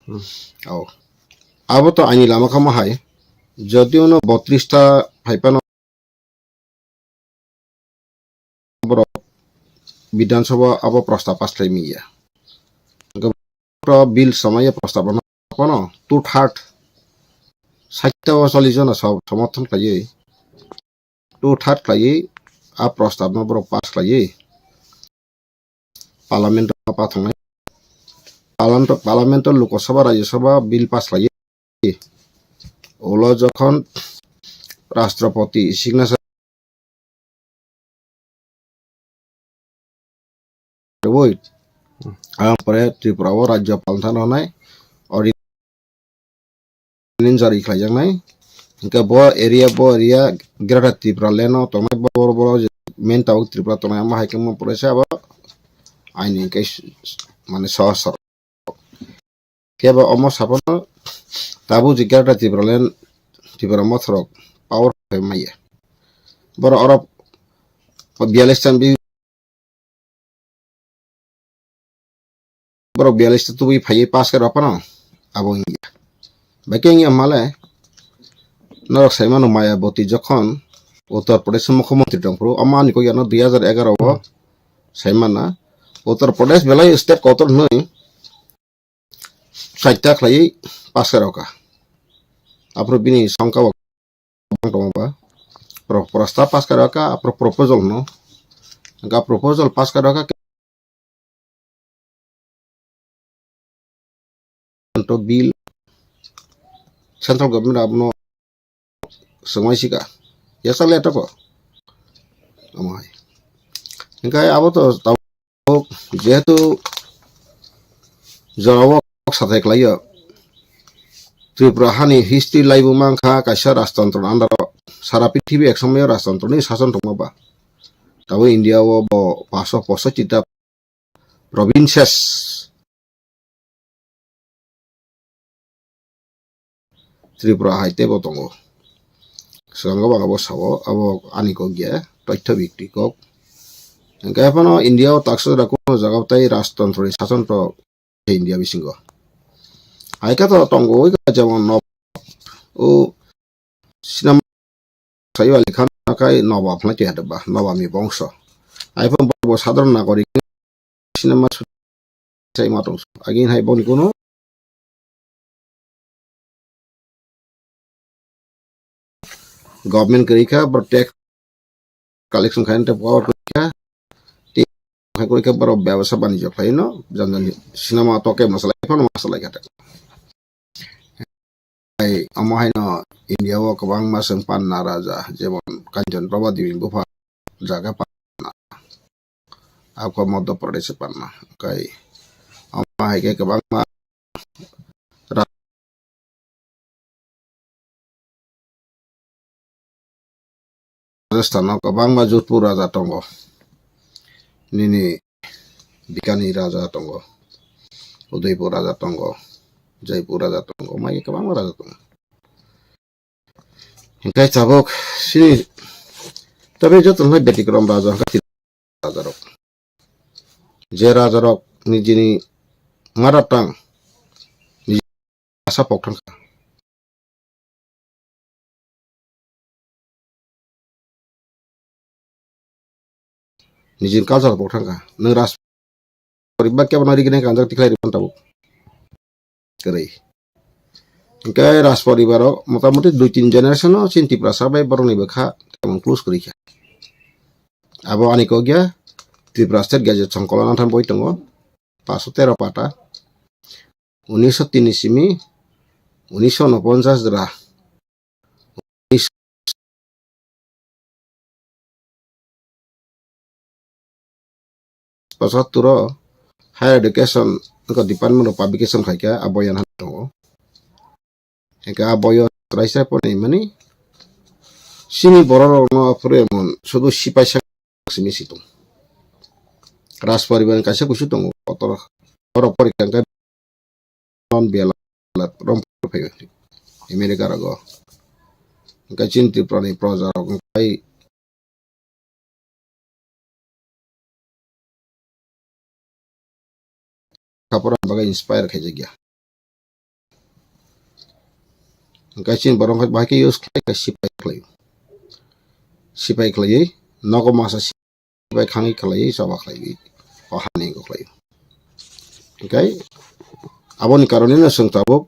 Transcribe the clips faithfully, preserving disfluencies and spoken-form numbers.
Hmm. Oh. Abo to aini lama kamo hai. Jodi ono botris ta phai phano borok Bidhan Sabha abo prostab pass khlai manya. Hwnkhe borok bill samaya prostab no phano two third, sait o chollish jona so-, somorthon khlaiwi, two third khlaiwi a prostab no borok pass khlaiwi Parliament o pathangnai. Parliament, Parliament o Lok Sabha, Rajya Sabha bill pass khlaiwi. Ulo jokhon Rashtrapati signature rwui, ang pore Tripura o Rajyapal thani rwnai, ordinance jari khlaijaknai. Hwnkhe bo area, bo area Greater Tripura land o tongnai, bo, bo, bo je main tabuk Tripura tongnai, omo hai khe omo pore se abo aini hwnkhe s-, s-, mane sohor sohor. Khe bo omo saphano tabuk je Greater Tripura land, Tripura mothorok power khlai maya. Borok oro biyalish ta bi-, borok biyalish ta tubui phaiwi pass khe rw phano abo wngya. Bai khe wngya male norok sai mano Mayawati jokhon Uttar Pradesh mukhyamantri tongphuru, omo ani kok yano dui hajar egaroh o sai mana Uttar Pradesh belai state kotor hwnwi saita khlaiwi pass khe rw kha. Aphuru bini songkha bo bang tongma ba. Pro-, prostab pass kha rw kha, aphuru proposal no. Hwnkha proposal pass kha rw kha, to bill central government abono swngmai sika. Yasa le to ko. Omo hai. Hwnkhe abo to tabuk jehetu jorao sathai khlaio. Tripura hani history laibu mankha kaisa rajtantro ni under o. Sara prithibi ek somoyo rajtantro ni sason tongma ba. Tabuk India o bo paso posochita provinces Tripura hai teibo tongo. Swkango bo ang abo sao, abo ani kok ya, toitho bikti kok. Hwnkhe phano India o taksa jora kunu jaga o tei rajtantro ni sason to India bisingo. Hai khe to tongo, oi kha jemon no, o sinam Sayu Ali Khan kai Nawab hwnwi twi hadaba, Nawab ni bongso. Ai phano bo sadharon nagorik sinama su-, sai ma tong su. Agin hai boni kuno government kwrwi kha, bo tax collection khai, power kwrwi kha, tei khai kwrwi kha, borok bebasa banijyo khlai no, jan jan sinama to khe masalai phano masalai kha. Hai, omo haino India o kwbangma chwng panna raja, jemon Kanchan Prabha Devi ni bupha jaga panna, abo Madhya Pradesh panna. Kai omo hai khe kwbangma ra-, Rajasthan o kwbangma Jodhpur raja tongo. Nini Bikani raja tongo, Udaipur raja tongo, Jaipur raja tongo, mai kwbangma raja tongo. Hingkai tabuk sini, tabe joto no betikrom raja hingka rajarok. Je rajarok nijini mother tongue, niji bhasha pok thangkha. Nijini culture pok thangkha. Nwng raj poribar kebo no riginai kanjak tikhlai rikon tabuk. Kwrwi. Hingke raj poribar o motamuti dui tin generation o chini Tiprasa bai borok ni bwkha temon close kwrwi kha. Abo ani kok ya Tripura State Gazette songkolo nangtham boi tongo. Paso tero pata. Unisho tin ni simi unisho unoponchas jora. Pochattor o higher education wngkha department of publication khaikha abo yan tongo. Hingke abo yo raisa pore mani sini borok rok no phuru emon sudu sipai sak simi si tong. Raj poribar ni kaisa kusu tongo kotor borok pori kha hingke non bela rom phaio America rogo. Hingke chini Tripura ni proja rok hingke Khapra bagwi inspire khaijakya. Hwnkhe chini borok hwnkhe bahai khe use khlai khe sipai khlai. Sipai khlaiwi nogo masa sipai khangwi khlaiwi choba khlaiwi o hani wngkha khlai. Hwnkhe aboni karonwi no chwng tabuk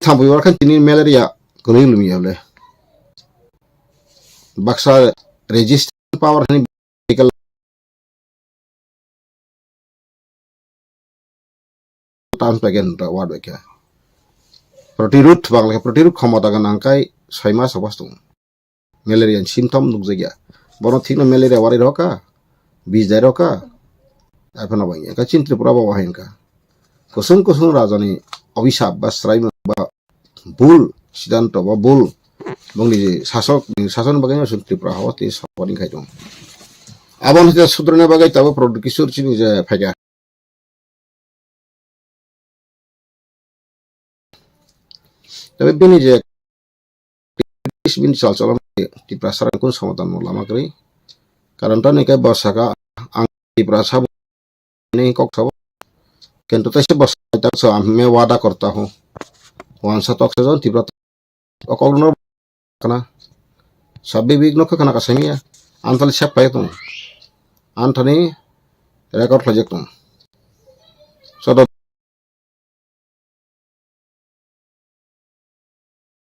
thampui oro khe tini malaria kwnwi lumya le. Baksa resistant power hani medical term pagen ta word bai khe. Protirud bangla khe protirud khomota gwnang kai soi mas obas tung. Malaria ni symptom nukjakya. Bono thikno malaria warai rokha, bijai rokha. Aphano bai khe chini Tripura bo wahai wngkha. Kusung kusung rajani obisap ba sraimung ba bul siddhanto ba bul bongni je sasok ni sason bagwi no chwng Tripura hao tei saboni khai tongo. Aboni hwnkhe sudrana bagwi tabuk Pradyut Kishore chini je phaikha. Tei bini je bini chal cholon Tiprasa rang kun somadan no lama kwrwi. Karon tani khe bo saka ang Tiprasa ni kok sabo. Kintu taisa bwsai tak so, "Main wada karta hoon." Wansa tok se jon Tipra o kok no kana. Sabbi bik no khana kasamiya. Antali sep pai tong. Antani record khlai jak tong. Sodo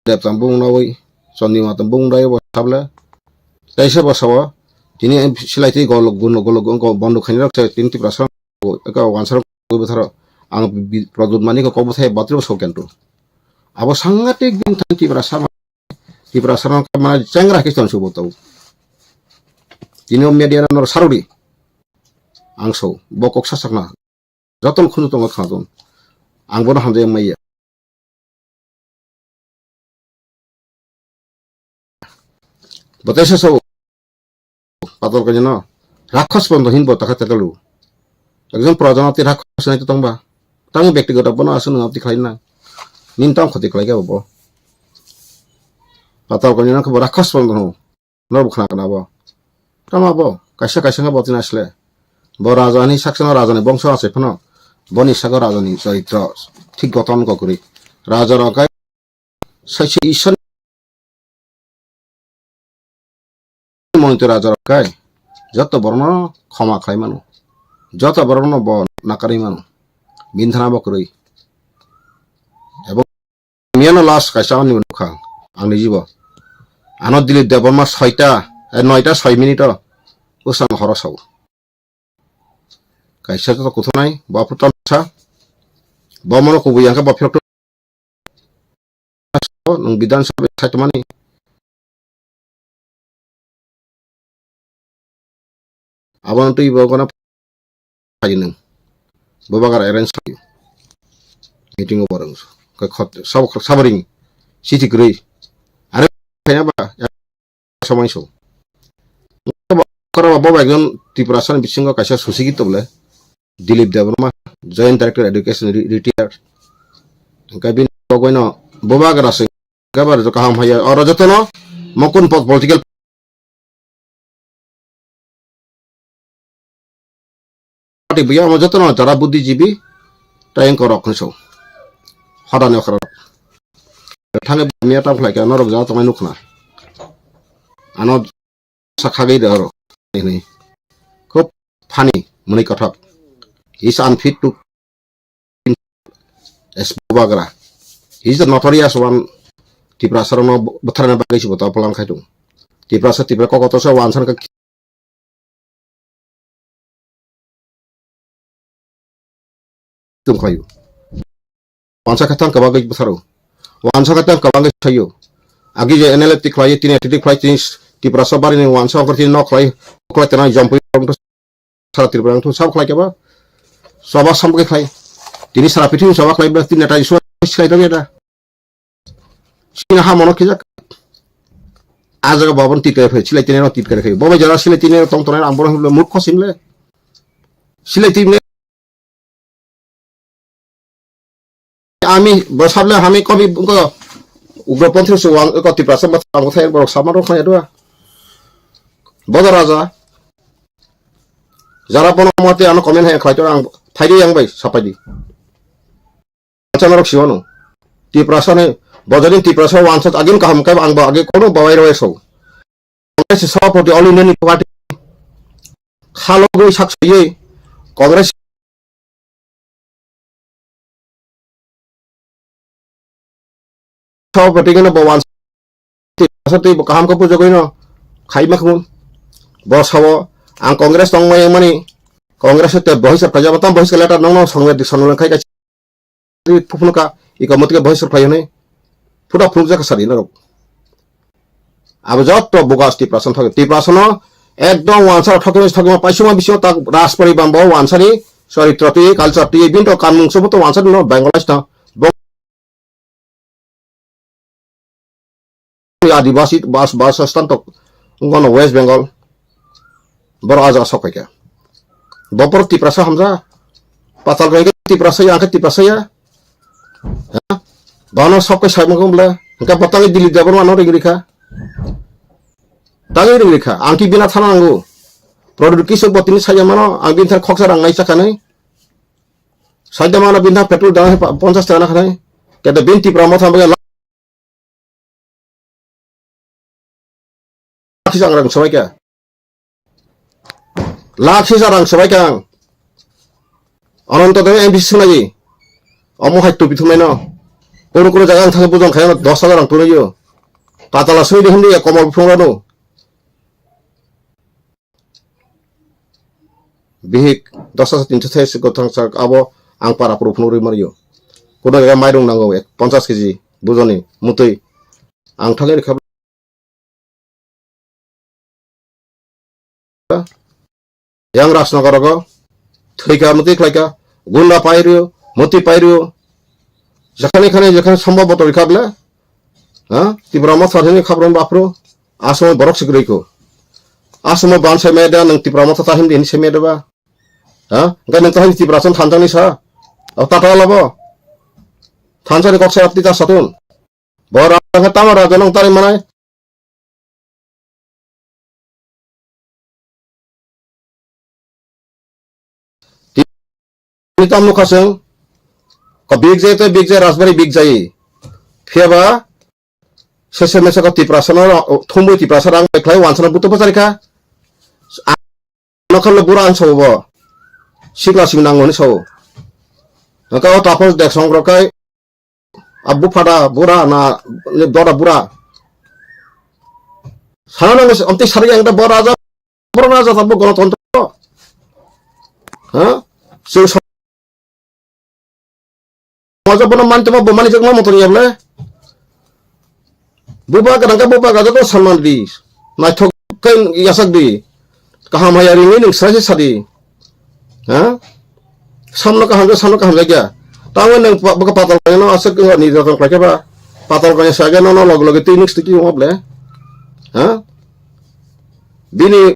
Debtam bung nawi, Chondima tam bung dai bo sable. Taisa bo sawa, tini silai twi gol gun gol gun gol bondo khaini rok se tini Tiprasa ka wansa rok botharo ang bi-, Pradyut Manik ko kok bwthai batri bo sok kentu. Abo sangatik din than Tiprasa ma, Tiprasa rok mana chengra khe ton subo tau. Tini o media no sarudi. Ang so, bo kok sasakna. Jotono khunu tongo khnaton. Ang bono hamjak maya. Bwtaisa sao. Patal kanya no. Rakhas bondo hin bo takha tetalu. Ekjon praja no ti rakhas nai tongba. Tang bektigoto bono aswk nang ti khlai na. Nin tang khoti khlai ga bo. Patal kanya no khe bo rakhas bondo no. Norok bo khna khna bo. Tamo bo, kaisa kaisa wngkha bo tini asle. Bo raja ni saksa no raja ni bongso achai phano. Boni sago raja ni charitro thik goton kok kwrwi. Raja rok kai saisa Isor ni monitor raja rok kai. Joto borok no khoma khlai mano. Joto borok no bo nakarwi mano. Bini thana bo kwrwi. Ebo Miyano last kaisa ani nukha ang ni jibo. Ano Dilip Debbarma soita, eh, noita soi minute o usang horo sao. Kaisa to kuthunai, bo aphuru tamsa. Bo mono kubui angkhe bo phirok to nung Bidhan Sabha sai tongmani. Abono twi bo gana phaidi nung. Bo bagar arrange khlai. Meeting o borok. Koi khot sab sabaring. Siti kwrwi. Are khaina ba somai so. Kora bo ekjon Tiprasa ni bisingo kaisa susigit to bole. Dilip Debbarma, Joint Director Education, re-, retired. Hingke bini kogoi no bo bagra se gabar jo kaham haya. Oro jotono mokun po-, political party buya mo jotono jara buddhijibi tayeng korok hinso. Hodani okra. Thange miya tam khlai ke norok jara tongmai nukna. Ano sakhagwi de oro. Ini. Khub funny, mwnwi kothok. He is unfit to as Bubagra. He is the notorious one. Tiprasa rokno butharna bagwi se bo to plan khai tongo. Tiprasa, Tipra kokoto se wansa khe tongkhlaio. Wansa khe tang kwbangwi bwtharo. Wansa khe tang kwbangwi saio. Agi je N L F tikhlai, tini T D khlai, tini Tiprasa barini wansa ongkor tini nok khlai, khlai tena jompui sara Tripura wngthung sabo khlai khe ba. Soba sambo khe khlai. Tini sara pithim soba khlai bla tini neta Iswar khlai tong ya da. Sina ha mono khijak. A jaga babon tit kare phai, silai tini no tit kare phai. Bobai jara silai tini tong tonai ang bono himle murkho simle. Silai tini ami bosable hami kobi ko ugroponthi se wang ko Tiprasa ma tang thai borok sama rok khlai dua. Bodo raja. Jara bono mate ano comment hai khlai to ang phaidi yang bai sapaidi. Achana rok siwano. Tiprasa ni Bojoni Tiprasa wansat agin kaham kai ang bo agi kono bawai roi so. Congress Sabhapati All India ni party khalogwi sak soyei Congress Sabhapati gana bo wansat twi bo kaham khe bujagwi no khai ma khun. Bo sao ang Congress tong mai mani Congress te bohis khaijak tam bohis letter nong nong songwe di sonole khai ka phuphunuka iko motike bohis khlai hwnwi phuda phunukjak sadi norok. Abo jotto bogus Tiprasa thok Tiprasa no ekdom wansar thok thok ma paisuma bisingo tak Rajpari bambo wansari sorry troti culture ti binto kanmung sobo to wansari no Bengal sta Adibasi bas bas stantok ngono West Bengal. Boro aja sok paikha. Bopor Tiprasa hamja. Patal bai Tiprasa ya, angkhe Tiprasa ya. Ha? Bano sok kai sai mangkho bla. Engka botang Dili Debbarma no ring rikha. Tangi ring rikha. Angki bina thana nangu. Product kisu botini saya mano, ang bin thar khoksa rang nai chakanai. Saida mano bin thar petrol dana ponchas taka na khanai. Kete bin Tipra motha bagi lakh sisa rang sabai kha. Lakh sisa rang sabai kha ang. Ananto Dev M P C swnai. Omo hai tupi thumai no. Kono kono jaga ang thang bujang khayo dos hajar rang tunayo. Patala swnai de hindi ya komal phung rano. Bihik dos hajar tinso thai se gothang sak abo ang para puru phunuk rwi mario. Kono jaga mairung nango ek ponchas keji bujoni mutui ang thangwi rikha. Yang Rajnagar rogo thwika mutui khlaika gunda pairio mutui pairio jekhani khani jekhani sombhob botol kha ble. Ha? Tipra motha hini khabron bapro. Asamo borok sik riko. Asamo ban sai meda nang Tipra motha ta hindi hini sai meda ba. Ha? Engka nang ta hindi Tipra son thanjani sa. O tata labo. Thanjani kok sa apti ta satun. Bora tama raja nang tari manai. Tini tam nukha chwng, ko big jai tei big jai Rajbari big jai. Phiya ba sese mese ko Tiprasa no thumui Tiprasa rang bai khlai wansana buto bachari kha. Ano khamle bura ang sao bo. Sikla sing nango ni sao. Naka o tapos dek song rokai. A bupha da bura na, ni doda bura. Sana nang amtwi sarwi ang da bo raja, bo raja ta bo gonotontro. Ha? Chwng so-, somajo bono mantama bo mani jakma motor ya ble. Buba gadang ka buba gadang ko sanman di. Naithok khe yasak di. Kaham haya ringwi nwng srai se sadi. Ha? Samno kaham khe samno kaham jakya. Tamo nwng pa-, bwkha patal kanya no aswk ni joton khlai khe ba. Patal kanya sa khe nono log logi twi mix twi kiyung ble. Ha? Bini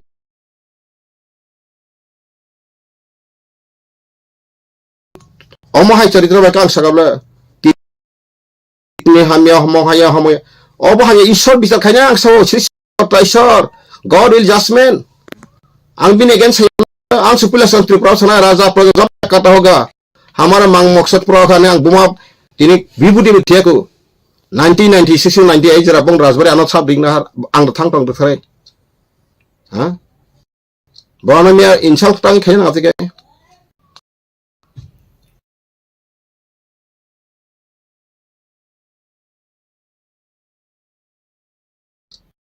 Omo hai charitro bai kang sakable. Tini hamya, homo haya, homo ya. Obo hamya Ishwar bichar khaina ang sao, Sri Sri Ishwar. God will judgment. Ang bini against saya, ang supila sang Tripura sana raja praja kata hoga. Hamara mang maksad pura khane ang buma tini bibudi bi thiaku. Nineteen ninety-six ninety-eight jara bong rajbari ano sab ding nahar ang thang tong dkhare. Ha? Bono miya insult tang khe na tike.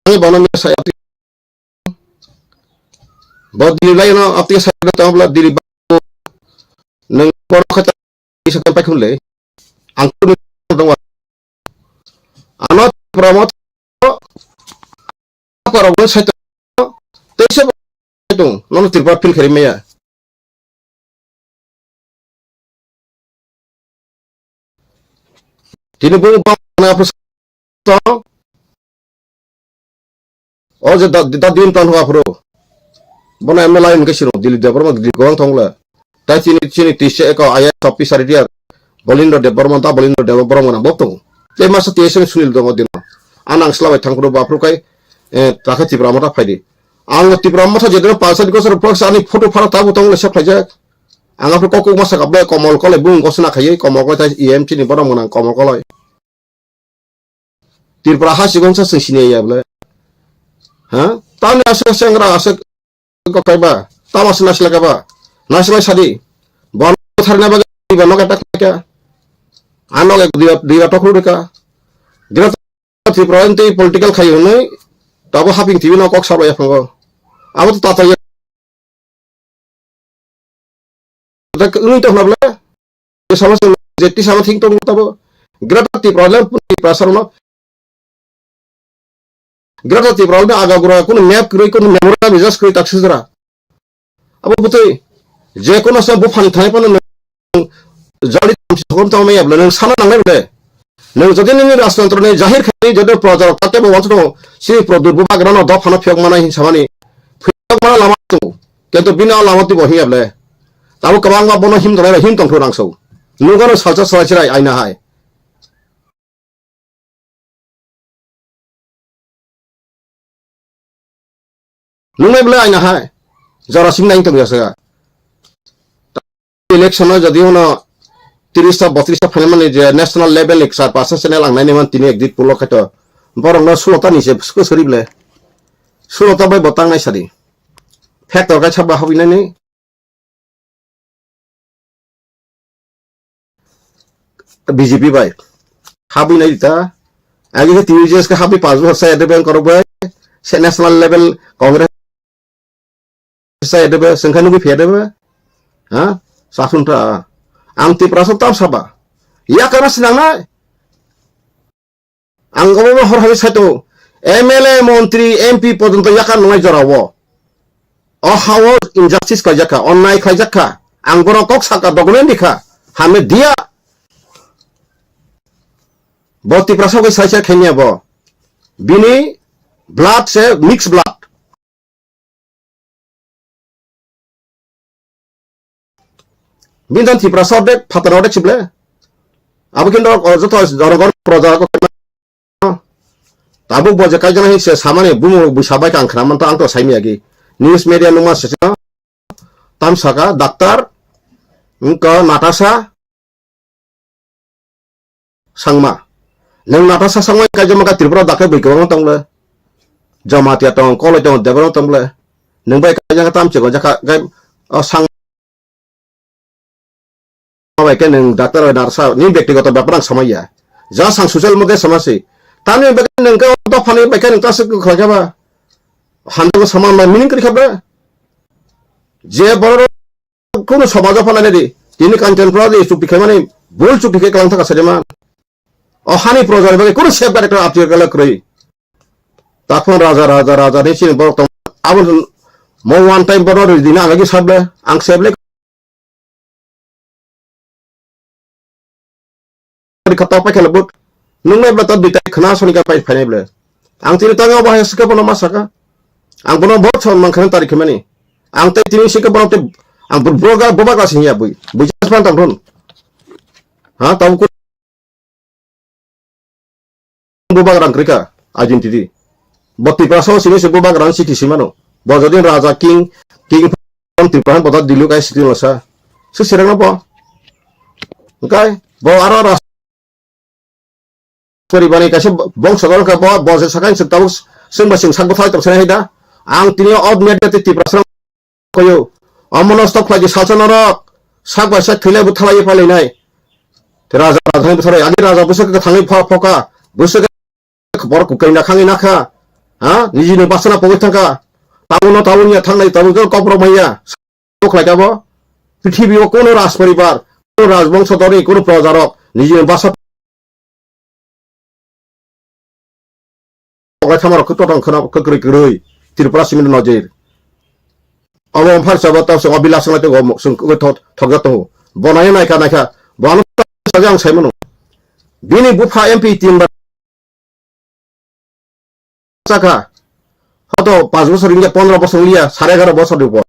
Ani bono miya saya tike. Bo dili lai no apti saya tong bla dili ba. Nang por khata isa kan pai khun le. Ang tu dong wa. Ano promote ko ko ro sai to. Te se tung, nono Tripura feel khari maya. Tini bung bang na phu to. O je da, da din tan hua phuru. Bono M L A in ke siro, Dili Debbarma Dili gowang thongla. Tai chini, chini tise eko I A S officer dia. Bolindra Debbarma da, Bolindra Debbarma na bok tongo. Te masa T S M Sunil dongo dino. Anang sla bai thangkro bapru kai, eh, takha Tipra mata phaidi. Ang Tipra motha jedino pansa di gosor prox ani photo phara tabu tong le sep khaijak. Ang apro kokok masa kablai komol kolai bung gosna khaiye komol kolai tai E M chini borok mwnang komol kolai. Tripura ha sigon sa sing sini ya bole. Ha? Tamni aswk sengra aswk kok kaiba. Tamo se naisla kaba. Naisla sadi. Bon thar na baga ba no kata kya. Ano ek dia dia tokru deka. Greater Tripura ente political khai hwnwi tabo haping tiwi no kok sabo ya phango. Abo to tato ya. Dak wngwi tongna bole. Sama sama jeti sama thing tong tabo. Greater Tripura le Tripura sarono. Greater Tripura le aga gura kuno map kwrwi kuno memorandum just kwrwi tak sujra. Abo butwi je kono sa buphang thai pano jali tamsi sokom tamo maya bole nang sana nangnai bole. Nang jodi nini rajtantro ni jahir khai jodi proja rok tate bo wansa si produr bubagra no dophano phiyok manai hin samani phiyok mana lama tu. Kento bini o lama tu bo hiya bole. Tabo kwbangma bono him tongnai him tongthok nang so. Nungano salsa salai chirai aina hai. Nungnai bole aina hai. Jora sing nang tong yasa. Election o jodi uno tiris ta botris ta phaimani je national level ni kwchar percent channel ang naini man tini ekdit pulo khaito. Borok no sulo ta ni se sori bole. Sulo ta bai bo tang nai sadi. Factor kai sabba habi nani. B J P bai. Habwi nai ta. Agi ke T U J S ke habwi pas bosor sa ede ben korok bai. Se national level Congress sa ede bai, sengkha nugwi phe ede bai. Ha? Sasun ta. Ang Tiprasa tam saba. Ya kana sinang nai. Ang obo hor hai saito M L A, montri, M P porjonto yakar nungnai jora o. O ha o injustice khlaijak kha, onnai khlaijak kha. Ang borok kok saka document rikha. Hame dia. Bo Tiprasa bai saisa khenya bo. Bini blood se mix blood. Bini dan Tiprasa ordek, phataro ordek sible. Abo kintu o joto jorogor proja ko tabuk bo je kaijana hin se samani bumo busa bai kang khna man to ang to saimi agi. News media numa se tam saka doctor, wngkha Natasha, Sangma. Nwng Natasha Sangma kaijama kha Tripura dakhe bui kwbangma tong le. Jamatia tong, Koloi tong, Debbarma tong le. Nwng bai kaijama tam chikon jakha, gai, o Sangma bai khe nwng doctor bai narsa, ni bektigoto bepar ang samaiya. Ja sang social media samasi. Tamni bai khe nwng khe o dophani bai khe nwng ta se khlai kha ba. Hamjago sama ma meaning kri kha ba. Je borok Kuno somajo phalai nai di. Tini Kanchanpura di chukti khaimani bul chukti khe kwlang thaka sajama. O hani proja ni bagwi kuno safeguard ekta article kwrwi. Takhon raja, raja, raja ni chini borok tong. Abo mo one time borok rwi dina ang agi sable, ang sable. Kata pai khala but. Nung nai bla ta dui tarik khna soni ka pai phainai bla. Ang tini tang abo hai sika bono ma saka. Ang bono bot son mang khana tarik khmani. Ang tai tini sika bono te ang bro ga boba ga sing ya bui. Bui jas pan tam thon. Ha, tam ku bubagrang kwrwi kha, identity. Bo Tiprasa o simi se bubagrang city simano. Bo jodi raja king, king from Tripura han bo ta Dilli kai city lasa. Su serang no bo. Engkai bo aro ras pori bani kaisa bongso dol kha bo, bo se sakai se tabuk sing ba sing sak bo thai tong sai da. Ang tini o media te Tiprasa koyo. Omono stop khlai di salsa norok. Sak bai sak thwilai bo thalai phalai nai. Te raja raja thangwi bwtharwi ani raja bwswk khe thangwi pha phoka. Bwswk khe borok kwkwi na khangwi nakha. Ha? Niji ni basana pogwi thangkha. Tabuk no tabuk ya thangnai tabuk no koprok manya. Stop khlai kabo. Prithibi o kono raj poribar, kono rajbongso dori, kono projarok niji ni basa Ogai thamarok khe totong kheno kwkrwi kwrwi Tripura simi nojir. Obo wngphar sabo tamo se obilas wnglaitego, chwng kwrwi thok-, thokjak tongo. Bo naina naikha naikha, bo ano sajak ang saimano. Bini bupha M P tin bar chakha. Hoto panch bosor wngya, pondro bosor wngya, sare egaro bosor ni upor.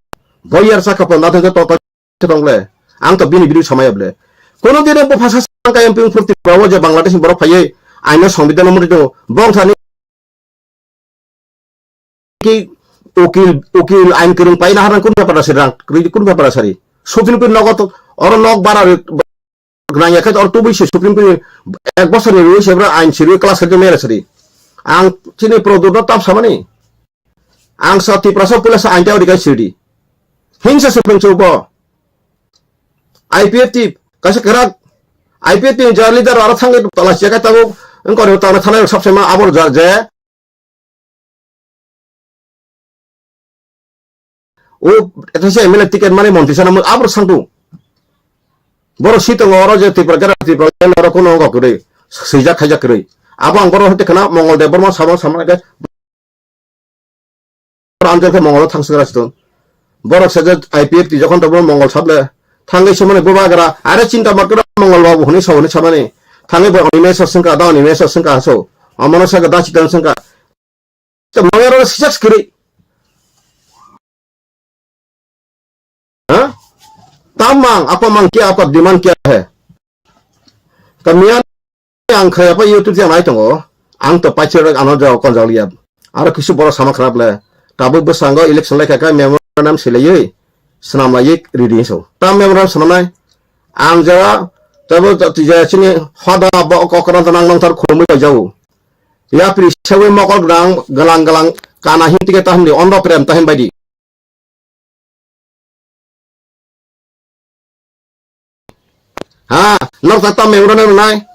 Bo yar chakha pon nathok to to tong le. Ang to bini video samaya ble. Kono dino bo phasa sangka M P wngphur Tripura o je Bangladesh ni borok phaiwi aino songbidan no mori tongo. Bongthani ki ukil, ukil ain kwrwng paina harang kun bepar sari rang, kun bepar sari. Supreme Court nogo to, oro nok bara rwi, nangya khe oro tubui se Supreme Court ek bosor ni rwi se bra ain sirwi class khe mere sari. Ang chini Pradyot no tam samani. Ang sa Tiprasa puila sa ain tei odikai sidi. Hingsa se pengchu bo. I P F T kaisa kerak. I P F T ni ja leader aro thangwi tala siya kai tabuk. Engkori tangna thanai rok sab sema abor ja je. O, eta se M L A ticket mani montri sana mo abor sangtu. Boro si tongo oro je Tripura, Tripura oro kuno ongkha kwrwi. Swijak khaijak kwrwi. Abo ang boro hoite khana Mongol Debbarma sama sama ke Anjel khe Mongol thang swngra siton. Borok se je I P F T jokhon to Mongol sable. Thangwi se mani bubagra. Are chinta markra Mongol babu hwnwi so hwnwi samani. Thangwi bo Animesh sengka, da Animesh sengka so. Amano saka da chitan sengka. To Mongol ro sijak skiri. Ha? Tamang, apa mang kya, apa demand kya hai? Kamian ang khaya pa YouTube yang nai tongo. Ang to pachir ano jao kon jao liya. Aro kisu boro sama khrap le. Tabuk bwskango election lai kaka memorandum silaiwi swnam laiwi ready so. Tam memorandum swnamnai. Ang jara tabo tija chini hoda bo kokran tanang nang tar khumui pai jao. Yapri sewi mokol gwnang galang galang kana hin tike tahim di ondo prem tahim bai di. Ha, nok ta tam memorandum nai.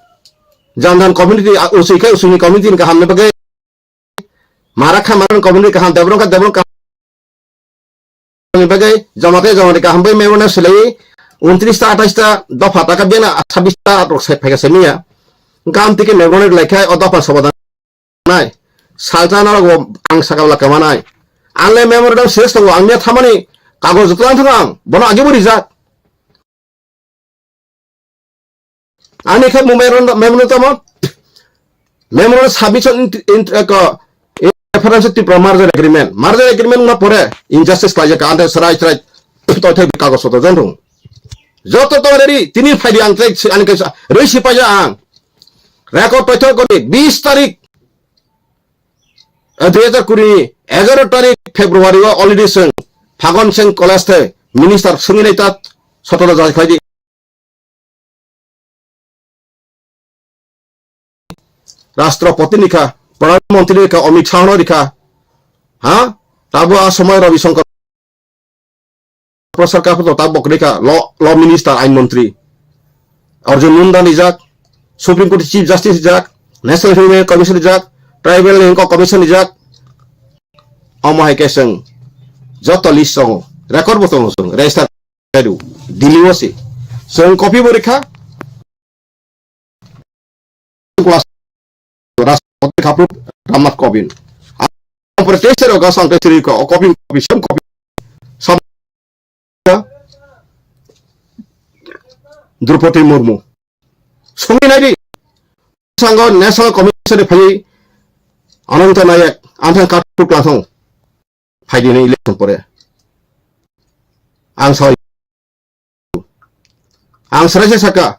Janjan community, a, usui khai usui ni community ni kaham ni bagwi. Mara kha mara ni community kaham, debrong kha debrong kaham ni bagwi. Jama khe jama ni kaham bai memorandum silai. Untris ta, athais ta, dopha ta ka bena, sabis ta rok sai phai ka semiya. Gam tike memorandum lai khai, o dopha sobadan. Nai. Salsa norok bo ang saka bwla kwma nai. Ang le memorandum ses tongo, ang miya thamani kagoj joto lang thang ang, bono age bo rijak. Ani khe memorandum, memorandum tamo? Memorandum submission in, in, ko, in reference to Tripura merger agreement. Merger agreement na pore injustice khlaijak, ante serai serai toi thai kagoj joto jon thung. Joto to ready, tini phaidi ang tei ani khe sa, rei sipaija ang. Record paithak kori, bis tarik, eh, dui hajar kuri ni egaro tarik February o already chwng Phagon Singh College the minister swngwi nai ta sotoro jai khlai di. Rashtrapati ni kha, Pradhan Mantri ni kha, Amit Shah no rikha. Ha? Tabo a somoi Ravi Shankar Prasad Kapoor to tabok rikha, law, law minister, ain montri. Arjun Munda rijak, Supreme Court Chief Justice rijak, National Human Commission rijak, Tribal Commission rijak. Omo hai khe chwng joto list tongo, record bo tongo chwng, register kaidu, Delhi o se. Chwng copy bo rikha, Rashtrapati Kapur Ramnath Kovind. Ang protest rok asang te siri ko, copy, copy, same copy. Sab Draupadi Murmu. Sumi nai di. Sango National Commission ni phai Ananta Nayak, ang thang kartu klang thang. Phai di ni election pore. Ang sai. Ang serai se saka,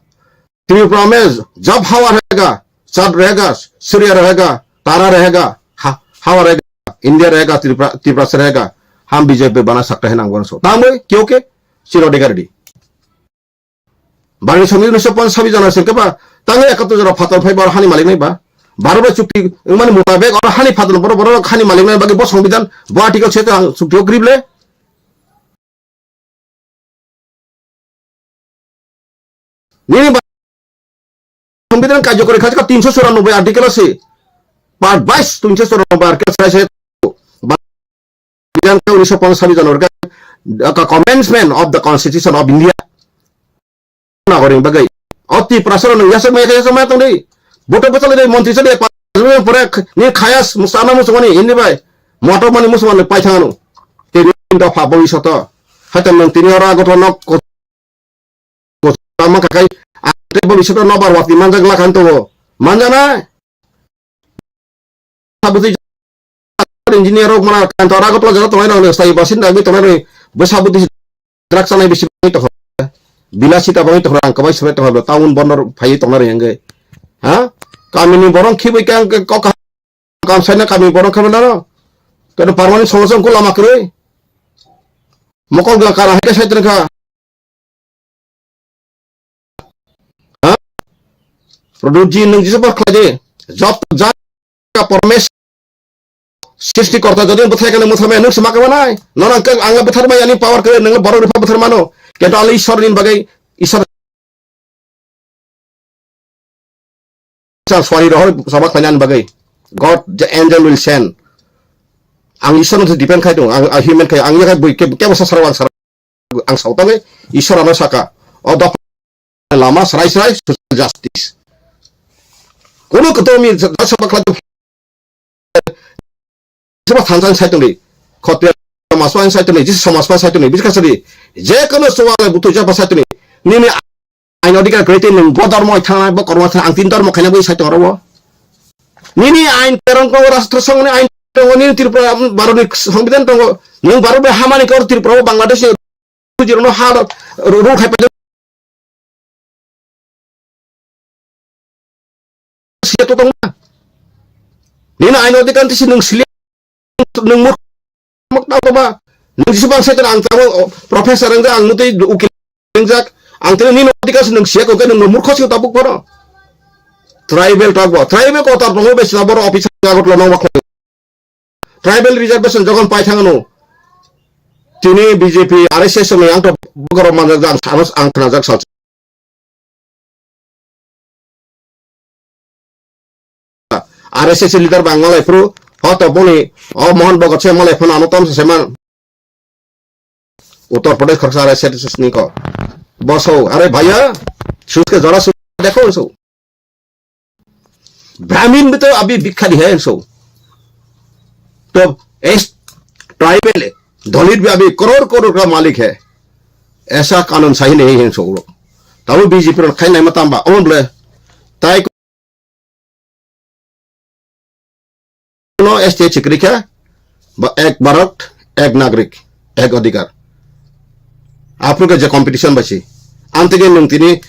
Tripura mein jab hawa rahega, chand rahega, surya rahega, tara rahega, ha, hawa rahega, India rahega, Tripura, Tripura se rahega, hum B J P bana sakta hai nang bono so. Tamo kyo ke, chiro dega ready. Bani sami unisho pon sabi jana sir keba, tangi ekatto jora phatar phai bar hani malik nai ba. Baro ba chukti, mani mutabek, ora hani phatar boro, boro hani malik nai bagi bo songbidan, bo article se ta chukti o grib le. Nini ba-, Sambidan karjokori kha tinsho churanobboi article ase. Part bais tinsho churanobboi article sai sai. Ba-, Sambidan khe unisho ponchas sabi january khe, uh, commencement of the Constitution of India. Nagoring bagwi. O Tiprasa rok nung yasakmaya khe yasakmaya tongdi. Boto bwchalwi de montri chadi pore ni khayas musana musumani hindi bai. Motor mani musumani pai thangano. Tini dopha bhobishoto. Haita nung tini oro agoto nok ko-, ko-, tama kakai. Ate bhobishoto nobar wati manjak lakhan tongo. Manjana? Sabuti engineer rok mana kantor ago tola jaga tongnai rok sai basin dagi tongnai rok bwsa buti drugs chanai bisi tongo. Bilasita bangwi tongo ang kwbai swbai tongo town bondor phaiwi tongnai rok hwnkhe. Ha? Kamini borok khibwi khe ang kok kam saina kamini borok khe naro. Keno permanent solution ko lama kwrwi. Mokol gla kara hai khe sai tongkha. Ha? Produce ji nung jisa por khlai de. Job to job Pormes Srishti Korta jodi bwthai kane mwthai maya nwng se ma kama nai. Nono ang ke, ang le bwthar maya ani power kre nwng le borok rwpha bwthar mano. Kintu ang le Ishwar ni bagwi Ishwar sa swari rohor sama khlai nani bagwi. God the angel will send. Ang Ishwar no depend khai tongo. Ang, ang human khai. Ang yakai bui ke, ke basa sarwang sar. Ang sautangwi Ishwar ano saka. O dopha lama srai srai social justice. Kono kotor mi jasa bakla seba thansa sai tongdi. Khotria somas pa sai tongdi. Jis somas pa sai tongdi. Bis kasari. Je kono soal butu japa sai tongdi. Nini ain odikar kreti nung bo dormo thana bo korma thana ang tin dormo khaina bo sai tong ro. Nini ain terong ko rastro song ni ain tongo nini Tripura baroni songbidan tongo. Nung baru be hamani kor Tripura Bangladesh ni jiro no ha ru khai pa siya to tong ma. Nini ain odikar tisi nung sili nung mur mak tau to ba. Nung jisi bang setan ang tamo professor ang ang mutai ukil jak ang tini nini odikar nung siya ko ke nung murkho sing tabuk kono. Tribal talk bo. Tribal ko tar tongo besi na boro office Agartala nong bakla. Tribal reservation jogon pai thangano. Tini B J P, R S S ni ang to bukaro manjak ang sanos ang khnajak sal. R S S leader bang malai phuru, hoto boni, o Mohan Bhagat se malai phano ano tom se man. Uttar Pradesh khoroksa R S S ni ko. Boso, are bhaiya, suske jora su dekho su. Brahmin bhi to abhi bhikkhari hai so. To es tribal dalit bhi abhi crore crore ka malik hai. Aisa kanun sahi nahi hai so. Tabu B J P ro khai nai ma tamba, on ble. Tai no S T chikri kha, ba ek Bharat, ek Nagrik, ek Adhikar. Apru ke je competition basi. Antege nung tini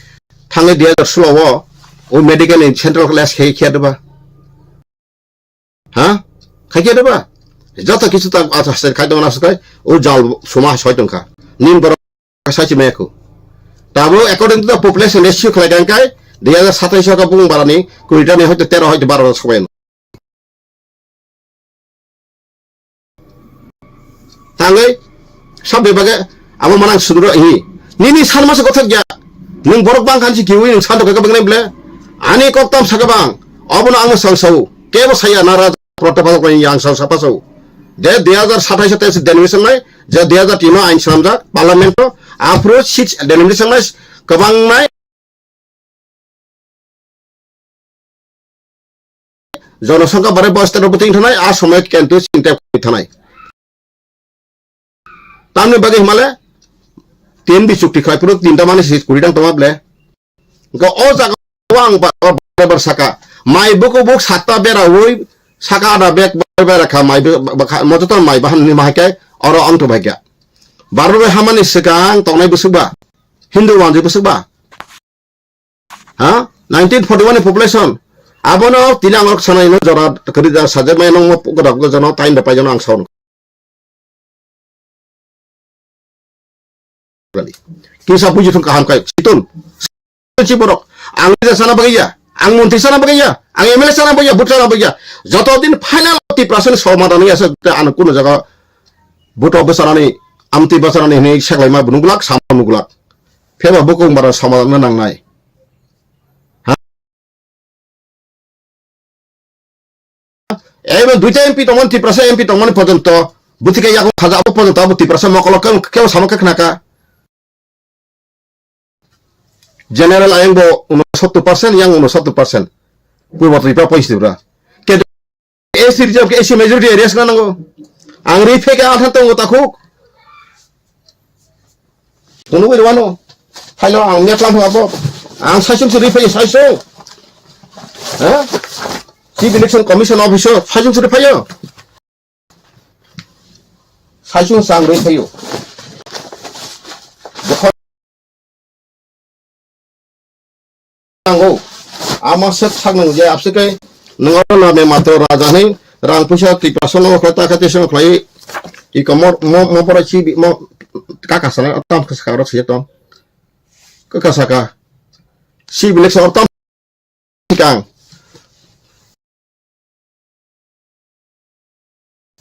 thangai dia jar sulo wo, o medical in central class khai khe deba. Ha? Khai khe deba. Joto kichu ta ata sai khai deba na sai, o jal suma soi tongkha. Nin borok sachi maya khu. Tabo according to the population ratio khlai dang kai, dui hajar satais o ka bung barani, kuita ni hoito tero hoito baro sobai. Tangwi, sab de bage, abo manang sudro hi. Nini san masa kothok ya. Nung borok bang khan si kiwi nung san to ka bang ble. Ani kok tam saka bang. Obo no ang sang sau. Kebo saya na raja protapal ko yang sang sapa sau. De dui hajar satais te denomination nai, je dui hajar tin no ain slamjak, parliament to, apro six denomination nai, kabang nai, jonosongkha bare bo state rok bwtwi thanai, a somoy kintu chinte kwi thanai. Tamni bagwi himale, tin bi chukti khlai phuru tinta mani si kuri dang tongma ble. Hwnkhe o jaga o ang ba-, ba-, ba-, saka, mai buku buk sakta bera ui, saka ada bek ba-, bera kha, mai be-, ba-, ba-, kha, mojoto mai bahan ni mahai khe, oro ang tu bai kha. Barno bai hamani swkang tongnai bwswk ba, Hindu wanjwi bwswk ba. Ha? Nineteen forty-one ni population. Abono tini ang sanai no jora kwrwi da sajak mai nang mo godak gojono tain da paijano ang sawn. Kisa buji thung kaham kai. Chitun. Chi borok. Ang leader sana bagaiya. Ang montri sana bagaiya. Ang M L A sana bagaiya. Butra sana bagaiya. Joto din final Tiprasa ni somadan ya sa ano kuno jaga buto besarani amti besarani hini seklai ma bunugulak sama nugulak. Pheba bukung bara somadan nangnai. Eba duita M P tongmani, Tiprasa M P tongmani porjonto, bwtwi khe yakung khaja abo porjonto abo Tiprasa mokolo kebo, kebo sama khe khnaka. General ayang bo unosottor percent, yang unosottor percent. Purbo Tripura, Poichi Tripura. Ke S T reserve ke S C majority areas na nango. Ang ri pheke athan tongo takhuk. Kono bai wano. Phailo ang metlang thung abo. Ang saichung suri phai saichung. Ha? Chief Election Commission Officer saichung suri phaio. Saichung sang ri phaio. Jokhon nango. Ama sek sak nang je apse kai nang oro na me matro raja ni rang puisa Tiprasa no khlai ta kha tisa khlai i komor mo, mo pora chi bi mo ka ka sana tam ka sa ro si tom. Ka ka sa ka. Si bi lek sa tam sikang.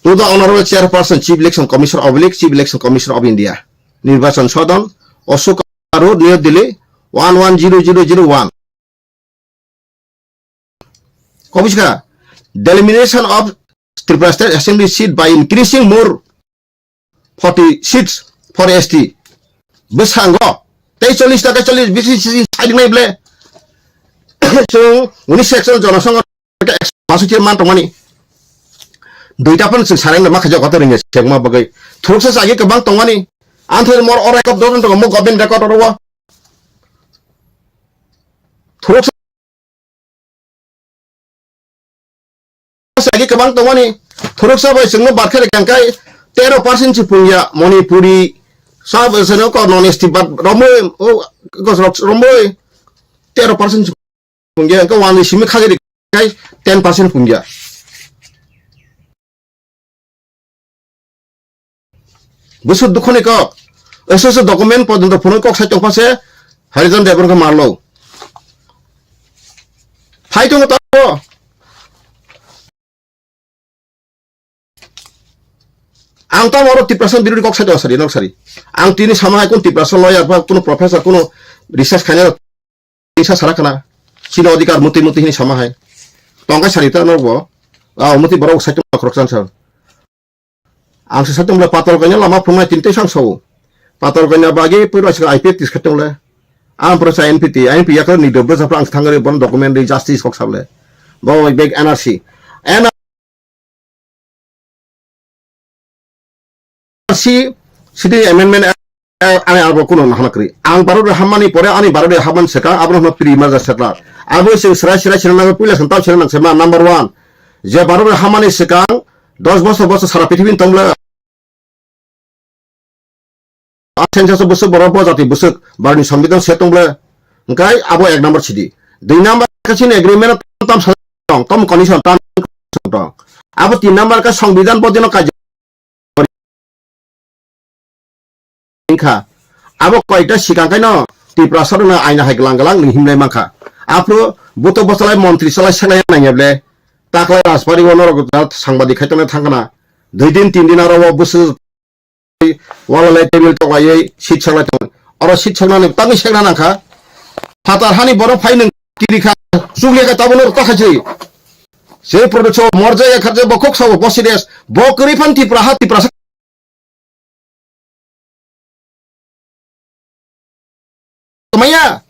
To the Honorable Chairperson, Chief Election Commissioner oblique Chief Election Commissioner of India, Nirbachan Sadan, Ashok Road, New Delhi, one one zero zero zero one. Kobiska, delimitation of Tripura State Assembly seat by increasing more forty seats for S T. Bwskango tei chollish taka chollish bisi sisi saidingnai ble. Chwng uni section jonosongo masuk man tongmani. Duita pun chwng sarang ma khajo kotor ringya chengma bagwi. Thuruksa sagi kwbang tongmani. Anthai mor o record don tongo mo government record oro. Thuruksa sagi kwbang tongmani. Thuruksa bai chwngno barkha rikang kai tero percent si pungya Manipuri. Sab seno ko non S T bad romoi o ko romoi tero percent si pungya ko wani simi khagiri kai ten percent pungya. Bwswk dukhoni kok. Esoso document porjonto phunui kok sai tongpha se Harijan Devan khe marlo. Phai tongo tamo. Ang tamo oro Tiprasa birodi kok sai tongo sari, nok sari. Ang tini sama hai kun Tiprasa lawyer ba kuno professor kuno research khainai rok tisa sara khana. Chini odhikar muti muti hini sama hai. Tongkai sari ta nok bo. Ah, muti borok sai tongo khoroksan sa. Ang se satung le patal kanya lama phungnai tin tei sang sao. Patal kanya bagi pura sika I P F tis khatung le. Ang pura sa N P T, N P yakar ni dobre sa ang thangare bon document di justice kok sable. Bo beg N R C. N R C sidi amendment, eh, ani abo kuno hana kri. Ang baro de hamani pore ani baro de haman seka abo no pri ma ja setla. Abo se sra sra sra na pula santal sra na sema number one. Je baro de hamani seka dos bosor bosor sara pithibin tongla. Census bwswk borok bo jati bwswk barni sambidan se tong ble. Hwnkhe abo ek number sidi. Dui number khe chini agreement tam tam sa tong, tam condition tam tong. Abo tin number khe sambidan bo dino kajak wngkha. Abo koita sikang kaino Tiprasa rokno aina hai glang glang ni himlai mankha. Aphuru buto bwchalai montri chalai senai nangya ble. Taklai Rajbari o norok sangbadik khai tongna thangkhana. Dui din tin din aro o bwswk Wala lai table tok lai ei sit sak lai tong. Oro sit saknani tangwi sekna nangkha. Phatar hani borok phai nwng kiri kha, chukliya kha tabuk no ta khachi. Se production morjak ya kharjak bo kok sabo bo serious. Bo kwrwi phan Tipra ha Tipra sa. Maya.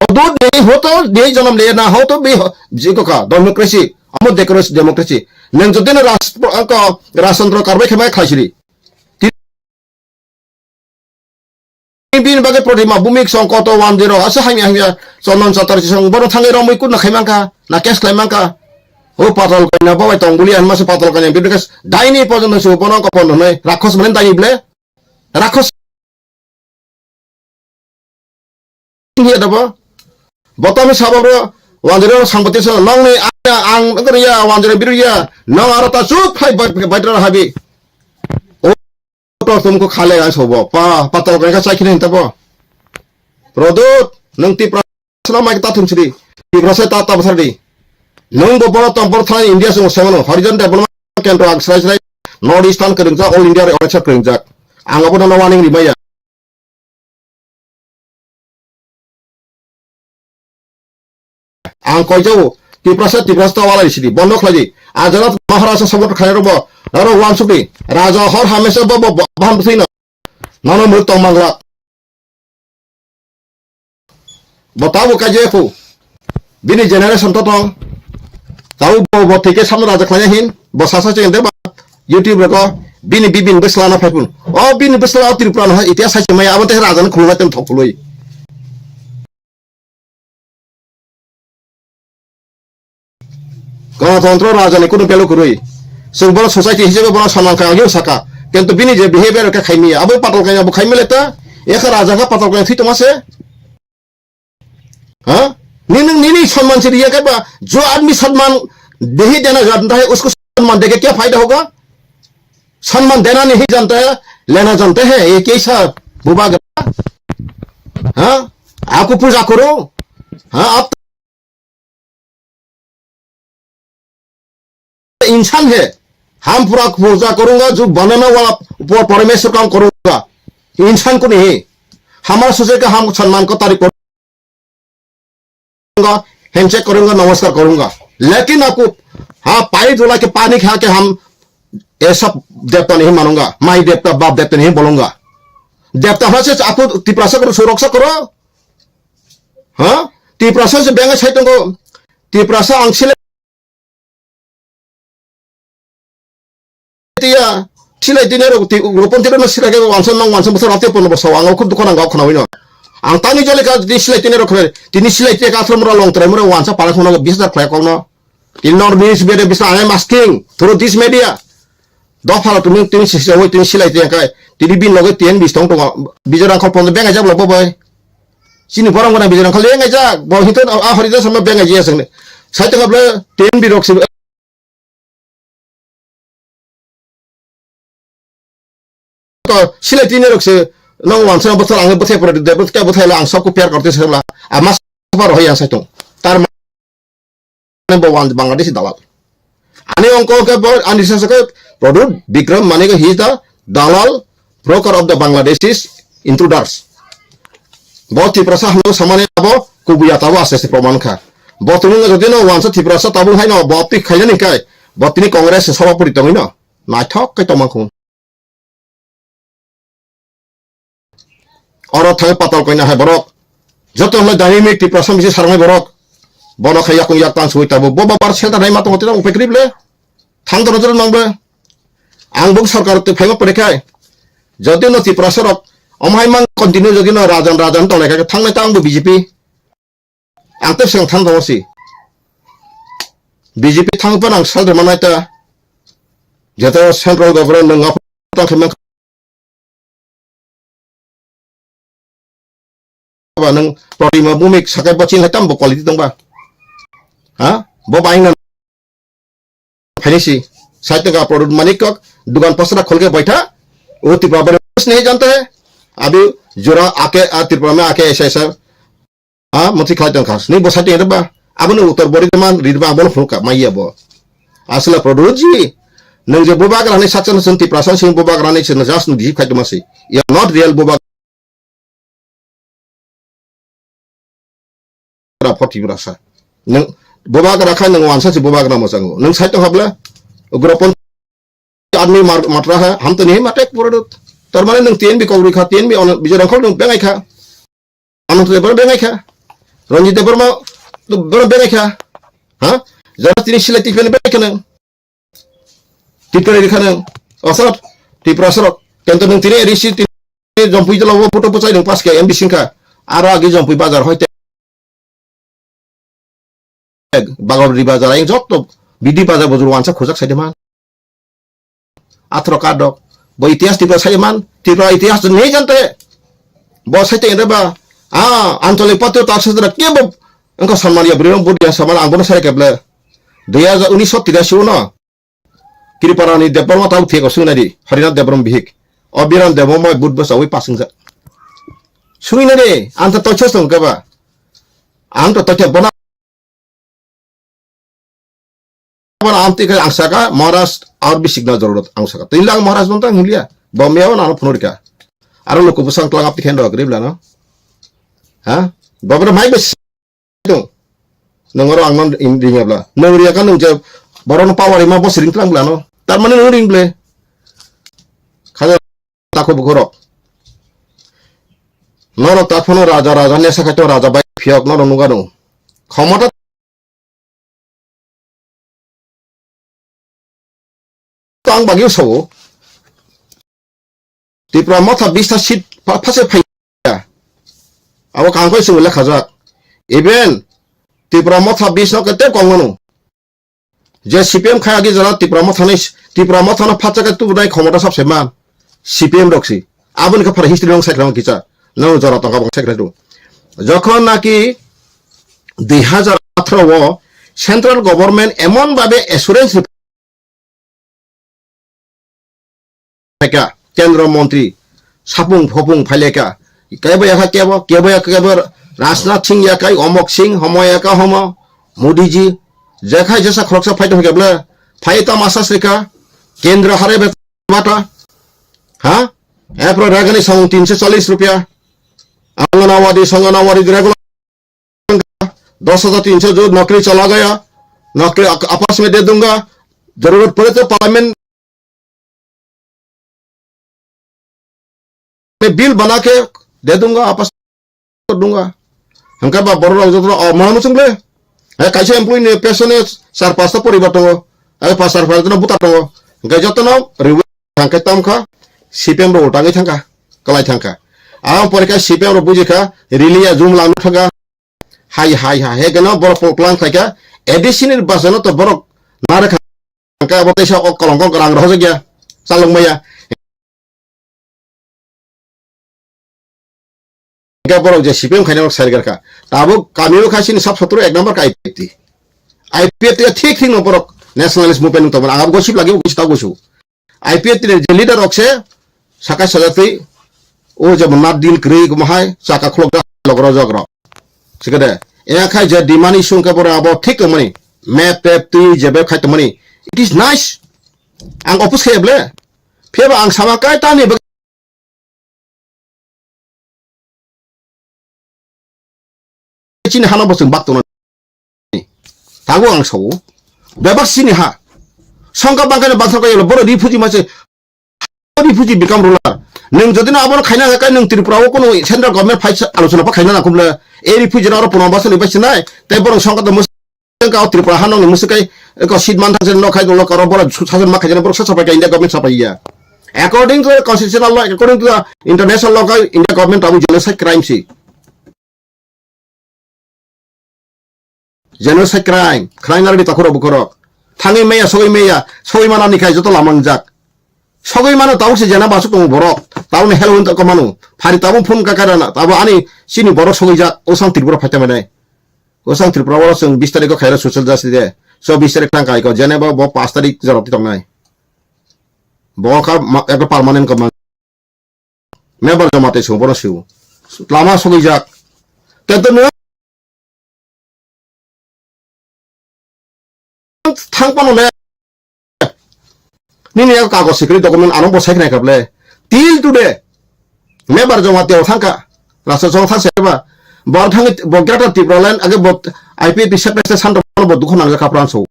Odo de hoto de jonom le na hoto be ho-, jiko ka democracy. Amo decoracy democracy. Neng joteno ras-, ko, rajtantro karbai khe bai khlaisiri. Tini bini bagwi Pratima Bhumik song koto one zero asa hamya hamya Chondon Chatterjee song bono thangwi romwi kutna khai mankha, na case khlai mankha. O patal kaina babai tong buli anma se patal kaina bini case daini pojono se bono ko pono nai rakhos mane daini ble. Rakhos hiya dabo. Botami sababro wanjero sangpati sa nongni ang ang ya wanjero biru ya nong aro ta chup phai bai bai dra habi. O to tum ko khale ai sobo pa patal ka chai khine tabo. Rodot nong ti pra sala mai ta thum sidi. Ti pra sa ta ta basar di. Nung bo boro tong boro thani India sung sengno Harijan Development Kendro ang srai srai North Eastern keringjak, All India re onek sak keringjak. Ang abo no warning rimaya. Ang koijao Tiprasa Tiprasa ta walai sidi bondo khlai di. Ajarat Maharaja sabot khlai robo aro wansukni Raja hor hamesa bo bo baham thino. Nono muruk tong mangla. Bo tabo kaje khu. Bini generation to tong. Tabo bo bo thike samno raja khlai hin. Bo sasa cheng de ba. YouTube reko bini bibin bwsla na phaipun. O bini bwsla o Tripura no ha itihas sai maya abo te raja no khulwa tem thok khului. Ganatantro raja ni kunu belo kwrwi. Chwng bono society hisabe bono saman kha ageo saka. Kintu bini je behavior khe khaimi abo patal kanya bo khaimi leta. Ekha raja kha patal kanya thwi tongma se. Ha? Nini nini samman se riya khe ba jo aadmi samman nahi dena janta hai usko samman deke kya fayda hoga? Samman dena nahi janta hai, lena janta hai, ye kaisa bubagra? Ha? Aapko puja karo? Ha? Aap to insan hai. Ham pura puja karunga, ju banana wala upor parameswar kam karunga. Insan ko nahi. Hamara sujai ka ham sanman ko tari karunga, handshake karunga, namaskar karunga. Lekin aku, ha, pai dula ke pani kha ke ham, ye sab devta nahi manunga. Mai devta, bap devta nahi bolunga. Devta hona se aku Tiprasa ko suraksa karo. Ha? Tiprasa se benga sai tongo. Tiprasa ang sile tiya, silai tini rok ti, ropon tini no sika ke wansa nang wansa bosor rati pon bosor ang khub dukhan ang khna wino. Ang tani jale ka di silai tini rok khna, tini silai tiya ka throm ra long trai mura wansa para khna bis dar khlai kong no. Tin nor news bere bisa I am asking through this media. Dopha tumi tini sisi woi tini silai tiya kai, tini bin loge tiyan bis tong tongo. Bijar ang khol pon benga jak lo boy. Sini borong gana bijar ang khol enga jak. Bo hiton a hori da sama benga jiya sangne. Sai tengah bla tiyan bi rok si to silai tini rok se nang wansa bosor ang bwthai pore de bwthai bwthai la ang sabko pyar korte se la ama sapa rohai ang saitung tar mane bo wan Bangladeshi dalal ani ongko ke bo ani sasa ke Pradyut Bikram mane ke he is the dalal broker of the Bangladeshis intruders. Bo Tiprasa hwnwi samani abo kubuya tabuk aste aste proman kha. Bo tini no jodi no wansa Tiprasa tabuk hai no bo twi khainani kai bo tini Congress ni sabapuri tongwi no naithok khe tongma khun. Oro thangwi patal koina hai borok joto hwnwi dynamic Tiprasa misi sarnai borok bono khai yakung yak tan sui tabuk bo babar center nai ma tongo tino upai krip le. Thang dono jora nang ble. Ang bung sarkar twi phaima pore khai. Jodi no Tiprasa rok omo hai mang continue jodi no rajan rajan tong lai khai thangnai ta ang bo B J P. Ang tei seng thang tongo si. B J P thang pan ang sal rwma nai ta. Jeto central government nang ngap tang khai mang ba nwng Pradyut Bhumik sakai bo chini hai tamo bo quality tong ba? Ha? Bo bai nang phaini si. Sai tong ka Pradyut Manik kok dukan pasra khol ke baitha. O Tripura bari nahi janta hai. Abhi jora aake a Tripura mein aake aisa aisa. Ha, mantri khlai tong kha. Ni bo sai tong ba. Abo ni uttor bori man ri ba abo phunuk ka maiya bo. Asla Pradyut ji. Nwng je bubagra ni saksa no chwng Tiprasa sing bubagra ni chwng just ni bihik khai tong ma si. You are not real bubagra. Tiprasa, for Tiprasa. Nwng bubagra khai nwng wansa si bubagra mo chango. Nwng sai tong habla. Ugropan army mar-, matra ha, ham to nahi mate Pradyut. Tar mane nwng T N B kok rikha, T N B ono Bijoy Rangkhol nwng bengai kha. Ananto Debbarma bengai kha. Ranjit Debbarma to Debbarma bengai kha. Ha? Jara tini silai tipen bengai kha nwng. Tipen rikha nwng. Osot, Tiprasa rok. Kento nwng tini risi tini jompui jala wo photo pochai nwng pas khe M B singkha. Aro agi jompui bazar hoite. Bagor di bazar ayang jotto bidi bazar bojor wansa khojak sai de man. Athro kadok. Bo itihas Tripura sai man. Tripura itihas to nei jante. Bo sai te ba. Ah, Anchalik Patrio ta sudra ke bo. Engko samman ya bri bo dia samman ang bono sai ke ble. Dui hajar unis so tirashi uno. Kriparani Debbarma tau thek o sungna di. Harinath Debbarma bihik. O Biran Debbarma bud basa wi pasung ja. Sungna di. Anta toichos tong ke ba. Ang to toichos bona. Aboni amtwi khe ang saka, Maharaj, ar bisik na jorurot ang saka. Tini lang Maharaj nung tang hinliya. Bo miyao nang phunuk rikha. Aro luku bwsang tlang apti khen rok ribla no. Ha? Bo bro mai bes tung. Nung oro ang non ring abla. Nung riya ka nung je borok no power ima bo siring tlang bla no. Tar mane nung ring ble. Khaja takhu bukhurok. Norok ta phano raja, raja nesa khai to raja bai phiyok norok nung ano. Khomota Tang bagwi sao. Tipra motha bista seat pha-, phase phai ya. Abo kaham khe chwng lekha jak. Even Tipra motha bis no kete kong mano. Je C P M khai agi jora Tipra motha ni, Tipra motha no phatsa khe tubunai khomota sab se man. C P M rok si. Aboni khe phara history nang sai khlai kisa. Nang jora tongkha bang sai khlai do. Jokhon naki dui hajar atharo o central government emon babe assurance phaikha, Kendra Montri sapung phopung phailekha, kebo yakha kebo, kebo yakha kebo, Rajnath Singh yakai, Omok Singh homo yakha homo, Modi ji, jekhai jesa khoroksa phai tongkha bwle, phai tamo asas lekha, Kendra hare beton bata. Ha? Epro ragani samung tinso challis rupiah. Anganawadi, sanganawadi regular. Dos hajar tinso jo nokri chala gaya. Nokri ap-, apas mein de dunga. Zarurat pade to parliament mein bill bana ke de dunga, apas kar dunga. Hingke ba borok rok joto, oh, mana muchung le. Eh, kaisa employee ni pension ni char pasta poribar tongo. Eh, pas char pasta no buta tongo. Hingke joto no riwi hingke tam kha, C P M rok ultangwi thangkha, kwlai thangkha. Ang pore khe C P M rok buji kha, rili ya jum lang thangkha. Hai, hai, hai, he gano borok plan khlai kha, A D C ni basa no to borok nare kha, hingke abo teisa o kolong kong rang rohorjak ya, chalok maya. Hingke borok je C P M khaina rok sai rwkha. Tabuk kami o kha chini sab sotro ek number kha I P F T. I P F T thik thik no borok nationalist movement wng tongmani. Ang abo gosip lagi bo gosip ta gosu. I P F T ni je leader rok se saka sajatwi o je monat din kwrwi goma hai chaka khulok da logro jogro. Sikade. Eng khai je demand issue hingke borok abo thik tongmani. Map tap twi je be khai tongmani. It is nice. Ang oppose khe ble. Phiyaba ang sama kai tamni chini hano bo chwng bak tongnani. Tabuk ang sao. Bebak chini ha. Songkha bangkha ni bathang kaya boro refugee mase. Refugee become ruler. Nwng jodi no abono khaina hwnkhe nwng Tripura o kono central government phai sa-, alochona pa khaina nangkukle. E refugee no oro Punarbasan ni bai sinai. Tei borok songkha to Ka o Tripura ha nokni mwswk kai, ko seat man thangse nok khai dong, nok aro borok sason ma khaijana, borok sa sapai ka India government sapai ya. According to the constitutional law, according to the international law, kai India government tabuk genocide crime si. Genocide crime, khlainani takhurok bukhurok. Thangwi maya, sogwi maya, sogwi manani khai joto lama wngjak. Sogwi mano tabuk se jena basuk tongo borok. Tabukni helo hwn tongkha mano. Phari tabuk phone ka kairana, tabuk ani chini borok sogwi jak, o sang Tripura phaita manai. O sang Tripura o chwng bis tarikh o khaira social justice de. So bis tarikh thang kai ko, jena bo, bo pas tarikh jorok ti tongnai. Bo kha ma-, ekta permanent ko man. Member joma te sung bono siu. Lama sogwi jak. Tento nung thang pano le. Nini yak kagos sikri document ano bo sai khnai kable. Till today. Member joma teo thangka. Rasa jong thang seba. Bo thang bo Greater Tripura Land age bo I P F T separate state santo bo dukho nang kha pran so.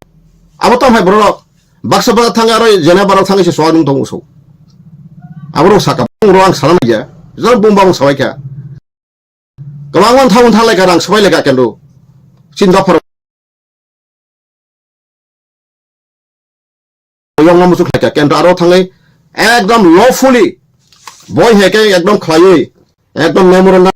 Abo tam hai borok. Baksa baksa thang aro jena borok thang se soa nung tong so. Abo rok saka bung ro ang sana ya. Jor bung bang sabai kha. Kwbangma thang thang lai ka rang sabai lai ka kendo. Chin dopha rok. Yong no muchuk khlai kha, kento aro thangwi ekdom lawfully boi hai khe ekdom khlaiwi ekdom memorandum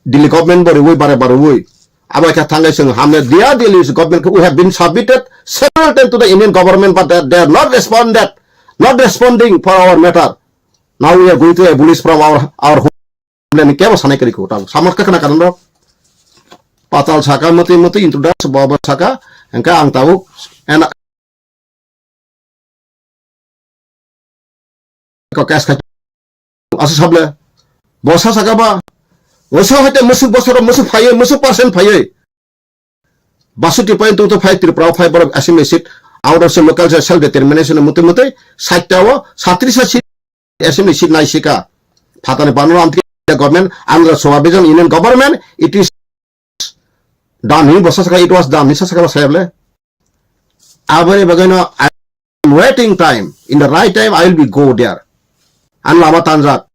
Delhi government bo riwi bare bare wi abo khe thangwi chwng hamle dear Delhi government, we have been submitted several times to the Indian government, but they, they are not responded, not responding for our matter. Now we are going to abolish from our, our homeland. Kebo sanai kari ko tabo. Samar ka kana kanan rok. Patal saka mati mati introduce baba saka. Engka ang tabo. Ena ko kas ka. Asu sable. Bosa saka ba. Bosa hoite musuk bosoro musuk phaiye, musuk percent phaiye. Basoti point two to five Tripura o five borok assembly seat out of local self determination muti muti site o satris seat assembly seat nai sika. Phatani bano amtwi government, Andhra Sabha Vision Union government, it is done. Ni bosa saka it was done. Ni saka ba sayable. Aboni bagwi no I am waiting time. In the right time, I will be go there. An lama tanjak.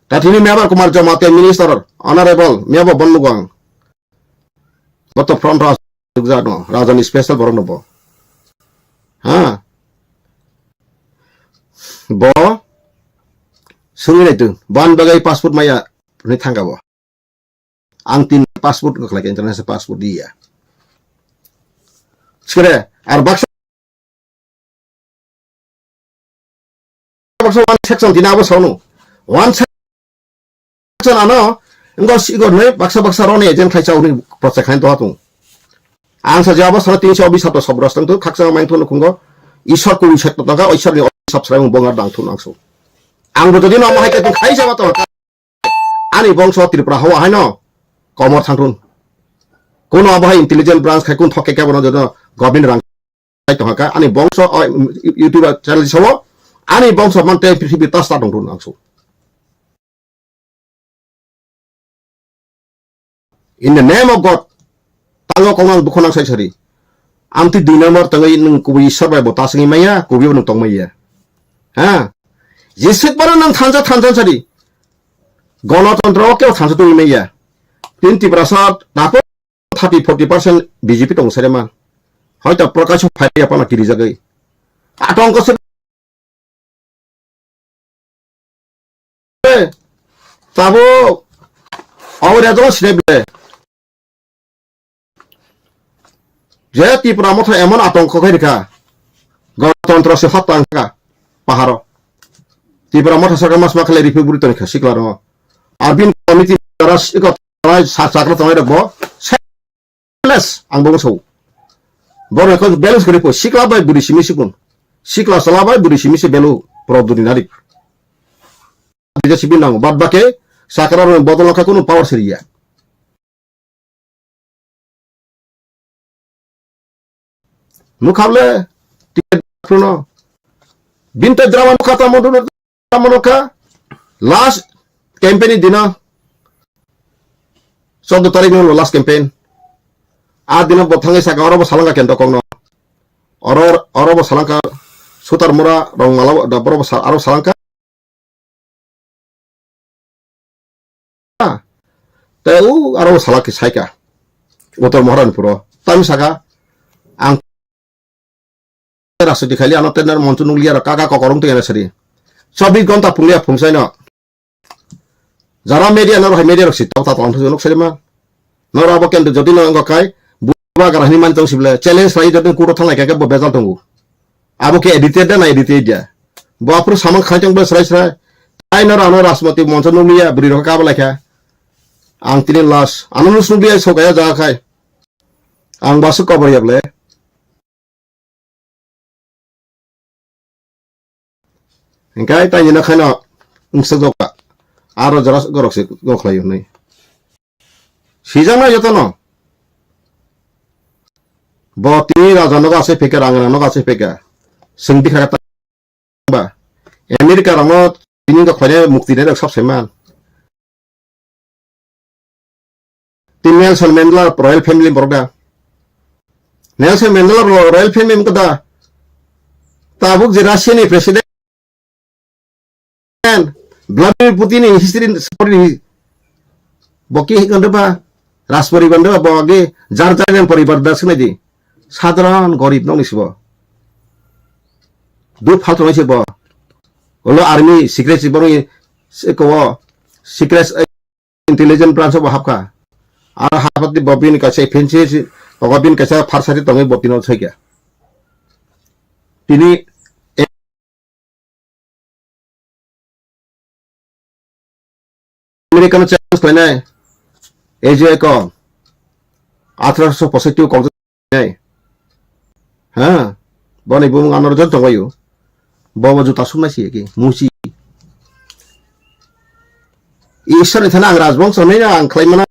Ta tini Mebar Kumar Jamatia minister, honorable, miyabo bonnugang. Boto front house jagno, rajani special borok no bo. Ha? Bo sungwi naitu, ban bagai passport maya ni thangka bo. Ang tin passport ko khlai international passport dia. Sikere, ar baksa baksa one section dina abo saunu. One section ano, ngo sigo noi baksa baksa roni agent khai chauni project khai to hatung. Ang sa jabo sana tin so bis hato sobros tang tu khaksa main thunu khungo. Isor ku isor to tangka, isor ni subscribe bongar dang thun angso. Ang bo jodi no mahai ke khai jaba to. Ani bongso Tripura hawa haino komor thangthun. Kuno abo hai intelligent branch khai kun thokke kebo no jono government rang tongkha, ani bongso o YouTube channel sao, ani bongso man tei prithibi ta start tong run ang so. In the name of God, tango kong ang dukho nang sai sari. Amtwi dui number tangwi nwng kubui Isor bai bo ta singwi maya, kubui bo nwng tong maya. Ha? Jeswk baro nwng thansa thansa sari. Gonotontro o kebo thansa tongwi maya. Tin Tiprasa dapo thirty forty percent B J P tong sare man. Hoito Prakash phai ya pana kiri jagai. Atong ko se tabuk, abo rejalo sinai ble. Je Tipra Motha emon atongko khe rikha, Gotantro se hot tang kha paharo. Tipra Motha sarkar mas ma khle riphi buri toni kha sikla ro. Arbin committee ras iko sa sakra tongnai rok bo less, ang bo sao. Borok khe balance khe ripho, sikla bai buri simi sikun. Sikla sala bai buri simi se belu pro duni narik. Dija sibi nango, bad bake sakra rok bodol kha kunu power siriya. Nukha le, ticket phuno. Binta drama nukha tamo, tamo nukha. Last campaign ni dino. Chaudo tarik no last campaign. A dino bo thangwi saka oro bo salanga kento kokno. Oro, oro bo salangka Sutar Mura rong mala bo, da boro bo sa-, aro salangka. Te u aro salak saika. Utor Moharanpuro. Tam saka ang rastri khali ano tender montu nukliya ro kaka kokorong tengena sari. Chobbish gonta phungya phungsaino. Jara media noro hai media rok si tau ta tong thung nuk sari ma. Noro abo kendo jodi no wngkha kai buba gara hini man tong sibla challenge lai jodi kudo thanglai khe bo bejal tongo. Abo khe edited da na edited ya. Bo aphuru samang khai tong bla srai srai. Ai noro ano Rashmati moncho nukliya bwrwi rok kaba lai kha. Ang tini last. Ano nus nukliya sokaya jaga khai. Ang basu cover ya ble. Hingkai tani no khaino wngsa jokha. Aro jora gorok se gokhlai hwnwi. Sijak na jotono. Bo tini raja nogo asai pheka, rang rang nogo asai pheka. Swng dikha ta ba. America rangno tini wngkha khoide mukti nairok sab saiman. Tini Nelson Mandela royal family borok da. Nelson Mandela ro-, royal family wngkha da. Tabuk je Russia ni president Vladimir Putin ni history ni story ni bo ki hikon da ba. Raj poribar da ba bo age jar jar poribar da sinai di. Sadharan gorib nokni sibo. Duk falto nai sibo. Olo army secret sibo ni se ko secret intelligence branch bo hapkha. Aro hapati bo bini kaisa fancy si, ogo bini kaisa pharsari tongwi bo tino soikha. Tini American challenge khlainai A J ko athroso posaitwi kok nai. Ha? Boni bumung ano jon tongbaio. Bobo juta sumnai si ki musi. Ishwar ni thana ang rajbongso nai ang khlai mana.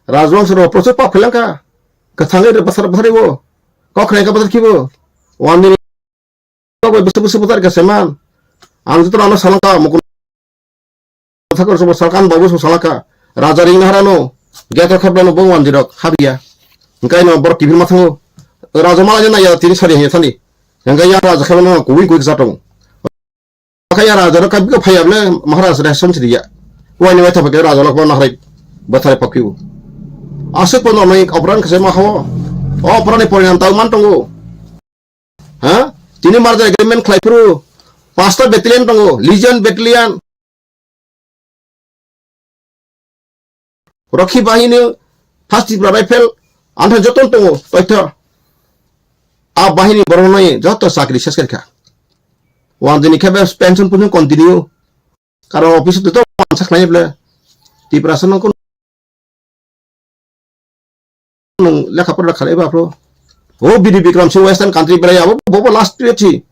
Rajbongso ro prochur pap khlai langkha. Kwthangwi basar basar bo. Kok khnai ka basar khibo. Wan ni kok bai busu busu basar ka seman. Ang jutra ano salangka mukun. Thakur sobo salkan babu so salaka. Raja ring harano. Geto khablano bong wanjirok habiya. Engkai no borok kibir mathango. Raja mala jana ya tini sari hanya thani. Engkai ya raja khablano kuwi kuwi jatong. Kaya raja no kabiko phaya ble Maharaj re som siriya. Wani wai thapa ke raja lok nahrai bathare pakyu. Asuk pono noi opran khase ma ho. Opran ni porinam tau man tongo. Ha? Tini merger agreement khlai phuru pasta battalion tongo, Legion battalion. Rokhi bahini, first Tipra Rifle, antha joton tongo, toitho. A bahini borok nai joto chakri ses kha. Wan dini khe pension pun continue. Karon office to to sak nai ble. Tipra sanang kun nwng lekha pora khalai ba phro. O B D Bikram Singh Western country berai abo bobo last period si.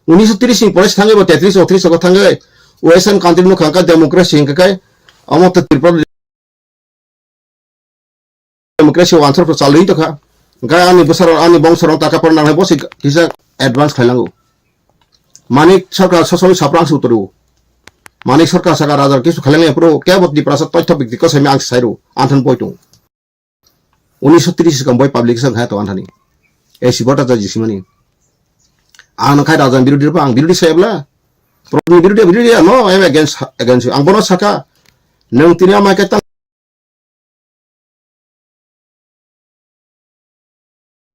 Unisho tris ni pore thangwi bo tetris otris o thangwi Western country no khangka democracy hingka kai amo to Tripura democracy wansar ko chalwi to kha. Hwnkhe ani bwsarok, ani bongsorok taka porna nangnai, bo se kisa advance khailango. Manik Sarkar sosoi saprang se uturu. Manik Sarkar saka rajar kisu khailangnai, phuru kebo Tiprasa toitho bikti kosaimi ang sairo, anthon poitung. Unisho tris sikang boi publication khai to anthani. Ei si bota ja jisimani. Ang nang khai raja birodi pa, ang birodi saya bla. Problem birodi, birodi ya, no, I am against, against you. Ang bono saka, nang tini amai ke tang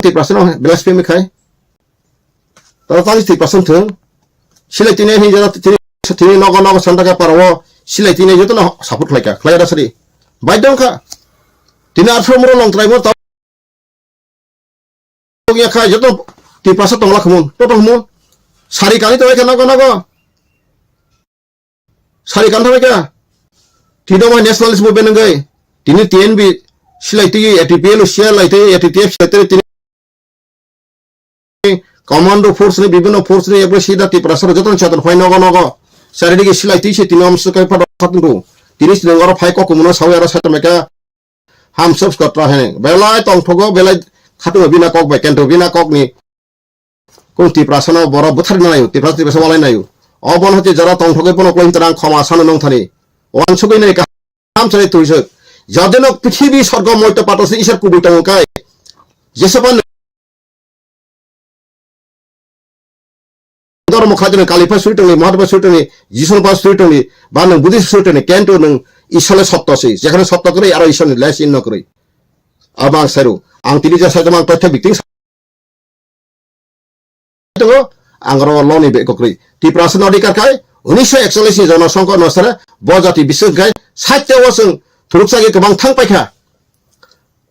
Tiprasa no blasphemy khai. Tara tang Tiprasa thung. Silai tini hin jana tini, tini nogo nogo santa ka paro. Silai tini joto no support khlai ka. Khlai da sari. Bai dong kha. Tini arphuh moro long trai mo tau. Ya kha joto Tiprasa tongla khumun. Toto khumun. Sari kani to kha nogo nogo. Sari kantha kha. Tino mai nationalist movement ngai. Tini T N B silai twi, A T P L silai twi, A T T F silai twi, tini commando force ni, bibhinno force ni, ekbar sida Tiprasa joto ni chetan phai nogo nogo. Sari digi silai twi se tini om sukai pado khatung. Tini sini oro phai kok kumuno sawi aro satameka. Ham subscribe tra hene. Belai tongthogo, belai khatung bina kok bai, kento bina kok ni. Kung Tiprasa no borok bwthar na nayo, Tiprasa, Tiprasa walai nayo. O bon hote jara tongthogwi bono kloi hinta nang khoma sano nong thani. Wan sugwi nai kaham chale tuisuk. Jadeno prithibi sorgo moito pato se isar kubui tongo kai. Jesoba Dhormo khaitoni Kali pha suri tongni, Mahatma suri tongni, Jisu pha suri tongni, ba nwng Buddhist suri tongni, kento nwng Isole sotto si. Jekhane sotto kwrwi, aro Isolni less in no kwrwi. Abo ang sairu. Ang tini ja saitama ang toitha biting tongo, ang oro loni be kwrwi. Tiprasa no adhikar khai, unisho ekchollish ni jonosongkho no sare, bo jati bising khai, sait o chwng thuruksa ge kwbang thang paikha.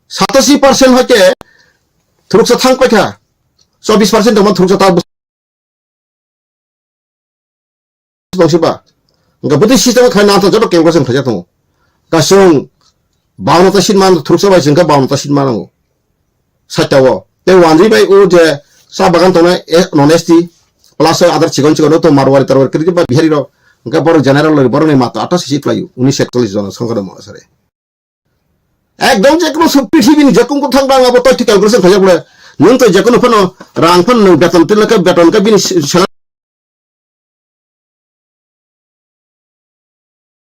Satasi percent hoite thuruksa thang paikha. Chobbish percent tongma thuruksa ta bwswk tongsiba. Hwnkhe bwtwi system khlai nang joto calculation khlaijak tongo. Kasung bawanno ta seat man thuruksa bai chwngkha bawanno ta seat manango. Saitao. Tei wanjwi bai o je cha bagan tongnai, eh, non S T, plus adar chikon chikon to Marwari Tarwari kwrwi ba Bihari rok. Hwnkhe borok general rok borokni mato atta seat khlaio. Unisho ekchollish jona songkha de mo sare. Ekdom je kono sub prithibi ni je kung kung thang dang abo toitha calculation khaijak bole. Nwng to je kono phano rang phano nwng beton tin lakha beton ka bini salary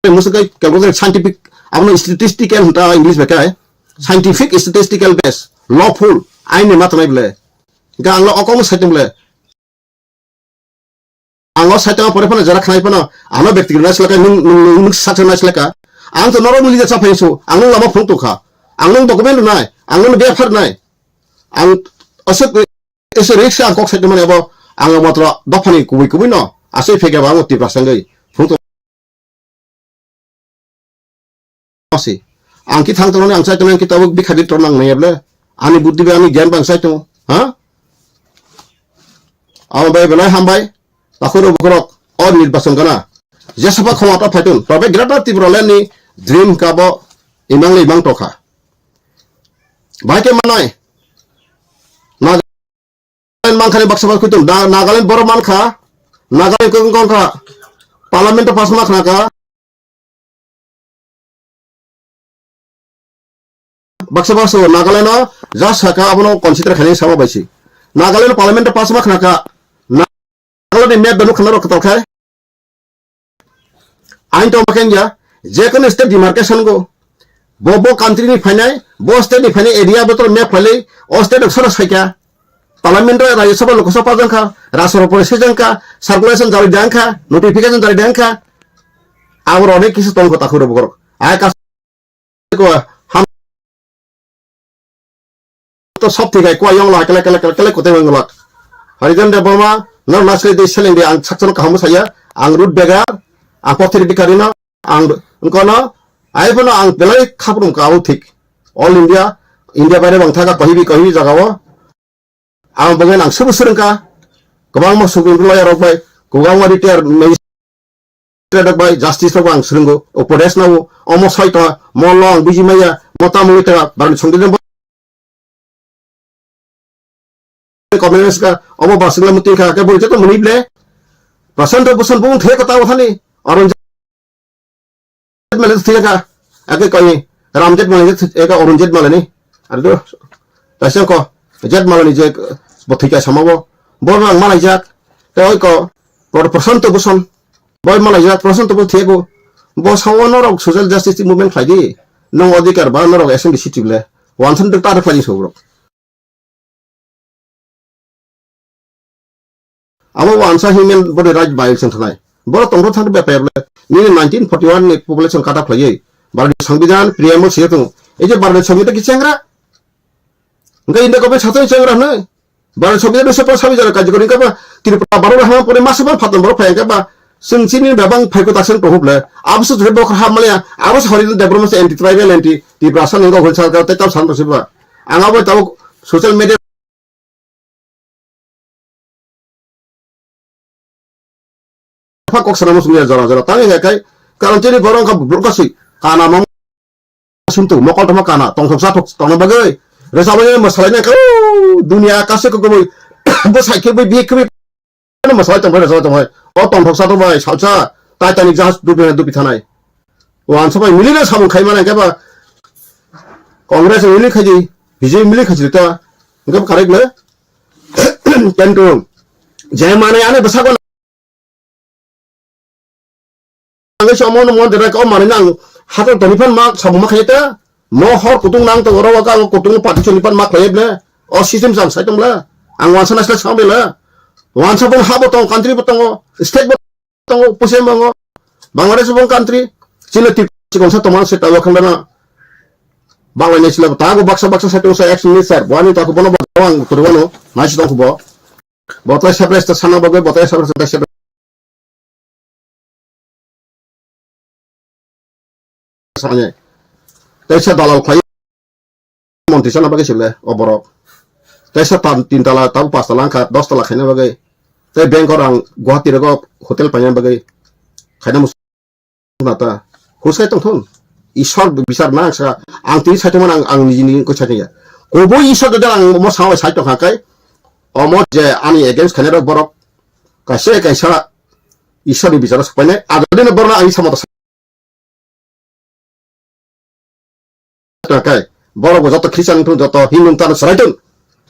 musukai calculation scientific abono statistical hinta English bai kai. Scientific statistical base lawful aini ma tanai bole. Ga ang lo okong saitung bole. Ang o site o pore phano jora khnai phano ano bekti nai selaka nung nung nung saksa nai selaka. Ang to norok mili ja chaphai su ang nung lama phung tokha. Ang nung document nai, ang nung befar nai. Ang asuk ese risk ang kok site mane abo ang matro dophani kubui kubui no asai phege ba ang Tiprasa sangwi phung to. Masi. Ang ki thang tongnani ang chai tongnani ki tabuk bikha di tongnang nai ble. Ani buddhi bai ani gyan bang chai tongo. Ha? Abo bai belai hambai. Takhuro bukrok o nirbachon gana. Jesapa khoma ta phaitun. Tobe Greater Tipraland ni dream kabo imang le imang tokha. Bai ke manai. Na Nagaland mankha ni baksa baksa kuitung. Da-, Nagaland borok mankha. Nagaland kung kung kha. Parliament o pass ma khna kha. Baksa baksa Nagaland o ja saka abono consider khaini sama baisi. Nagaland o parliament o pass ma khna kha. Nagaland ni map benu khna rok kwtal khai. Ain tongma khe wngya, je kono state demarcation go, bo, bo country ni phainai, bo state ni phainai area bo to map phailai, o state rok sono saikha, parliament o Rajya Sabha Lok Sabha jang kha, Rajya Sabha pore se jang kha, circulation jari dang kha, notification jari dang kha, abo rok onek kisu tong kho takhuk rok borok. Ai kas ko ham to sop thik hai, kua yong la kele kele kele kele kote wng lak. Harijan Debbarma, no nasle de seleng de ang sakchano kaham saya, ang root begar, ang pothir bikari no, ang kono, ai bono ang belai khaprum ka au thik. All India, India baire bang thaga kahibi kahibi jaga o. Ang bangin ang subu surungka, kwbangma subu lawyer rok bai, kwbangma retired magistrate rok bai, justice rok bai ang surungo, upodesh nao, omo soi tongha, mo lo ang buji maya, mo tamo wngwi tongha, barni songdi jembo. Comment ka, omo basingla muti kha, ke bori joto muni ble. Prashanto Bhushan bung the kota uthani, Arun Jaitley thika, ake koi Ram Jaitley eka Arun Jaitley ni. Ado, taisang ko, Jet Malani je bo thwikha sama bo. Bo nang malaijak. Tei oi ko Pro-, Prashanto Bhushan. Bo malaijak Prashanto Bhushan thwiyago. Bo sao norok social justice movement khlai di. Nong odhikar ba norok assembly seat le. Wansan de tar khlai so borok. Abo wansa human body right violation thanai. Borok tongthok thangdi bepai ble. Nini nineteen forty-one ni population cut off khlaiwi. Bharati Songbidan preamble siyok tongo. Ei je Bharati Songbidan ki chengra? Hingke India government satung chengra hwnwi. Bharati Songbidan ni sepa sabi jara kajikori hingke ba Tripura Bharati hama pore masa ba phatang borok phai hingke ba chwng chini bebang phaiko taksang tongo ble. Abo se jore bokra hap maliya. Abo se hori development se anti tribal anti Tiprasa nungko hon sarkar te kap san rosiba. Ang abo tabo social media Pha kok sana muchung ya jora jora tang ya kai. Karon chini borok wngkha borok kasi kana mang sintu mokol tama kana tongthok sathok tongna bagwi. Resa bagwi masalai na kai. Dunia kase kok gwi. Bo sai khe bai bi khe bai. Masalai tong bai resa tong bai. O tongthok sathok bai salsa Titanic jahaj dubi dubi thanai. Wansa bai mili na samung khai mana khe ba Congress mili khaji, B J P mili khaji ta. Hingke karik le. Kentu. Jai mane ane bwsako Ang se omo no mon dera ko mani nang hato toni phan ma sabu ma khaye ta. Mo hor kutung nang to oro ka kutung pati choni phan ma khaye ble. O system jam sai tong ble. Ang wansa na sila sang ble. Wansa bon habo tong country bo tongo, state bo tongo, pusi bongo. Bangladesh bon country. Chile tip sikon sa tomang se tawa khanda na. Bangla ni sila ta go baksa baksa sai tong sa action minister. Bo ani ta ko bono bo ang turu bono. Nai si tong ko bo. Bo tai separate ta sana bagwi bo tai separate ta separate. Sanye. Tei se dalal khlai montri sana bagwi sile o borok. Tei se tam tin tala, tam pas tala wngkha, dos tala khaina bagwi. Tei bank o rang Guwahati rogo hotel paina bagwi. Khaina mus-, na ta. Husai tongthun. Isor bisar na sa ang tini sai tongmani ang, ang niji niji koi sai tongya. Kubui Isor jodi ang mo sawi sai tongkha kai. Omo je ani against khaina rok borok. Kaisa kaisa Isor ni bisar sakpainai. Agadi no borna ang sama ta kai. Borok bo joto Christian wngthung, joto Hindu wngthung, chwrai thung.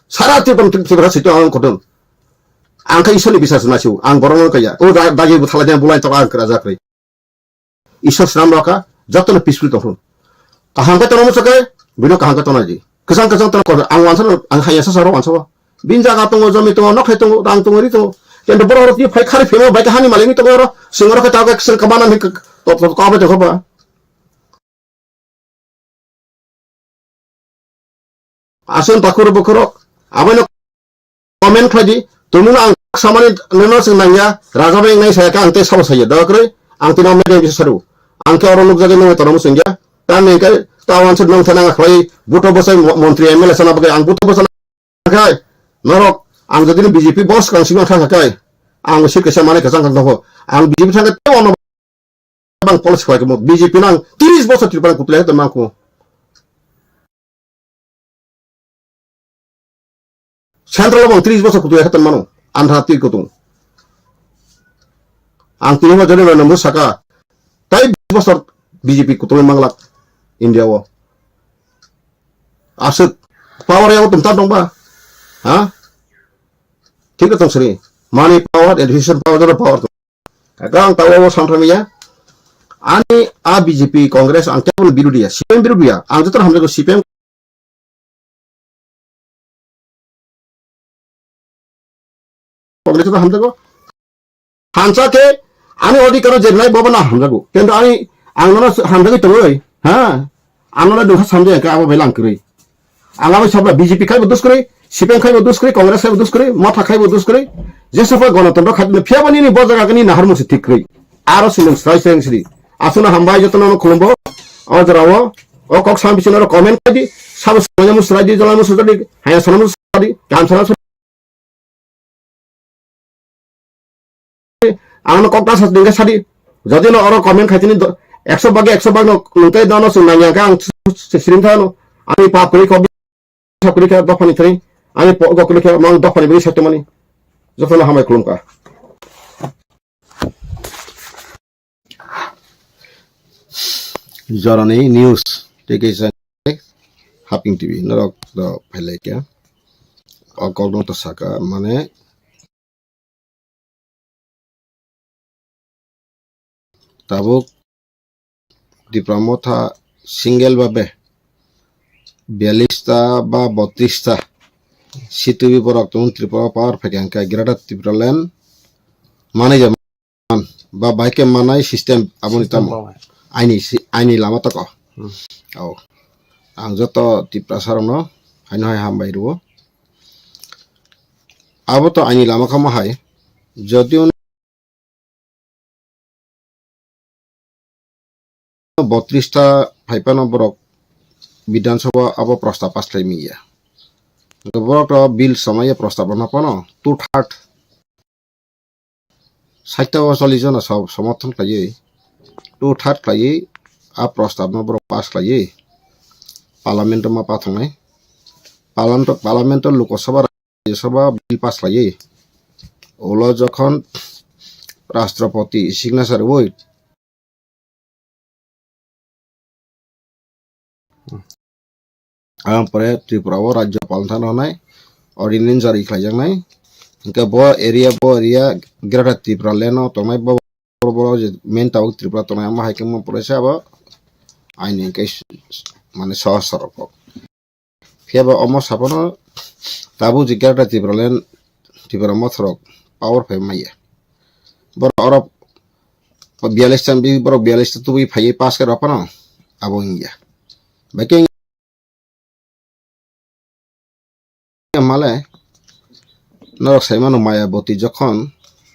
Sara Tripura, Tripura sitio ang kothon. Ang khe Isor ni biswas nasiu, ang borok no kaya. O da-, dagi bo thalai bulai tok ang kra jakri. Isor swnam rokha, joto no peaceful tongthun. Kaham khe tono muchake, bino kaham khe tono di. Kwchang kwchang tono kor, ang wansa no, ang haya sa saro wansa bo. Bin jaga tongo, jomi tongo, nokhai tongo, rang tongo, ri tongo. Kento borok rok phai khari phemo, bai kahani malai ni tongo ro, singoro khe tago khe sing kamana ni k-, top top kabe tongo ba. Aswng takhurok bukhurok, abono comment khlai di. Tumungno ang samani nono swng nangya, raja bai wngnai saya khe ang tei sabo saya, daya kwrwi ang tino media bisa saru. Ang khe oro nukjagwi nungwi tono swngya. Tamni hwnkhe ta wansuk nong thana khlai buto bwsai mo-, montri M L A sana bagwi ang buto bwsai khai norok ang jodi B J P bos kang singno thangkha khai ang sir kaisa manai kwchang kang tongo. Ang B J P thangkhe tei ono bang policy khlai tongmo. B J P nang tris bosor Tripura kutulai tongma kho. Central bang tris bosor kutulai tongmano. Andhra twi kutung. Ang tini ma jodi ma namo saka. Tai bis bosor B J P kutulai manglak India o. Aswk power yago tum ta dongba. Ha? Thik tong sri. Money power, education power, joto power. Kaga ang tawa o samthamiya. Ani a B J P, Congress, ang kebon birodhi ya, C P M birodhi ya. Ang joto hamjago C P M. Congress joto hamjago. Hansa khe ani odhikaro jernai bobo na hamjago. Kintu ani ang nono hamjagwi tongoi. Ha? Ang nono dukha samjaya khe abo belai ang kwrwi. Ang abo sabra B J P khaibo dus kwrwi, C P M khaibo dus kwrwi, Congress khaibo dus kwrwi, Motha khaibo dus kwrwi. Jesa pha Ganatantro khaitino phiya bani ni bo jaga kani nahar mungsi thik kwrwi. Aro sinung srai seng sri. Asuna hambai jotono no khulumbo. O jora o, o kok sam bisino ro comment khai di. Sabo sumanya musrai di, jala musrai di, haya sana musrai di, gam sana Ang no kok ta sa dingka sadi. Jodi no oro comment khaitini do-, ekso bagi ekso bag no nungtai dono sung nangya khe ang s-, s-, siring thano. Ani pap kri kok sa kri khe dophani thani. Ani po go kri khe mang dophani bini sakto mani. Jotono hambai khulumkha. Jorani news tei kaisa Haping T V norok do phailai kha. o kokno to saka, mane tabuk Tipra Motha single babe biyalista ba botista C T V borok tong Tripura power phaikha hwnkhe Greater Tipraland manwi ba bai khe manai system aboni tamo. System ba bai. Aini si-, aini lama tako. Hmm. Oh. Ang joto Tiprasa rokno haino hai hambai rwo. Abo to aini lama kamo hai. Jodi botris ta phai phano borok Bidhan Sabha abo prostab pass khlai manya. Borok to bill somaya prostab rwna phano two third Saita o chollish jona so-, somorthon khlaiwi, two third khlaiwi a prostab no borok pass khlaiwi parliament o ma pathangnai. Parliament, parliament o Lok Sabha, Rajya Sabha bill pass khlaiwi, ulo jokhon Rashtrapati signature rwui Ang pore Tripura o Rajyapal thani rwnai, ordinance jari khlaijaknai. Hwnkhe bo area, bo area Greater Tipraland o tongnai, bo, bo, bo je main tabuk Tripura tongnai, omo hai khe omo pore se abo aini hwnkhe s-, s-, mane sohor sorok kok. Phiya ba omo sabono tabuk je Greater Tipraland, Tipra Motha rok power phai maya. Borok oro biyalista, borok biyalista tubui phaiwi pass khe rw phano abo wngya. Bai khe male norok sai mano Mayawati jokhon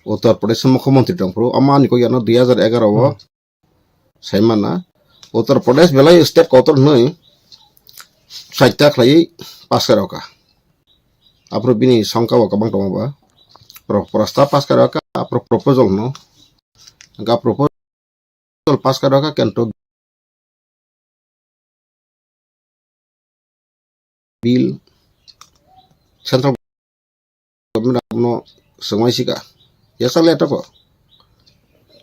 Uttar Pradesh mukhyamantri tongphuru, omo ani kok yano dui hajar egaroh o Hmm. sai mana Uttar Pradesh belai state kotor hwnwi saita khlaiwi pass khe rw kha. Aphuru bini songkha bo kwbang tongo ba. Pro-, prostab pass kha rw kha, aphuru proposal no. Hwnkhe proposal pass kha rw kha, kintu bill central government abono swngmai sika. Yasa le toko.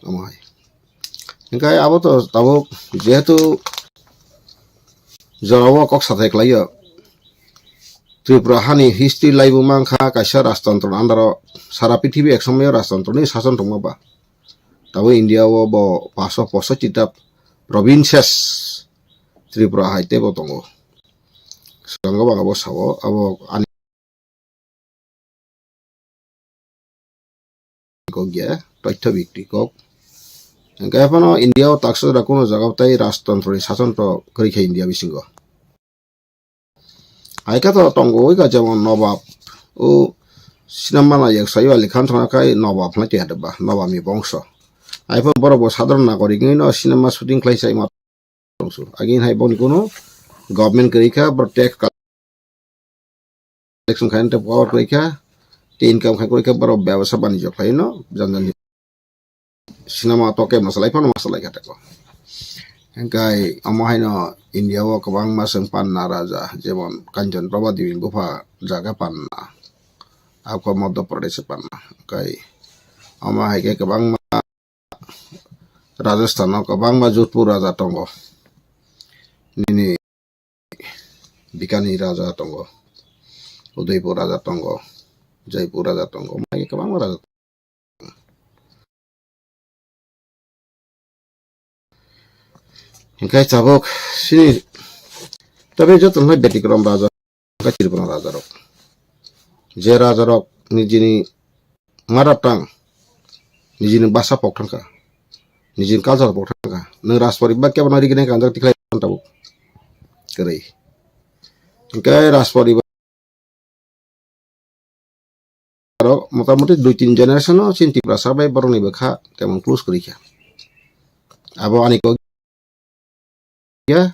Omo hai. Hwnkhe abo to tabuk jehetu jorao kok sathai khlaio. Tripura hani history laibu mankha kaisa rajtantro ni under o, sara prithibi ek somoyo rajtantro ni sason tongma ba. Tabuk India o bo paso poso chita provinces Tripura hai teibo tongo. Swkango bang abo sao, abo ani kok ya, toitho bikti kok. Hwnkhe phano India o taksa jora kuno jaga o tei rajtantro ni sason to kwrwi kha India bisingo. Hai khe to tongo oi kha jemon Nobab. O sinema na yak sayo Ali Khan thangna khai Nobab hwnwi twi hade ba, Nobab ni bongso. Hai phano borok bo sadharon nagorik wngwi no sinema shooting khlai sai ma tongsu. Agin hai boni kuno government kwrwi kha, borok tax collection khai tei power kwrwi kha, tei income khai kwrwi kha, borok bebasa banijyo khlai no, jan jan ni sinema to khe masalai phano masalai kha teko. Hwnkhe omo haino India o kwbangma chwng panna raja, jemon Kanchan Prabha Devi ni bupha jaga panna, akho Madhya Pradesh panna. Hwnkhe omo hai khe kwbangma Rajasthan o kwbangma Jodhpur raja tongo. Nini Bikani raja tongo, Udaipur raja tongo, Jaipur raja tongo, mai kwbangma raja tongo. Hingke tabuk sini tabe joto no betikrom raja, hingke Tripura raja rok. Je raja rok nijini mother tongue, nijini basa pok thangkha, nijini culture pok thangkha. Nwng Rajparibar kebo no rigini kanjak tikhlai tabuk. Kwrwi. Hingke Rajparibar aro motamoti dui tin generation o chini Tiprasa bai borokni bwkha temon close kwrwi kha. Abo ani kok ya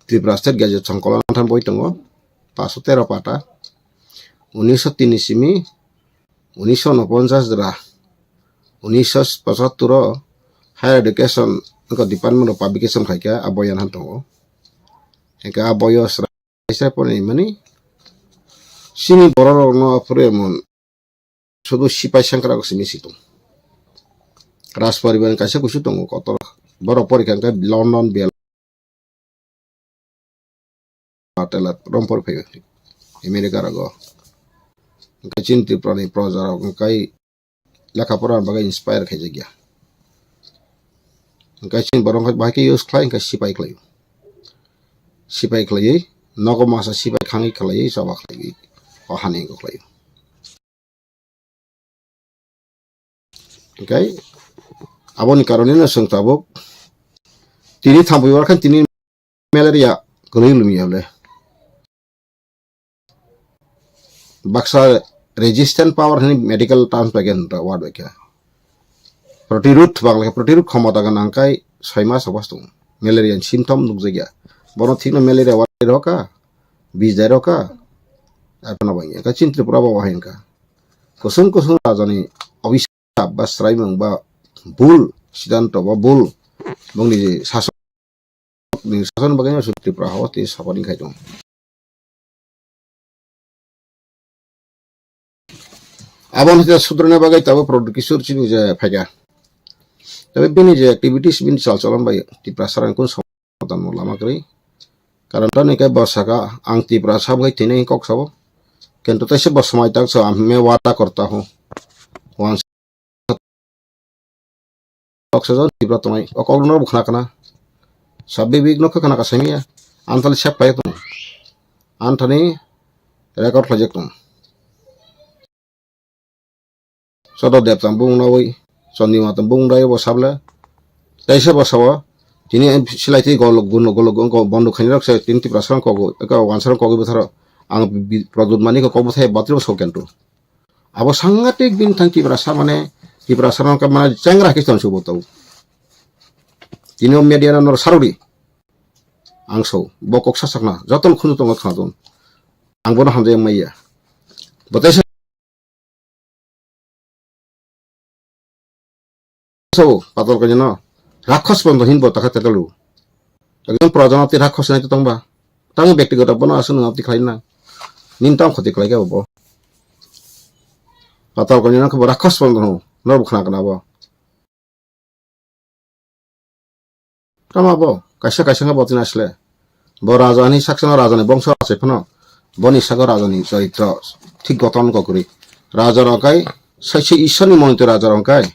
Tripura State Gazette Songkolo nangthan boi tongo, paso tero pata, unisho tin ni simi unisho unoponchas jora, unisho pochattor o Higher Education wngkha Department of Publication khaikha, abo yan han tongo. Hingke abo yo sra-, srai pore mani chini borok rok no phuru emon sudu sipai sengkrak simi si tong. Rajparibar kaisa kusu tongo kotor. Borok porikha hingke London, Bel-, Patelat, rompor phaio, America rogo. Hwnkhe chini Tripura ni proja rok hwnkhe lekha pora bagwi inspire khaijak ya. Hwnkhe chini borok hwnkhe bahai khe use khlai hwnkhe sipai khlai o. Sipai khlaiwi nogo masa sipai khangwi khlaiwi choba khlaiwi o hani wngkha khlai o. Hwnkhe aboni karonwi no chwng tabuk tini thampui bar khe tini malaria kwrwi lumi ya le. Baksa resistant power hwnwi medical terms bai khe hwnwi word bai khe. Protirudh bangla khe protirudh khomota gwnang kai soi mas obas tongo. Malaria ni symptom nukjakya. Bono thikno malaria wari roka, bijai roka. Aphano bai khe chini Tripura bo wahai wngkha. Kusung kusung rajani obisap ba swraimung ba bul siddhanto ba bul bongni je sason ni sason bagwi no Tripura hao tei sapaning khai tongo. Aboni hwnkhe sudrana bagwi tabuk Pradyut Kishore chini je phaikha. Tei bini je activities bini chal cholon bai Tiprasa rang kun somodan no lama kwrwi. Karon toni khe bo saka ang Tiprasa bai tini kok sabo. Kintu tei se bo swmai tak so, "Main wada karta hoon." Wan Oxygen tibra tongnai. O kok no bo khna khna. Sabbi bik no khna ka samiya. Antali sep pai tong. Antani record khlai jak tong. Sodo dep tam bung na oi. Chondima tam bung dai bo sable. Taisa bo sawa. Tini silai ti gol gun gol gun ko bondo khani rok se tin Tiprasa rang ko ko wansa rang ko ko betharo. Ang bi-, Pradyut Manik ko ko bethai batri bo sok kentu. Abo sangatik bini thang Tiprasa mane, Tiprasa no khe mane chengra khe tonsu bo tau. Tini o media no nor sarudi. Ang so, bo kok sasakna, joto no khunu tongo khna don. Ang bono hamjai maya. Bo tei so, patol kanya no. Rakhos bondo hin bo takha tetalu. Ekdom projana te rakhos nai to tongba. Tang bektigoto bono aswk nang abdi khlai na. Nin tang khoti khlai khe bo. Patol kanya no khe bo rakhos bondo no. Nor bo khna kana bo. Tama bo, kaisa kaisa wngkha bo tini asle. Bo raja ni saksa no raja ni bongso achai phano. Boni sago raja ni choritro thik goton ko kwrwi. Raja rok kai saisi Ishwar ni monito raja rok kai.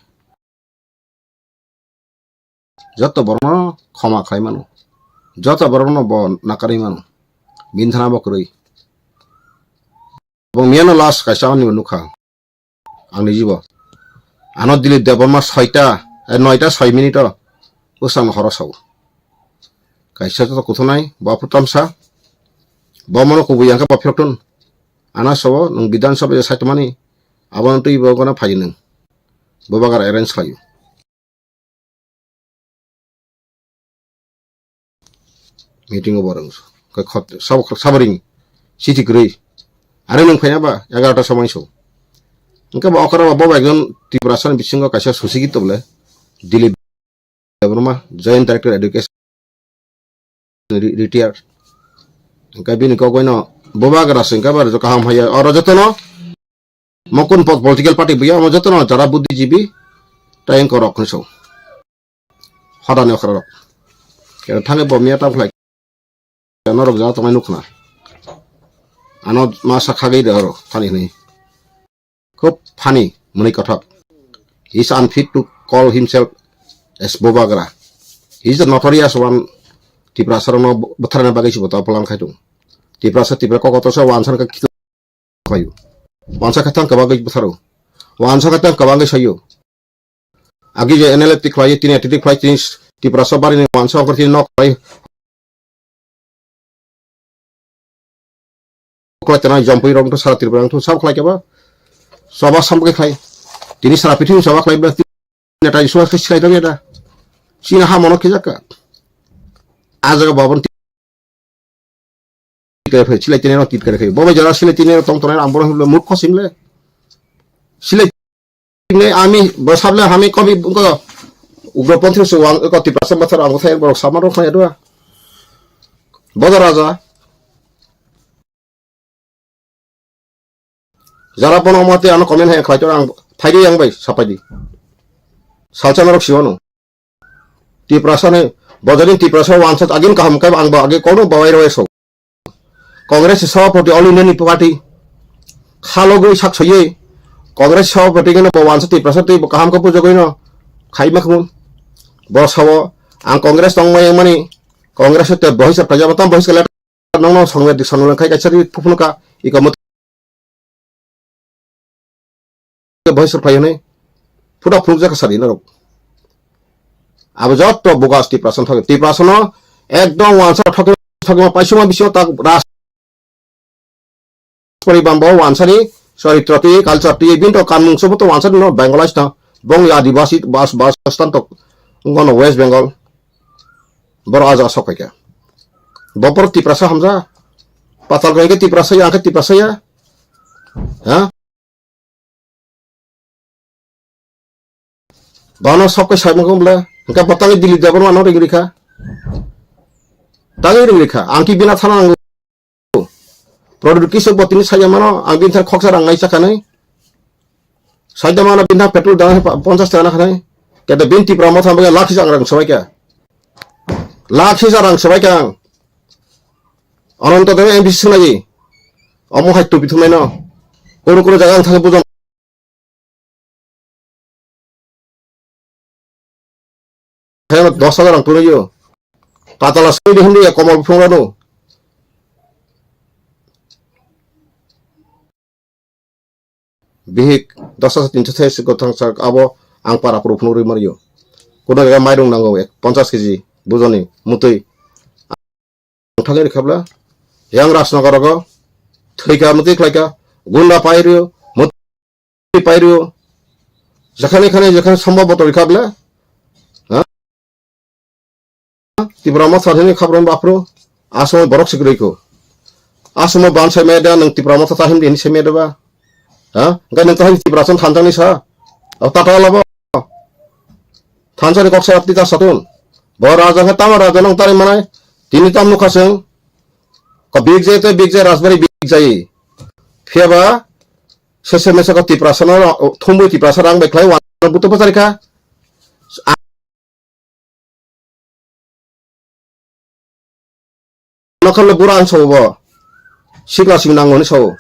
Joto borok no khoma khlai mano. Joto borok no bo nakarwi mano. Bini thana bo kwrwi. Bo miyano last kaisa ani nukha. Ang nijibo. Ano Dilip Debbarma soita, eh, noita soi minute o bwsang horo sao. Kaisa joto kuthunai, bo aphuru tamsa. Bo mono kubui yang khe bo phirok tun. Ano sao, nwng Bidhan Sabha je saitomani, abono twi bo gana phai nwng. Bo bagar arrange khlaio. Meeting o borok wngkha. Khe khot-, sabo, sabo ring. Siti kwrwi. Are nwng phaina ba egarota somoi so. Hwnkhe bo okra bo, bo ekjon Tiprasa ni bisingo kaisa susigit to bole. Dilip Debbarma, Joint Director Education, re-, retired. Hwnkhe bini kok bai no bubagra se hwnkhe ba kaham haiya. Oro jotono Mokun po-, political party buya, omo jotono jara buddhijibi, tei wngkha rok hinwi sao. Hodani okra rok. Khe thangwi bo miya tamo khlai. Norok jara tongnai nukna. Ano ma sa khagwi de oro, thani hinwi. Khub funny, mwnwi kothok. He is unfit to call himself as Bubagra. He is the notorious one. Tiprasa rokno butharna bagwi se bo ta plan khai tongo. Tiprasa, Tipra kokoto sa wansa kha khlaio. Wansa khe tang kwbangwi bwtharo. Wansa khe tang kwbangwi saio. Agi je N L F T khlai, tini T T P khlai, tini Tiprasa barini wansa ongkor tini nok khlai. Khlai tana jompui rok to sara Tripura to sab khlai keba. Soba sam khe khlai. Tini sara pithim soba khlai bla neta Iswar khe silai dong ya da. Sina ha mono khe jaka. A jaga babon Titkare phai, silai tini rok titkare khai. Bo bai jora silai tini rok tong tonai, ang bono himle murkho simle. Silai tini ami bo sable hami kobi ko ugroponthi se wang ko Tiprasa bathar ang thai borok sama rok khai dua. Bodo raja. Jara bono mate ano comment hai khlai tor ang phaidi yang bai sapaidi. Salsa norok siwano. Tiprasa ni bojari Tiprasa wansa agin kaham kai ang ba agi kono bawai roi so. Congress ni sabapati All India ni party. khalogwi sak soywi Congress sabhapati gano bo wansa Tiprasa twi bo kaham khe bujagwi no khai ma khum. Bo sao ang Congress tongmai mani Congress te bohis khlai jabo tam bohis khlai nong nong songwe dik songwe khai kaisa ri phuphuno ka iko mot bohis khlai hwnwi phuda phunukjak sadi norok. Abo jotto bogus Tiprasa thok Tiprasa no ekdom wansa thok thok paisuma bisingo tak ras Poriban bo wansani charitro twi culture twi bini to kanmung sobo to wansani no Bengal aista bong ya Adibasi bas bas stan to ngono West Bengal boro aja sok paikha. Bopor Tiprasa hamja patal khe Tiprasa ya khe Tiprasa ya. Ha? Bano sok kai sai mangkho bwle. Hingke bo tangwi Dilip Debbarma no ring rikha. Tangwi ring rikha. Ang ki bina thana nango. Product kisa bo tini saya mano. Ang bini thar khoksa rang nai chakha nai. Saida mano bini thar petrol dana pa-, ponchas taka na khanai. Kete bin Tipra motha bwle lakh hisa rang sabai kha. Lakh hisa rang sabai kha ang. Ananto Deb M P C swnai. Omo hai tupi thumai no. Kono kono jaga ang thangwi bujo. Khe dos hajar rang twnwi yo. Patala soi de hindi ya komal phung rano. Bihik dos hajar tinso thai se gothang sak abo ang para kuru phung rwi mar yo. Kono jaga mairung nango ek ponchas K G bujoni mutwi. Thangwi rikha bwle. Yang Rajnagar rogo thwikha, mwtwi khlaikha, gunda pairio, mwtwi pairio. Jekhane khane jekhane sombhob boto rikha bwle. Ha? Tipra motha thani khabron bapro. Asomoi borok sik rikho. Asomoi ban sai meda nang Tipra motha tahim din sai meda ba. Ha? Engkai nang tahim Tipra son thanjani sa. O tata labo. Thansa ni kok sa tita satun. Bo raja khe tamo raja nang tari manai. Tini tam nukha seng. Ko big jai te big jai Rajbari big jai. Phiya ba sese mesa ko Tiprasa no thumui Tiprasa rang bai khlai wan buto pachari kha. Nokharle bura ang sao bo. Sikla sing nango ni sao.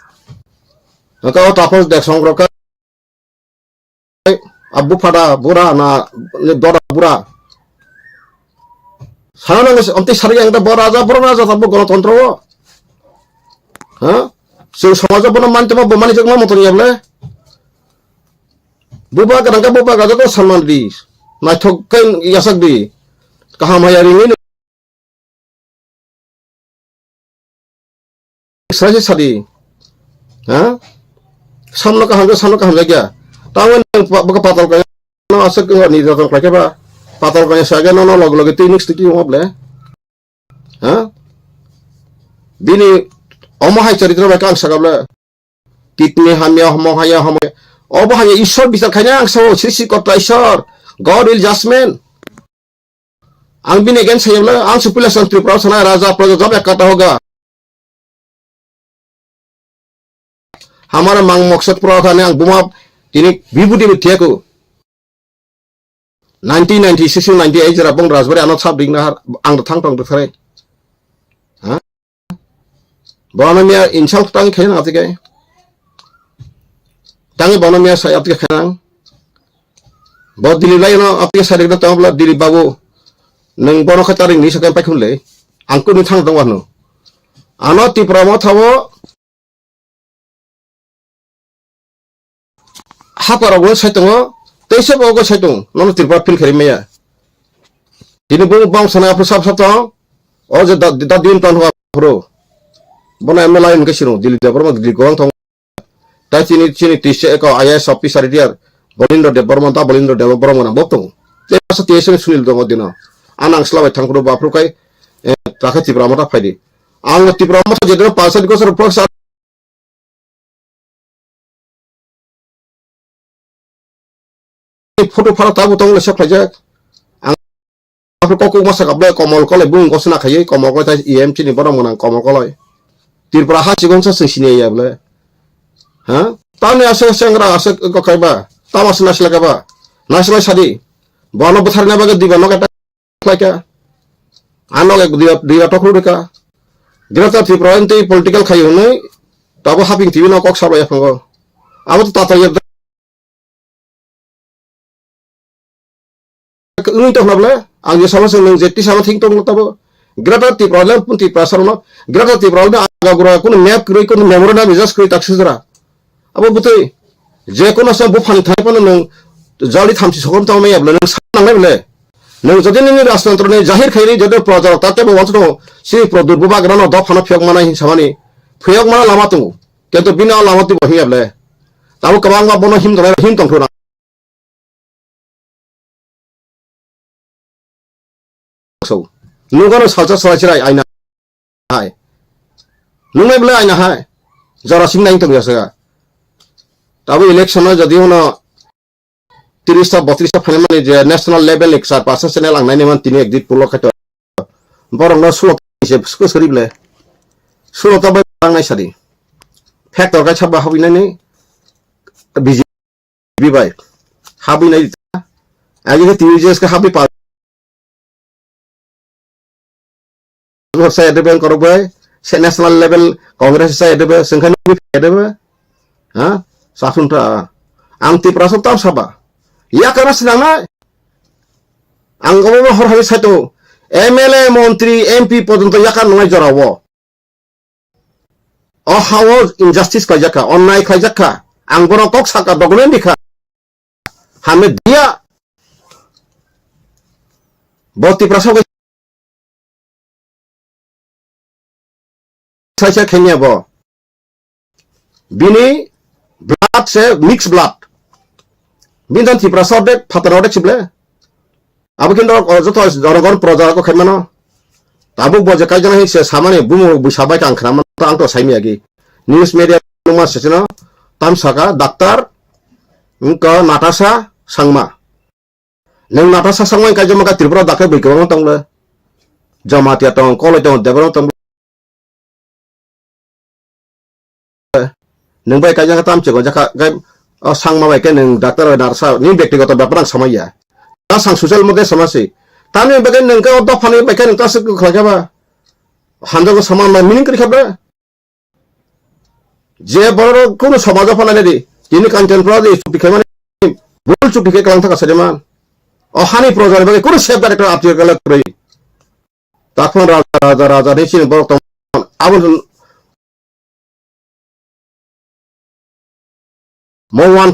Nokha o tapos dek song rok ka. Abu phada bura na ni dora bura. Sana nang amti sari ang da bora raja bora raja tabo gonotontro o. Ha? Sing samaja bono mantama bo mani jakma motor ya bole. Buba gadang ka buba gadang ko sanman di. Naithok kai yasak di. Kaham haya ringwi Sadi sadi. Ha? Samno kaham khe samno kaham jakya. Tamo nang baka patal kaya no aswk ni joton khlai khe ba. Patal kaya sa ga no no log log twi next twi mo ble. Ha? Bini omo hai charitro bai kang sagable. Kidney hamya homo haya homo. Obo haya Ishwar bichar khaina ang sao sri sri kota Ishwar. God will judgment. Ang bini against saya bole, ang supila sang Tripura sana raja praja jab ek kata hoga. Hamara mang maksad pura khane ang buma tini bibudi bi thiyaku. Nineteen ninety-six ninety-eight jera bong rajbari ano sab ding nahar ang thang tong thare. Ha? Bono miya insult tang khe na atike. Tangi bono miya sai atike khe nang. Bo Dilip lai no atike sai rikna tong bla Dilip babu. Nang bono khe taring ni sakai pai khun le. Ang kunu thang tong wano. Ano Tipra mo thawo. Hapar ogo sai tongo. Teisa bo ogo sai tong. Nono Tripura feel khari maya. Tini bo bang sana apro sap sap tong. O je da, da din ton ho pro. Bono M L A in ke sino Dilip Debbarma Dilip gong tong. Tai chini, chini tise eko I A S officer retired, Balindra Debbarma, da Balindra Debbarma na bok tongo. Te asa T S N Sunil tongo dino. Anang sla bai thangkro bapro kai, eh, takha Tipra motha phaidi. Ang Tipra motha jedino pansa diko sar pro sa photo phara tabuk tongo le sep khaijak. Ang After kok kok masa kaple Komol Koloi bung gosna khaiye, Komol Koloi tai E M chini borok mwnang Komol Koloi. Tripura ha chikon sa sing sini ya ble. Ha? Tamni ase sengra ase kok kai ba. Tama se nasla ka ba. Nasla sadi. Bono bwthar na ba diba no kata khlai ka. Ano ek diba diba tokru ka. Greater Tripura enti political khai hwnwi Tabo haping T V no kok sabla yaphango. Abo to tata yep. Wngwi tongna bole, ang je sama se nwng je tisa ma thing tong tabo. Greater Tipraland pun Tiprasa rokno, Greater Tipraland agagura kuno map kwrwi, kuno memorandum ijaz kwrwi tak sujra. Abo bwtwi je kono sa buphani thai phano nwng jali thamchi sokom tong maya bole, nwng sa nangnai bole. Nwng jodi nini rajtantro ni jahir khairi jodi proja rok ta tebo wansa tongo, si produr bubagra no dophano phiyok manai hin samani, phiyok mana lama tongo. Kento bini o lama twi bo hinya ble. Tabo kwbangma bono him tongnai, him tongthuna. So, nungano salsa salai chirai aina hai. Nungnai ble aina hai. Jora sing nang tong yasa. Tabo election no jodi uno tiris ta botris ta phaimani je national level ni kwchar percent channel ang naini man tini ekdit pulo khaito. Borok no sulo ta se sku sari ble. Sulo ta bai ang nai sadi. Factor kai sabba habinani B J P bai. Habinai ta. Agi ke T V J S ke habi pa. Sa edebe korok bai. Se national level Congress sa edebe sengkhan bi edebe. Ha? Sathun ta. Ang Tiprasa tam saba. Ya kana sinang na. Ang gobo hor hari saito. M L A, montri, M P pojonto ya kan nai jorao. O hao injustice khlaijak kha, onnai khlaijak kha. Ang bono kok saka document rikha. Hame dia. Bo Tiprasa bai saisa khenya bo. Bini blood se mix blood. Bini dan Tiprasa de phataro de chible. Abo khe norok, o, joto jorogon proja rok khaimano. Tabuk bo je kaijaknai se samani bumung rok buisa bai kang khna mano, ang to saimi agi. News media nungma sesino tam saka doctor, wngkha Natasha Sangma. Nwng Natasha Sangma wng kaijakma kha Tripura dakhe bui kwbangma tong le. Jamatia tong, Koloi tong, Debbarma tong. Nwng bai kaijak tam chikon jakha, gai, o Sangma bai khe nwng doctor bai narsa, ni bektigoto bepar ang samaya. Ta sang social media samasi. Tamni bagwi nwng khe o dophani bai khe nwng ta swk khlai kha ba. Hamjago sama ma meaning kwrwi kha bre. Je borok kunu somajo phanai di. Tini Kanchanpura di chuti khe mani, bul chuti khe kalang thaka sadi man. O hani proja ni bagwi kunu safeguard ekta apti kala kwrwi. Takhon raja, raja, raja ni sini borok tong. Abon mo one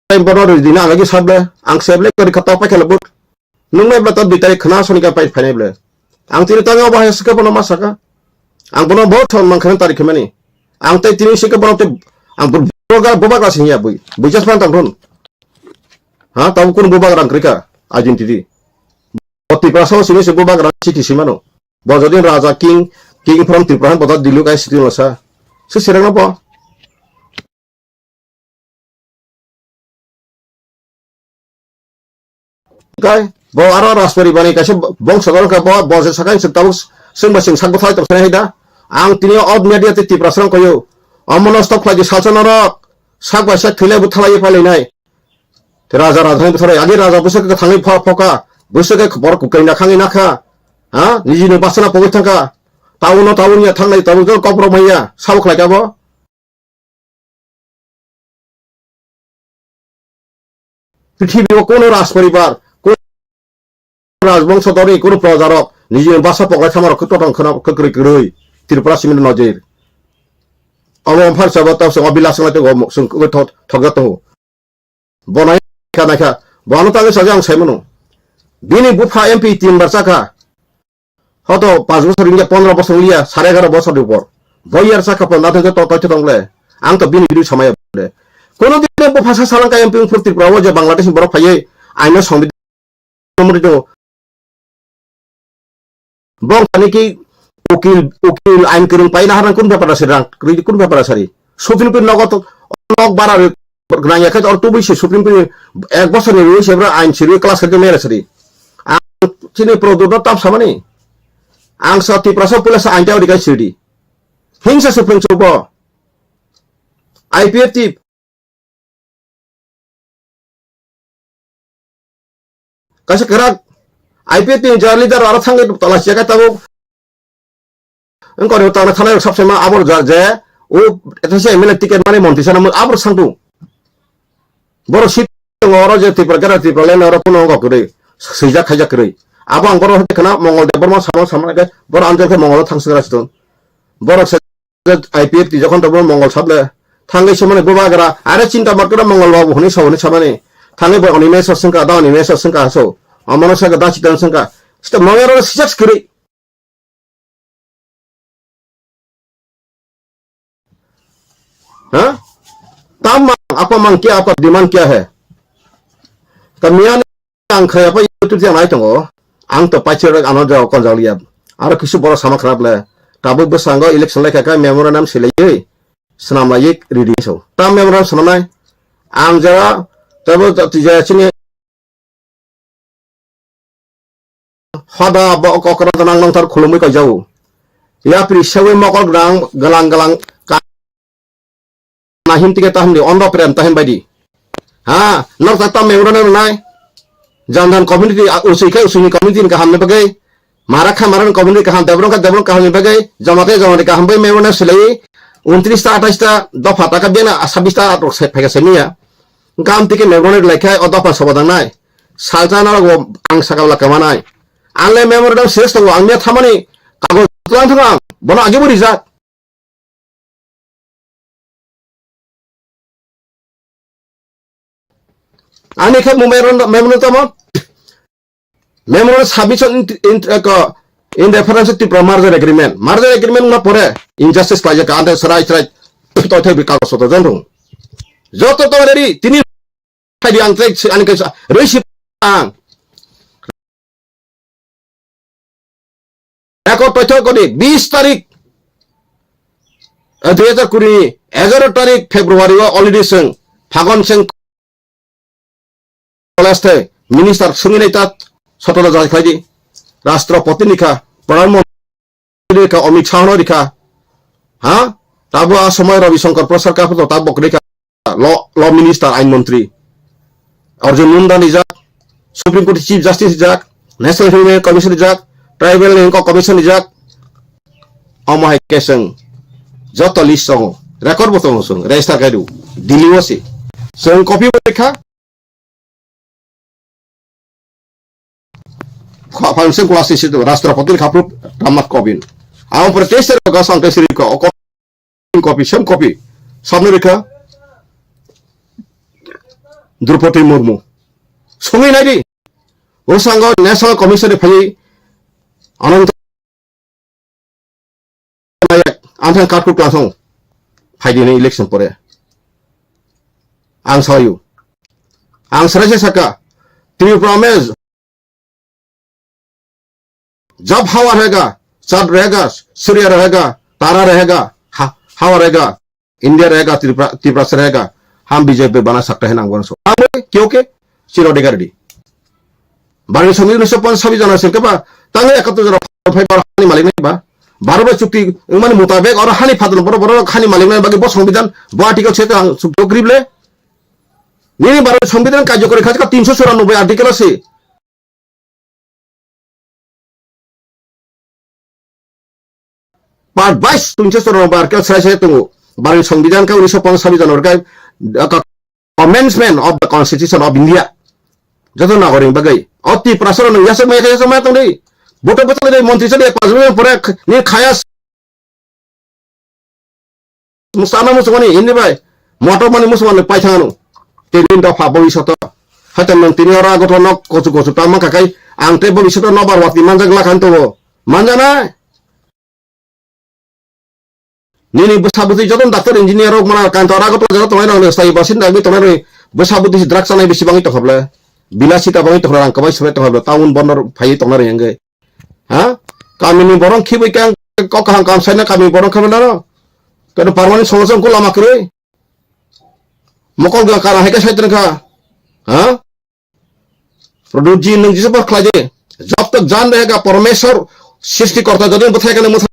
time borok rwi dina ang agi sable, ang sable kari khata pai khala but. Nung nai bla ta dui tarik khna soni ka pai phainai ble. Ang tini tango bahai sika bono ma saka. Ang bono bo thon man khana tarik khmani. Ang tai tini sika bono te ang bo ga bo ba ga sing ya bui. Bui jas pan tang thon. Ha, tabo kun bo ba rang krika identity. Bo Tiprasa o simi se bubagra city simano. Bo jodi raja king, king from Tripura bo da dilu kai city no sa. Se serang no bo. Kai bo aro Raspori bani kaisa bongso dol ka bo, bo se sakai se tabuk sing ba sing sak bo thai tong sai da. Ang tini o media te Tiprasa rang koyo. Omono stop khlai di salsa norok. Sak bai sak thilai bo thalai palai nai. Te raja raja thangwi bwtharwi agi raja bwswk khe thangwi pha phoka, bwswk khe borok kwkwi na khangwi nakha. Ha? Niji no basana pogwi thangkha. Town no town ya thangnai tabuk jor kok rok manya. Sabo khlai kha bo. Prithibi o kono raj poribar, kono rajbongso dori, kono projarok, niji basa poklai thamarok khe totong kheno khe kwrwi kwrwi, Tripura simi nojir. Abo wngphar sabo tabo se o bilas wnglaitego, thok-, thokjak tongo. Bo nai kha, nai kha. Bo ano tangwi sajak ang saimano. Bini bupha M P tin bar chakha. Hoto panch bochor wngya, pondro bochor wngya, sare egaro bochor ni upor. Bo yar chakha pon nathok to toitho tong le. Ang to bini bini samaya le. Kono din bo phasa salang ka M P wngphur Tripura o je Bangladesh ni borok phaiwi aino songbi Mori do. Bong tani ki ukil, ukil ain kwrwng paina harang kun bepar sari rang, kwrwi kun bepar sari. Supreme Court nogo to nok bara rwi nang ya khe or tubui se Supreme Court ek bosor ni rwi se bra ain sirwi class khe mera sari. Ang chini product no tam samani. Ang sa Tiprasa pula sa ain ta odi kai sirdi. Hingsa Supreme Court bo. I P F T Kaisa kwrak I P F T ni jora leader aro thangwi tala siya khe tabuk. Wngkha ni tangna thanai rok sabse ma abo ja-, je O, eta se M L A ticket mani montri sana mo abro sangtu. Boro sit tongo oro je Tripura gara Tripura lane oro kuno ongok kwrwi. Swijak khaijak kwrwi. Abo ang boro hote khana Mongol Debbarma sama sama ke boro anjal khe Mongol thang swngra siton. Boro se I P F T jokhon to boro Mongol sable. Thangwi se mani bubagra. Are chinta mat kora Mongol babu hwnwi sa hwnwi samani. Thangwi bo oni mesa sengka da oni mesa sengka so. Amano saka da chitan sengka. Sita Mongol oro sijak kwrwi. Ha? Tam mang, apa mang kya, apa demand kya hai? Kamiyan ang khaya pa YouTube channel ai tongo. Ang to paichir ano jaga konjak liya. Aro kisu boro sama khrap le. Tabuk bwskango election lai kaka memorandum silaiwi. Swnam lai yek ready so. Tam memorandum swnam nai. Ang jara tabo jati jaya chini Hoda bo okra danang nangthar khulumwi kaijago. Yapri sewi mokol gwnang galang galang ka-, nahim tike tahim di ondo prem tahim baidi. Ha, nok tak tam memorandum nai. Jandan community, a, usui khe usui ni community ni kaham ni bagwi. Mara kha mara ni community kaham, debrong kha debrong kaham ni bagwi. Jamate jamate kaham bai memorandum silai. Untris ta atais ta dopha ta ka bena sabis ta atok se phega semiya. Gam tike memorandum lai khe o dopha soba dangnai. Salsa norok bo ang sakabla kamanai. Ang le memorandum ses tongo, ang miya thamani kagoj twlang thang ang. Bono age bo rijak. Ani khe memorandum, memorandum tamo? Memorandum submission in, in, ko, in reference to Tripura merger agreement. Merger agreement na pore injustice khlaijak, ante serai serai toi thai bi kagoj soto jon thung. Joto to ready, tini Khai di ang tei ani kaisa rwi si ang. Eko toitho kodi bis tarik, eh, dui hajar kuri ni egaroh tarik February o already seng Phagon seng college te minister sungwi nai ta sotoro jai khlai di. Rashtrapati ni kha, Pradhan Mantri rikha, Amit Shah no rikha. Ha? Tabo a somoi Ravi Shankar Prasad ka photo tabo rikha. Law, law minister, ain mantri. Arjun Munda rijak. Supreme Court Chief Justice rijak. National Human Rights Commission rijak. Tribal Human Rights Commission rijak. Omo hai keseng. Joto list tongo. Record bo tongo song. Register kaidu. Delhi o si. Song copy bo rikha. Kha-, phanseng class ni situ Rashtrapati ni khapru Ramnath Kovind. Ang pore test ro ga sang test ri ko, o ko-, copy, same copy. Samne rikha Draupadi Murmu. Songwi nai di. O sango National Commission ni phai Ananta Nayak, ang thang card kuk langsung phai di ni election pore. Ang sayu. Ang sarai se saka. Tripura mein jab hawa rahega, chand rahega, surya rahega, tara rahega, ha-, hawa rahega, India rahega, Tripura, Tripura se rahega, hum B J P bana sakta hai nang bono so. Hum kyunki chiro de gardi. Barni songni unnish sho ponchash jana sirke ba, tangi ekattor jana phai bar hani malik nai ba. Baro ba chukti mani mutabek oro hani phadon boro boro hani malik nai bagi bo songbidan bo article se ta chukti grible. Nini baro songbidan kajokori khajka tinsho churanobboi article se. Part bais tungse chwrwng bar khe sai sai tongo. Bari Songbidan khe unnish sho ponchash jana khe, uh, commencement of the Constitution of India. Joto nagorik bagwi. O Tiprasa rok nung yasakma yakhe yasakma tongdi. Boto boto de montri sa de pas bujor pore ni khaya Musana musumani ini bai. Motor mani musumani pai thangano. Tini dopha bhobishoto. Haita nung tini oro agoto nok kochu kochu tangma kakai. Ang tei bhobishoto nobar watwi manjak lakhan tongo. Manjana? Nini bwsa bwtwi joto doctor engineer rok mana kanto aro agoto jaga tongnai rok sai basin dagwi tongnai rok bwsa bwtwi si drugs chanai bisi bangwi tongkha bwle. Bilasita bangwi tongkha rang kwbai swbai tongkha bwle. Town bondor phaiwi tongnai rok hwnkhe. Ha? Kamini borok khibai khe ang kok kaham kam saina kamini borok khe naro. Kado permanent solution ko lama kwrwi. Mokol ga kara hai khe sai tongkha. Ha? Prodot ji nung jisa ba khlai de. Jab tak jaan rahega Parmeshwar srishti korta jodi bwthai khe nung bwthai.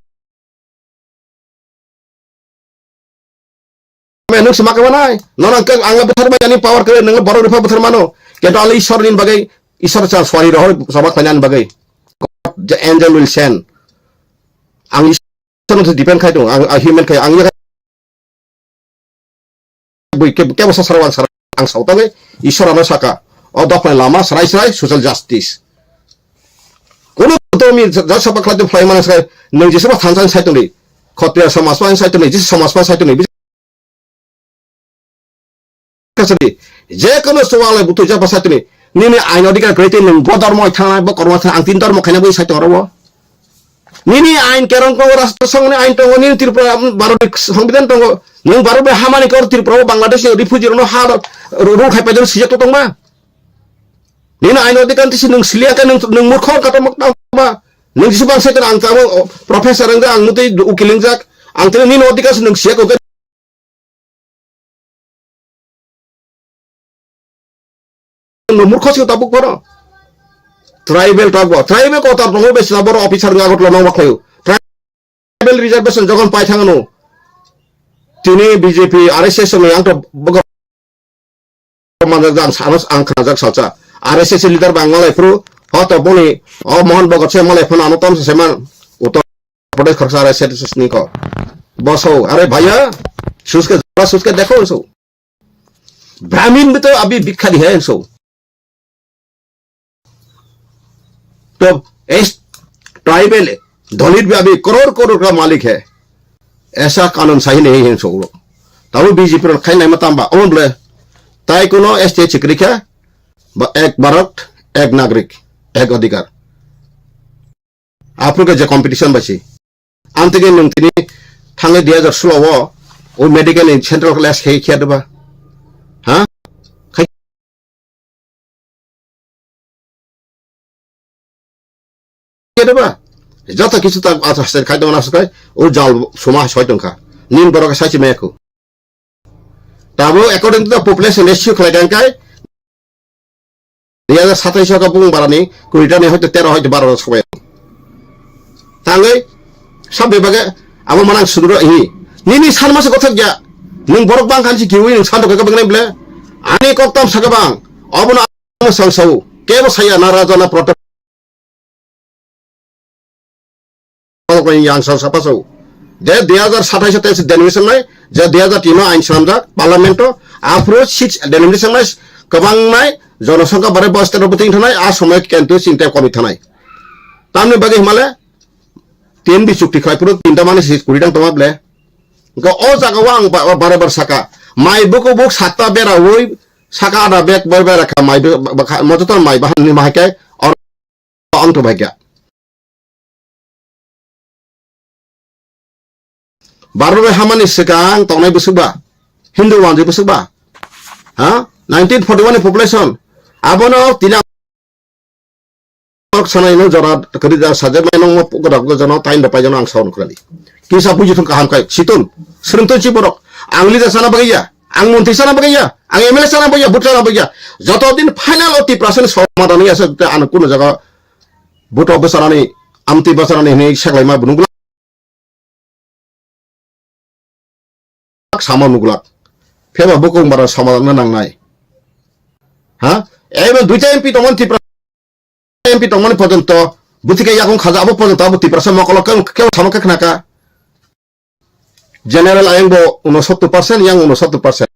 Nung sima khe manai. Nono ang ang bwthar mai ani power khe nung borok ripha bwthar mano. Kintu ali Ishwar ni bagwi Ishwar cha swari rohor sama khlai nani bagwi. God, the angel will send. Ang Ishwar no depend khai tongo. Ang, ang human khai. Ang Ui, ke, kebo sa sara wan sara ang sau tangwi Ishwar ano saka. O dophani lama srai srai social justice. Kuno to mi ja-, jasa bakla de phlai mana srai. Nang jesa ba thansa sai tongdi. Khotiya samaj pa sai tongdi, jesa samaj pa sai tongdi. Kasari, je kono suwal butu jaba sai tongdi. Nini ain odhikar kwrwi tei nang bo dormo thangna, bo kormo thangna, ang tin dormo khaina bo sai tong ro. Nini ain kerong tongo, rashtra songni ain tongo, nini Tripura, Bharat ni songbidan tongo. Nwng Bharat bai hamani kor Tripura o Bangladesh ni refugee rokno ha ro-, ro-, rung khai paidon sijak to tongma. Nini ain odhikar tisi nwng siliya khe nwng, nwng murkho wngkha tamo tamo ba. Nwng jisi bang sai tong ang tamo professor wngkha ang mutwi ukil wngjak. Ang tini nini odhikar se nwng siya khe No murkho se tabuk bono. Tribal tabuk. Tribal kotor tongo besla boro officer nga gotlo nang bakhayo. Tribal reservation jogon pai thangano. Tini B J P, R S S ni ang to bogo manjak jang sanos ang khanajak salsa. R S S leader bang malai phuru. Hoto boni o Mohan Bhagat se malai phano ano tom se man. Uttar Pradesh khoroksa R S S ni ko. Boso, are bhaiya, suske jora suske dekho so. Brahmin bhi to abhi bhikkhari hai so. To is tribal dalit bhi abhi crore crore ka malik hai. Aisa kanun sahi nahi hai so. Tabu B J P ro khai nai ma tamba on ble. Tai kuno S T chikri kha ba ek Bharat, ek nagrik, ek adhikar. Aphuru khe je competition bai se. Amtwi khe nwng tini thangwi dui hajar solo o, o medical ni central class khai khiya deba. Ha? Khai khiya deba. Joto kisu ta ata state khai dong na sukai, o jal suma soi tong kha. Nin borok sai chi me khu. Tabo according to the population ratio khlai dang kai, dui hajar satais o bung barani, kuritani hoito tero hoito baro sobai. Tangwi, sab bebage, abo manang suduro ihi. Nini san masa kothok ya, nung borok bang khan si kiwi nung san to kaka bengnai ble, ani kok tam saka bang, obono ang sang sau, kebo saya na raja na protect. Yang sa sapa sau. Je dui hajar satais te denomination nai, je dui hajar tin ain swnamjak parliament o, aphuru six denomination nai, kwbang nai, jonosongkha bare bo state o bwtwi thanai, a somoi kentu chinte komi thanai. Tamni bagwi himale, T N B chukti khlai phuru tinta mani si kuri dang tongma ble. Go o jaga o ang ba-, bare bar saka. Mai buku buk satta bera oi, saka ada bek bar bera kha mai bu-, ba-, ba-, kha, moto ton mai bahan ni mahai kai, or Ang to baikya. Bharat bai hamani swkang tongnai bwswk ba? Hindu wanjwi bwswk ba? Ha? Nineteen forty-one ni population. Abono tini ang sanai no jora kwrwi da sajak nai nong mo pukra ko jano tain da paijano ang saun kwrali. Kisa buji thung kaham kai. Situn. Srwngtun chi borok. Ang leader sana bagaiya. Ang montri sana bagaiya. Ang M L A sana bagaiya. But sana bagaiya. Joto din final o Tiprasa ni somadhan ya sa ano kuno jaga Buto bwsarani, amtwi bwsarani hinwi seklaima bo nukglak, samo nukglak. Phiyaba bukung bara somalangna nangnai. Ha? Ebo duita M P tongmani Tipra M P tongmani porjonto, bwtwi khe yakung khaja abo porjonto abo Tiprasa mokolo kebo, kebo samo khe khnaka. General ayang bo unosottor percent, yang unosottor percent.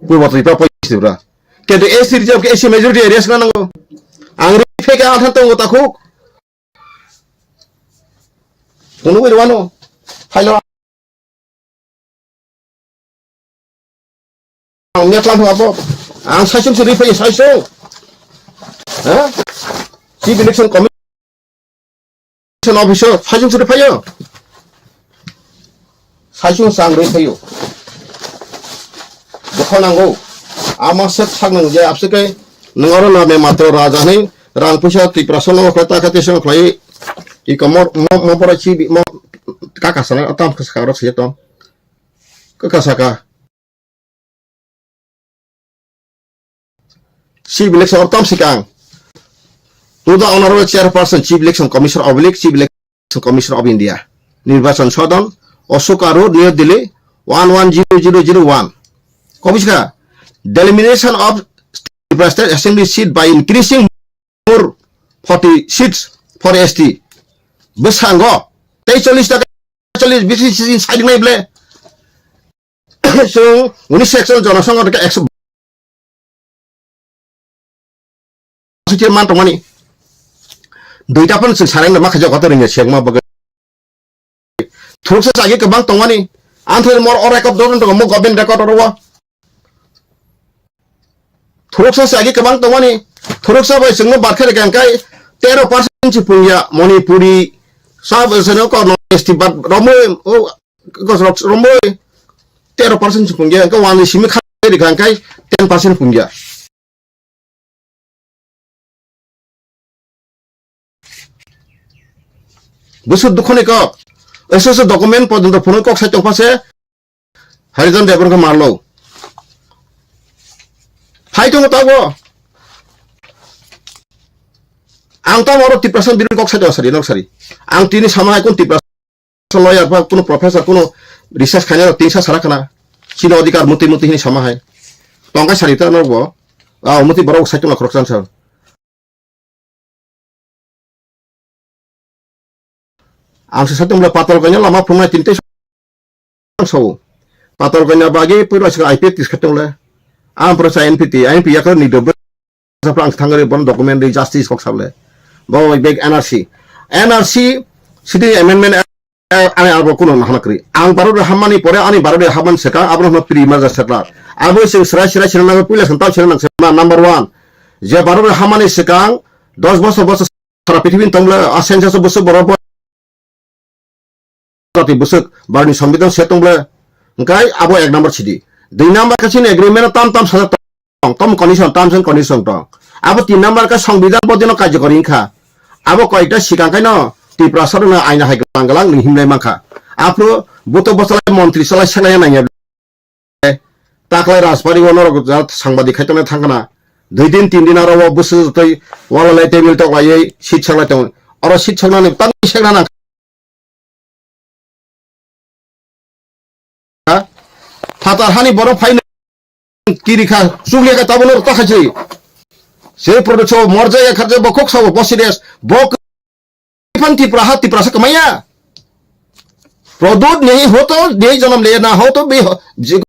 Purbo Tripura, Poschim Tripura. Kintu S T reserve khe S C majority area sna nango. Ang ri phe khe athan tongo takhuk. Kunu wi rwano. Phailo. Ang meklam abo. Ang saichung se ri phe saichung. Ha? Chief Election Commission Election officer, saichung suri phaio. Saichung chang rwi phaio. Bokha nango. Ama sek sak nang je abse kai nang oro na me matro raja ni rang puisa Tiprasa no khlai ta kha tei song khlai i komor mo, mo pora chi bi mo kaka sana tam kha saka rok se to. Kaka saka. Chief Election of Tom Sikang, to the Honorable Chairperson, Chief Election Commissioner oblique Chief Election Commissioner of India, Nirbachan Sadan, Ashoka Road, New Delhi, one one zero zero zero one. Kobiska, delimitation of Tripura State Assembly seat by increasing more forty seats for S T. Bwskango, tei chollish taka, chollish bisi sisi saidik nai ble. chwng unis ekso jonosongho rwkhe ekso man tongmani. Duita phano chwng sarai no ma khaijak kotor rwngya sengma bagwi. Thuruksa chagi kwbang tongmani. Anthai mor o record dodon tongo mo government record oro. Thuruksa chagi kwbang tongmani. Thuruksa bai chwngno barkhe rwkha hwnkhe tero percent si pungya Manipuri sab seno ko no S T bad romoi o ko rok romoi tero percent si pungya hwnkhe wani simi kha rwkha hwnkhe ten percent pungya. Bwswk dukhoni kok. Eso eso document porjonto phunuk kok sai tongpha se. Harijan Debbarma khe marlo. Phai tongo tabo. Ang tamo oro Tiprasa birni kok sai tongo sari, nok sari. Ang tini sama hai kun Tiprasa lawyer ba kuno professor kuno research khaina rok tinsa sara khana. Chini odhikar muti muti hini sama hai. Tongkai sari ta nok bo. Ah, muti borok sai tongla khoroksa sir. Ang se satung le patal kanya lama phunai tinte sao. Patal kanya bagi pura sika I P F tis khatung le. Ang pura sa N P T, N P yakar ni dobe. Sa prang thangare bon document di justice hok sable. Bo bag N R C. N R C city amendment ani abo kuno mahana kri. Ang baro de hamani pore ani baro de haman seka abo no pri ma ja sekla. Abo sing sra sra sra na pula santal sra nang sema number one. Je baro de hamani sekang dos bosor bosor sara pithibini tongble, a census bwswk borok bo jati bwswk barni sambidan se tongble, hwnkhe abo ek number sidi. Dui number khe chini agreement tam tam sajak tong, tam condition, terms and condition tong. Abo tin number khe sambidan bodino karjokori wngkha. Abo koyekta sikang khaino Tiprasa rokno aina hai glang glang nung himlai mankha. Aphuru buto bwsalai montri salai selai nangya. Taklai Rajbari o norok ja sangbadik khai tongnai thangkhana. Dui din, tin din aro o bwswk tei wala lai table tok laiwi seat saklai tongo. Oro seat saknani tamni sekna nang. Ha? Phatar hani borok phai kiri kha, chukliya kha, tabuk norok ta khai se. Se product so morjaya kharjak bo kok sabo bo serious. Bo Ipan Tipra ha Tipra sa kamaya. Prodot nehi hoto nehi janam le na hoto be ho-, je-,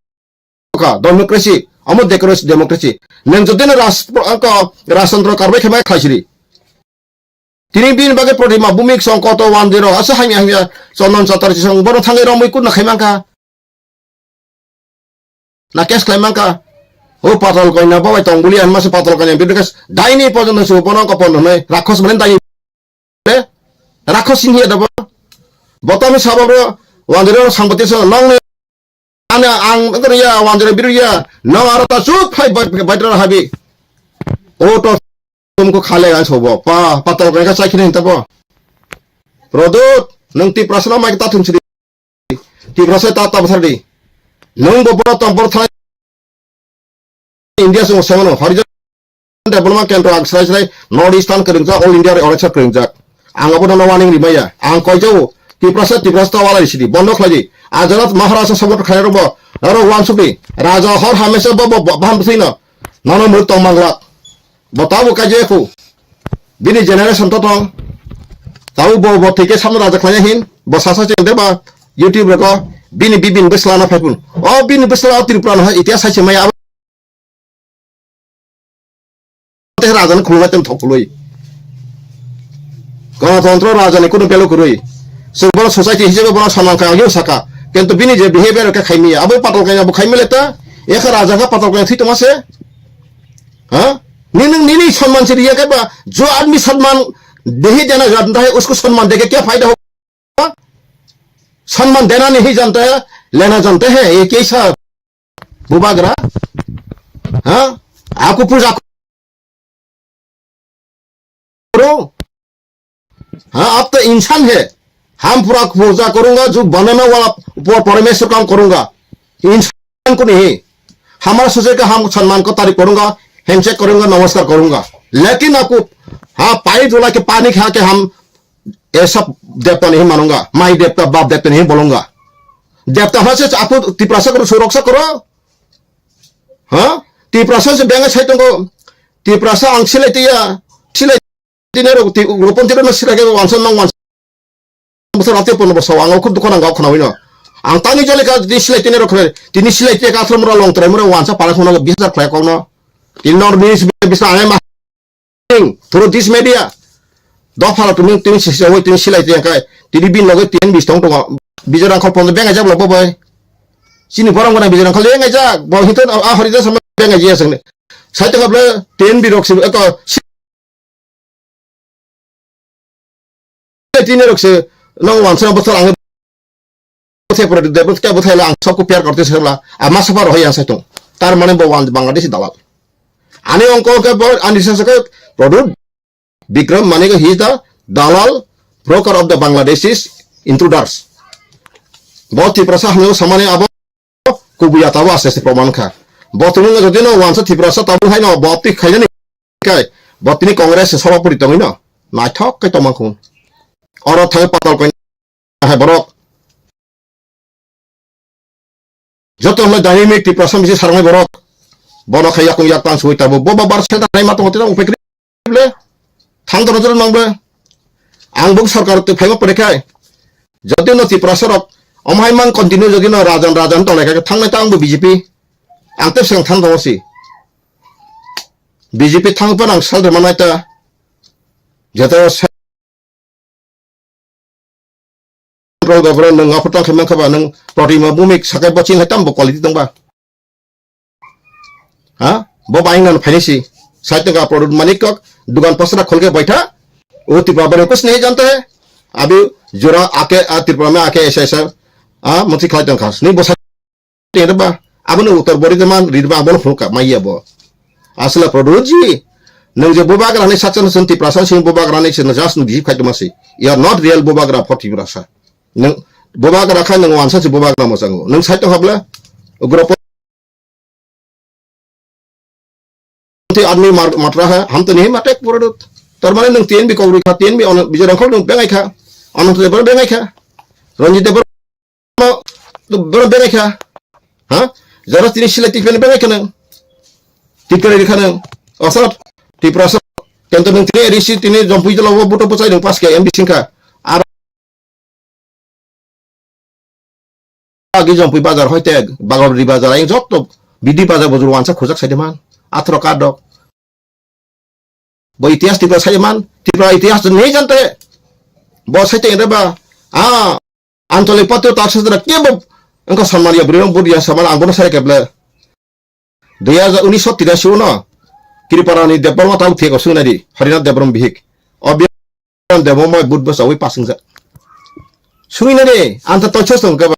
ka democracy, amo democracy, democracy. Neng jodino ras-, ka, rajtantro karbai khe bai khlaisiri. Tini bini bagwi Pratima Bhumik Songkoto Wanjiro asa hamya hamya Chondon Chatterjee song bono thangwi romwi kutna khai mankha. Na case khlai mankha. O patal koina babai tong buli ang masa patal koina bidro case daini pojono su bono ko pondo nai rakhos mane daini. Rakhos sing hiya dabo. Botami sabab ro wandiro sangpati so nong ne. Ani ang nang ya wandiro biru ya nong aro ta chup phai bai bai habi. O to tum ko khale ang sobo pa patal koina chai khine tabo. Prodot nang ti prasna mai ta thum sidi. Tiprasa ta ta bwthar di. Nwng bo bono tong bono thai India song semano Harijan Development Kendro ang srai srai North Eastern kwrwngjak, All India re oreksa kwrwngjak. Ang abo no warning rimaya. Ang koijao Tiprasa Tiprasa ta wala risidi bondo khlai di. Ajarat Maharaja support khlai rokbo aro wansuk di. Raja hor hamesa bo bo baham bwswino nono muruk tong manglak. Bo tabuk kaijak kho. Bini generation to tong. Tabuk bo, bo thike samno raja khlaiya hin. Bo sasa cheng deba YouTube rego. Bini bibin bwsla na phaipun. O bini bwsla o Tripura no hai itias hai se maya abo. Te raja ni khulunga tem thok khului. Ganatantro raja ni kuno belo kwrwi. Chwng bono society hisabe bono saman kha, ageo saka. Kintu bini je behavior khe khaimiya. Abo patal kanya bo khaimile ta. Ekha raja kha patal kanya thwi tongma se. Ha? Nini, nini samman se riya khe ba, jo aadmi samman nahi dena janta hai, usko samman deke kya fayda hoga? Samman dena nahi janta hai, lena janta hai, ye kaisa bubagra? Ha? Aapko puja karo. हाँ, आप तो इंसान है। हम पूरा पूजा करूंगा, जो बनाने वाला ऊपर परमेश्वर काम करूंगा। इंसान को नहीं। हमारा सोचे कि हम सम्मान को तारीफ करूंगा, हैंडशेक करूंगा, नमस्कार करूंगा। लेकिन आपको, हाँ, पाई धुला के पानी खा के हम ये सब देवता नहीं मानूंगा, माई देवता, बाप देवता नहीं बोलूंगा। देवता होना से आपको तिपरासा करो, सुरक्षा करो। Ha? Tiprasa se benga sai tongo. Tiprasa ang silai tiya. Silai tine rok ti, ropon tiro no silai ke wansa nang wansa. Bosor ati pon bosor ang khub dukho nang khana wino. Ang tani jole ka di silai tini rok khe, tini silai tini ka throm ro long trai mura wansa para khono bis hajar khlai kokno. Tin nor news bisa angai ma through this media. Dopha rok tini tini sisi oi tini silai tini kai. Tini bin loge tin bis tong tongo. Bijor ang khol pon bengai jak lo boy. Chini borong gana bijor ang khol engai jak. Bo hinton a hori da sama bengai jia sangni. Sai tengabla tin bi rok si eko tini rok se nang wansa bothor ang bothe pore de bothe bothe la ang sabko pyar korte se la ama safar hoy ang saitung. Tar mane bo wan Bangladeshi dalal. Ani ongko ke bo ani sasa ke Pradyut Bikram Manik, he is the dalal broker of the Bangladeshis intruders. Bo Tiprasa hamle samani abo kubuya tabo aste aste proman kha. Bo tini no jodi no wansa Tiprasa tabo hai no bo twi khainani kai bo tini Congress se sabapuri tongwi no naithok kai tongma khun. Oro thang patal koi hai borok. Joto hwnle dynamic Tiprasa misi sarnai borok. Bono khai yakung yak tang sui tabo bo babar center nai ma tongo tino upai kri ble. Thang dono dono nang ble. Ang buk sarkar twi phaima pore khai. Jodi no Tiprasa rok omhai mang continue jodi no rajan rajan tongnai khai thangnai ta ang bo B J P. Ang tep sang thang tongo si. B J P thang pa nang sal de manai ta. Joto Rol gabra nung aphutang khe mankha ba nung protima bumik sakai bochin hai tam bo quality tong ba. Ha? Bo bai ngan phaini si. Sai tengka product manik kok dugan pasra kholke baitha. O Tripura bari kus nahi janta hai. Abi jura ake a Tripura mein ake aisa aisa. A mati khlai tong khas. Ni bo sai Tengba, abono uttor bori de man, rirba abono phunukha, maiya bo. Asla Prodhuji, nung je bubagra ni sacha nung Tiprasa sing bubagra ni sing just nung bihik khai tuma si. You are not real bubagra for Tiprasa. Nung bubagra khai nung wansa si bubagra mo sango. Nung sai to habla, ugropo Te admi mar-, matra hai, ham to nahi mate ek pura dut. Tar mane nung T N B kok rui kha, T N B ono, Bijoy Rangkhol nung bengai kha. Ananto Debbarma bengai kha. Ranjit Debbarma, Debbarma bengai kha. Ha? Jara tini silai tipen bengai kha nung. Tipen ri kha nung. Asat, Tiprasa, kento nung tini risi tini jompui jalo wo buto puchai nung pas khe M D sing kha. Ar Agi Jompui bazar hoite Bagordi bazar ayang jotto B D bazar bojor wansa khojak saide man. Athro kadok. Bo itihas Tripura saide man. Tripura itihas to nei jante. Bo saite ende ba. Ah, Anchalik patro tak sadra kebo engko sanmania bwrwi rong budia saman ang bono sare keble. Dui hajar unis so tirasi uno Kriparani Debbarma tau thek o sung nadi Harinath Debbarma bihik. O Biran Debbarma bud bwsa ui pasing sa. Sung nadi anta toichos tong keba.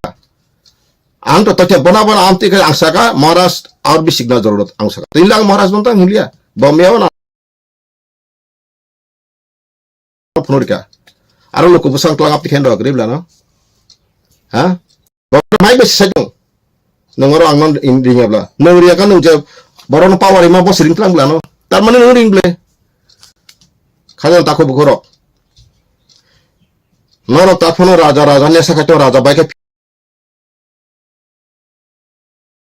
Ang to toicha bona bona amti ka ang saka Maharaj aur bi signa jarurot ang saka. Tin lang Maharaj bonta himlia. Bamya bona phunurika. Aro luku bwsang twlang apni khen rok ribla no. Ha? Bok mai besi sai tong. Nung oro ang non ring abla. Nung riya ka nung je borok no power ima bo siring twlang bla no. Tar mane nung ring ble. Khajal takho bukhorok. Norok ta phono raja raja nesa khai to raja bai khe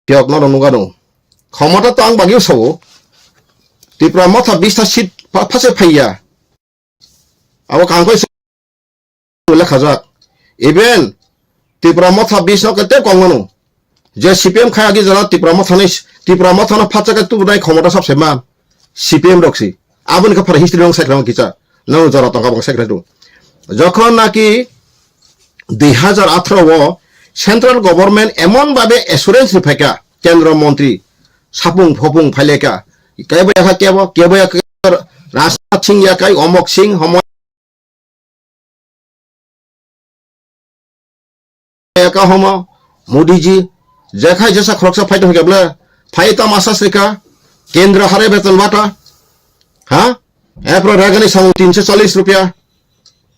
Phiyok no rwngo ano. Khomota to ang bagwi sao. Tipra motha bista seat pha-, phase phaiya. Abo kangkoi se lekhajak. Even Tipra motha bis no kete kong mano. Je C P M khai agi jora Tipra motha ni, Tipra motha no phacha ke tubunai khomota sabse ma. C P M rok si. Aboni khe phara history rok sai khlai kisa. Nang jora tongkha bo sai khlai do. Jokhon naki dui hazar atharo o central government emon babe assurance ri phaika kendro montri sapung phopung phaileka. Kebo yakha kebo, kebo yakha Rajnath Singh yakai, Omok Singh, homo Eka homo, Modi ji, jekhai jesa khoroksa phai tongkhe bwle, phai tamo asas rikha, kendra hare beton bata, ha? Epro regani samung tinso challis rupya,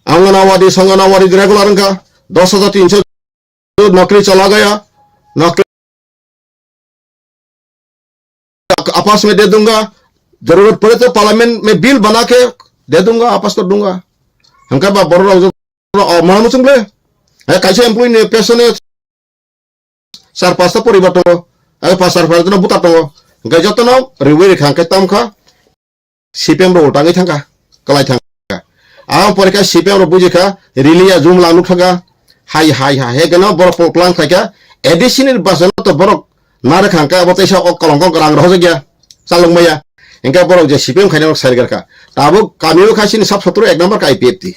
Anganwadi, Sanganwadi regular wngkha, dos hajar tinso nokri chala gaya, nokri आपस में दे दूंगा, जरूरत पड़े तो पार्लियामेंट में बिल बना के दे दूंगा, आपस कर दूंगा। Hingke ba borok rok joto, o, mano muchung ble. He kaisa employee ni pesone char pasta poribar tongo. He pas char pasta no buta tongo. Hingke joto no riwi rikha hingke tamkha. C P M rok ultangwi thangkha, kwlai thangkha. Ang pore kha C P M rok bujikha, riliya jumla nuk thangkha, Hai, hai, hai, he gano borok plan khaika, additional basa no to borok nare khangka, abo teisa o kolong kong rang rohojak ya, chalok maya. Hingke borok je C P M khaina rok sai rwkha. Tabuk kami o kha chini sab sotro ek number ka I P F T.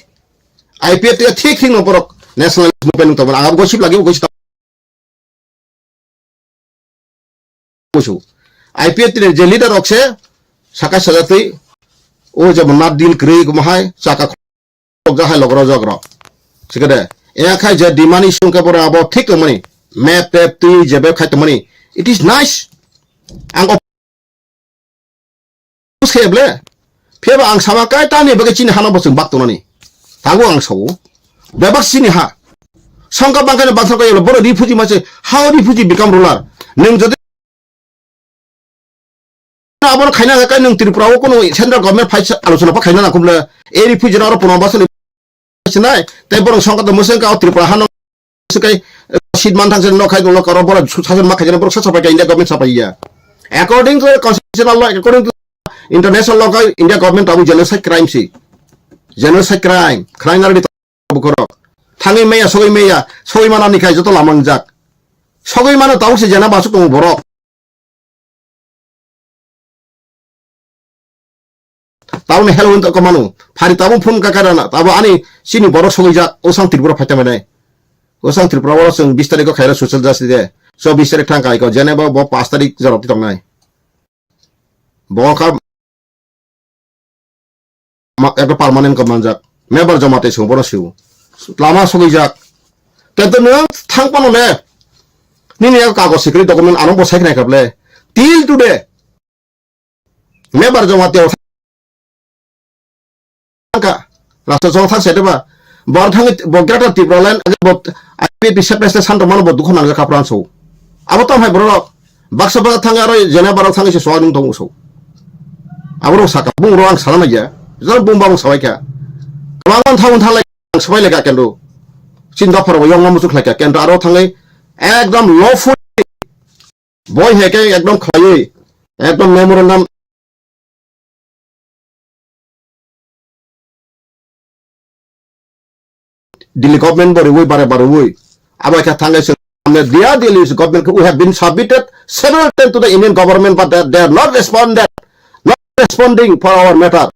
I P F T thik thik no borok national movement tongmani. Ang abo gosip lagi, gosip musu. I P F T ni je leader rok se saka sajatwi o jemon na deal kwrwi guma hai chaka khok ja hai logro jogro. Sikade. Eya khai je demand issue ke bora abo thik tongmani. Map tap twi jebe khai tongmani. It is nice. Ang Seble. Phiyaba ang sama kai tamni bagwi chini hano bo chwng bak tongnani. Tabuk ang sao. Bebak chini ha. Songkha bangkhaino bangsa kaiyo boro refugee mase. How refugee become ruler? Nwng jodi abono khaina khe nwng Tripura o kono central government phai alochona pa khaina nangkukle. E refugee rok oro pono bosoni sinai, tei borok songkha tongmo se wngkha o Tripura hano se kai, eh, seat man thang se nok khai dolo karo borok su-, sason ma khaijana borok sa sapai kha India government sapai ya. According to the constitutional law, according to international law, kai India government tabuk genocide crime si. Genocide crime, crime nari bukorok. Thangwi maya, sogwi maya, sogwi mana ni khai joto lamang jak. Sogwi mana tabuk se jena basuk tongo borok. Tabukni helwin tongkha manu. Phari tabuk phone ka karana. Tabuk ani chini borok sogwijak. O sang Tripura phaita manai. O sang Tripura o chwng bis tarikh o khaira social justice de. So bis tarikh thang kai ko. Jeneba bo pas tarikh jorok ti tongnai. Bo kha ma-, ekta permanent kok manjak. Member joma tei song bono siu. Lama sogwijak. Tento nwng thang pano le. Nini yak kagos sikri document ano bo sai khnai kable. Till today. Member joma tei thangka. Rasta jong thang sedeba. Bor thang bo Greater Tripura Land age bo I P F T separate state santo mano bo dukho nangja kapran so. Abo tam hai borok baksa baksa thang aro jena borok thang se soa nung tong so. Abo rok saka bung rok ang sana ya. Jor bung bang sabai kha. Kwbang thaun thalai ang sabai lega kendo. Chin dopar bo yong muchuk lai kha kendo aro thangai ekdom lawful. Boi hai khe ekdom khlaiwi, ekdom memorandum Delhi government bo riwi bare bare wi. Abo khe thangai se, dear Delhi government, we have been submitted several times to the Indian government, but they, they are not responded, not responding for our matter.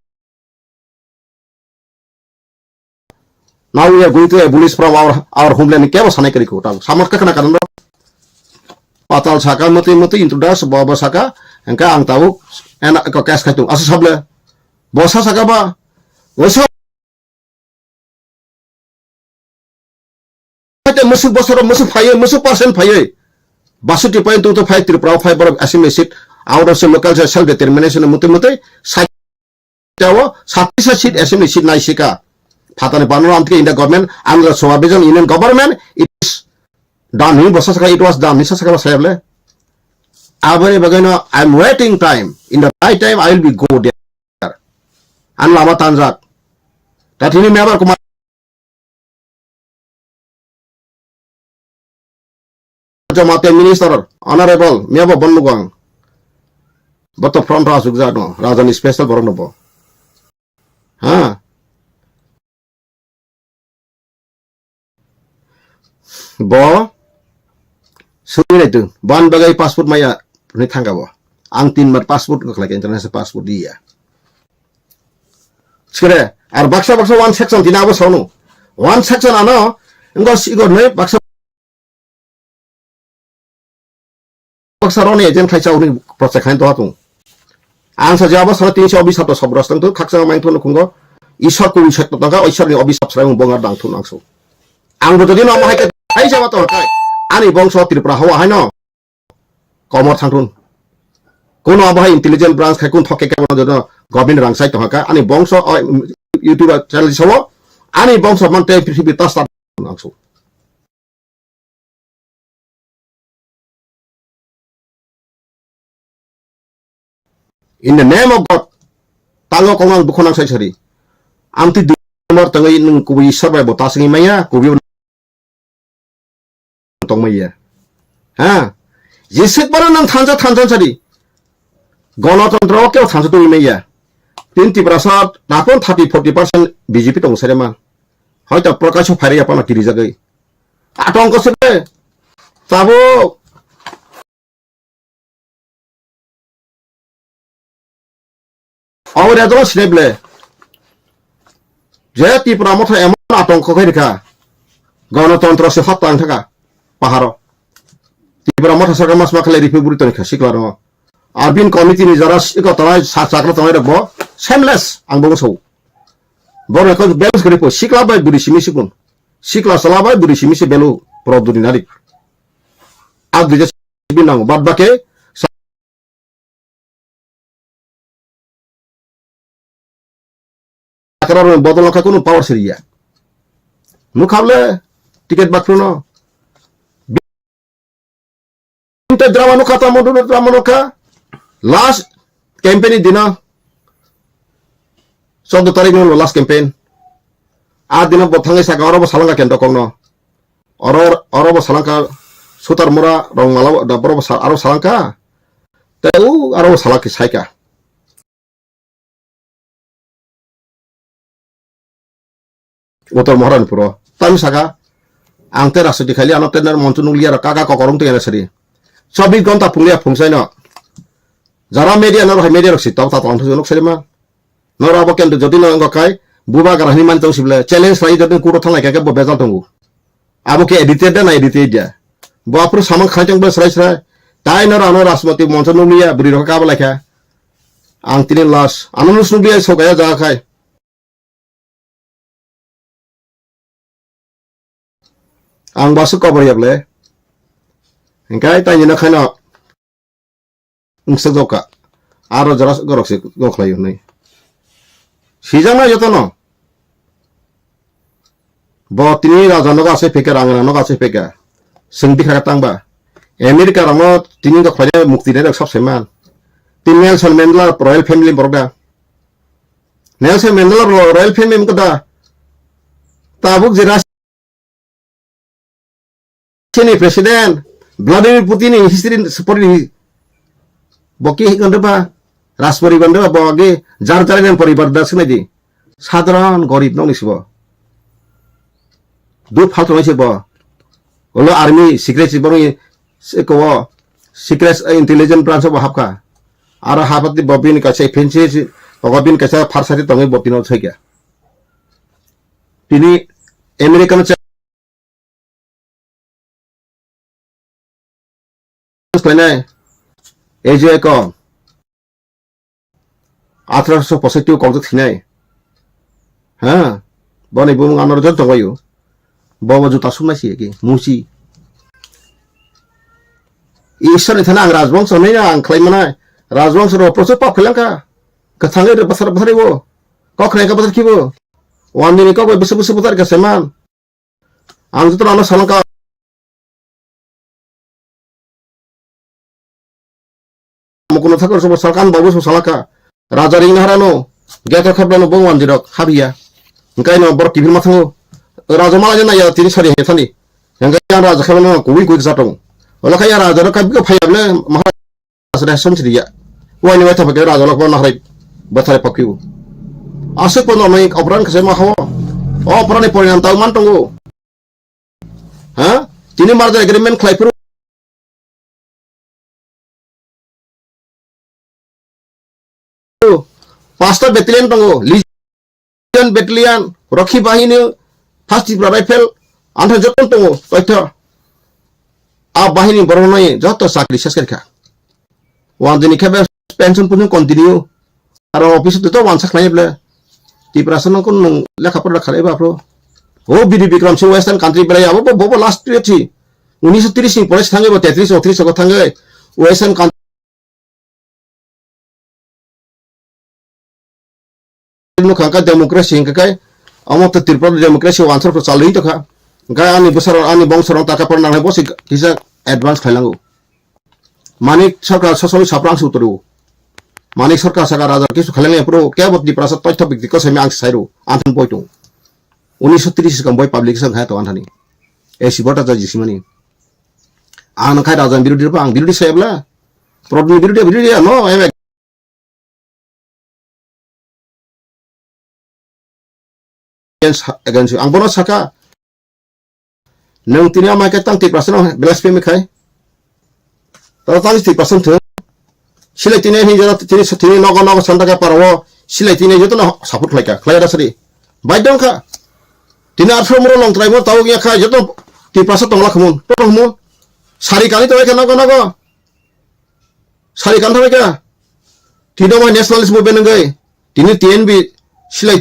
Now we are going to abolish from our, our homeland. Kebo sanai kari ko tang. Samar ka kana kanan. Patal saka mati mati introduce bo bo saka. Engka ang tau ena ko cash khai tung. Asa sable. Bo sa saka ba. Bo sa Phaite musuk bosoro musuk phaiye, musuk percent phaiye. Basuti point two to five Tripura o phai borok assembly seat out of local self determination muti muti sai tao sati sa seat assembly seat nai sika. Phatani banor amtike India government, Andhra Swabijan Union government, it is done. Ni bosa saka it was done. Ni sa saka ba sayable. Aboni bagwi no, I am waiting time. In the right time, I will be go there. An lama tanjak. Tatini member kuma Jomate minister, honorable, miyabo bonnugo ang. Boto front row asuk jano, rajani special borok no bo. Ha? Bo, suri nai tu, ban bagai passport maya, ni thangka bo. Ang tin mar passport ko khlai international passport dia. Sikere, ar baksa baksa one section tina abo sono. One section ano, engo sigo noi baksa baksa roni agent khai chauni project khai to hatung. Ang sa jaba sara tinso obi sato sobros tang to khaksa main to nukungo. Isor ko wisat to tangka, isor ni obi sab srai bongar dang thun angso. Ang bo jodi no hai ka khai jaba to kai. Ani bongso Tripura hawa hai no. Komor thangthun. Kuno abo hai intelligence branch khai kun thokke kebo no jono government rang sai tongha ka. Ani bongso o YouTube channel sawo. Ani bongso man te prithibi ta start nangsu. In the name of God. Tango kong ang dukho nang sai sari. Amtwi dumor tangwi nung kubui isor bai bo ta singwi maya, kubui tongmaya. Ha? Jeswk baro nang thansa thansa sadi. Gonotontro o kebo thansa tongwi maya. Tin Tiprasa tapon thirty forty percent B J P tong sare ma. Hoito Prakash o phairya pano kirijagwi. Atongko se be. Tabuk. Abo rejalo sinai ble. Je Tipra motha emon atongko khai rikha. Ganatantra se hot tang thaka. Paharo. Tipra motha sarkar mas ma khlai ripi buri toni kha sikla ro. Arbin committee ni jara iko tanai sa chakra tanai rok bo shameless ang bo so. Bo rek balance kri po sikla bai buri simi sikun. Sikla sala bai buri simi se belu pro duri nari. Ag dije simi nang bad bake sakra ro bodol kha kunu power siriya. Nukha ble ticket bakru no. Inte drama nukha tamo dulu drama nukha. Last campaign ni dina. Chaudo tarik no last campaign. A dina bo thangai saka oro bo salanga kento kong no. Oro, oro bo salangka sutar mura rong mala da boro bo sa-, aro salangka. Te u aro bo salak saika. Uttor Moharanpuro. Tami saka, ang te rasta dikhali ano tender montu nukliya ro kaka kokorong tengena sari. Chobbish ghonta phungya phungsaino. Jara media no rohai media rok si tok ta tong thung nuk sari ma. Nora abo kendo jodi no wngkha khai, buba gra hwnwi mani tong sibole, challenge khlai jodi kuro thanglai khe bo bejal tongo. Abo khe edited da na edited ya. Bo aphuru samang khai tong bo srai srai. Tai nora ano Rashmati moncho nukliya, bwrwi rok kaba lai kha. Ang tini last. Ano nus nukliya sokaya jaga khai. Ang basu cover ya ble. Engkai tai ni na khaino. Wngsa jokha. Aro jora gorok se gokhlai hwnwi. Sijak na jotono. Bo tini raja nogo asai pheka, rang rang nogo asai pheka. Swng bikha tangba. America rokno tini wngkha khlainai mukti nairok sab saiman. Tini Nelson Mandela royal family borok da. Nelson Mandela ro-, royal family wngkha da. Tabuk je Russia ni president Vladimir Putin ni history pori bo ke hikon ba Raj poribar ba bo age jar jar poribar da sinai di. Sadharan gorib nokni sibo. Duk phaltongnai se bo. Ulo army secret si borokni se kowo secret intelligence branch bo hapkha. Aro hapati bo bini kaisa fancy si, ogo bini kaisa pharsari tongwi bo tino thwikha. Tini American khlainai, ei je ko athroso posaitwi o kok thwinai. Ha? Boni bumung ano jon tongbaio. Bobo juta sumnai si ki musi. Ishwar ni thani ang rajbongso nai ang khlai manai. Rajbongso ro prochur pap khlai langkha. Kwthangwi basar basar bo. Kok khnai ka basar kibo. Wandini kok bai busu busu butar ka seman. Ang joto ano salangka. Mukuno thakor sobo salkan babu so salaka. Raja ring naharano. Geta khapla no bongwan dirok habiya. Engkai no borok kibir mathango. Raja mala jana ya tini sari he thani. Engkai yang raja khapla no kuwi kuwi satong. Ola kaya raja no kabiko phayable mahara. Asre som sidi ya. Wai ni wai thapa ke raja lok bon nahrai. Bathare pakyu. Asik pon no mai operan khase ma hawo. Operan ni porinam tau man tongo. Ha? Tini merger agreement khlai phuru. Pasta battalion tongo. Legion battalion, Rakhi Bahini, First Tipra Rifle, antha joto tongo. Toitho. A bahini borok nai joto chakri ses kha. Wan dini khe pension punu continue. Aro office to wansa khlai ble. Tiprasa no kun nung lekha pora khalai ba phro. O B D Bikram Singh Western country berai abo bo bo last period si. Unisho tris ni pore thangwi bo tetris otris ko thangwi Western country nukha ka democracy hingka kai. Amo to Tripura democracy wansar ko chalwi to kha. Ga ani bwsar ani bongso rong taka por nangnai bo se kisa advance khailango. Manik Sarkar sosoi saprang su turu. Manik Sarkar saka raja kisu khaleng epro kebo Tiprasa toitho bikti ko semi ang sairu anthon poitung. Unisho tris kam boi publication hai to anthani. Esi bota ja jisimani. Ang khai raja birodi pa ang birodi sebla. Prodni birodi birodi no em against, against you. Ang bono saka, Nwng tini ama khe tang Tiprasa no blasphemy khai. Tamo tang Tiprasa thung. Silai tini hin jora tini tini nogo nogo santa ka paro. Silai tini joto no support khlai ka. Khlai da sari. Bai dong kha. Tini arso muro long trai mo tau ya kha joto Tiprasa tongla khumun. Tong khumun. Sari kali to kha nogo nogo. Sari kan thabai kha. Tini mo nationalist movement ngai. Tini T N B silai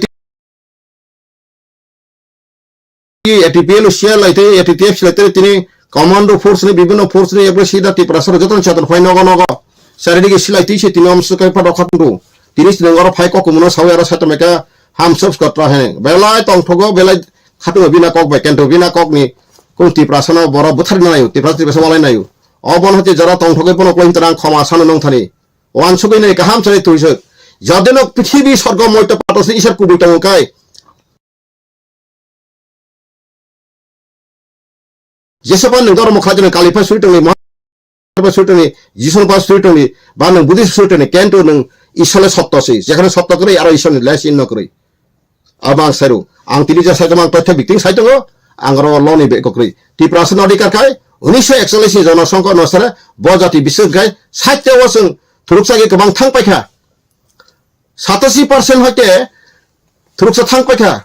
A T P L C R lai tei A T T F C lai tei tini commando force ni bibhinno force ni ekbai sida Tiprasa rok jotono cheton phai nogo nogo. Charidike silai twi se tini omswk kai pha rok khatung. Tini sinong oro phai kok kumuno sawi aro saito meka ham subscribe tra he. Belai tongthogo belai khatung bina kok bai kento bina kok ni kung Tiprasa no boro buthar na nayo Tiprasa Tiprasa walai nayo. Obono hati jara tongthogoi bono kloi hintarang khoma sano nongthani. Wansugwi nai kaham chari twisuk. Jadeno prithibi sorgo moito patos ni isor kubui tongo kai. Jesoba nwng dormo khlai tongni, Kali pha suri tongni, Mohammed pha suri tongni, Jisu pha suri tongni, ba nwng Buddhist suri tongni, kento nwng Isor le sotto se. Jekhane sotto kwrwi, aro Isor ni le sin no kwrwi. Abo ang sairu. Ang tini je sai tongma ang totho bikting sai tongo, ang oro loni be kwrwi. Tiprasa no adhikar khai, unisho ekchollish ni Jonosongho no sare, bo jati bising khai, saitte o chwng thuruksa ge kwbang thang paikha. Satasi percent hoite thuruksa thang paikha.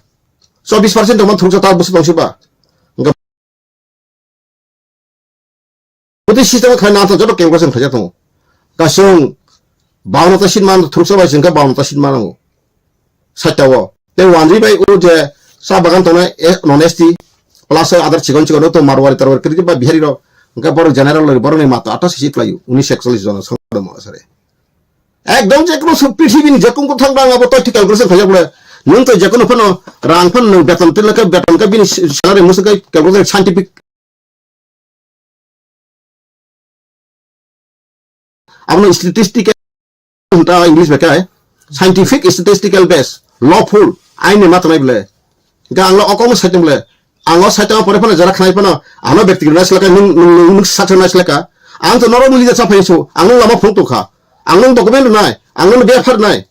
Chobis percent tongma thuruksa ta busu tongsiba. Bwtwi system khlai nang joto calculation khlaijak tongo. Kasung bauna ta seat man thuruksa bai sengkha bauna ta seat manango. Saitao. Tei wanjwi bai o je sa bagan tongnai, eh, non S T, plus adar chikon chikon to Marwari Tarwari kirti ba Bihari rok. Hingke borok general rok borok ni mato atta seat khlaio. Unisho ekchollish jona songkha mo sare. Ekdom je kono sub prithibi ni je kung kung thang rang abo totho calculation khaijak le. Nwng to je kono phano rang phano nwng beton tila khe beton khe bini salary musu khe calculation scientific. Abono statistical hinta English bai khe scientific statistical base lawful aini ma tongnai bole. Hingke ang lo okomo saitung bole. Ang o saitung pore phano jora khnai phano ano bekti nai selaka nung nung nung nung saksa nai selaka. Ang to norok ni leader sa phai su. Ang nung lama phung tongkha. Ang nung document nai. Ang nung befar nai.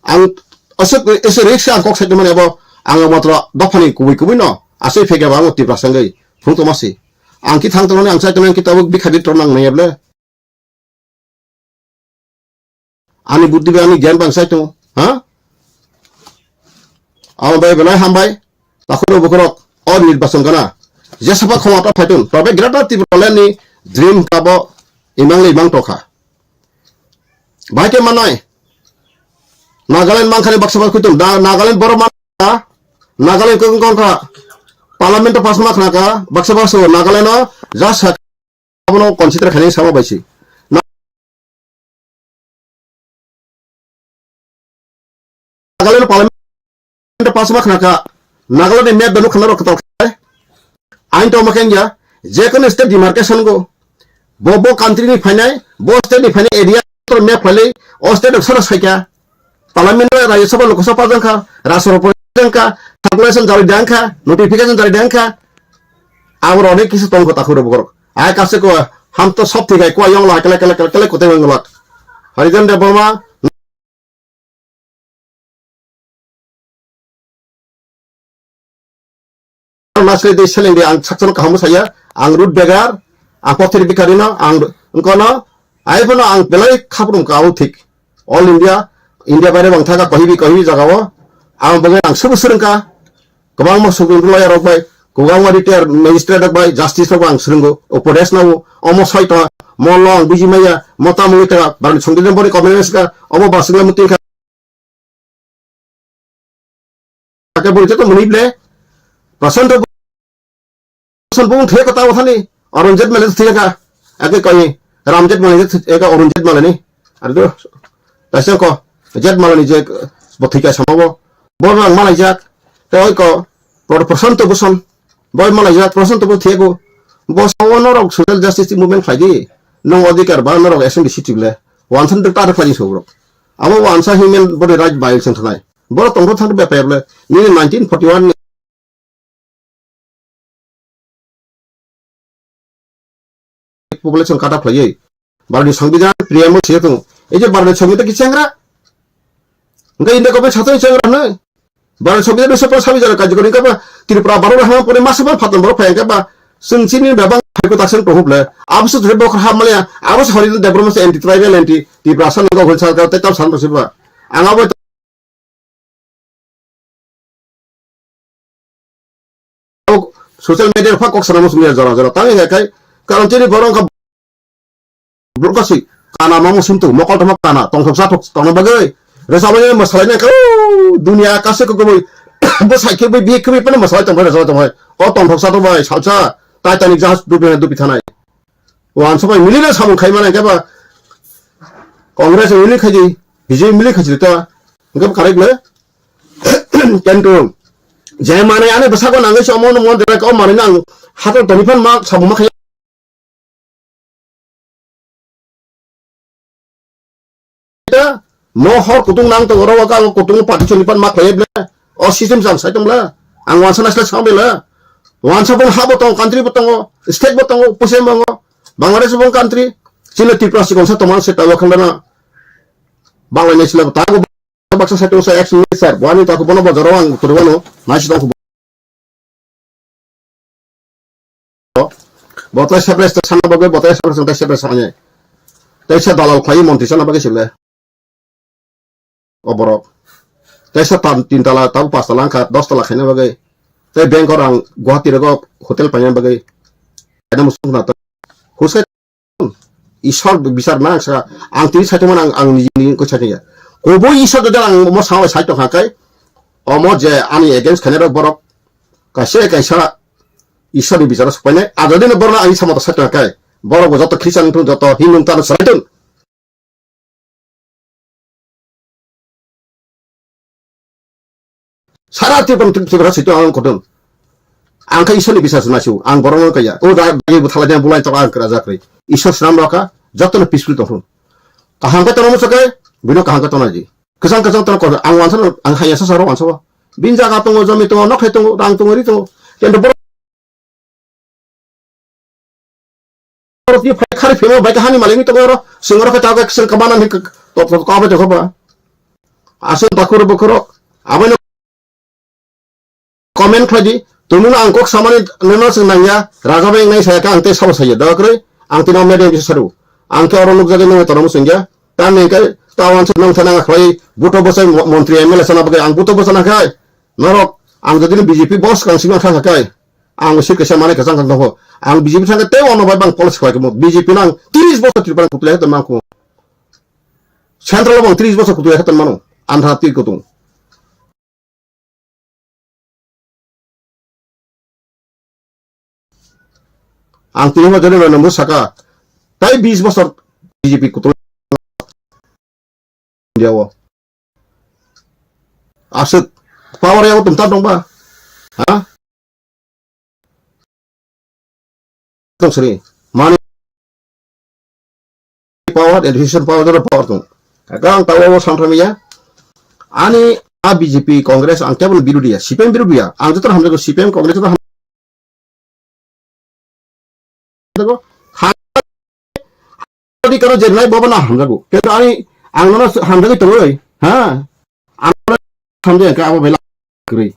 Ang aswk ese risk ang kok saitung mani abo ang matro dophani kubui kubui no. Aswk phege ba ang Tiprasa ngei phung tongma si. Ang ki thang tongnai ang saitung ang ki tabuk bikha bitro nang nai ble. Ani buddhi bai ani gyan bang sai tongo, ha? Abo bai belai hambai, takhuk rok bukhuk rok, o nirbachon gana. Jesapa khoma ta phaitun, tobe Greater Tipraland ni dream kabo imang le imang tokha. Bai ke manai, Nagaland mangkhani baksa baksa kuitun, da Nagaland borok man, Nagaland kung kung kha, Parliament pass ma khna kha, baksa baksa Nagaland o, ja sa abono consider khainai sama bai se. Na-, Nagaland Parliament pass ma khna kha, Nagaland ni map beno khna rok kwtal khai. Ain to ma khe ya, je kono state demarcation go, bo bo country ni phainai, bo state ni phainai area to map khailai, o state rok sara saikha. Parliament o Rajya Sabha Lok Sabha jang kha, Rajya Sabha jang kha, circulation jari dang kha, notification jari dang kha. Aboro onek kisu tong kho takhuk rok borok. Ai kase ko ham to sob thik hai ko yong la kele kele kele kele kote wng lak. Harijan Debbarma nasle de seleng de ang sakchano kaham saya, ang root begar, ang pothir bikari no, ang kono, ai bono ang belai khaprum ka au thik. All India, India baire bang thaga kohibi kohibi jaga o, ang bagwi ang subu surungka, kwbangma Supreme Court lawyer rok bai, kwbangma retired magistrate rok bai, justice rok bai ang swrwngo, upodesh nao, omo soi tongha, mo lo ang buji maya, mo tamo wngwi tongha, barni songdin boni comment ka, omo basingla muti kha. Ake boni joto muni ble, Prashant Bhushan bung thek kota wathani, Arun Jaitley thek ka, ake koi, Ram Jaitley eka Arun Jaitley ni, ado, taisa ko, Jaitley ni je, bo thik ka sama bo, bo rang malai jak, te oi ko, Pro-, Prashant Bhushan, boi malai jak, Prashant bo thek ko, bo sa wo norok social justice movement khlai di, nong odhikar ba norok S M D city ble, wansan de tar khlai di sobrok. Abo wansa human body right violation thanai. Borok tongthok thangdi bepayable. Nini nineteen forty-one ni population cut off khlaiwi. Bharotni Songbidan preamble swi tongo. Ei je Bharotni Songbidan ki chengra? Hwnkhe India government sathani chengra hwnwi. Bharotni Songbidan dui sho paanch sabi jora karjokor hwnkhe ba Tripura Bharot hama pore masa ba phatang borok phai hwnkhe ba Chwng chini bebak hai kwtak seng tongo ble. Abo se jodi bokhor hap maliya, abo se hori Debbarma se anti tribal, anti Tiprasa nang hol sarkar tei tam san rwsiba. Ang abo social media pha kok sana muchung ya jora jora. Tang ya kai, karon chini borok wngkha Borok kasi kana mamo sintu, mokol tongma kana, tongthok sathok tongna bagwi. Resa bagwi masalai nai kau, dunia kasi kukubui. Bo sai khe bai bihik khe bai pano masalai tongbai, resa tongbai. O tongthok sathok bai, salsa, Titanic jahaj dubi, dubi thanai. Wan sabai mili na samung khai mana khe ba. Congress mili khaji, B J P mili khaji ta. Hingke karik le. Kentu. Je mane ane bwsako nangwi se omo no mon dera ko mane nang. Hato toni phan ma samung ma khai. Mo hor kutung nang tongo, oro waka ang kutung party choli pan ma khlaiya ble. O system jang sai tong bla. Ang wansa naisle sang bela. Wansa bong habo tongo, country bo tongo, state bo tongo, pusem bo tongo. Bangladesh bo country. Chile Tripura sikon sa tomang se tawa khandana. Bangla naisle bo tago baksa sai tong sa action sir. Wani taku bono bojaro ang turu wano. Naisi tong Bo tai separate sana bagwi, bo tai separate, tai separate sana. Tai sa dalal khlai montri sana bagwi sile. O borok. Tai sa tan tin tala, tabu pas tala angkha, dos tala khaina bagwi. Tai bank o rang Guwahati rogo hotel paina bagwi. Kaina musuk na ta. Husai Ishwar bichar na sa ang tini sai tongmani ang, ang niji niji koi sai tongya. Koboi Ishwar jodi ang mo sama sai tongkha kai, omo je ani against khainai rok borok kaisa kaisa Ishwar ni bicharo sopainai. A jodi no borok no ani sama sai tongkha kai, borok bo joto Christian wngthung, joto Hindu wngthung, ano chwrai thung. Sara Tripura, Tripura sito ang koton. Ang kha Iswar ni biswas nasiu. Ang borok no kaya. O da, da, bo thala dia bulai tok ang kra jakri. Iswar sram roka, joto no peaceful tong. Kaham ka tono musa kai, bino kaham ka tono ji. Kesang kesang tono koton. Ang wansa ang haya sa saro wansa. Bin jaga tongo, jomi tongo, nokhai tongo, rang tongo, ri tongo. Kento borok Borok ni phai khari phema bai kha hani malai ni tongo oro. Sing oro khe ta khe sing kama nang khe to, to, to, to, to, to, Aswk takhuk rok bukhuk rok. Aboni comment khlai di. Tumung ang kok samani nono sing nangya. Raja bai nai saya kha ang te sabo saya. Dawa kwrwi ang tino media bisa saru. Ang khe oro nukjagwi nang tono sing ya. Tamni khe tawan sing nang thana khlai buto bosai mo-, montri M L A sana bagwi ang buto bosana khai. Norok ang jodi B J P boss kang sing kha kha khai. Ang sir kaisa manai kwchang kang tongo. Ang B J P thangkhe tei ono bai bang policy khlai kamo. B J P nang tris bosor Tripura kutulai khe mangkho. Central bang tris bosor kutulai khe mano. Andhra twi kutung. Ang tini ma jani ma nungbo saka. Tai bis bosor B J P kutung. India o. Aswk power yago tum ta tongba. Ha? Tong sri. Money power, education power, joto power tong. Kaka ang tawa o samthami ya. Ani a B J P, Congress, ang kebal birodi ya. C P M birodi ya. Ang joto hamjago C P M, Congress joto ham-, hamjago. Ha-, di karo je nai bobo na hamjago. Kento ani ang nono hamjagwi tongoi. Ha? Ang hamjagwi ka abo bela kwrwi.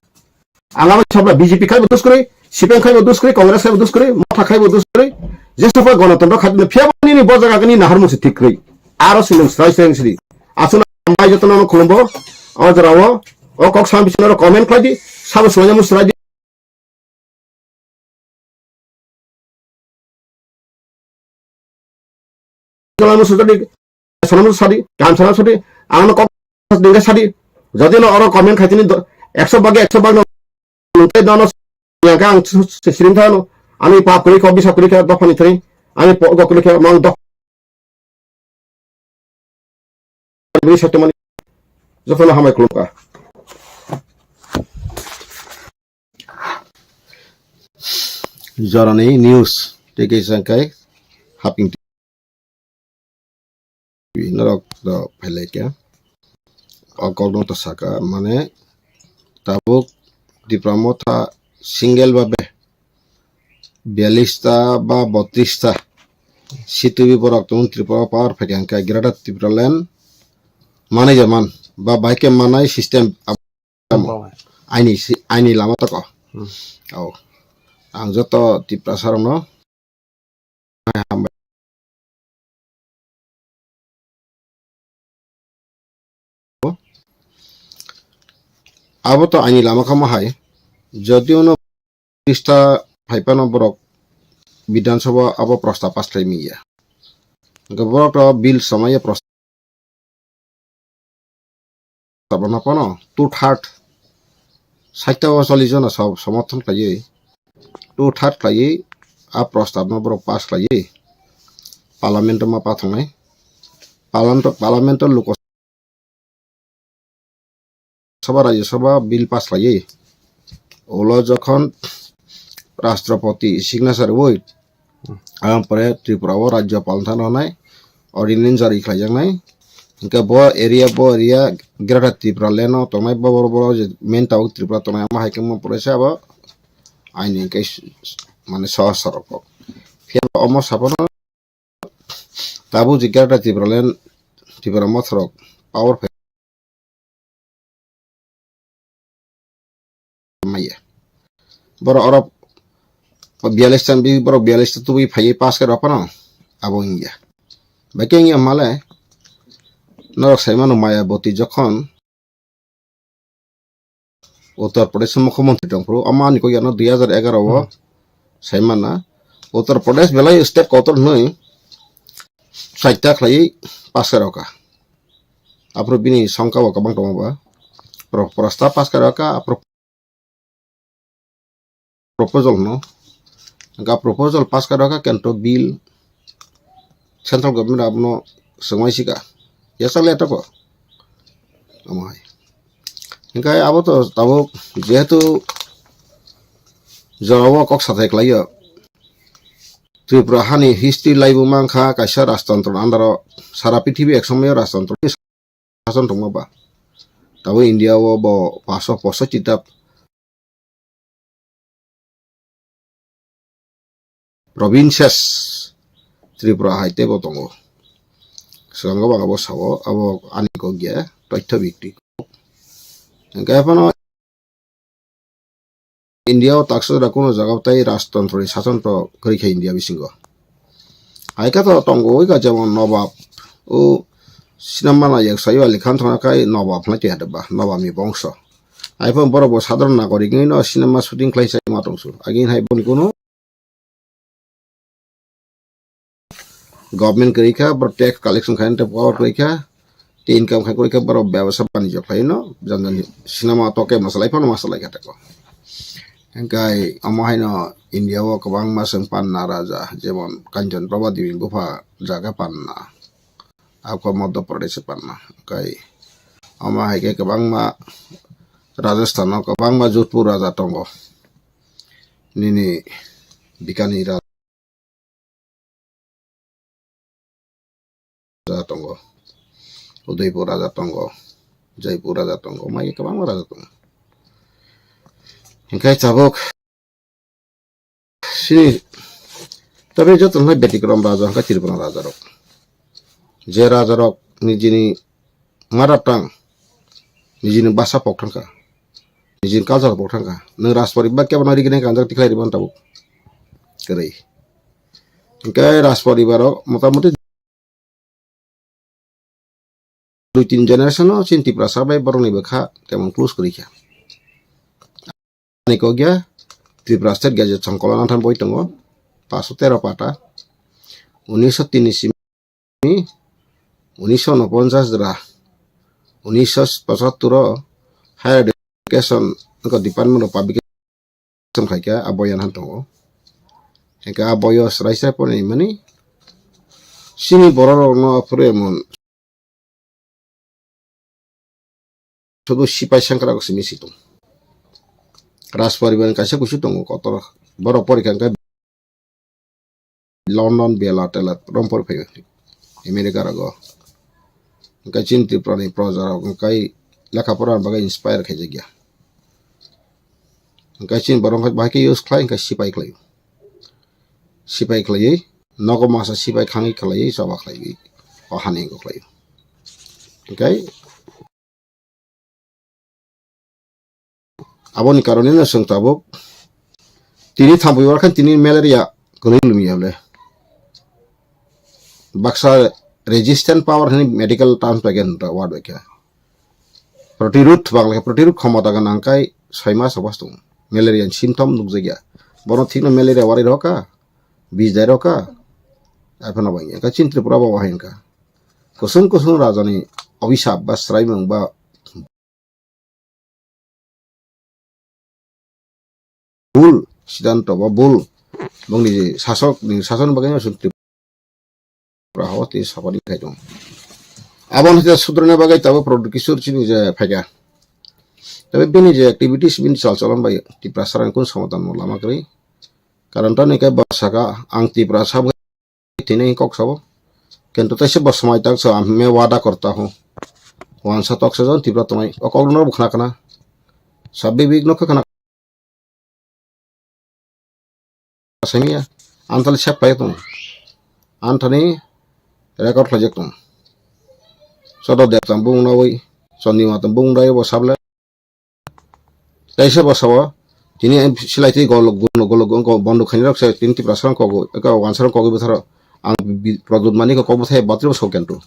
Ang abo sabla B J P khai bo dus kwrwi, C P M khai bo dus kwrwi, Congress khai bo dus kwrwi, Motha khai bo dus kwrwi. Je sofa Ganatantro khai phiya bo nini bo jaga ni nahar musi thik kwrwi. Aro sinung srai srai sri. Asuna bai jotono khulumbo. O jora o, o kok sam bisino comment khlai di. Sabo sumanya musi srai di. Jolai musu jadi, sana musu sadi, kam sana sadi, ang no kok dingka sadi. Jadi no oro comment khai tini do, ekso bagi ekso bag no, nungtai dono, yang kang siring thano, ani pap kuri ko bisa kuri ka dophani thani, ani po go kuri ka mang dok. Bini saitwmani jotono hambai khulumkha. Jorani news tei kaisa khe haping norok do phailaikha. O kokno to saka mane tabuk Tipra Motha single ba be biyalista ba botrista C T V borok tong Tripura power phaikha hwnkhe Greater Tipraland manai jaman ba bai khe manai system abo aini si-, aini lama toko. Hmm. Oh. ang joto Tiprasa rokno hambai. Abo to aini lama kamo hai, jodi ono Krista phaiphano borok Bidhan Sabha abo prostab pass khlai manya. Hwnkhe borok to bill samaya prostab no phano two third, sait o chollish jona so-, somorthon khlaiwi, two third khlaiwi a prostab no borok pass khlaiwi parliament o ma pathangnai. Parliament, parliament o luko Sabha, Rajya Sabha bill pass khlaiwi, ulo jokhon Rashtrapati signature rwui, ang pore Tripura o Rajyapal thani rwnai, ordinance jari khlaijaknai. Hwnkhe bo area, bo area Greater Tripura land o tongnai, bo, bo, bo je main tabuk Tripura tongnai, ama hai khe mo pore se abo aini hwnkhe s-, s-, mane sohor sorok kok. Phiya bo omo sabono tabuk je Greater Tripura land, Tripura mothorok power phai maya. Borok oro biyalish ta, bi-, borok biyalish ta tubui phaiwi pass khe rw phano abo wngya. Bai khe wngya male norok sai mano Mayawati jokhon Uttar Pradesh mukhyamantri tongphuru, omo ani kok yano dui hajar egaroh o Hmm. sai mana. Uttar Pradesh belai state kotor hwnwi saita khlaiwi pass khe rw kha. Aphuru bini songkha bo kwbang tongo ba. Pro-, prostab pass khe rw kha, aphuru proposal no. Hwnkhe proposal pass khe rw kha, kento bill central government abono swngmai sika. Yasa le toko. Omo hai. Hwnkhe abo to tabuk jehetu jorao kok sathai khlaio. Tripura hani history laibu mankha kaisa rajtantro under o, sara prithibi ek somoyo rajtantro ni sason tongma ba. Tabuk India o bo paso poso chita provinces Tripura hai teibo tongo. Swkango bang abo sao, abo ani kok ya, toitho bikti. Hwnkhe phano India o taksa jora kuno jaga o tei rajtantro ni sason to kwrwi kha India bisingo. Hai khe to tongo oi kha jemon Nobab, o sinamana yak sayo Ali Khan thangna khai Nobab hwnwi twi hadaba, Nobab ni bongso. Hai phano borok bo sadharon nagorik wngwi no sinema shooting khlai sai ma tongsu. Agin hai boni kuno government kwrwi kha, borok tax collection khaina tei power kwrwi kha, tei income khai kwrwi kha, borok bebasa banijyo khlaino, jani jani sinema toke masalai phano masalai kha tei ko. Hwnkhe omo haino India o kwbangma chwng panna raja, jemon Kanchan Prabha Devi bupha jaga panna, akho Madhya Pradesh panna, hwnkhe omo hai khe kwbangma Rajasthan o kwbangma Jodhpur raja tongo, nini Bikani raja. Raja tongo, Udaipur raja tongo, Jaipur raja tongo, mai kwbangma raja tongo. Hwnkhe tabuk sini tabe joto no betikrom raja hwnkhe Tripura raja rok. Je raja rok nijini mother tongue, nijini bhasha pok thangkha, nijini culture pok thangkha. Nwng Rajporibar kebo no riginai kanjak tikhlai ribon tabuk. Kwrwi. Hwnkhe Rajporibar o motamuti dui tin generation o chini Tiprasa bai borokni bwkha temon close kwrwi kha. Ani kok ya Tripura State Gazette Songkolo nangtham boi tongo, paso tero pata, unisho tin ni simi, unisho unoponchas jora, unisho pochattor o Higher Education department o public khai khe a boyan han tongo. Hwnkhe a boyo swrai swrai porni mani chini borok rokno aphuru emon sudu sipai sengkrak simi si tong. Rajporibar kaisa kusu tongo kotor. Borok porikha hwnkhe London, Bela, Tela, rom pori phai America rogo. Hwnkhe chini Tripura ni proja rok hwnkhe lekha pora bagwi inspire khaijak ya. Hwnkhe chini borok hwnkhe bahai khe use khlai hwnkhe sipai khlai. Sipai khlaiwi nogo masa sipai khangwi khlaiwi choba khlaiwi o hani wngkha khlai. Hwnkhe aboni karone no chwng tabuk Tini thampui bar khan tini malaria kwnwi lumya le. Baksa resistant power hani medical terms bai khe nukha word bai khe. Protirudh bangla khe protirudh khomota gwnang kai soi mas obos tongo. Malaria ni symptom nukjakya. Bono thikno malaria wari rokha, bij dai rokha. Aphano bai khe Chin Tripura bo wahai kha. Kusung kusung rajani obisap ba sraimung ba bul siddhanto ba bul bongni je sasok ni sason bagwi no sung Tripura hao tei sapani khai tongo. Aboni sita sudrana bagwi tabuk Pradyut Kishore chini je phaikha. Tabe bini je activities bini chal cholon bai Tiprasa rang kun somadan mo lama kwrwi. Karon tani khe bwsaka ang Tiprasa tini kok sabo. Kintu taisa bo swmai tak sa, "Main wada karta hoon." Wansa tok sa jon Tipra tongnai. O kok no bo khna khna. Sabbi bik no khna samiya. Antali sep pai tong. Antani record khlai jak tong. Sodo dep tam bung nawi. Sondi ma tam bung dai bo sable. Taisa bwsao tini silai twi golok, golok, golok, golok bondo khainai rok se tini Tiprasa rok kogo, eka wansa rok kogwi bwtharo. Ang bi-, Pradyut Manik kok bwthai batri bwsao kentu.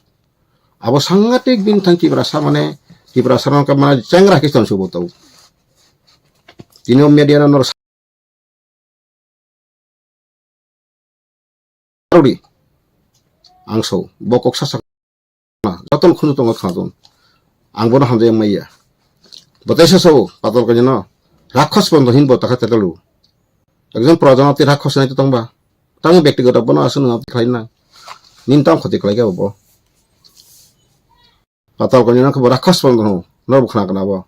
Abo sangatik bini thang Tiprasa mane, Tiprasa rok mane chengra khe tong subo tau. Tini o media no nor Rodi. Ang so, bo kok sa sak na, joto no khunu tongo khna don. Ang bono hamjai maya. Bo taisa so, patal kanya no. Rakhos bondo hin bo takha tetalu. Ekjon projana te rakhos nai tong ba. Tang bektigoto bono asu no khlai na. Nin tang khoti khlai ga bo. Patal kanya no bo rakhos bondo no. No bo khna kana bo.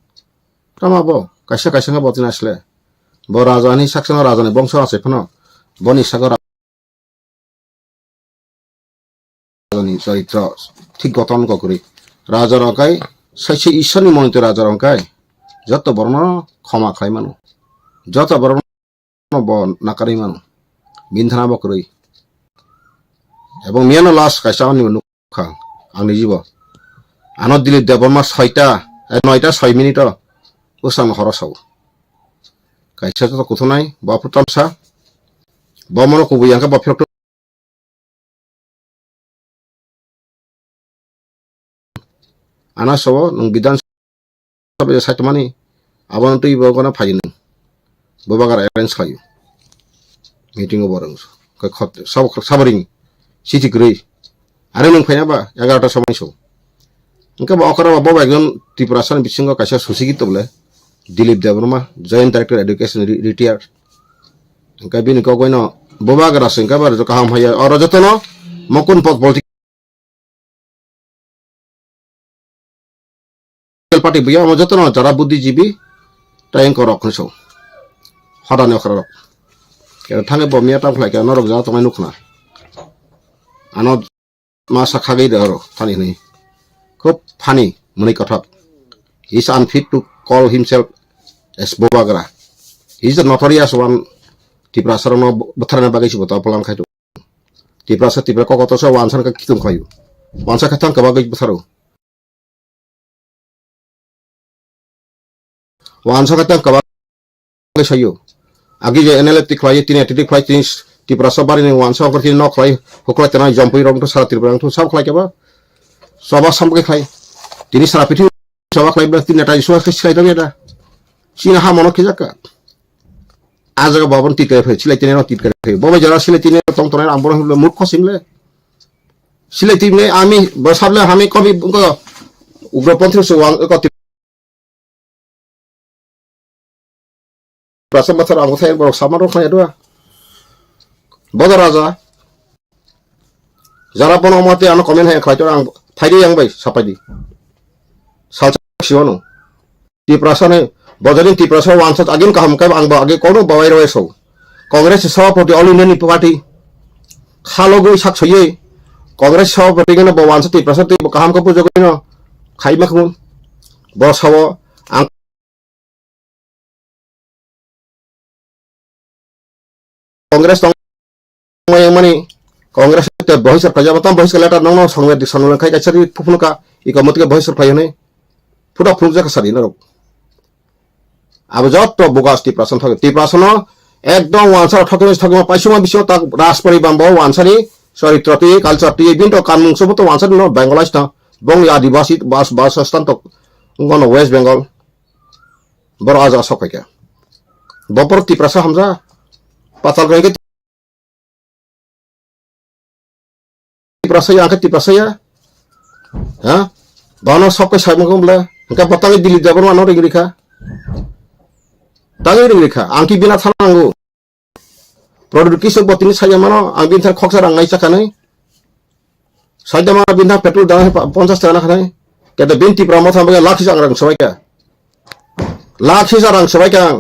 Tama bo, kaisa kaisa nga bo tin asle. Bo raja ni saksa raja ni bongso asai phano. Boni sago ra-, raja ni charitro thik goton kokri. Raja rok kai saisi Ishwar ni monito raja rok kai. Joto borno khoma khlai mano. Joto borno bo nakarwi mano. Bini thana bo kwrwi. Ebong miyano last kaisa ani nuk kha, ang nijibo. Ano Dilip Debbarma soita, eh, noita soi minute o bwsang horo sao. Kaisa joto kuthunai, bo aphuru tamsa. Bo mono kubui yang khe bo phirok Ana sobo nwng Bidhan Sabha je saitomani, abono twi bo gana phaidi nwng. Bubagra arrange khlaio. Meeting o borok. Khe khot-, sab-, sabaring. Siti kwrwi. Are nwng phaina ba egarota somoi so. Hwnkhe bo okra bo, bo ekjon Tiprasa ni bisingo kaisa susigit tobole. Dilip Debbarma, Joint Director Education, re-, retired. Hwnkhe bini kok bai no Bubagra se hwnkhe ba kaham haiya. Oro jotono mokun pot political party buya omo jotono jara buddhijibi tei wngkha rok hinwi sao. Hodani okra rok. Khe thangwi bo miya tam khlai khe norok jara tongnai nukhna. Ano masa khagwi de oro thani hwnwi. Khub funny mwnwi kothok. He is unfit to call himself as Bubagra. He is a notorious one. Tiprasa rokno bwtharna bagwi se bo ta plan khai tongo. Tiprasa, Tipra kokoto se wansa khe kitung khlaio. Wansa khe thang kwbagwi bwtharo. Wansa khe thang kwbagwi saio. Agi je N L F T khlai, tini T D P khlai, tini Tiprasa barini wansa ongkor tini nok khlai, huklai tena jompui rok sara Tripura wngthu sab khlai khe ba. Soba sam khe khlai. Tini sara pithim soba khlai bla tini neta Iswar khe khlai tong ya da. Chini ha mono khijakka. A jaga babon titkare phai, silai tini no titkare phai. Bobo jara silai tini tong tonai ang bono himle murkho simle. Silai tini ami bo sable hami kobi ko ugroponthi so wang ko Tiprasa mathar ang thai borok sama rok khaya dua. Bodo raja. Jara bono mate ano comment hai khlai to ang phaidi yang bai sapaidi. Salsa siwano. Tiprasa ni, bojani Tiprasa wansa agin kaham kai ang ba agi kono bawai roi so. Congress sabhapati All India ni party. Khalogwi sak soyei. Congress sabhapati gana bo wansa Tiprasa tei bo kaham ka pujo gano. Khai makhmun. Bo sawo ang Congress tong mani Congress te bohis ka jaba tam bohis ka letter nong nong songwe di songwe khai ka chari phuphuno ka iko mutke bohis ka phayone. Phuda phunuk jaka sari norok. Abo jotto bogus Tiprasa thok. Tiprasa no Ekdom wansa thokma thokma paisuma bising tak raspari bambo wansani sorry troti culture ti binto kanmung sobo to wansani no Bengalais ta bong ya adivasi bas bas stan to ngono West Bengal boro aja sok kha. Bopor Tiprasa hamja patal rengke Tiprasa ya, angkhe Tiprasa ya. Ha? Bano sok kai sai mangkho bla. Angkhe bo tangwi Dilip Debbarma no ring rikha. Tangwi ring rikha. Angki bina thana nango. Product kisu bo tini saya mano, ang bin thang khoksa rang nai chakanai. Saida mano bin thang petrol dana pa-, ponchas taka na khanai. Kete bin Tipra Motha bagwi lakh hisa rang sabai kha. Lakh hisa rang sabai kha ang.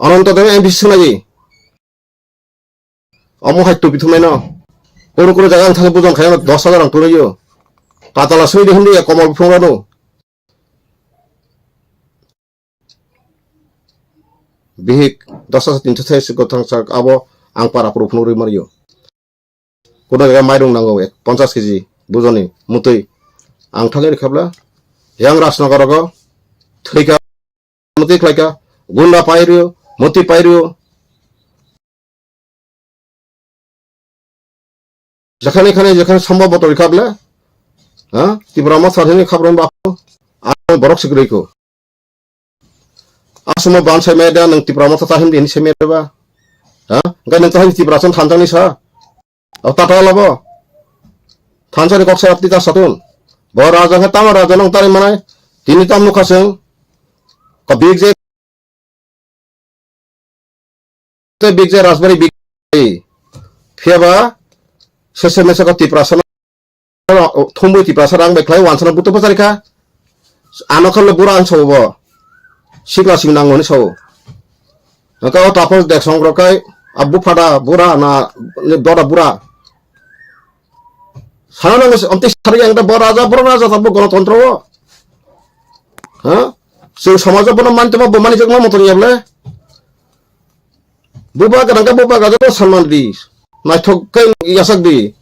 Ananto Debbarma M P C swnai di. Omo hai tupi thumai no. Kunu kunu jaga ang thangwi bujon khaina dos hajar ang tunaio. Patala swi di hindi ya komal phungrano. Bihik dos hajar tinso thai se gothang sak abo ang para puru phunugwi mario. Kono jaga mairung nango ek ponchas keji bujoni mutwi. Ang thangwi rikhabla yang Rajnagar rogo thwika mutwi khlaika gunda pairio mutwi pairio. Jekhane khane jekhane sombhob botor rikhabla ha Tipra Motha hini khabron ba ang borok sikriko. Asuma ban sai meda nang Tipra Motha tahim din sai meda ba. Ha? Ga nang tahim Tipra son thanjang ni sa. O tata labo. Thansa ni kok sa tita satun. Bo raja khe tama raja nang tari manai. Tini tam nukha seng. Ka big je te big je Rajbari big. Phiya ba sese mese ka Tipra sana. Thumui Tiprasa rang bai khlai wansana buto bachari kha. Ano khalle bura ang sao bo. Sikla sing nango ni sao. Naka o tapos dek song rokai abu phada bura na ni bora bura. Sana nango onti sari ang da bora raja bora raja tabo gonotontro o. Ha? Sing samajo bono mantama bo mani jok ma motor yable. Buba gadang ka buba gadang sanman di. Naithok kai yasak di.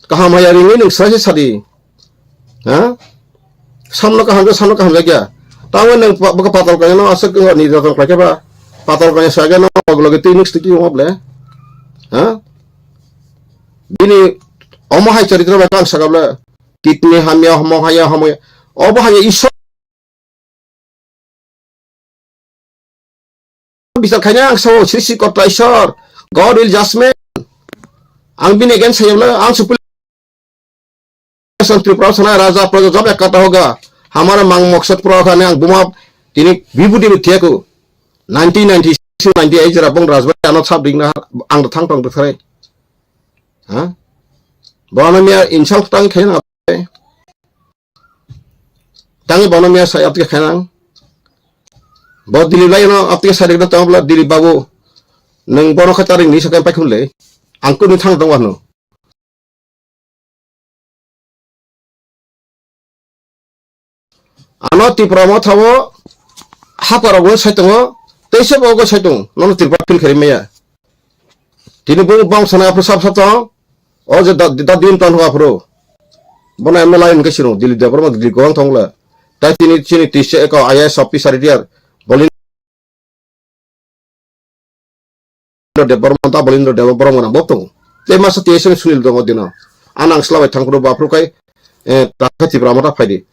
Kaham haya ringwi nwng swraisa sadi. Ha? Samno kaham khe samno kaham jakya. Tamo nwng pa-, bwkha patal kanya no aswk nirjaton khlai khe ba. Patal kanya sa khe no loge loge twi nuk stiki wng ble. Ha? Bini omo hai charitro bai kang saka ble. Kidney hamya, homo haya, homo. Obo haya Ishwar bichar khaina ang sao, Sri Sri Kotla Ishwar, God will judgment. Ang bini against saya bla, ang supil Tripura sana raja praja jab ek kata hoga. Hamara mang maksad pura khane ang buma tini bibudi mithiaku. Nineteen ninety-six ninety-eight jera bong rajbari ano sab dingna ang thang tong thare. Ha? Bono miya insult tang khaina. Tangi bono miya sai aptike khainang. Bo Dilip lai no aptike sai rikna tong bla Dilip babu. Nang bono kha taring ni sakai pai khun le. Ang kunu thang tong wano. Ano Tipra Motha o hapar ogo sai tongo. Teisa bo ogo sai tong. Nono Tripura phil khari maya. Tini bo bang sana apro sab sab tong. O je da, da din tan hoa pro. Bona M L A in ke sino, Dilip Debbarma Dilip gowang thongla. Tai tini chini tise eko I A S officer retired. Bolin Debbarma ta Bolin Debbarma na botong. Te masa T S M Sunil dongo dino. Anang sla bai thangkro bapro kai, eh, Rakha Tipra Motha phaidi.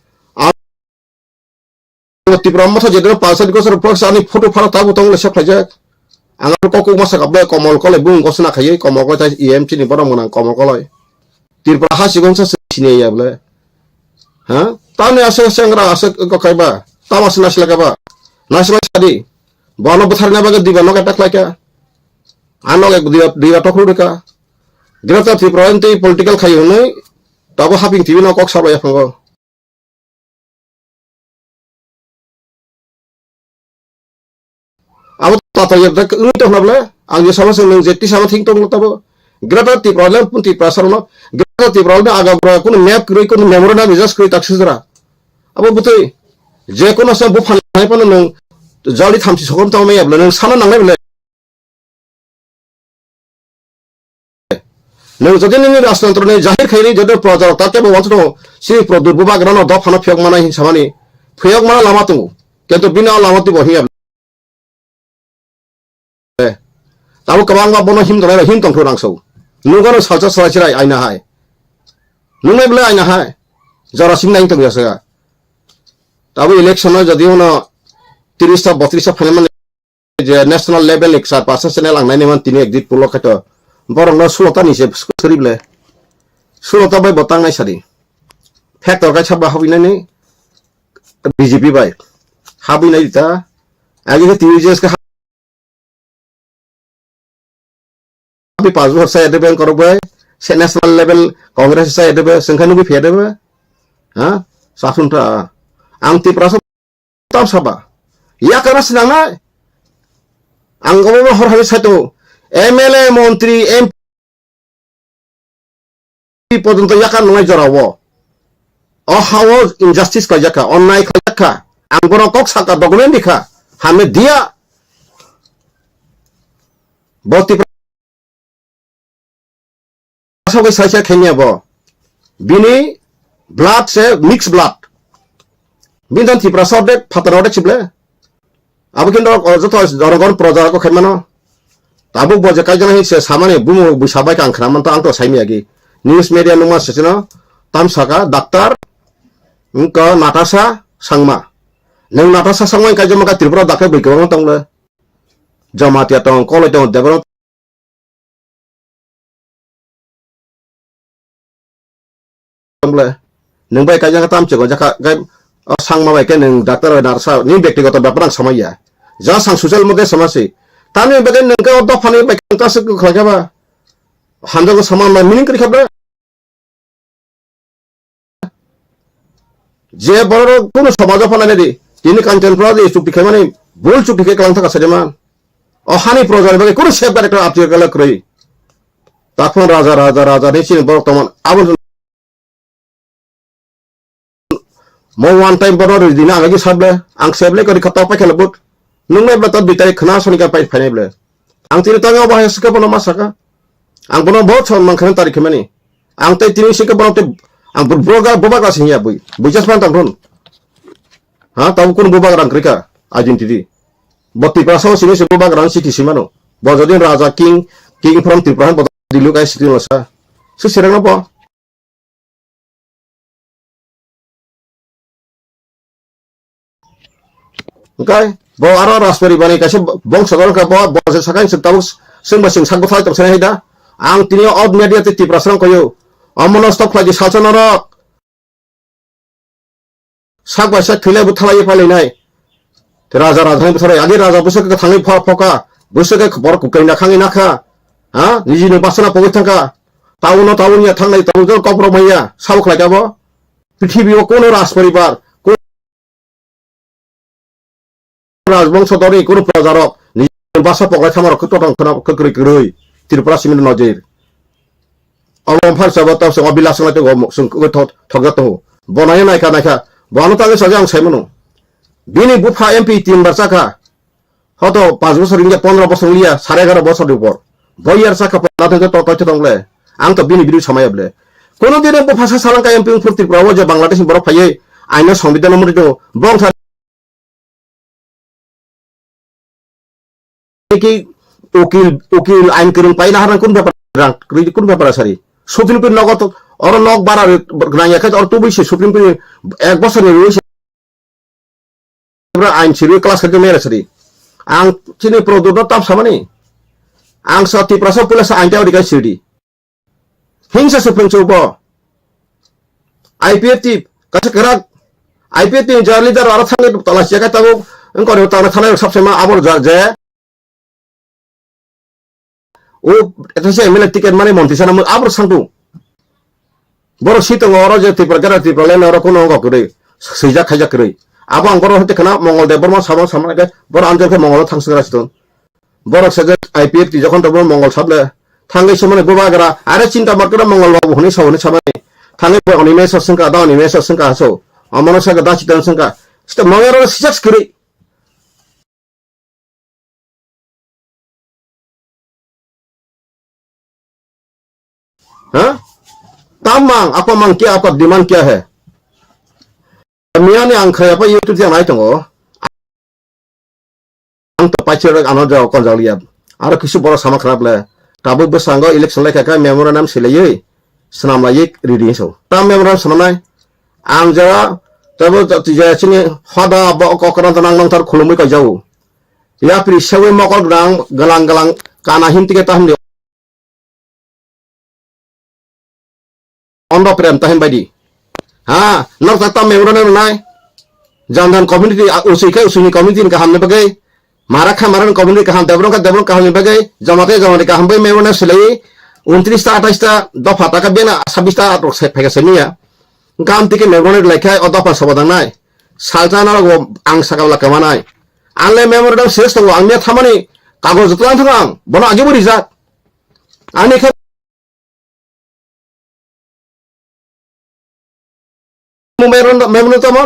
Ang Tipra Motha jedino Palsari Gosar Fox ani photo phara tabu tong le sep khaijak. Ang aro kok kok masa kaple Komol Koloi bung gosna khaiye Komol Koloi tai E M chini borok mwnang Komol Koloi. Tripura ha sigon sa sini ya ble. Ha? Tani ase sengra ase ko kaiba. Tama sina sila kaba. Nasla sadi. Bono butharna baga diba noga taklaika. Ano ek diba diba tokru deka. Greater Tripura enti political khai hunoi. Tabo haping tibi no kok sabo ya phango. Abo tata yabda wngwi tongna bole, ang je sama se nwng je tisama thing tong tabo. Greater Tripura le pun Tripura sar no, Greater Tripura le aga bra kun map kwrwi kun memorandum just kwrwi tak sujra. Abo butwi je kono sa bu phan hai pano nwng jali thamsi sokom tong me yable nwng sana nangnai bole. Nwng jodi nini rajtantroni jahir khaini jodi projarok ta tebo wansa tongo, sini Pradyot bubagrano dophano phiyok manai hin samani, phiyok mana lama tongo, kintu bini o lama twibo hiya. Tabo kwbangma bono him tongnai, him tongthok rangso. Nungano salsa salai chirai aina hai. Nungnai bwlai aina hai. Jora sing nai tong yasa. Tabo election no jodi uno tiris ta botris ta phaina mani je national level ni kwchar percent channel ang nai man tini exit poll o khaito. Borok no sulo ta ni se sori bwlai. Sulo ta bai bo tang nai sadi. Factor kai sabba habwi nai ni. B J P bai. Habwi nai ta. Agi ke T V J S ke habwi pas bosor sai adebe korok bai. Se national level Congress sai adebe sengkha nugwi phi adebe. Ha? Sasun ta. Ang Tiprasa tam saba. Ya kana sinang nai. Ang gobo hor habwi sai to. M L A, montri, M P porjonto yakar nungnai jorao. O hao injustice khlaijak kha, onnai khlaijak kha. Ang bono kok saka document rikha, hamya diya. Bo Tiprasa bai saisa khenya bo. Bini blood se mix blood. Bini dan Tiprasa de phataro de chible. Abo khe norok, o, joto jorogon proja rok khe mano. Tabuk bo je kaijaknai se samani bumo buisa bai kang khna man to ang to sai miyagi. News media nungma sesino tam saka doctor wngkha Natasha Sangma. Nwng Natasha Sangma wngkha kaijak maka Tripura dakhe bui kwbangma tongle. Jamatia tong, Koloi tong, Debbarma tong ble. Nwng bai kaijak tam chego jakha, gai, o, Sangma bai khe nwng doctor bai narsa, ni bektigoto bepar ang samaya. Ja sang social media samasi. Tamni bagwi nwng khe o dophani bai khe nwng ta se khlai kha ba. Hamjago sama ma meaning kri kha bre. Je borok kunu somajo phanai nai di. Tini Kanchanpura di chukti khaimani bul chukti khe kalang thaka sajeman. O hani projani bagwi kunu safeguard ekta apti kala kwrwi. Takhon raja, raja, raja ni sini borok tongman. Aboni mo one time bono rwi dina ang agi sable. Ang sable kori khata pai khala but. Nung nai bla ta dui tarik khna soni ka pai phainai ble. Ang tini tangwi obo hai swkhe bono ma saka. Ang bono bahut son mankha tari khemani. Ang tei tini swkhe bono tei ang bo-, boga, bobagra singya bui. Bui just man tang thun. Ha, tabo kun bobagra ang krika identity. Bo Tiprasa o sini se bobagra ang siti simano. Bo jodi raja king, king from Tripura han bo dilu kai siti no sa. Su sirang no bo. Hwnkhe bo aro Rajparibar ni kaisa bongso dol wngkha, bo, bo se sakha chwng tabuk chwng bai chwng sak bwthai tong sanai hai da. Ang tini o media tei Tiprasa rok koyo. Omono stop khlai di salsa norok. Sak bai sak thwilai bwthalai phalai nai. Raja raja hai bwthalai. Agi raja bwswk khe thangwi pha-, phoka. Bwswk khe borok kwkwi na khangwi nakha. Ha? Niji nwng basana pogwi thangkha. Town no town ya thangnai, town jor kok rok manya. Sabo khlai kha bo. Prithibi o kuno Rajparibar, kuno Rajbongso dori, kuno projarok, niji basa poklai thamarok khe totong khwna khe kwrwi kwrwi, Tripura simi nojir. Omo phan sabo tau sabo bilas ngai tei omo sung khe thok, thokjak tongo. Bo nai naikha naikha, bo ano tangwi sajak ang saimano. Bini bupha M P tin bar chakha. Hoto panch bosor wngya, pondro bosor wngya, sare egaro bosor ni upor. Bo yar saka pala thangkhe to toithe tong le. Ang to bini biri samaya ble. Kono dine bo phasa salang ka M P wngphuru Tripura o je Bangladesh ni borok phaiwi aino songbidan no mori do. Bong thar ki ukil, ukil ain kwrwng pai na harang kun bepar rang, kun bepar sari. Supreme Court nogo to, oro nok bara rang ya khe oro tubui se Supreme Court ek bosor ni rwi se Bra ain siri class khe mera siri. Ang chini product no tap samani. Ang sa Tiprasa pula sa ain tawri kai siri. Hingsa se phung chubo. I P F T kaisa kerak. I P F T ni jar leader aro thangni tala siya kai tabuk. Engkori tala thana sab sema abor jar je. O, eta se M L A ticket mani montri sana mo abro sangtu. Boro si tongo oro je Tripura gara Tripura le oro kono ongo kwrwi. Swijak khaijak kwrwi. Abo ang boro hote khana Mongol Debbarma sama sama ke boro anjor khe Mongol thangsingra siton. Boro se je I P F T jokhon to boro Mongol sable. Thangwi se mani bubagra are chinta mat kora Mongol babu hwnwi sa hwnwi samani. Thangwi bo oni mesa sengka da oni mesa sengka so. Amano sa da chitan sengka. Sita Mongol oro sijak kwrwi. Ha? Tam mang, apa mang kya, apa demand kya hai? Miya ni ang khaya pa YouTube yang nai tongo. Ang to paichir ano jaga konjak liya. Aro kisu borok sama khrap le. Tabuk bwskango election lai kha khe memorandum silaiwi swnam laiwi ridi hinwi sao. Tam memorandum swnamnai? Ang jora tebo jati jaya chini hoda bo okra to nang nang tar khulumwi kaijago. Yapri sewi mokol gwnang galang galang kana him tike taham di. Ondo prem tahim baidi. Ha, nok tak tam memorandum nai. Janjan community, a, usui khe usui ni community ni kaham ni bagwi. Mara kha mara ni community kaham, Debrong kha Debrong kaham ni bagwi. Jamatia Jamatia kaham bai memorandum silai. Untris ta, atais ta, dopha ta kha bena, sabis ta, atok se phega semiya. Gam tike memorandum lai khai, o dopha soba dang nai. Salta na rogo ang saka bla kama nai. Ang le memorandum ses tongo, ang miya thamani kagoj joto lang thang ang. Bono agi bo rijak. Ani khe memorandum, memorandum tamo?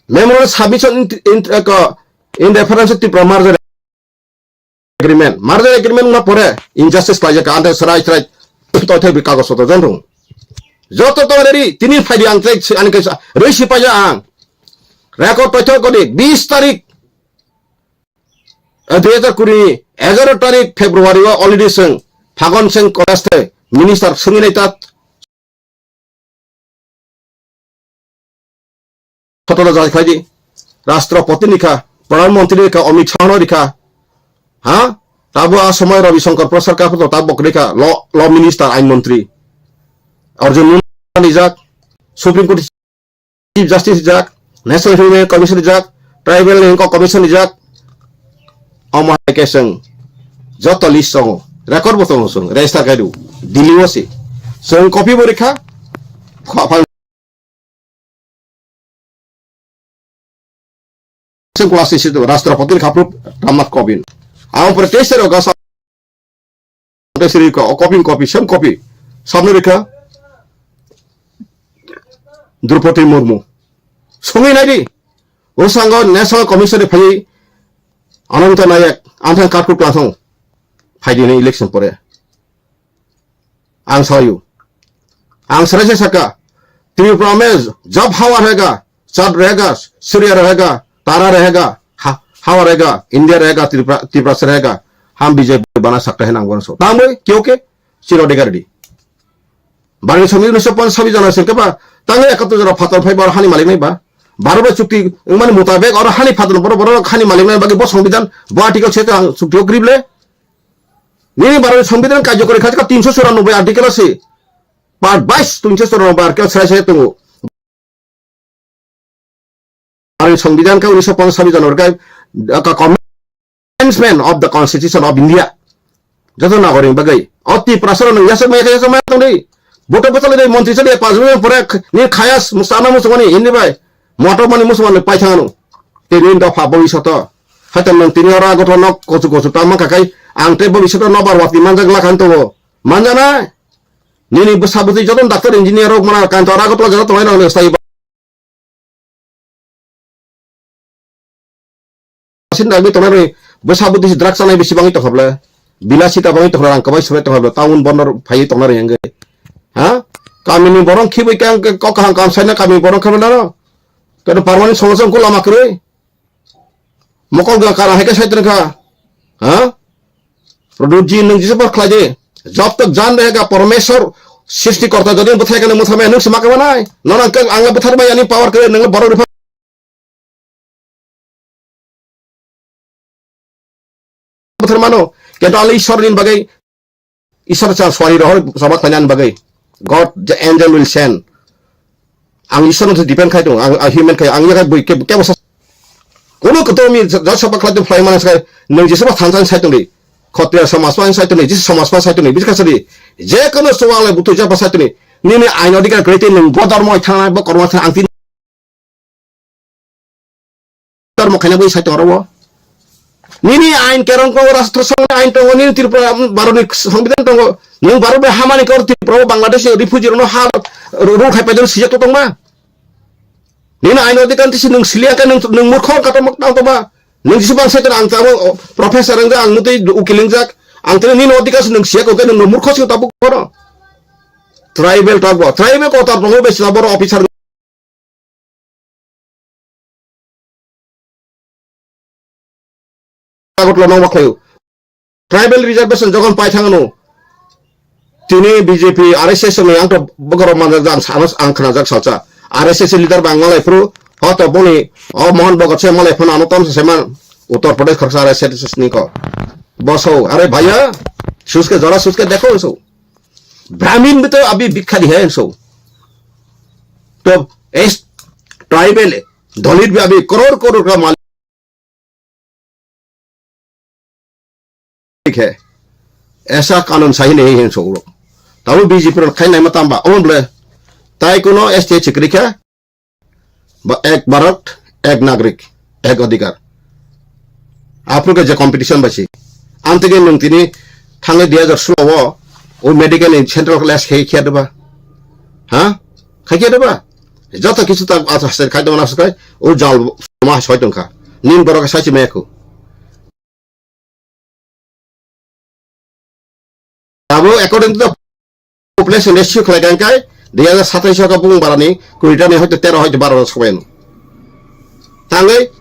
Memorandum submission in, in, ko, in reference to Tripura merger agreement. Merger agreement na pore injustice khlaijak, ante serai serai toi thai bi kagoj soto jon thung. Joto to ready, tini phaidi ang tei ani kaisa rei sipaija ang. Record toi thai kodi bis tarik. Dui hajar kuri ni egaroh tarik February o already chwng Phagon Singh Kolas tei minister swngwi nai ta. Photo no jai khlai di. Rashtrapati ni kha, Pradhan Mantri ni kha, Amit Shah no ri kha. Ha? Tabo a somoi Ravi Shankar Prasad ka photo tabo ri kha, law, law minister, ain mantri. Arjun Munda rijak, Supreme Court Chief Justice rijak, National Human Commission rijak, Tribal Human Commission rijak, omo hai khe chwng joto list tongo, record bo tongo chwng, register khai rw, Delhi o se. Chwng copy bo rikha, kha-, phang-, chwng class ni se Rashtrapati ni khaprop Ramnath Kovind. Ang pore teis tarik o gasa Tei sri ka, o copy, copy, same copy. Samno rikha Draupadi Murmu. Songwi naidi. O sango National Commission ni phai Ananta Nayak, anthang katku klathong. Phaidi ni election pore. Ang sayu. Ang sarai se saka. Tripura mein jab hawa rahega, chand rahega, surya rahega, tara rahega, ha-, hawa rahega, India rahega, Tripura, Tripura se rahega, hum B J P bana sakta hai nang bonso. Tangbo, kyonki, chiro de gardi. Bani sami unnish sho ponchash jana se keba, tangi ekattor jana phatar phai bar hani malik nai ba. Baro ba chukti, mani mutabek, aro hani phatar boro, boro hani malik nai bagi bo songbidan, bo article se ta chukti o grible. Nini baro songbidan kajokori kha tinsho churanobboi article se. Part bais, tungse chwrwng bar khe sai sai tongo. Ani Songbidan khe unisho ponchash January khe, uh, ka commencement of the Constitution of India. Joto nagoring bagwi. O Tiprasa rok nung yasok maya khe yasok maya tongdi. Boto bwchalwi de montri chali pas bujang pore ni khayas musana musungani hindi bai. Motor mani musungani paithangano. Tini dopha bhavishyot o. Haitham nung tini oro agotho nok kochu kochu tangma khakai. Ang tei bhavishyot o nobar watwi manjak lakhan tongo. Manjana. Nini bwsa bwtwi jotono doctor engineer rok mana kantor Agartala jora tongnai rok le sai ba. Sin dagwi tongnai rok bwsa bwtwi si drugs chanai bisi bangwi tongkha bwle. Bilasita bangwi tongkha rang kwbai swbai tongkha bwle. Town bondor phaiwi tongnai rok yang gwi. Ha? Kamini borok khibwi khe ang kok kaham kam saina kamini borok khe bwle. Khe permanent solution ko lama kwrwi. Mokol gwnang kara hai khe sai tongkha. Ha? Prodot ji nwng jisa ba khlai de. Jab tak jan rahega Parmeshwar srishti korta jodi bwthai khe nwng mwthangmaya nwng se ma khe manai. Nono ang khe ang le bwtharmaya ani power khe nwng le borok rwpha bwthar mano. Kintu ang le Ishwar ni bagwi Ishwar cha swari rohor sabak khlainani bagwi. God, the angel will send. Ang Ishwar no depend khai tongo, ang, ang human khai, ang yakhai bui ke, kebo sa-, kono koto mi ja-, ja sabak khlai tong phlai mano sai, nwng jesa ba thansa sai tongdi. Khotriya samaj pa sai tongdi, jesa samaj pa sai tongdi, bisi khasadi. Je kono suwale butu ja pa sai tongdi. Nini ain odhikar kwrwi twi nwng bo dhormo thangna, bo kormo thangna, ang tini Dhormo khaina bai sai tongo oro. Nini ain kerong tongo, rashtra songni ain tongo, nini Tripura, Bharatni songbidan tongo. Nwng Bharat bai hamani kor Tripura o Bangladesh ni refugee rokno ha ru-, rung khai paidon sijak to tongma. Nini ain odhikar tisi nwng siliya khe nwng, nwng murkho kato mak tang tongma. Nwng jisi bang sai tong ang tamo professor wngjak, ang mutwi ukil wngjak. Ang tini nini odhikar si nwng siya khe nwng murkho si tabuk kono. Tribal talk bo. Tribal kotor tongo bai sila boro officer. Agartala no makhlayo. Tribal reservation jogon pai thangno. Tini B J P, R S S ni ang to bogoro manjak jang sanas ang khnajak salsa. R S S leader bang malai phuru. Hoto boni o Mohan Bhagat se malai phano ano tom se man. Uttar Pradesh khoroksa R S S ni ko. Boso, are bhaiya, suske jora suske dekho so. Brahmin bhi to abhi bhikkha di hai so. To es tribal dalit bhi abhi crore crore ka malik hai. Aisa kanun sahi nahi hai so. Tabo B J P ro khai nai ma tamba. Omon ble. Tai kono S T chikri kha. Ba ek Bharat, ek Nagrik, ek Adhikar. Aphuru khe je competition bai si. Amtwkhe nwng tini thangwi dui hajar solo o, o medical ni central class khai khiya deba. Ha? Khai khiya deba? Joto kisu ta asa sai khai dona sai, o jal ma soi tongkha. Nin borok sai si mekhu. Abo according to the population ratio khlai kha, hwnkhe dui hajar satais o khe bumung barani kuri ta ni hoito tero hoito baro sobaino. Tangwi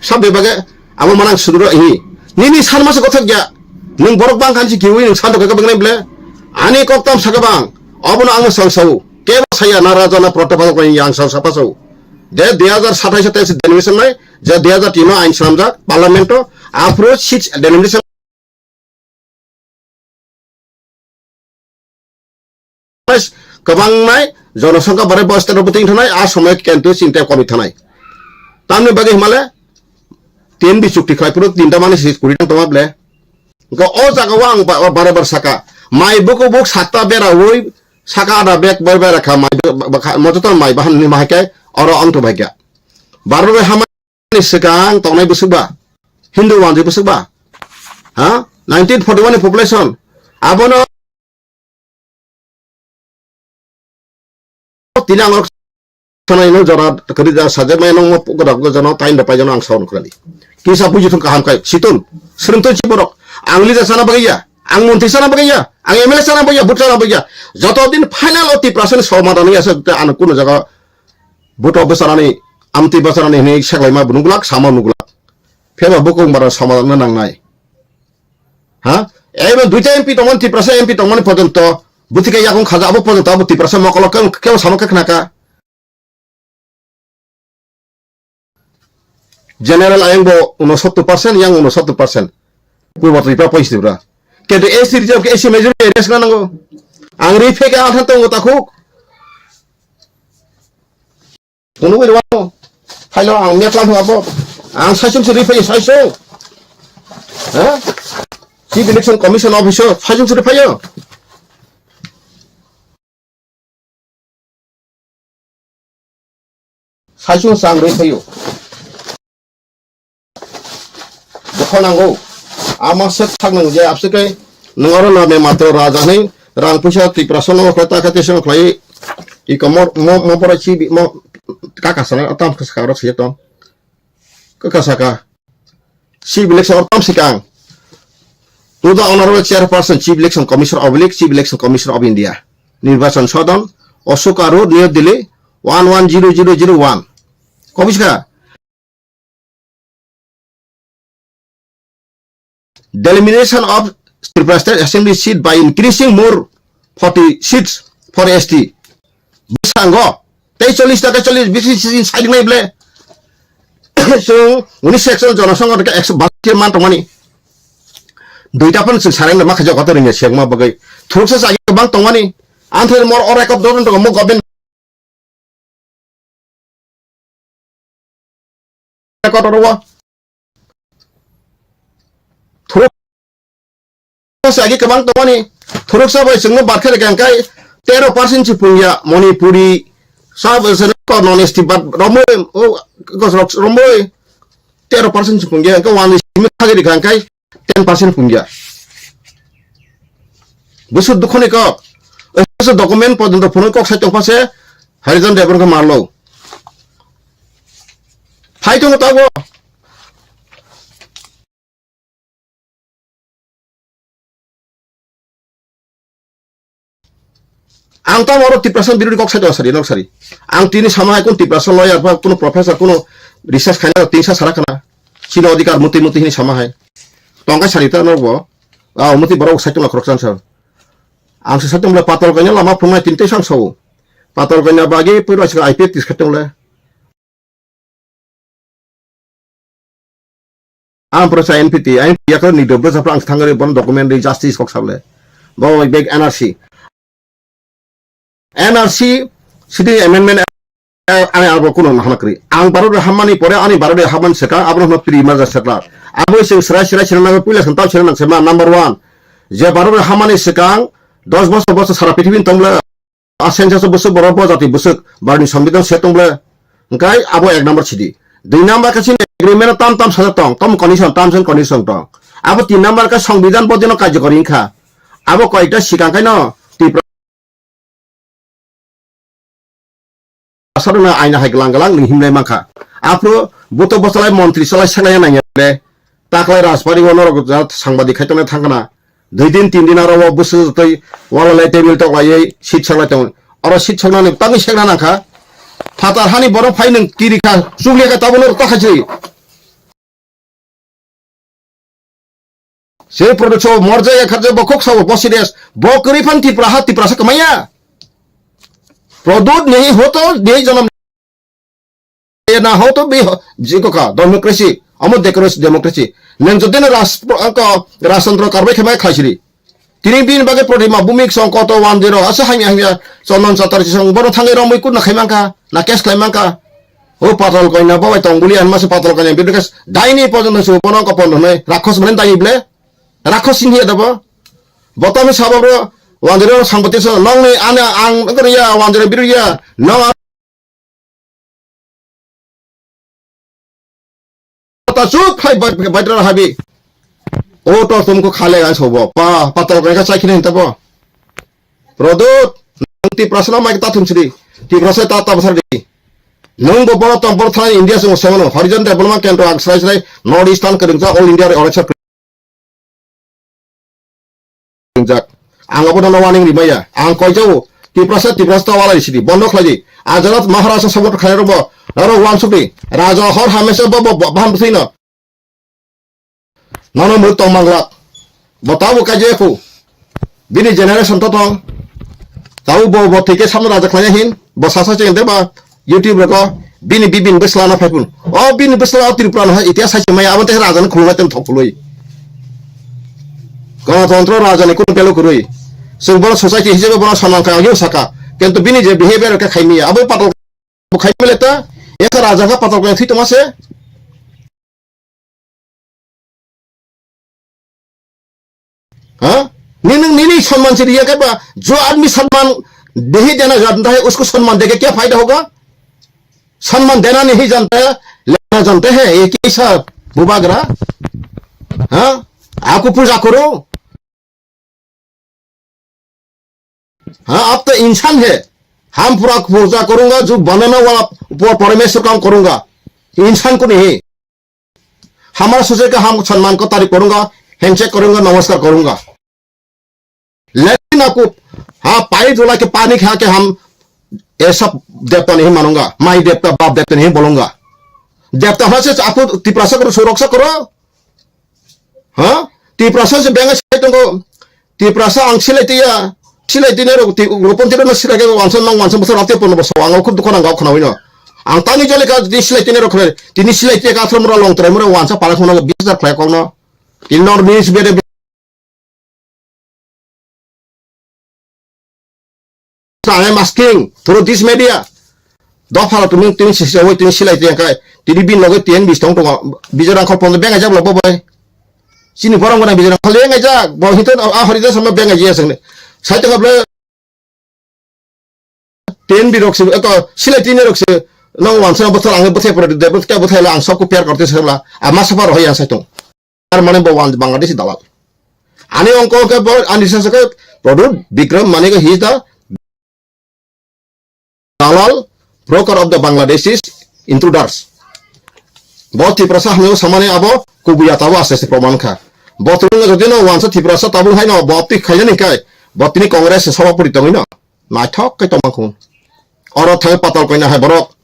sab bebage abo manang suduro hi. Nini san masa kothok ya. Nwng borok bang khan si kiwi nwng san rok kha bang ble. Ani kok tam saka bang. Obono ang sang sao. Kebo saya na raja na protopal ko yang sang sapa sao. Je dui hajar satais o tesi denomination nai, je dui hajar tin o ain swnamjak parliament o, aphuru six denomination kwbang nai, jonosongkha barai bo state o bwtwi thanai, a somoy kentu chinte komi thanai. Tamni bagwi himale, tin bi chukti khlai phuru tinta mani si kuri tang tongma ble. Hwnkhe o jaga o ang ba-, bare bare saka, mai buku buk sakta bera ui saka ada bek bare bare kha mai ba-, ba-, ba-, kha, mojoto mai bahan ni mahai khe oro ang to bai kha. Barno bai hamani swkang tongnai bwswk ba? Hindu wanjwi bwswk ba? Ha? Nineteen forty-one ni population. Abono tini ang rok sanai no jora kwrwi da sajak mai nang mo pukra ko jano tain da pai jano ang saun kwrali. Kisa buji thung kaham kai situn. Srwng tun si borok. Ang leader sana bagaiya. Ang montri sana bagaiya. Ang M L A sana bagaiya. But sana bagaiya. Joto din final o Tiprasa ni somadan ya sa ano kuno jaga buto bwsarani, amtwi bwsarani hinwi seklaima bo nuglak, sama nuglak. Phiyaba bukung bara somadan nangnai. Ha? Eba duita M P tongmani, Tiprasa M P tongmani porjonto, bwtwi khe yakung khaja abo porjonto abo Tiprasa mokolo kebo, kebo sama khe khnaka. General ayang bo unosottor percent, yang unosottor percent. Purbo Tripura, Poichi Tripura. Kintu S T reserve khe S C majority area sna nango. Ang ri pheke althan tongo takhuk. Kono bai wano. Phailo ang meklam hwabo. Ang saichung se ri phai saichung. Ha? Chief Election Commission Officer saichung se ri phaio. Saichung sang ri phaio. Dukho nango. Ama se thak nang je abse kai nung aro na me matro raja ni rang puisa Tiprasa no khata khate song khlai i komor mo, mo pora chi bi, mo kaka sana tam khas ka ro se to. Kaka saka. Chief Election or tam sikang. To the Honorable Chairperson, Chief Election Commissioner oblique Chief Election Commissioner of India. Nirbachan Sadan, Ashoka Road, New Delhi, one one zero zero zero one. Kobiska. Delimitation of Tripura State Assembly seat by increasing more forty seats for S T. Bwskango tei chollish taka chollish bisi sisi sailik nai ble. Chwng uni section jonosongho ke ekso bati man tongmani. Duita phan chwng sareng ma khajo kotor ringya sekma bagwi. Thuruksa chagi bang tongmani. Anthe mor o record dodon tongo mo government kotor o. Thuruksa agi kwbang tongmani. Thuruksa bai chwngno barkhe rega hwnkhe tero percent si phungya Manipuri, sub, non S T bad romoi, o, gosrok romoi, tero percent si phungya, hwnkhe one simi thagi rega hwnkhe ten percent phungya. Busu dukhoni kok. Busu document porjonto phunui kok sai tongpha se Harijan Devan khe marlo. Phai tongo tabo. Ang tamo oro Tiprasa birodi kok sai tongo sari, nok sari. Ang tini sama hai kun Tiprasa lawyer ba kun professor kun research khaina tini sa sara khana. Chini odhikar muti muti hini sama hai. Tongkai sari ta nok bo. Ah, muti borok sai tongo khoroksa sa. Ang se sai tong le patal kanya lama phunai tinte sang sao. Patal kanya bagi pura sika I P F tis khatung le. Ang pro sa N P T, N P T yakar ni dobro sa ang thangare bon document ri justice kok sable. Bo bag N R C. N R C city amendment, eh, ani abo kuno mahana kri. Ang baro de hamani pore ani baro de haman seka abro no pri maja sekla. Abo sing sra sra sra na pila santa sra na sema number one. Je baro de hamani sekang dos bosor bosor sara pithibin tongle. A census bwswk borok bo jati bwswk barni sambidan se tong ble. Hwnkhe abo ek number sidi. Dui number khe chini agreement tam tam sajak tong, tam condition, terms and condition tong. Abo tin number khe sambidan bo dino karjokori wngkha. Abo koyekta sikang khe no Tripura sarona aina hai glang glang ning himlai mankha. Aphuru buto bwchalai montri chalai seklai nangya le. Taklai Rajbari o norok ja sangbadik khai tongnai thangkhana. Dui din, tin din aro o bwswk tei wala lai table tok laiwi seat sak lai tongo. Oro seat saknani tangwi sekna nangkha. Phatar hani borok phai nwng kiri kha, chukli kha tabuk norok ta khaisri. Se product so morjak ya kharjak bo kok sabo bo serious. Bo kwrwi phan Tripura ha Tripura sa kwmaya. Product ni hoto ni jonom na hoto bi jiko ka democracy, amo democracy, democracy. Nang jodi na ras-, ko Rajchandra karbai khema khaisiri. Tini bini bagwi Pratima Bhumik song koto one zero asa hamya hamya Chandan Chatterjee song bono thangwi romwi kutna khaimangkha, na case khlaimangkha. O patal koina babai tong buli anma se patal koina bidikhe daini pojono su bono ko pon hwnwi rakhos mane dai ble. Rakhos sing hiya dabo. Botami sababro one zero sangpati so nongni ana ang ngriya one zero biruya nong ta chup khai bai-, bai-, baidra habi. O to tum ko khale gan sobo. Pa, patal ko ka chai khine hinta bo. Product, nang Tiprasa na mai ta thum sri. Tiprasa ta ta basar di. Nang bo boro tom bor thani India sung semano. Harijan Development Kendra ang srai srai North Eastern kering sa All India re oreksa ringjak. Ang abo nono warning rimaya. Ang koijao Tiprasa, Tiprasa ta walai sidi. Bondo khlai di. Ajarat Maharaja sabot khlai robo. Naro wansuk di. Raja hor hamesa bo, bo, bo, baham bwswino. Nono muruk tong manglak. Bo tabo kaje ku. Bini generation to tong. Tabo bo, bo thike samno raja khlai hin. Bo sasa cheng de ba. YouTube rogo bini bibin bwsla na phaipun. O bini bwsla o Tripura no hai itias hai maya abo te raja no khulunai ten thok khului. Ganatantro raja ni kun pelo khului. Sung bono society hisabe bono saman kha yo saka. Kento bini je behavior ka khaimiya abo patal bo khaimile ta. Esa raja ka patal ko thwi toma se. हाँ? नीनंग नीनी सम्मान से रिया के बा, जो आदमी सम्मान नहीं देना जानता है, उसको सम्मान देके क्या फायदा होगा? सम्मान देना नहीं जानता है, लेना जानते हैं, ये कैसा बुबागरा? हाँ? आपको पूजा करो। हाँ, आप तो इंसान है। हम पूरा पूजा करूंगा, जो बनाने वाला ऊपर परमेश्वर काम करूंगा। इंसान को नहीं। हमारा सोचे कि हम सम्मान को तारीफ करूंगा, हैंडशेक करूंगा, नमस्कार करूंगा। लेकिन आपको, हाँ, पाई धुला के पानी खा के हम ये सब देवता नहीं मानूंगा, माई देवता, बाप देवता नहीं बोलूंगा। देवता होना से आपको तिपरासा करो, सुरक्षा करो। Ha? Tiprasa se benga sai tongo. Tiprasa ang silai tiya. Silai tine rok ti ropon tine no silai ke wansa nang wansa bosor rate pon bosor ang khub dukho nang gak khna wino. Ang tani jole ka di silai tine rok khre. Tini silai tiya ka throm ro long trai mura wansa para khna bis dar khlai kong no. Tin nor bis bede I am asking through this media. Dophalo tumi tini sisi oi tini silai tiya kai. Tini bin loge tiyan bis tong tongo. Bijor angkol pondo benga jak lo bobai. Sini borong gona bijor angkol lenga jak. Bo hitan a hori jak sama benga jak sangni. Sai tong able ten bi rok se, eto silai tini rok se. Nang wansa bothal ang bothai pore de bothai bothai la ang sok ko pyar korte sala. Ama sapa rohai ang sai tong. Ar mane bo wan Bangladeshi dalal. Ani ongko ke bo ani sasa ke Pradyut Bikram Manik he is the dalal broker of the Bangladeshis intruders. Bo Tiprasa hamyo samani abo kubuya tabo aste aste proman kha. Bo tini jodi no wansa Tiprasa tabung hai no bo apti khaina ni kai. Bo tini Congress sabapuri tongwi no. Naithok khe tongmang khu. Oro thai patal koina hai borok.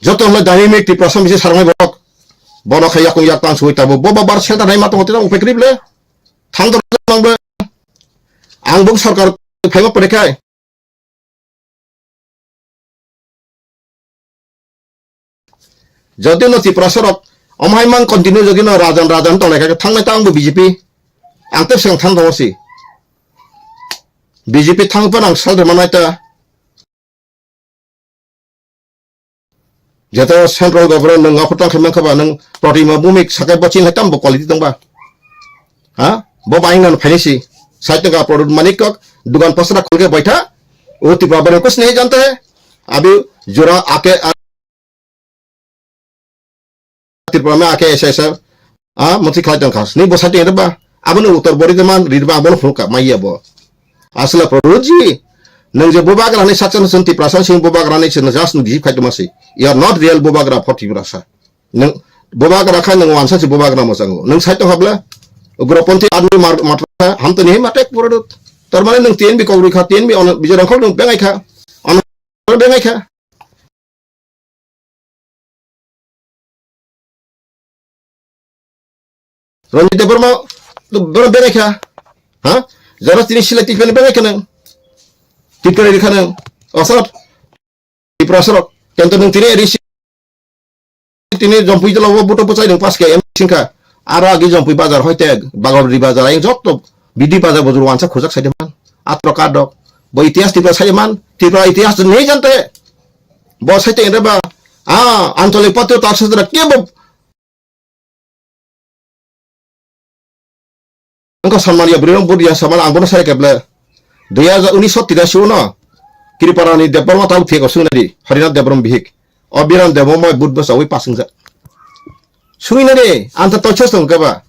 Joto hwnle dynamic Tiprasa misi sarnai borok. Bono khai yakung yak tang sui tabo. Bo babar center hai ma tongo tei upai krible. Thang dor mang ble. Ang bung sarkar phaima pore khai. Jodi no Tiprasa rok omhai mang continue jodi no rajan rajan tonglai kha thangnai ta ang bo B J P. Ang tei swkang thang tongo si. B J P thang pan ang sal de manai ta. Jeto central government nung aphutang khe mankha ba nung Protima Bhumik sakai bochin hai tambo quality tongba. Ha? Bo baing nan phaini si. Sait tongka Produt Manik kok dugan pasra khulke baitha. O Tipra bani kuch nahi janta hai. Abi jura ake Tripura me ake S S R, ah, mantri khlai tong kha. Ni bo sati ere ba, abo ni uttor bori de man, ri ba, abo no phunuk ka, mai ya bo. Asla Produt ji, nang je bubagra ni sacha no sun Tiprasa sing bubagra ni sun jas nu gijib khai tong ma si. You are not real bubagra for Tiprasa. Nang bubagra khai nang wansa si bubagra mo chango. Nang sai tong habla, ugroponthi army mar, matra, ham to ni matek Produt. Tar mane nang T N B kok rui kha, T N B on, bijor angkol nang bengai kha. On bengai kha. Ranjit Debbarma, to bera berai kha. Ha? Jara tini sila tini pene berai kha nang. Tini kare kha nang. Asat. Tiprasa rok. Kento nang tini risi. Tini jompui jala wo buto pachai nang pas ke em singkha. Aro agi jompui bazar hoite bagor di bazar ayang jotto bidi bazar bojor wansa khojak saide man. Atro kadok. Bo itihas Tiprasa saide man. Tiprasa itihas nei jante. Bo saite ende ba. Ah, antolik patro tak sastra ke bo. Engkau sanmani ya bwrwi rok budi ya saman ang bono sare keble. Dui hajar unis so tirashi uno Kriparani Debbarma tau thik o sungna di Harinath Debbarma bihik. O Biran Debbarma bud bwsa ui pasung ja. Sungina di anta toichos tong keba.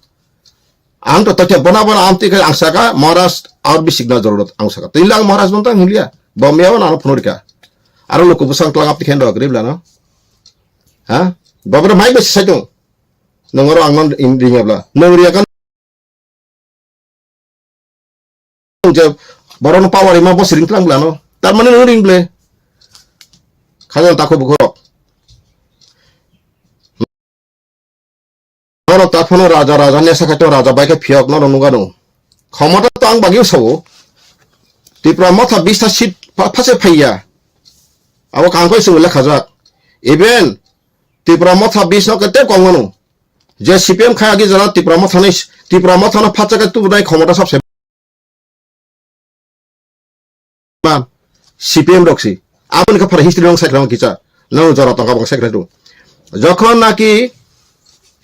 Ang to toicha bona bona amti khe ang saka Maharaj aur bi sikna jarurot ang saka. Tei lang Maharaj bonta ang hulia. Bo meo na no phunurika. Aro loko bwsang tlang apti khen rok ribla no. Ha? Bo bro mai besi saitung. Nongoro ang non ring abla. Nong ria kan je borok no power ima bo siring tlang blano. Tar mane nong ring ble. Khajan takho bukhorok. Norok ta phano raja, raja nesa khai to raja bai khe phiyok norok nugano. Khomota to ang bagwi sao. Tipra motha bista seat pha-, phase phaiya. Abo kangkoi sung lekhajak. Even Tipra motha bis no kete kongmano. Je C P M khai agi jana Tipra motha ni, Tipra motha no phacha khe tubunai khomota sabse. Man, C P M rok si. Aboni khe phara history rok sai khna kisa. Nang jora tongka bang sai khna tu. Jokhon naki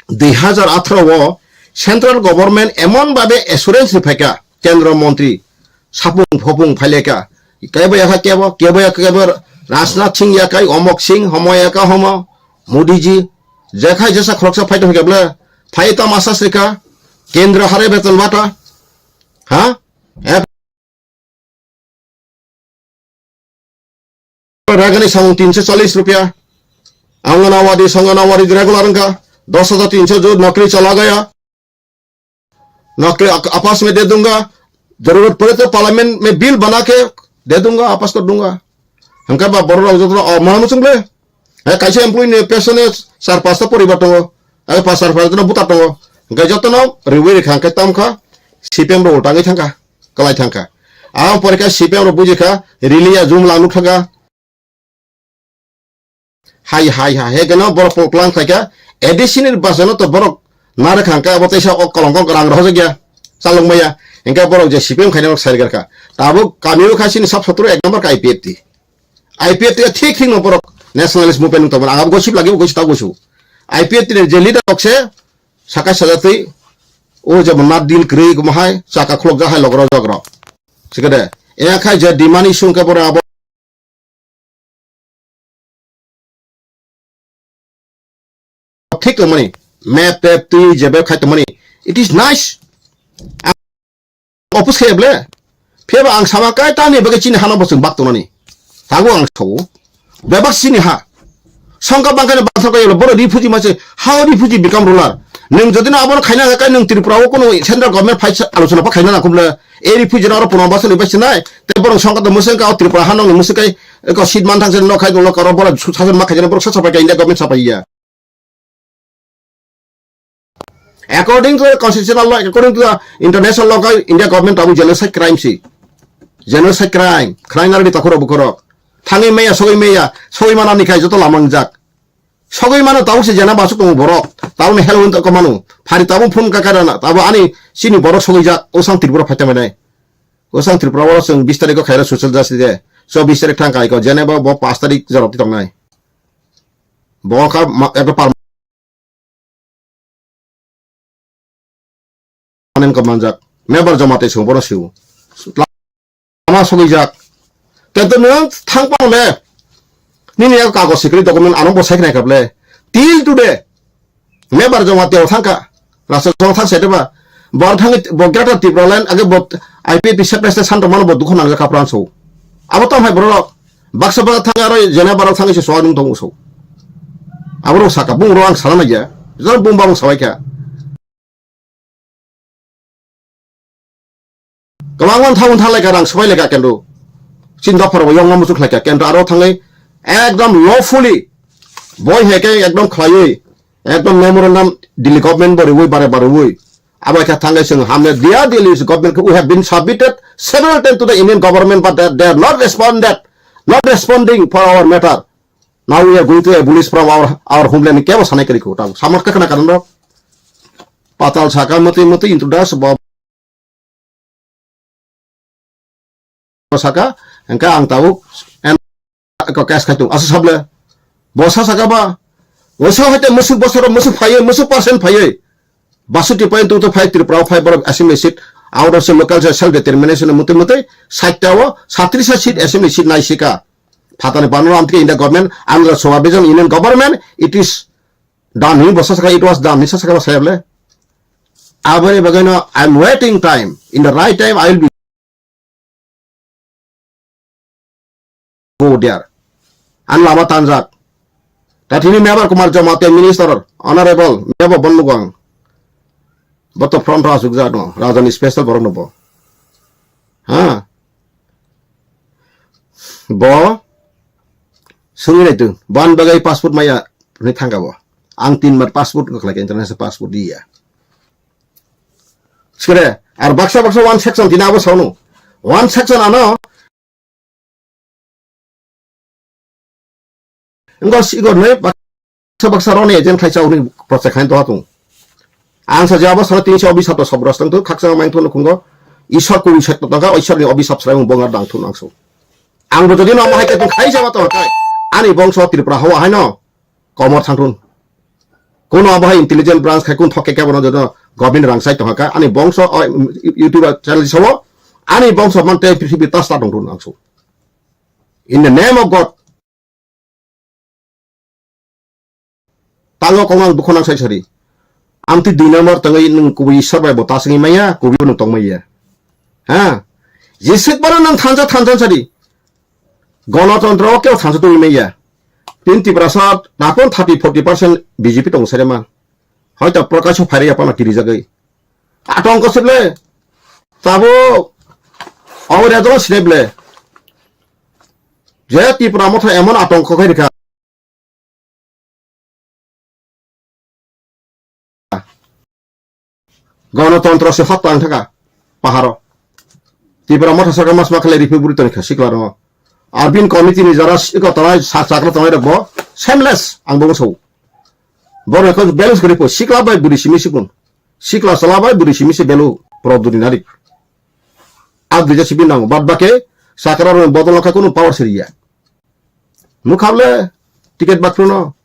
dui hajar atharo o central government emon babe assurance ri phaika kendra montri sapung phopung phaileka. Kebo yakha kebo, kebo yakha kebo Rajnath Singh yakai, Omok Singh homo yakha homo, Modi ji. Jekhai jesa khoroksa phai tong kebla. Phai ta masa srika. Kendra hare beton bata. Ha? Ragani samung tinso challis rupiya. Anganawadi, Sanganawadi regular wngkha. Dos hajar tinso jo nokri chala gaya. Nokri ak-, apas mein de dunga. Zarurat pade to parliament mein bill bana ke de dunga, apas kar dunga. Hangka ba borok rok joto, oh, mana muchung ble. Hai kaisa employee ni pension e char pasta poribar tongo. Hai pas char pasta no buta tongo. Hingke joto no riwi rikha hingke tamkha C P M rok ultangwi thangkha. Kwlai thangkha. Ang porikha C P M rok bujikha, riliya jum lang nuk thangkha. Hai, hai, hai, he gano borok po-, plan khlaikha, A D C ni bwsano to borok nare khangkha, abo teisa o kolongkong rang rohorjakya, chalokmaya. Hingke borok je C P M khaina rok sarigarkha. Tabuk kami o kha chini sab sotro ek number kha I P F T. I P F T thik thik no borok nationalist movement wng tongmani. Ang abo gosip lagi, gosip ta gosu. I P F T ni je leader rok se, Saka sajatwi, o jemon na deal kwrwi, omo hai chaka khulokjak hai logro jogro. Sikade, ea khai je demand issue hwnkhe bono abo thik tongmani, map tap twi jebe khai tongmani. It is nice. Opus khe ble. Phiyaba ang sama kai tamni bagwi chini hano bo chwng bak tongnani. Tabuk ang sao. Bebak chini ha. Songkha bangkha ni bangsa kaya boro refugee mase. How refugee become ruler? Nwng jodi no abono khaina hwnkhe nwng Tripura o kuno central government phai sa-, alochona pha khaina nangkukle. Eri phui jora oro pono bosoni bai sinai. Te borok songkha to mwswk kha o Tripura ha nongni mwswk kai ko seat man thang se no khai no karo borok su-, sason ma khaina borok sa sapai ka India government sapai ya. According to the constitutional law, according to the international law, India government tabuk genocide crime si. Genocide crime. Crime nari takhuro bukhoro. Thangwi maya, sogwi maya, sogwi manani khai joto lamangjak. Sogwi mano tabuk se jena basuk tongo borok. Tabuk ni helwin to komanu. Phari tabuk phone ka karana. Tabuk ani sini borok sogwi jak. Osang Tripura phaita manai. Osang Tripura oro chwng bis tarikh o khaira social justice de. So bis tarikh thang kai ko. Jena bo, bo pas tarikh jorok ti tongnai. Bo kha ma-, ekta par-, Panen ko manjak. Member joma tei song bono siu. Lama sogwi jak. Tento nwng thang pang le. Nini yak kagos sikri document ano bo sai khnai kable. Till today. Member joma teo thangka. Rasa jong thang sete ba. Bor thang bo greater Tripura land age bo I P F T separate state santo mano bo dukho nang jakha pran so. Abo tam hai borok. Baksa baksa thang aro jena barok thang se so nung tong so. Abo rok saka bung ro ang sana ya. Jor bung ba bung sawai kha. Kwbangma wngthang wngthang lai kha, rang swbai lai kha, kendo chini dophar bo yongma muchuk khlai kha, kendo aro thangwi ekdom lawfully boi hai khe ekdom khlaiwi ekdom memorandum Delhi government bo riwi bare bare riwi abo khe thangwi chwng hamle, dear Delhi government, we have been submitted several times to the Indian government, but they, they are not responded, not responding for our matter. Now we are going to abolish from our, our homeland. Kebo sanai kari ko tabo. Samar ka kana kanan rok. Patal saka mati mati introduce bo saka engka ang tabo en ko cash khaitung. Asa sable. Bo sa saka ba. Oso hoite musuk bosoro musuk phaye, musuk percent phaye. Basoti point two to five Tripura o five borok assembly seat out of local self determination muti muti sait ta o satris seat assembly seat nai sika. Phatani banro amtike India government, Andhra Sabha Vision Union government, it is done. Hini bosa saka it was done. Nisa saka saya ble. Aboni bagwi no, I am waiting time. In the right time, I will be go there. An lama tanjak. Tatini Mebar Kumar Jamatia minister, honorable, Mebar Bonnugang. Boto front house ugja no, Rajani special borok no bo. Ha? Bo sungwi naitu, ban bagai passport maya ni thangka bo. Ang tin bar passport ko khlai international passport dia. Sikere, ar baksa baksa one section tina abo sono. One section ano. Ngo sigo noi baksa baksa roni agent khai chau ni project khai to hatung. Ang sa jabo sara tin sa obisap to sobros tang tu khaksa main thun khungo. Isor ku isor to tangka, isor ni obisap sara mung bongar dang thun angsu. Ang bo jodi no mo hai ke tu khai jaba to kai. Ani bongso Tripura hawa hai no. Komor thangthun. Kuno abo hai intelligent branch khai kun thokke kebo no jono government rang sai tongha ka. Ani bongso, o, YouTube channel sawo. Ani bongso man te prithibi tas ta tongthun angsu. In the name of God. Tango kong ang dukho nang sai sari. Amtwi dui number tangwi nwng kubui Isor bai bo ta singwi maya, kubui bo nwng tong maya. Ha? Jeswk baro nwng thansa thansa sari. Gonotontro o kebo thansa tongwi maya. Tin Tiprasa tapon thirty forty percent B J P tong sari ma. Hoito Prakash phairi apana kiri jagwi. Atongko sible. Tabo. Aure adoro sible. Je Tipra motha emon atongko khai rikha. Gonotontro se hot tang thaka paharo. Tipra motha sarkar mas ma khalai ripi buri toni kha sikla ro. Arbin committee ni jara siko tanai sa chakra tanai rok bo shameless ang bo so. Bo rek balance kori po sikla bai buri simi sikun. Sikla sala bai buri simi se belu pro duri narik. Ag dija sibi nango. Bad bake sakra ro bodol kha kunu power siriya. Mukhable ticket bakruno.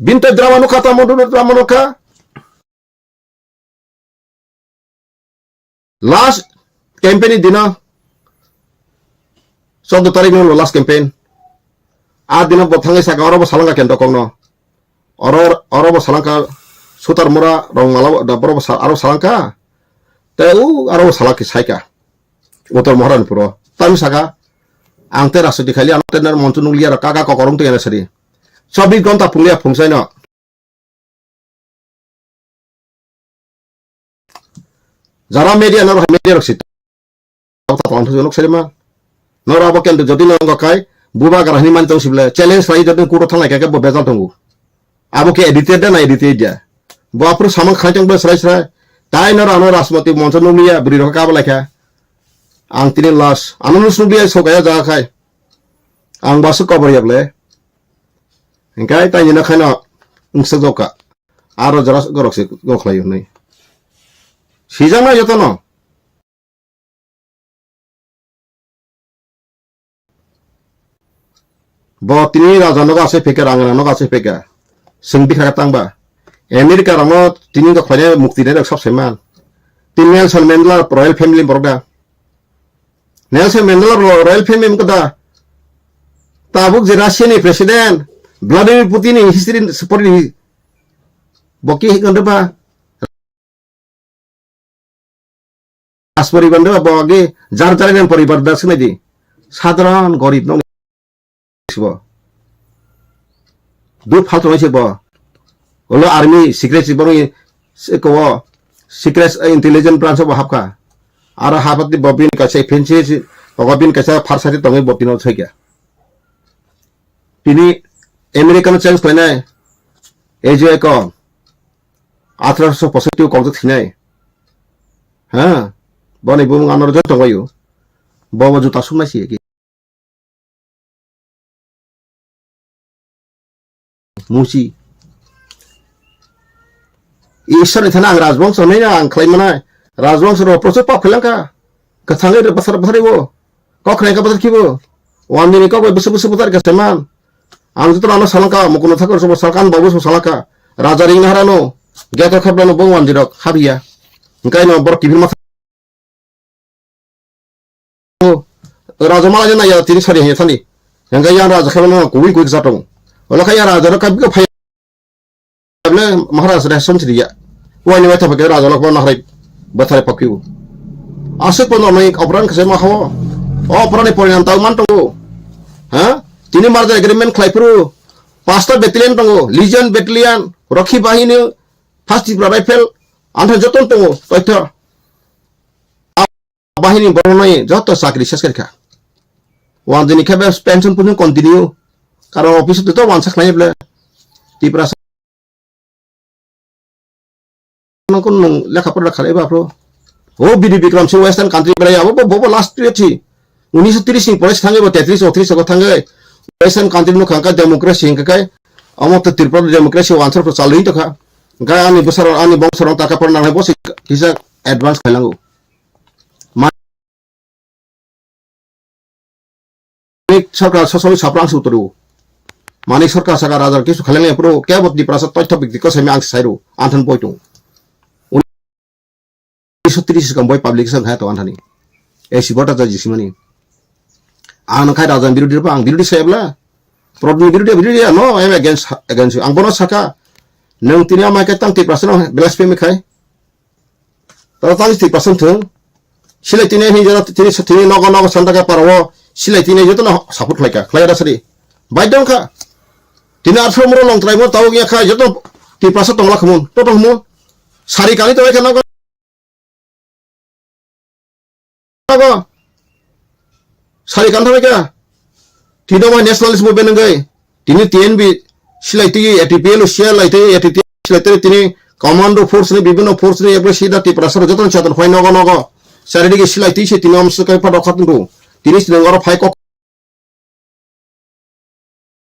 Binte drama no kha tamo drama no kha. Last campaign ni dino, chaudo tarik no last campaign. A dino bo thangwi saka oro bo salangka kendo kokno. Oro, oro bo salangka Sutar Mura, Rongmala, da boro bo sa-, aro salangka. Te u aro bo salak saika. Uttor Maharani puro. Tami saka, ang te rajniti khaili, ano tender montu nukliya ro kaka kokorong tengena sari. Chobbish ghonta phungya phungsaino. Jara media norok hai media rok si. Abo ta tong thung nuk selima. Norok abo kendo jodi no wngkha khai buba gra hini man tong sible challenge lai jodi kudo thanglai khe bo bejal tongo. Abo khe edited da na edited ya. Bo aphuru samang khai tong bo srai srai. Tai norok ano Rajmati moncho nukliya bwrwi rok kabo lai kha. Ang tini last. Ano nus nukliya sokaya jaga khai. Ang basu cover yable. Hingkai tai ni na khaino wngsa joka. Aro jora gorok se gokhlai hwnwi. Sijak na jotono. Bo tini raja nogo asai pheka, rang rang nogo asai pheka. Swng bikha ka tangba. America rangno tini wngkha khlainai mukti nairok sab saiman. Tini Nelson Mandela royal family borok da. Nelson Mandela ro-, royal family wngkha da. Tabuk je Russia ni president Vladimir Putin ni history ni support ni bo ki hikon ba. Raj poribar de bo age jar jar nem poribar da sinai di. Sadharan gorib nong sibo. Dut faltu nai sibo. Olo army secret sibo ni se ko secret intelligence branch bo hapka. Aro hapati bo bin kaisa fancy si, ogo bin kaisa pharsati tongwi bo tino thwikya. Tini American change khlainai. Ei je ko athroso posotti o kok thwinai. Ha? Boni bumung ano joto tongbaio. Bobo juta sumnai si ki. Musi. Ishwar ni thana ang rajbongso nai ang khlai manai. Rajbongso ro prochur pap khlai langkha. Kathangwi basar basar ibo. Kok khnai ka bathar khibo. Wandini kok bai bwswk bwswk bathar ka seman. Ang joto ano salangka, mukuno thakor sobo salangka, ang babu sobo salangka. Raja ring naharano, geto khablano bo wandi rok habiya. Hingkai no borok kibir matha. Raja malai naya tini sari hanya thani. Hingkai yang raja khablano kuwi kuwi jatong. Ola kaya raja rok kabiko phai. Ble Maharaj reaction sriya. Wani wai thapa ke raja lok nahrai bathare pakyu. Asuk pono nai opran khase ma ho. O opran ni porinam tau man tongo. Ha? Tini merger agreement khlai phuru pasta battalion tongo. Legion battalion, Rakhi Bahini, First Tipra Rifle, antha joton tongo. Toitha. Bahini borok nai joto chakri ses kha. Wandini khe be pension punu continue. Karon office to wansa khlai ble. Tipra nang kun nung lekha pora khalai ba phro. O B D Bikram Singh Western country berai abo bo bo last three. Unis tris ni pore thangwi bo tetris o tris o thangwi. Western country no khangka democracy hingka kai. Amo to Tripura democracy wansa pro chalwi to kha. Ga ani bosaro ani bongsaro taka pora nang bo si kisa advance khailango. Manik sarkar sosoi saprang suturu. Manik sarkar saka rajar kisu khaleng epro kebot di prasa toitha bikti ko semi ang sairu anthan poitung. Unis tris kam boi public sang hai to anthani. Esi bota ja jisimani. Ang khai rajan birudi pa ang birudi sebla. Prodni birudi birudi no, I am against, against you. Ang bono saka. Nang tini amai ke tang ti prasa no blasphemy khai. Tara tang twi pasang thung. Silai tini hin jora tini tini nogo nogo santa ka paro. Silai tini joto no support khlai ka. Khlai da sari. Bai dong kha. Tini athro muro long trai mo tau ya kha joto twi pasang tong la khamun. To tong mun. Sari kani to ka nogo. Nogo. Sari kan thai ka. Tino ma nationalist movement ngai. Tini T N B silai twi A T P L silai twi A T P L silai twi tini commando force ni bibhinno force ni ekbar sida Tiprasa joto chatan hoi nogo nogo. Sari digi silai twi se tini om sukai pa dokhat ndu. Tini sinang oro phai kok.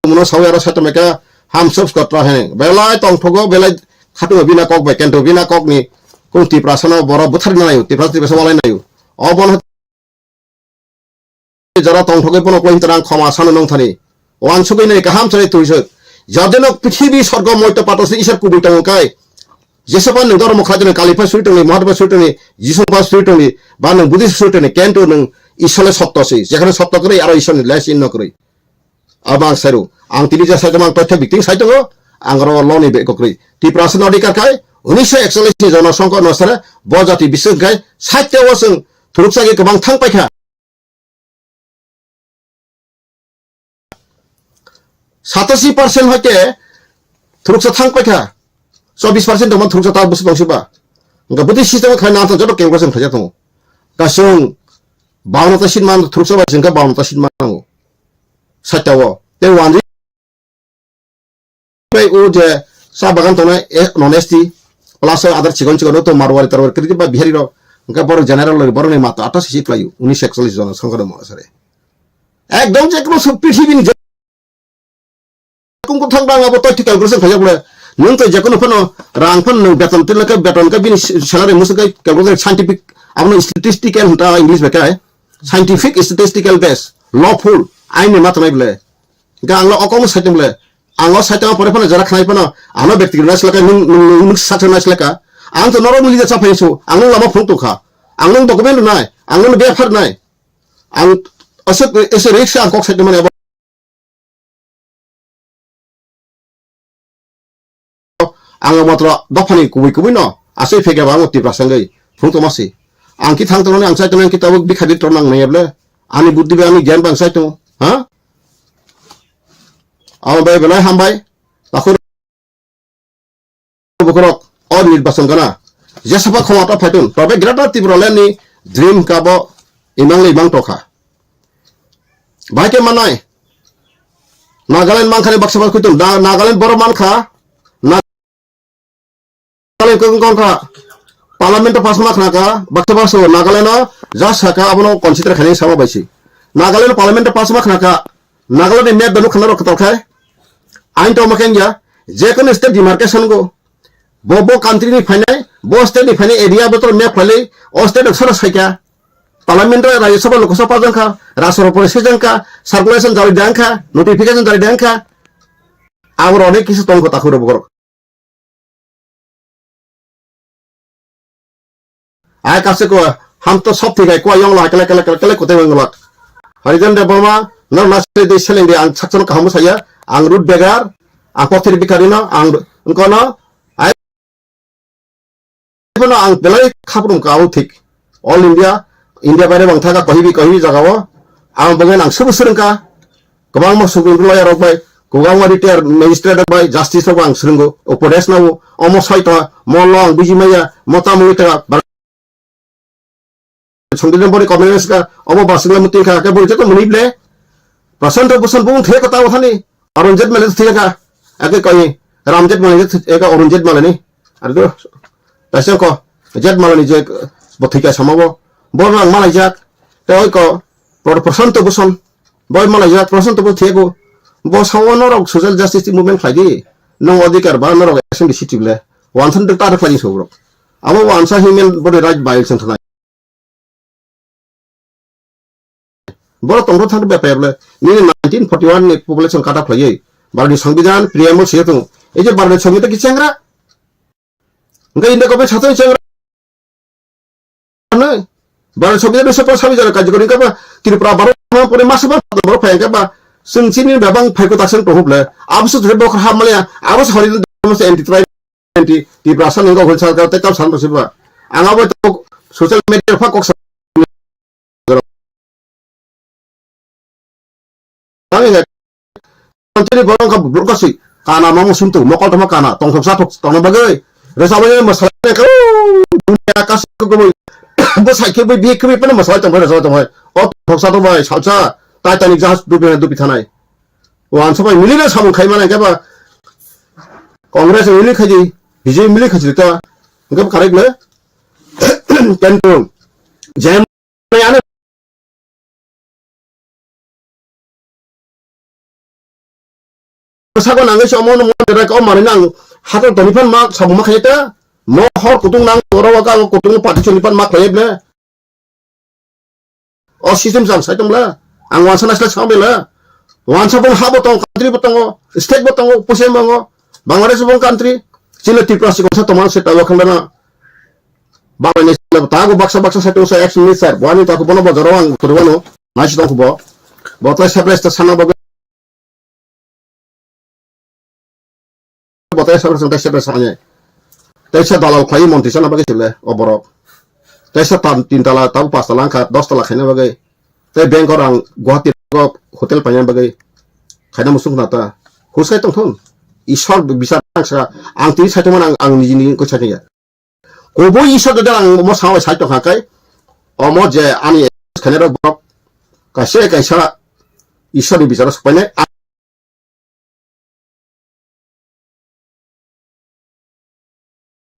Muno sawi aro sato meka ham subscribe tra hene. Belai tong thogo belai khatu bina kok bai kento bina kok ni kun Tiprasa no boro buthar na nayo. Tiprasa Tiprasa walai nayo. O bon jara tong thogwi bono kloi hinwi khoma sano nong thani. Wansugwi nai kaham chari tuisuk. Jadeno prithibi sorgo moito pato se Isor kubui tongo kai. Jesoba nung dormo khaideno Kalipa suri tongni, Mahatma suri tongni, Jisu pa suri tongni, ba nung Buddhist suri tongni, kento nung Isole sotto se. Jekhane sotto kwrwi aro Isorni les inno kwrwi. Abo ang sairu. Ang tini je saitongo ang toitha bikting saitongo. Ang oro loni be kokrwi. Tiprasa nodi karkai, unisho ekchallis ni jono songko no sare, bo jati bising kai, saitte wo sung, thuruk sagi kwbang thang paikha. Satasi percent hoite thuruksa thang paikha. Chobis percent tongma thuruksa ta busi tongsiba. Hingke bwtwi system khlai nang joto calculation khlaijak tongo. Kasung bawanno ta seat man, thuruksa bai singkha bawanno ta seat man nango. Saitao. Tei one bai o je sa bagan tongnai, eh, non S T, plus other chikon chikon to Marwari Tarwari kiri ba Bihari rok. Hingke borok general rok, borok ni mato atta sisi khlaio, unis ekchollish jona songkha rok mona sare. Ekdom je kono sub prithibi ni je Kung kung thang rang abo toithi calculation khaijak le. Nwng tei jekono phano rang phano nwng beton tin lakha, beton kha bini salary musuk kai calculation scientific, abono statistical hinta English bai kai. Scientific statistical base, lawful, aini ma tongnai bole. Ga ang lo okong saitung bole. Ang lo saitung pore phano jara khnai phano, ano bekti nai selaka, nwng, nwng, nwng, nwng saksa nai selaka. Ang to norok mili jasa phai so, ang nwng lama phung tongkha. Ang nwng document nai, ang nwng befar nai. Ang aswk, ese risk ang kok saitung mani abo. Ang matro dophani kubui kubui no asai phege ba ang Tiprasa wngwi phung tongma si. Ang ki thang tongnani ang chai tongnani ki tabuk bikha di tongnang nai ble. Ani buddhi bai ani gyan bang chai tongo. Ha? Ang bai belai hambai. Takhur bukrok o nirbachon gana. Jesapa khoma ta phaitun. Tobe Greater Tipraland ni dream ka bo imang le imang tokha. Bahai khe manai. Nagaland mankha ni baksa baksa kuitung. Da-, Nagaland borok mankha. Nagaland kung kung kha. Parliament o pass ma khna kha. Baksa baksa Nagaland o ja saka abono consider khaini sama baisi. Nagaland o parliament o pass ma khna kha. Nagaland ni map da nukha norok kwtal khai. Ain tongma khe wngya. Jekono state demarcation go. Bo, bo country ni phainai, bo state ni phainai area bo to map khlailai, o state rok sono saikha. Parliament o Rajya Sabha Lok Sabha jang kha, Rashtra Pori se jang kha, circulation jari dang kha, notification jari dang kha. Abo rok onek kisu tong kho takhuk rok borok. Ai kaise ko ham to sob thik hai ko yong la kele kele kele kele kote wng lak. Harijan Debbarma no na se de seleng de ang sakchano kaham saya, ang root begar, ang pothir bikari no, ang kono, ai kono ang belai khaprum ka o thik. All India, India baire bang thaga kohibi kohibi jaga o, ang bagan ang subu srwngka. Kwbangma Supreme Court lawyer rok bai, kwbangma retired magistrate rok bai, justice rok bai ang swrwngo, upodesh nao, omo soi tongma, mo lo ang buji maya, mo tamo wngwi tongma, bar-, Songdi Dembori comment ka, omo basingla muti ka, ke bori joto muni ble, Prashant Bhushan bung the kota othani, Arun Jaitley thika ka, ake koi, Ram Jaitley eka Arun Jaitley ni, ar do, taisang ko, Jaitley ni je, bo thika sama bo, bo rang malaijak, te oi ko, Pro-, Prashant Bhushan, Boi malai jak Prashant bo thiyego. Bo sao norok social justice movement khlai di. Nong odhikar ba norok assembly seat le. Wansan de tar khlai so borok. Abo wansa human body right violation thanai. Borok tongro thang be pable. Nini nineteen forty-one ni population cut off khlai. Barni Songbidan preamble siya tung. Eje barni Songbidan ki chengra. Hingke India government satung chengra. Ano, Bharat Songbidan ni sepa sabi jara kaji kori kapa, Tripura Bharat ma pore masa ba Bharat phai kapa, sing chini bebang phai ko taksang tohup le, abo se jure bokra ham male, abo se hori dama se anti tribe, anti Tiprasa nungko hol sarkar te kap san basi ba. Ang abo to social media pha kok sa. Tang ya, Tini borok wngkha borok kasi kana mamo sumtu mokol tongma kana tongthok sathok tongna bagwi resabani mwsala khe dunia kasi kubui bwsai khe bui bihik khe bui phano mwsala tongbai resabani tongbai o tongthok sathok bai salsa Titanic jahaj dubi dubi thanai wansa bai milina samung khai mane khe ba Congress mili khaji B J P mili khaji ta hingkhe karik le kentung jem Ano sabo nangwi se omo no mo dera ka o mari nang hato toni phan ma sabo ma khaye ta mo hor kutung nang oro wa ka kutung party choli phan ma khaye ble o system jang sai tong bla ang wansa na sla sa bela wansa bong ha bo tong country bo tongo state bo tongo pusen bongo Bangladesh bong country chile Tripura si kongsa tomang se tawa khanda na Bangladesh le tago baksa baksa sai tong sa ex minister bo ani ta ko bono bojaro ang kurwano nai si tong ko bo bo tai separate ta sana bagwi bo tai separate ta separate sa ani tai sa dalal khlai monti sana bagwi sile o borok tai sa tan tin tala tago pas tala angkha dos tala khaina bagwi tai bank or ang Guwahati go hotel paina bagwi khaina musuk na ta husai tong thon isor bisar ang sa ang tini sai tong ang ang niji niji ko sai ya Kubui Isor jodi ang omo sawi sai tongkha khe, omo je ani khainai rok borok kaisa kaisa Isor ni bicharo sokpainai.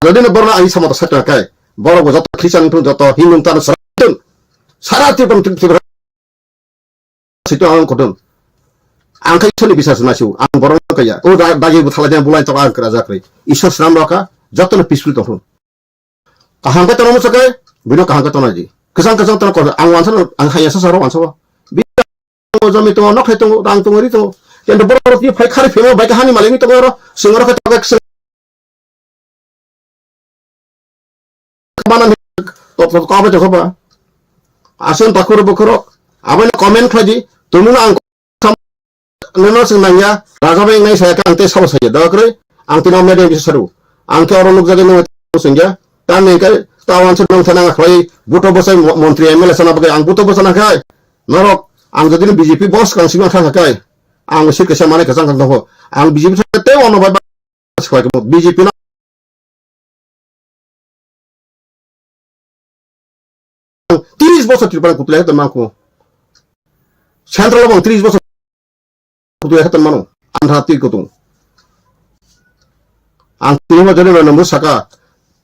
Jodi no borok ani samata sai tongkha khe, borok bo joto Christian wngthung, joto Hindu wngthung, sara wngthung, sara Tripura, Tripura. Sito ang koton. Ang khai Isor ni biswas nai su. Ang borok no kaya. O da-, dagi bo thalai jang bulai tok ang kra jakri. Isor swnam rok kha, joto no peaceful tong thung. Kaham khe tono musa khe, bino kaham khe tono di. Kwchang kwchang tono kor, ang wansa no, ang haya sa sa ro wansa bo. Bi ang o jami tongo, nok hai tongo, rang tongo, ri tongo. Kendo borok rok ni phai khari phema bai kahani malai ni tongo ro. Sing ro khe tok khe sing. Mana ni top top kabe to ba. Asen takur bokhorok. Aboni comment khlai di. Tumung ang nono sing nangya, raja bai nai saya kang te sabo saya da kre, ang tino media bisa saru. Ang ke oro nukjagwi nang singya, ta neng kai ta wansa nang thana khlai, buto bosai mo-, montri M L A sana bagai, ang buto bosana khai. Norok, ang jodi B J P boss kang sima kha khai. Ang sir kesa mane kesa kang doho. Ang B J P te ono bai Swai kebo B J P na. Tiris bosor Tripura kutulai khe tongma ko. Central bo tiris bosor kutulai khe tongmano. Andhra twi kutung. Ang tini bosor ni nungbu saka.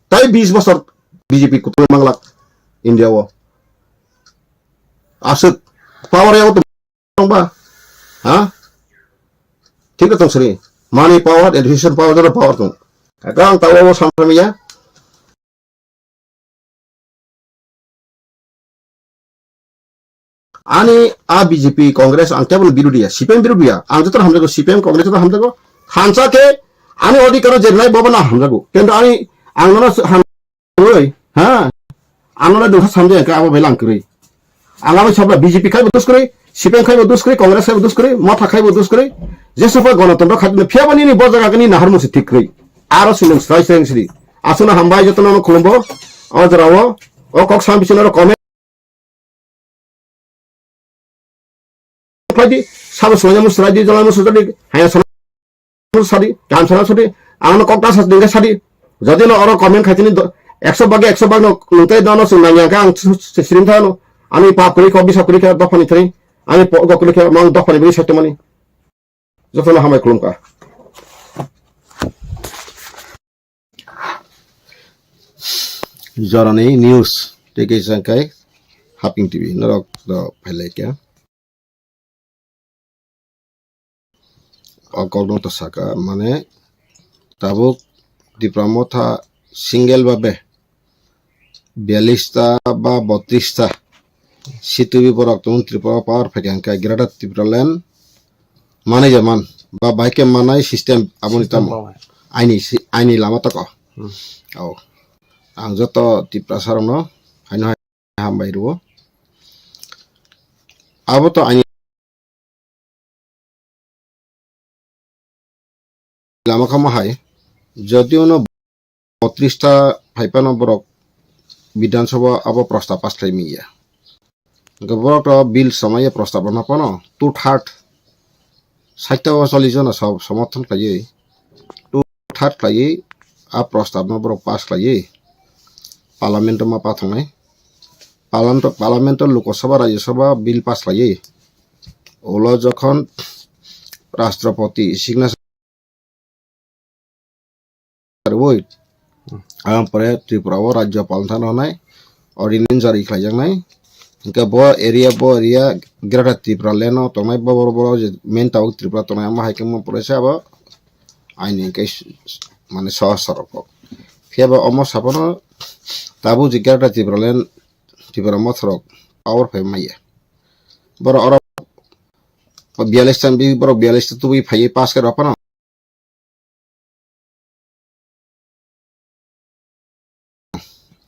Tai bis bosor B J P kutung manglak India o. Aswk power ya tongba, ha? Thik tong sri. Money power, education power, joto power tong. Kaka ang tawa bo samsamiya. Ani a B J P, Congress, ang kebo birodhi ya, C P M birodhi ya. Ang joto hamjago, C P M, Congress joto hamjago. Hamsa ke, ani odhikar je nai bobo na hamjago. Kento ani, ang nono ham Oi, ha? Ano na dungkha samjai ka abo belai ang kwrwi. Ang abo sabla B J P khai bo dus kwrwi, C P M khai bo dus kwrwi, Congress khai bo dus kwrwi, Motha khai bo dus kwrwi. Jesu pa Ganatantro khai no phiya bani ni bo jaga ni nahar musi thik kwrwi. Aro sinung srai srai sri. Asuna hambai joto no khulumbo. O jora o, o kok sam bising aro comment khlai di, sabo swlaiya musu swlai di, jala musu jala di, haya sana musu sadi, kam sana sadi, ang no kok ta sa dingga sadi. Jodi no oro comment khai tini do-, ekso bagi ekso bag no nungtai dono sung nangya ka ang su-, su-, sirim thano. Ani pap kuri ko bisa kuri ka dophani thani. Ani po go kuri ka mang dophani bini saito mani. Jotono hambai khulumkha. Jorani news tei kaisa khe Haping T V norok do phailai kha. O kokno to saka mane tabuk Tipra Motha single babe biyalista ba botrista C T V borok tong Tripura power phaikha hwnkhe Greater Tipraland manai jaman ba bai khe manai system aboni tamo aini si-, aini lama tako. Hmm. Ao. Ang joto Tiprasa rokno haino hai hambai rwo. Abo to aini lama kamo hai, jodi ono botris ta phai phano borok Bidhan Sabha abo prostab pass khlai manya. Hwnkhe borok to bill somaiya prostab rwna phano two third, sait o chollish jona so-, somorthon khlaiwi, two third khlaiwi a prostab no borok pass khlaiwi Parliament o ma pathangnai. Parliament, Parliament o Lok Sabha, Rajya Sabha bill pass khlaiwi. Ulo jokhon Rashtrapati signature rwui, ang pore Tripura o Rajyapal thano hwnai ordinance jari khlaijaknai. Hwnkhe bo area, bo area Greater Tripura land o tongnai, bo, bo, bo je main tabuk Tripura tongnai, amo hai khe mo pore se abo aini hwnkhe s-, s-, mane sohor sorok kok. Phiya ba omo saphano tabuk je Greater Tripura land, Tripura Motha rok power phai maya. Borok oro biyalista, borok biyalista tubui phaiwi pass khe rw phano.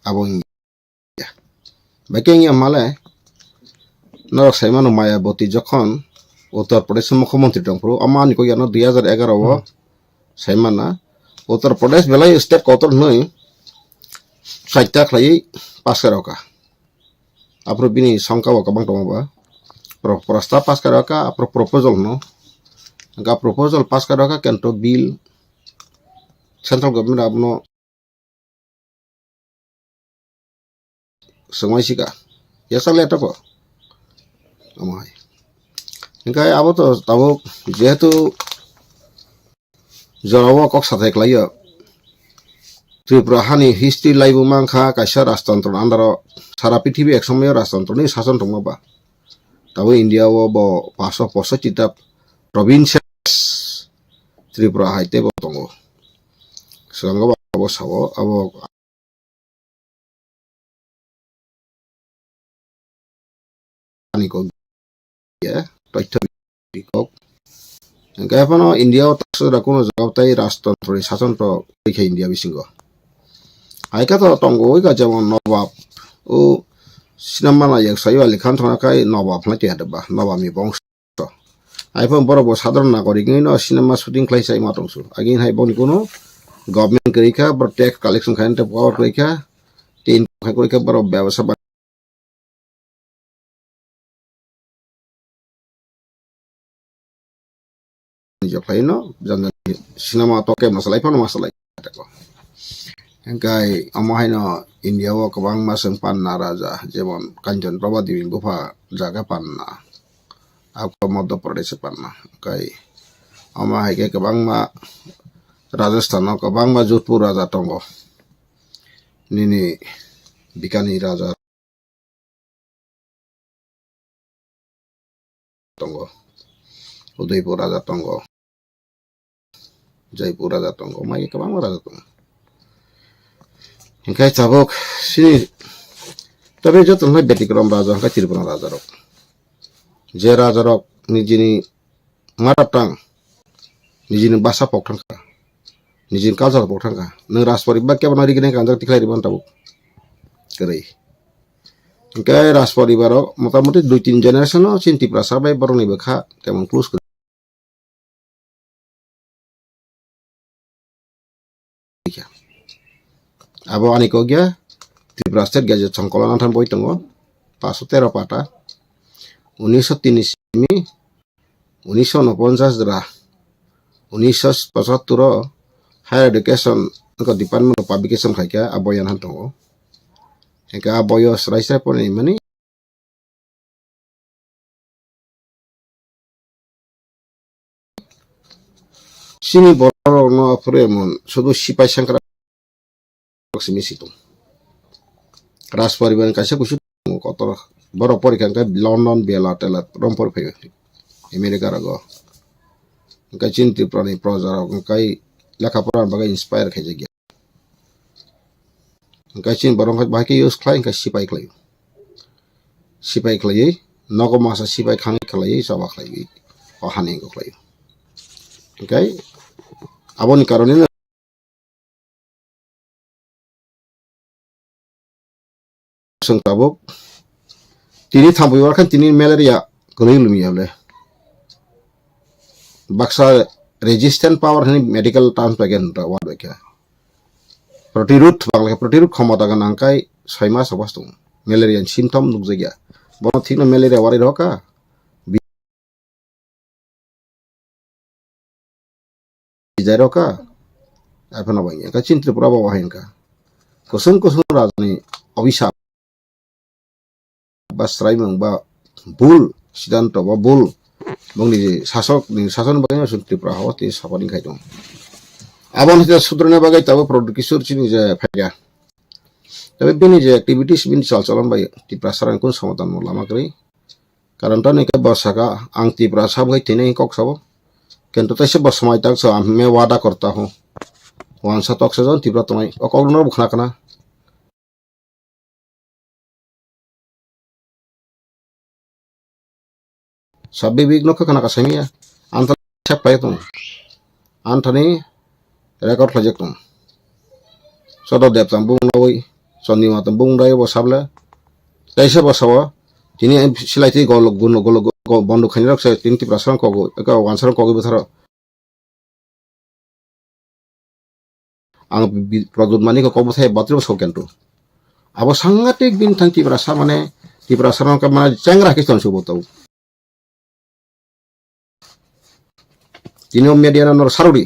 Abo wngya. Bai khe wngya male, norok sai mano Mayawati jokhon Uttar Pradesh mukhyamantri tongphuru, omo ani kok yano dui hajar egaroh o Hmm. sai mana. Uttar Pradesh belai state kotor hwnwi chaita khlaiwi pass khe rw kha. Aphuru bini songkha bo kwbang tongo ba. Pro-, prostab pass kha rw kha, aphuru proposal hwno. Hwnkhe proposal pass kha rw kha, kento bill central government abono swngmai sika. Yasakle toko. Omo hai. Hingke abo to tabuk jehetu jorao kok sathai khlaio. Tripura hani history laibu mankha kaisa rajtantro ni under o, sara prithibi ek somoyo rajtantro ni sason tongma ba. Tabuk India o bo paso poso chita provinces Tripura hai tei bo tongo. Swkango bo abo sao, abo ani kok ya, toitho kok. Hingke phano India o taksa jora kuno jaga tei rajtantro ni sason to twi kha India bisingo. Hai khe to tongo oi ka jemon Nobab, o sinamana yak sayo Ali Khan thona khai Nobab hwnwi twi hade ba, Nobab ni bongso. Hai phano borok bo sadharon nagorik wngwi no sinema shooting khlai sai ma tongsu. Agin hai boni kuno government kwrwi kha, borok tax collection khai tei power kwrwi kha, tin khai kwrwi kha, borok bebasa ba- Nijak khlaino, jang jang sinema to kebo salai phano ma salai. Hingkai omo haino India o kwbangma chwng panna raja, jemon Kanchan Prabha Devi bupha jaga panna, abo Madhya Pradesh panna. Hingkai omo hai khe kwbangma Rajasthan o kwbangma Jodhpur raja tongo, nini Bikani raja tongo, Udaipur raja tongo, Jaipur raja tongo, mai kwbangma raja tongo. Hingke tabuk sini, tabe joto nai betikrom raja hingke Tripura raja rok. Je raja rok nijini mother tongue, nijini basa pok thangkha, nijini culture pok thangkha. Nwng Rajporibar kebo no rigini kanjak tikhlai ribon tabuk. Kwrwi. Hingke Rajporibar o motamoti dui tin generation o chini Tiprasa bai borok ni bwkha temon close kwrwi. Abo ani kok ya, Tripura State Gazette Songkolo nang thang boi tongo, paso tero pata, unisho tin ni simi, unisho unoponchas jora, unisho pochattor o Higher Education wngkha Department of Publication khaikha, abo yan han tongo. Hingke abo yo srai srai poni mani. Chini borok rok no aphuru emon sudu sipai sengkrak simi si tong. Rajporibar ni kaisa kusu tongo kotor. Borok porikha hingke London, Bela, Tela, rom pori phaio. America rogo. Hingke chini Tripura ni proja rok hingke lekha pora bagwi inspire khaijak ya. Hingke chini borok hingke bahai khe use khlai, hingke sipai khlai. Sipai khlaiwi, nogo masa sipai khangwi khlaiwi, choba khlaiwi, o hani hingke khlai. Hingke aboni karone no chwng tabuk tini thampui bar khan tini malaria kwrwi lumya le. Baksa resistant power hwnwi medical terms bai khe nukjak word bai khe. Protirud, Bangla khe protirud khomota gwnang kai soi mas obas tongo. Malaria ni symptom nukjakya. Bono thikno malaria warai rokha. Bijai rokha. Aphano bai khe chini Tripura bo wahai kha. Kusung kusung rajani obisap ba swraimung ba bul sidanto ba bul bongni je sasok ni sason bagwi no chwng Tripura hao tei sapaning khai tongo. Aboni sida sudrana bagwi tabuk Pradyut Kishore chini je phaikha. Tei bini je activities bini chal cholon bai Tiprasa rang kun somadan mo lama kwrwi. Karon to ni khe bo saka ang Tiprasa bai tini kok sabo. Kintu taisa bo samai tak so, "Main wada karta hu." Wansa tok sajon Tipra tongnai. O kok no bo khna khna. Sabbi big no khana ka samiya. Anthani sep pai tong. Anthani record khlai jak tong. Sodo dep tam bung noi. Chondima tam bung dai bo sable. Taisa bo sawa. Tini silai ti gol gun gol gol bondo khani rok se tin Tiprasa rok kogo. Eka wansa rok kogo betharo. Ang bi-, Pradyut Manik kok bwthai battery bo sok kento. Abo sangatik bini thang Tiprasa mane, Tiprasa rok mane chengra khe tonsu bo tau. Tini o media no nor sarudi.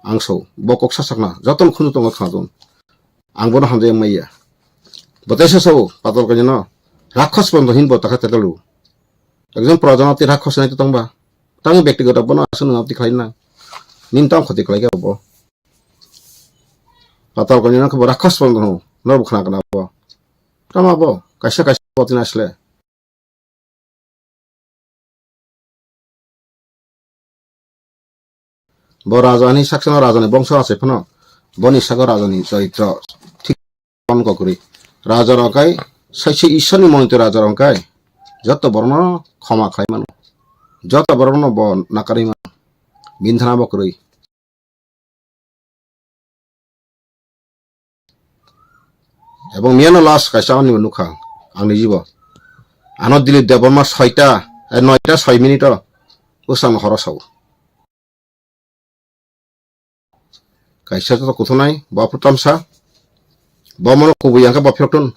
Ang so, bo kok sasakna, joton khunu tongo khnaton. Ang bono hamjai maya. Bwtwi se sao, patal kanya no. Rakhos pono hin bo takha tetalu. Ekjon praja no twi rakhos nai tongba. Tang bektigoto bono aswk nang twi khlai na. Nin tang khoti khlai kha bo. Patal kanya no khe bo rakhos pono no. No bo khna kana bo. Tama bo. Kaisa kaisa bo tin asle. Bo raja ni saksa no raja ni bongso achai phano boni sago raja ni choitro thik kon kokri. Raja rok kai saisi Ishwar ni monito raja rok kai joto borok no khoma khlai mano. Joto borok no bo nakarwi mano. Bini thana bo kwrwi. Ebong miyano last kaisa ani nukha ang, ang nijibo. Ano Dilip Debbarma soita, eh, noita soi minute o bwsang horo sao. Kaisa to kuthunai, bo aphuru tamsa. Bo mono kubui yang khe bo phirok tun.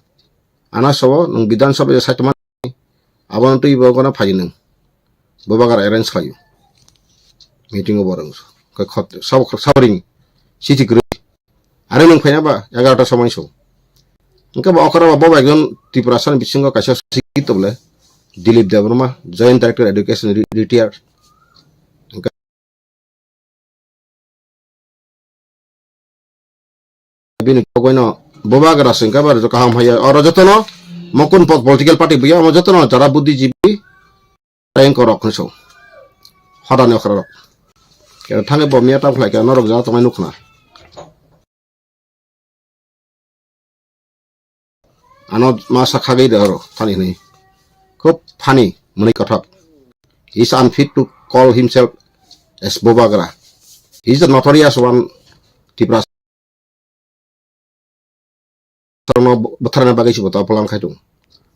Ano sao, nwng Bidhan Sabha ya saitoma. Abono twi bo gana phai nwng. Bubagra arrange khlaio. Meeting o borok. Koi khot, sab, sabring. Siti kwrwi. Are nwng phaina ba egarota somoi so. Hwnkhe bo okra bo, bo ekjon Tiprasa ni bisingo kaisa sikito bole. Dilip Debbarma, Joint Director Education, re-, retired. Hwnkhe bini kogoi no Bubagra singka ba kaham haiya. Oro jotono mokun po-, political party buya, omo jotono jara buddhijibi tayeng korok hinso. Hodani okra rok. Kera thange bo miya tang khlai kera norok jara tongmai nukna. Ano masa khagwi de oro thani hwnwi. Khub funny, mwnwi kothok. He is unfit to call himself as Bubagra. He is the notorious one Tiprasa no bwtharna bagwi se bo topolong khai tongo.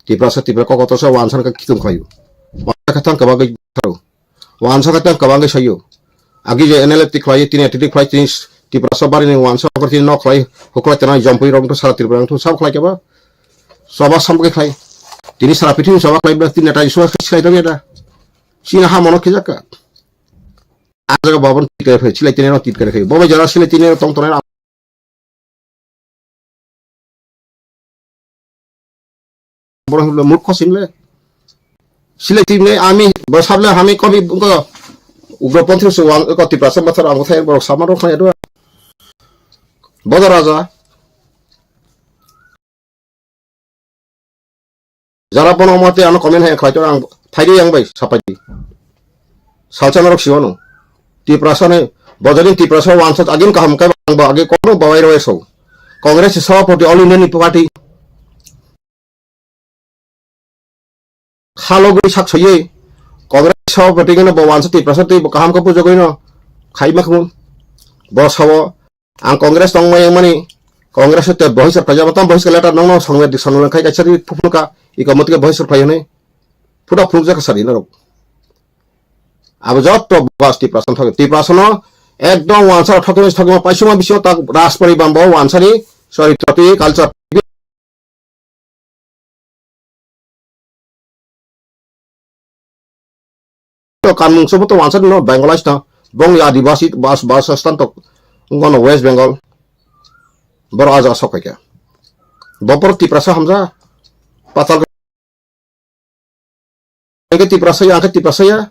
Tiprasa, Tipra kokoto se wansa khe khitung khlaio. Wansa khe tang kwbangwi bwtharo. Wansa khe tang kwbangwi saio. Agi je N L F ti khlai, tini T T khlai, tini Tiprasa bari ni wansa khe tini nok khlai, huklai tana jompui rok to sara Tripura to sab khlai keba. Soba sam khe khlai. Tini sara pithim soba khlai bla tini neta Iswar khe khlai tong eta. Sina ha mono khijakka. A jaga babon tit kare khai, silai tini no tit kare khai. Bobo jara silai tini tong tonai. Borok hwnle murkho simle. Silai timle ami bo sable hami kobi ko ugroponthi se wal ko Tiprasa bathar ang thai borok sama rok khai do. Bodo raja. Jara bono mate ano comment hai khlai to ang phaidi yang bai sapaidi. Salsa norok siwano. Tiprasa ni bojodin Tiprasa wansa agin kaham kai bang ba agi kono bawai roi so. Congress ni sabapati All India ni party. Khalogwi sak soywi Congress sabapati gano bo wansa Tiprasa tei bo kaham khe pujagwi no khai ma khun. Bo sao ang Congress tong mai mani Congress te bohis khlai jama tam bohis letter nong no songwe di songwe khai kaisa ri phuphuka iko motike bohis khlai hwnwi phuda phunukjak sari norok. Abo jotto bas Tiprasa thok Tiprasa no ekdom wansa thok thok paisuma bisio tak Rajpari bambo wansa ni sorry tropi culture to kanmung sobo to wansa no Bangladesh na bong ya Adivasi bas bas stan to ngono West Bengal bor aja sok khe bopor Tiprasa hamja patal Hingke Tiprasa ya, hingke Tiprasa ya.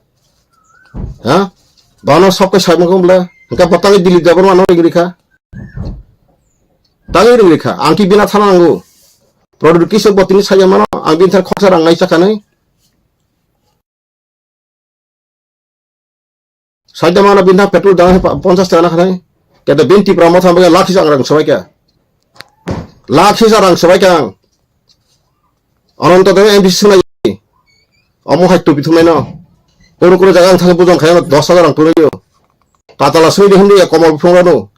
Ha? Bano sok kai sai mangkong bla. Hingke bo tangi Dilip Debbarma no ring rikha. Tangi ring rikha. Ang ki bina thana nango. Product kisa bo tini saya mano. Ang bin thar khoksa rang nai chakha nai. Saida mano bin thar petrol dang pa-, ponchas taka na khanai. Kete bin Tipra motha bage lakh hisa rang sabai kha. Lakh hisa rang sabai kha ang. Ananto Deo M B C swnai. Omo hai tupi thumai no. Kunu kunu jaga ang thangwi bujon khai ano dos hajar ang tunaio. Patala simi di hindi ya komal phungrano.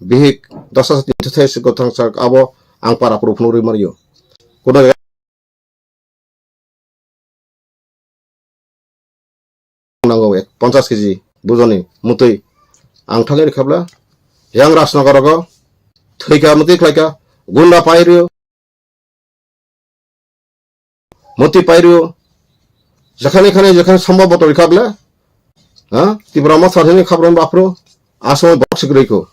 Bihik dos hajar tinso thai se gothang sak abo ang para puru phunugwi manio. Kono jaga nango ek ponchas keji bujoni mutwi ang thangwi rikhabla yang Rajnagar rogo thwika mutwi khlaika gunda pairio mutwi pairio jekhane khane jekhane sombhob boto rikhabla ha Tipra motha thani khabron bapro asmo box riko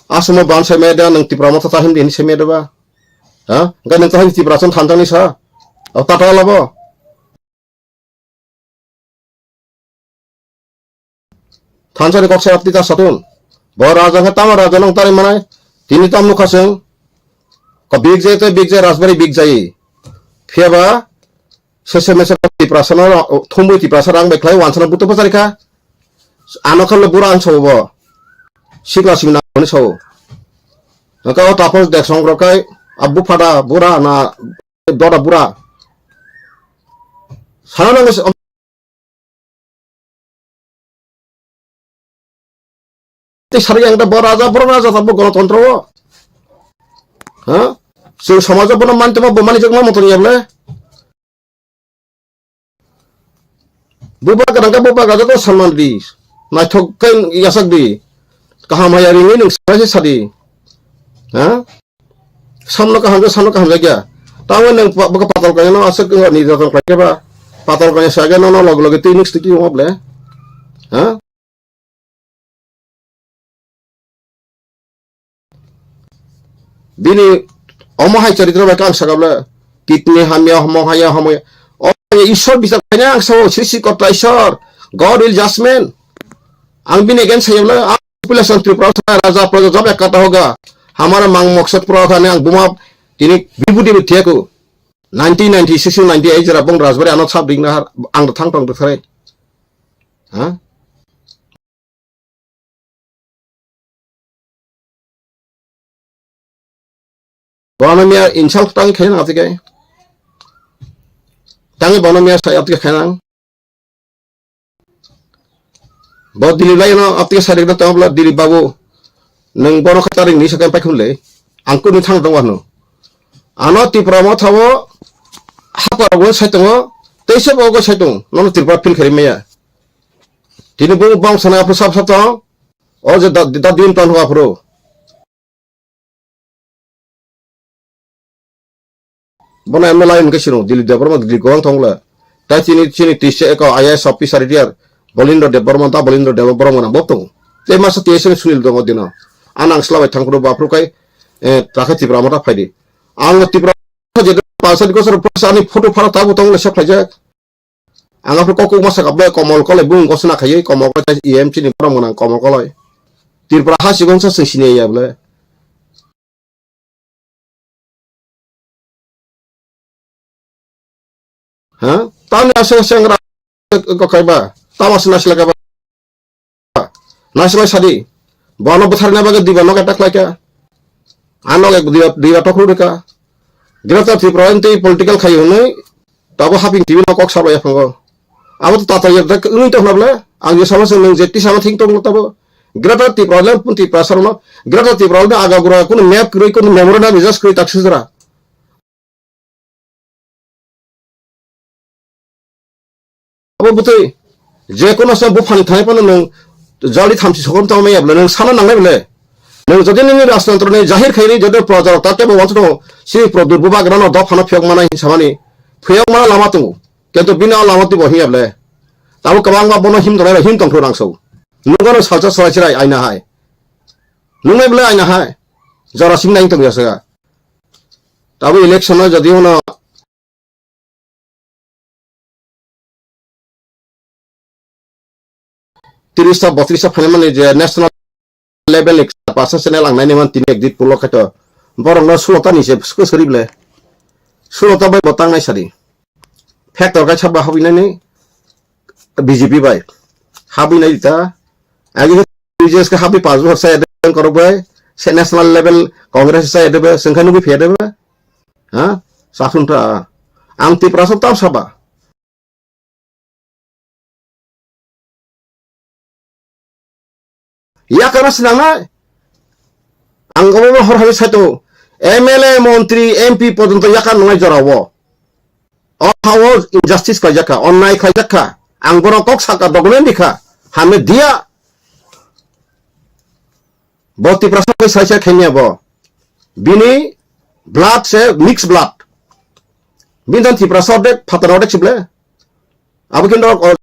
Aswkno ban sai maya da, nwng Tipra Motha ta himdi hinwi sai maya da ba? Ha? Hwnkhe nwng ta himdi Tipra chwng thansa ni sa? O tata labo. Thansa ni kok sai apni ta satun. Bo raja hwnkhe tamo raja nang tari manai. Tini tam nukha chwng. Ko big jai tei big jai rajbari big jai. Phiya ba Sese mese Tiprasa no thumwi Tiprasa rang bai khlai wansana buto pachari kha. Ano khan bura ang sawo bo. Sikla singna ani sawo. Ka o tapos dek song rokai abu phada bura na dora bura. Sana nang Tei sari ang da bo raja, bo raja ta bo gonotontro o. Ha? Chwng somajo bono mantama bo mani jakma motor ya bole. Buba gadang ka buba gadang ko sanman di. Naithok kai yasak di. Kaham haya ringwi nwng sai sadi. Ha? Samno kaham khe, samno kaham jakya. Tamo nwng pa-, bwkha patal kanya no aswk wngya ni joto khlai khe ba. Patal kanya sa khe nono log logi twi mix twi wngma ble. Ha? Bini omo hai charitro bai khe ang sakha ble. Kidney hamya, homo haya, homo ya. O Ishwar bichar khaina ang sao, Srishti Korta Ishwar. God will judgment. Ang bini against saya ble. Population Tripura sa raja praja job ek kata hoga. Hamara mang maksad pura thane ang buma tini bibudi bi thiyaku. Nineteen ninety-six to ninety-eight jera bong rajbari ano sab ding nahar ang da thang tong bwthare. Ha? Bono miya insult tang khe na tike. Tangi bono miya sa tike khe nang. Bo Dilip lai no apni sari na tong bla Dilip babu. Nang bono kha taring ni sakai pai khun le. Ang kunu thang tong wano. Ano Tipra Motha o hapar go sai tongo. Teisa bo go sai tong. Nono Tripura phil khari maya. Tini bo bong sana apro sap sap tong. O je da, da din ton ho apro. Bono M L A hwnkhe sino, Dilip Debbarma, Dilip Gowang thongla. Tai chini, chini tisa eko I A S officer retired, Bolindra Debbarma, da Bolindra Debbarma nang bo tongo. Tei masa T S N Sunil tongo dino. Anang sla bai thangphuru baphuru kai, eh, takhe Tipra Motha phaidi. Ang Tipra je pasal gosor ani photo phara tabu tongo le sep khaijak. Ang aphuru kok kok masa kap bai Komol Koloi bung gosna khaiwi Komol Koloi E M C ni borok mwnang Komol Koloi. Tripura ha sikon sa sing sini ya bole. Ha? Tamo asa sengra ko kaiba. Tamo asa nasla kaiba. Nasla sadi. Bono bwtharna bagwi diba nok attack khlaika. Ano ek diba, diba tokru rika. Greater Tripura enti political khai hwnwi. Tabo haping T V no kok sabo yaphango. Abo to tata yek dak uni to hnable. Ang je sama se nang je ti sama thing tong tabo. Greater Tripura le pun Tripura sar no. Greater Tripura le aga gura kun map kroi kun memorandum just kroi tak sujra. Abo butui je kono sa buphang thai pano nang jali thamsi sokom tang maya bole nang sana nang bole. Nang jodi nini rajtantro ni jahir khaini jodi proja ta tebo wantu si pro durbu bagra no dophano phiyok mana hin samani. Phiyok mana lama tungu. Kento bini o lama tibo hiya ble. Tabo kwbangma bono him tongnai rok him tongthok rang so. Nungano salsa salai chirai aina hai. Nungnai ble aina hai. Jora sing nai tong yasa. Tabo election no jodi uno tris ta botris ta phaimani je national level ni percent channel ang naini man tini ek dit pulo khaito. Borok no sulo ta ni se sku suri ble. Sulo ta bai bo tang nai sadi. Factor kai sabo habwi nani B J P bai. Habwi nai ta. Agi B J S ka habwi pas bor sa ede korok bai. Se national level Congress sa ede bai. Sengkha nugwi phe ede bai. Ha? Sakhun ta. Ang Tiprasa tam saba. Yakana sinangnai. Ang obo hor hai saito. M L A, montri, M P porjonto yakan nungnai jorao. O hao injustice khlaijak kha, onnai khlaijak kha. Ang borok kok saka document rikha. Hame dia. Bo Tiprasa bai sai sai khaini abo. Bini blood se mix blood. Bini dan Tiprasa odek, phatar odek sible. Abo kintu o-,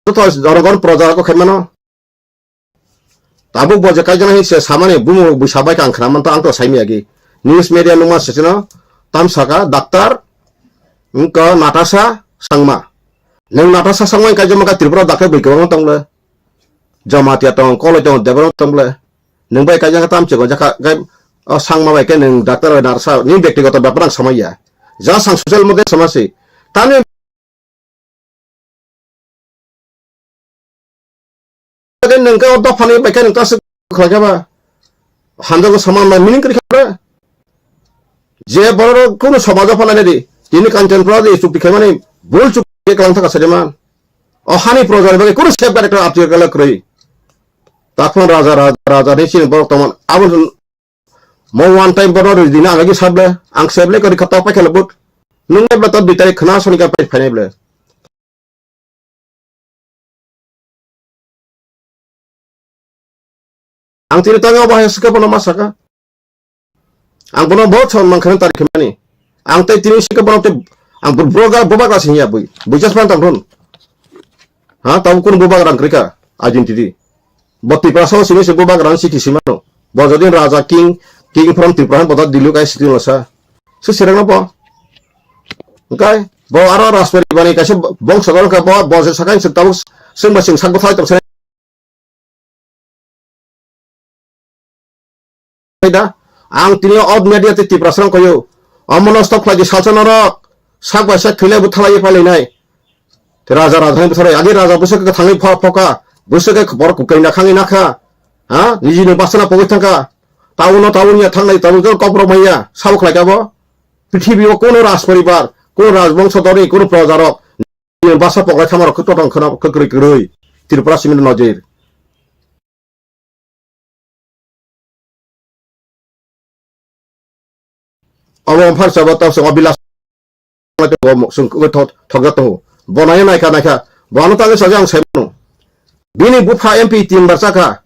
joto jorogon proja ko khaimano. Tabuk bo je kaijana hin se samani bumu buisa bai kang khna man to ang to saimi agi. News media numa se sino tam saka daktar wngkha Natasha Sangma. Nung Natasha Sangma kaijama ka Tripura daktar bai kwbangma tongle. Jamatia tong, Koloi tong, Debbarma tong ble. Nung bai kaijang tam chego jaka gai o Sangma bai ke nung daktar bai narsa ni bektigoto bepar ang samaya. Ja sang social media samasi. Tani Nung ke o dophani bai khe nung ta swk khlai khe ba? Hamjago saman ma meaning kwrwi khe ba? Je borok kunu somajo phalai nadi. Tini Kanchanpura di chukti khaimani bul chukti khe kalang thaka sadi man. O hani proja ni bagwi kunu safeguard ekta apti kala kwrwi. Takhon raja, raja, raja ni sini borok tongman. Abo Mo one time bono rwdi na agagi sable, ang seble kori khatok pai khala but. Nung ebla to dui tarik khna soni ka pai phainai ble. Ang tini tangwi obo hai swkhe bono ma saka. Ang bono bo chon man khana tarik khmani. Ang tai tini swkhe bono te ang bro ga boba ga singya bui. Bui jas man tam thon. Ha, tabo kun bubagrang kwrwi kha, identity. Bo Tiprasa o simi se bubagrang sikhi simano. Bo jodi raja king, king from Tripura han boda dilu kai sikhi lasa. Se serang no bo. Engkai, bo aro Raspari bani kaisa bongso dol kha bo, bo se sakai se tabuk sing ba sing sak bo thai tong se. Da, ang tini o media te Tiprasa rang koyo. Omono stop khlai di salsa norok. Sak bai sak thwilai bo thalai phalai nai. Te raja raja hai bwtharwi agi raja bwswk khe thangwi pha phoka, bwswk khe borok kwkwi na khangwi nakha, ha? Niji ni basana pogwi thangkha, town no town ya thangnai town jor kok rok manya sabo khlai kha bo. Prithibi o kuno raj poribar, kuno raj bongso dori, kuno proja rok niji ni basa poklai thama rok khe totong khwna khe kwrwi kwrwi Tripura simi nojir. Obo wngphar sabo tawsongo bilas thokjak tongo. Bo nai naikha naikha. Bo ano tangwi sajak ang saimano. Bini bupha M P tin bar chakha.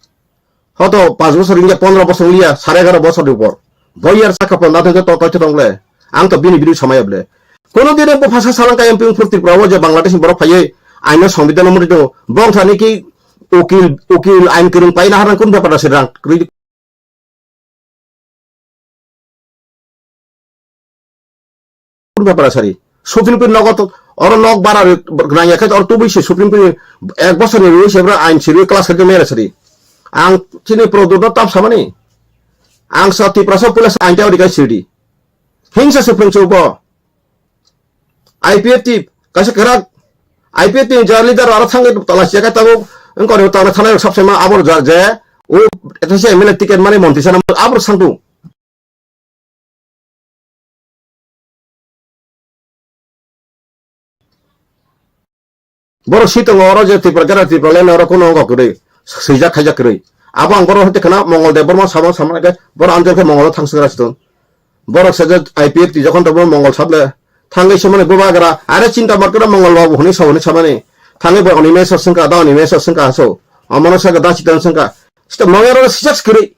Hoto panch bochor wngya, pondro bochor wngya, sare egaro bochor ni upor. Bo yar chakha pon nathang to toitho tong le. Ang to bini biri samaya ble. Kono dine bupha sa salangka M P wngphuru Tripura o je Bangladesh ni borok phaiwi aino songbidan mori tongo. Bongthani ki ukil, ukil ain kwrwng paina harang kun bepar se rang kwrwi Pur bepara sari. Supreme Court nogo to, oro nok bara rwi, nangya khe oro tubui se Supreme Court ek bosor ni rwi se bra ain sirwi class khe mera sari. Ang chini product no tam samani. Ang sa Tiprasa police ain ta ori kai sirdi. Hingsa Supreme Court bo. I P F T, kaisa kerak I P F T ni ja leader aro thangwi tala siya kai tabuk. Engkori tala thanai rok sabse ma abor ja je. O eta se M L A ticket mani montri sana abor sangtu. Borok si tongo oro je Tripura, Greater Tripura le oro kuno wngkha kwrwi, swijak khaijak kwrwi. Abo ang borok hoite khna Mongol Debbarma sabo samani khe borok anjor khe Mongol thang swngra siton. Borok se je I P F T jokhon tongmo Mongol sable thangwi se mani bubagra are chinta mar kwrwi Mongol babu hwnwi sa hwnwi samani. Thangwi bo oni mesa swngkha, da oni mesa swngkha haso. Omono sa da chitan swngkha. Sita Mongol oro sijak kwrwi.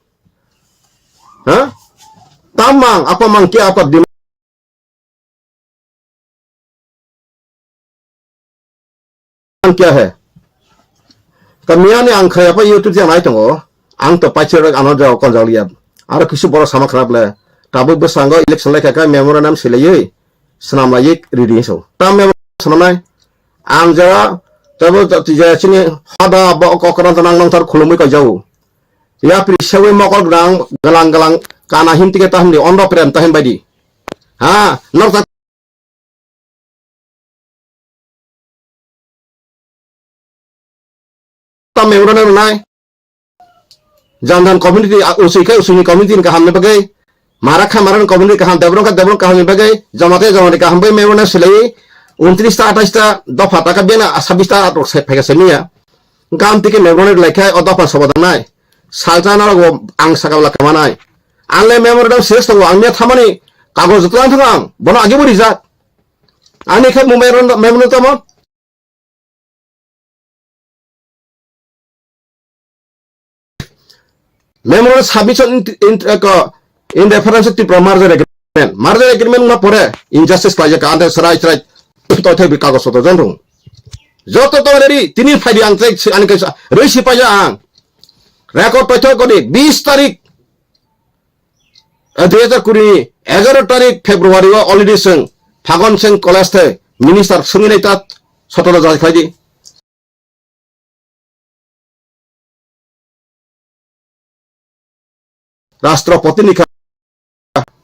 Ha? Tamang, apa mang kya, apa dim-, kya hai? Kamiani ang khaya pa YouTube channel ai tongo. Ang to paichere ano jao kon jao liya. Aro kisu boro sama khrap le. Tabuk bwskango election lai kha memorandum silaiwi. Swnam lai yek riri so. Tam memorandum swnam nai. Ang jora tabo tija chini hoda bo kokran tanang nang tar khulumui ko jau. Yapri sewi mokol gwnang, gwnang, gwnang, kana him tike tahim di, ondo prem tahim baidi. Ha, nok ta-, ta memorandum nai. Jan jan community, a, usui khai usui ni community ni kaham ni bagwi. Mara kha mara ni community kaham, debrong kha debrong kaham ni bagwi. Jama te jama ni kaham bai memorandum silai. Untris ta, atais ta, dopha ta ka bena, sabis ta, atok se, phega se miya. Gam tike memorandum lai khai, o dopha soba dangnai. Salsa narok bo ang saka bwla kamanai. Ang le memorandum ses tongo, ang miya thamani kagoj joto lang thang ang, bono age bo rijak. Ani khe memorandum, memorandum tamo? Memorandum submission in, in, ko, in reference to Tripura merger agreement. Merger agreement na pore injustice khlaijak, ante serai serai toithai bi kagoj joto jon rung. Joto tong ready, tini phaidi ang tei ani kaisa rwi si paija ang. Record paithok kodi bis tarik, eh, dui hajar kuri ni egaro tarik February o already chwng Phagon Singh College the minister swngwi nai ta sotoro jai khlaidi. Rashtrapati ni kha,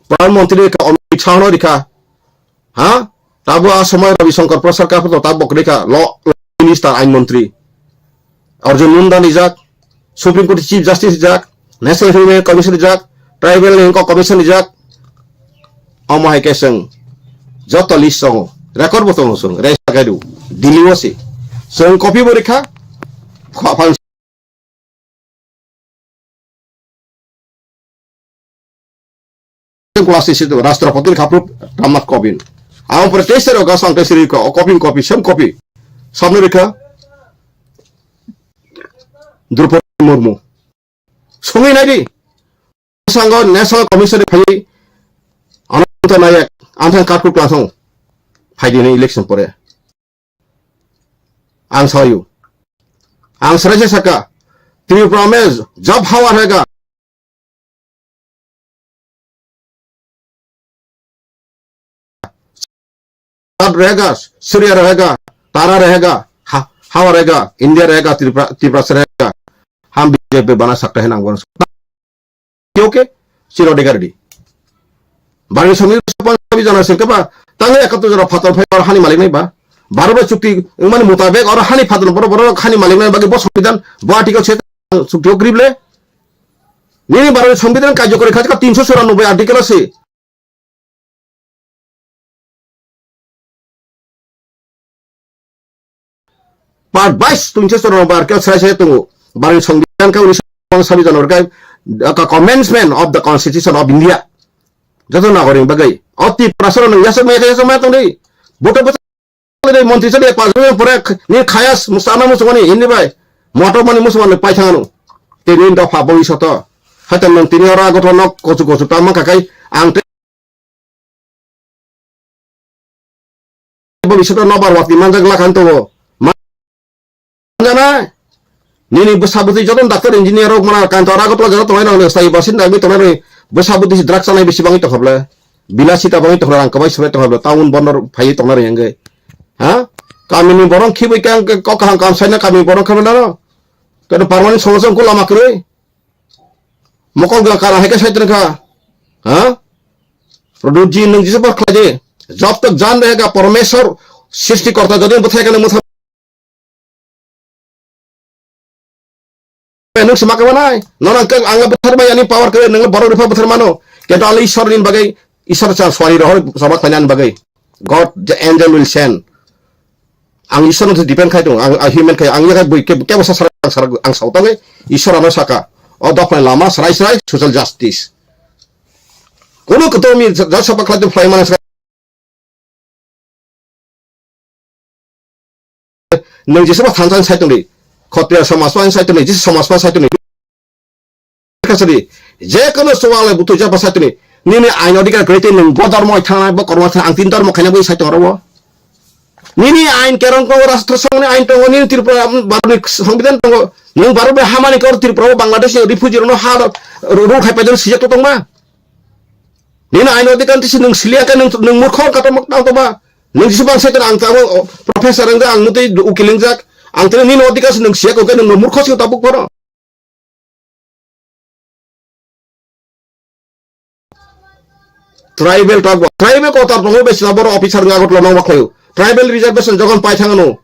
Pradhan Mantri ni kha, Amit Shah no rikha, ha? Tabo a somoi Ravi Shankar Prasad ka photo tabo rikha, law, law minister, ain mantri. Arjun Munda ni jak, Supreme Court Chief Justice ni jak, National Human Commission ni jak, Tribal ni Commission ni jak, omo hai khe chwng joto list tongo, record bo tongo chwng, rest kaidu, Delhi o se. Chwng copy bo rikha, kha-, Class ni situ Rashtrapati ni khapruk Ramnath Kovind. Ang pore teis tarik o gasang teis tarik o copy copy, same copy. Samne rikha Draupadi Murmu. Songwi nai di. Sango National Commission phai Ananta Nayak, anthang katku klasong. Phai di ni election pore. Ang sayu. Ang serai se saka. Tripura me jab hawa rega. Chand rehega, surya rehega, tara rehega, ha-, hawa rehega, India rehega, Tripura, Tripura se rehega. Ham B J P bana sakta hai nang bono. Kyo ke? Chiro de gardi. Bari somi sabi jana sirke ba, tangi ekatru jana phatar phai or hani malik nai ba. Baro ba chukti mani mutabek or hani phatar boro boro hani malik nai bagi bo somidan bo article se chukti o grible. Nini baro somidan kajyo kore khajka tinso churanobboi article se. Part bais tungse chwrwng bar khe sai sai tongo. Barni Songbidan khe unisho sabi jon orkhe, uh, commencement of the Constitution of India. Joto nagorik bagwi. O Tiprasa rok nung yasakma yasakma tongdi. Boto boto montri sadi ek pajak pore ni khayas musana musungani hindi bai. Moto mani musumani paithangano. Tini dopha boi soto. Hatem nung tini ora gotho nok kochu kochu tama kakai ang te Bhobishyot o nobar watwi manjak lakhan tongo. Manjana? Nini bwsa bwtwi jotono doctor engineer rok mana kantor Agartala jora tongnai rok sai basin dagwi tongnai rok bwsa bwtwi si drugs chanai bisi bangwi tongkha bwle. Bilasita bangwi tongkha rang kwbai swbai tongkha bwle. Town bondor phaiwi tongnai rok wngwi. Ha? Kamini borok khibwi khe ang kok kaham kam saina kamini borok khe nano. Kado permanent solution ko lama kwrwi. Mokol ga kara hai khe sai tongkha. Ha? Produce ji nung jisa par khlai de. Jab tak jan rahega Parmeshwar srishti korta jodi bwthai kana mutha. Nung sima ka banai. Nona kang ang bwthar bai ani power kare nung borok ripha bwthar mano. Kento ali Ishwar ni bagai Ishwar cha swari rohor sabak thainan bagai. God the angel will send. Ang Ishwar no depend khai tongo, ang, ang human khai, ang yakai bui ke, kebo sa sarak, ang sarak, ang sautangwi Ishwar ano saka, o dophani lama srai srai social justice. Kono kotor mi jat sapa khlai tong phlai mana saka. Nwng jesa ba thansa sai tongdi, khotriya somaj pa sai tongdi, jesa somaj pa sai tongdi. Kasari, je kono suwal le butu jaba sai tongdi. Nini ain odhikar kwrwi tei nwng bo dhormo thangnai, bo kormo thangnai, ang tin dhormo khaina bo sai tong oro. Nini ain kerong tongo, rashtra songni ain tongo, nini Tripura, um, Bharatni songbidan tongo. Nwng Bharat bai hamani kor Tripura o Bangladesh ni refugee rokno ha ro-, ro-, rung khai paidon sijak to tongma. Nini ain odhikar tisi nwng siliya khe nwng, nwng murkho kato mok tang tongma. Nwng jisi bang sai tong ang tamo, o, professor wngkha ang mutwi ukil wngjak. Ang tini nini odhikar se nwng siya khe nwng murkho se tabuk bono. Tribal talk bo. Tribal kotor tongo bai sila borok officer ni Agartala nang bakhlaio. Tribal reservation jokhon pai thangano.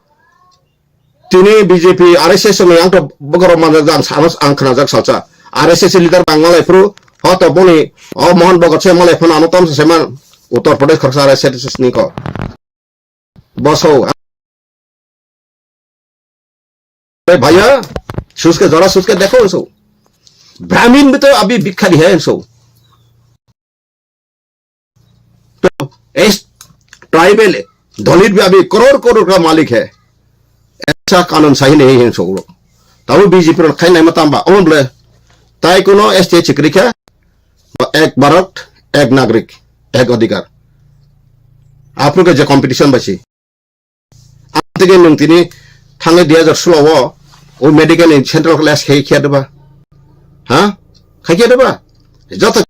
Tini B J P, R S S ni ang to bokoro manjak ang sanos ang khnajak salsa. R S S leader bang malai phuru. Ho to boni, o Mohan Bhagat se malai phano ano tom se man. Uttar Pradesh khoroksa R S S ni ko. Boso. अरे भैया, सोच के, जरा सोच के देखो इनको। ब्राह्मण भी तो अभी भिखारी है इनको। तो इस ट्राइबल दलित भी अभी करोड़ करोड़ का मालिक है। ऐसा कानून सही नहीं है इनको। तब बीजेपी ने खाई नहीं मत आंबा, ओम बोले, ताई कोनो एस टी चिकरी क्या? एक भारत, एक नागरिक, एक अधिकार। आप लोग के जो कॉम्पिटिशन बची, ang tege nwng tini Thangwi dui hajar solo o, o medical ni central class khai khe doba. Ha? Khai khe doba? Joto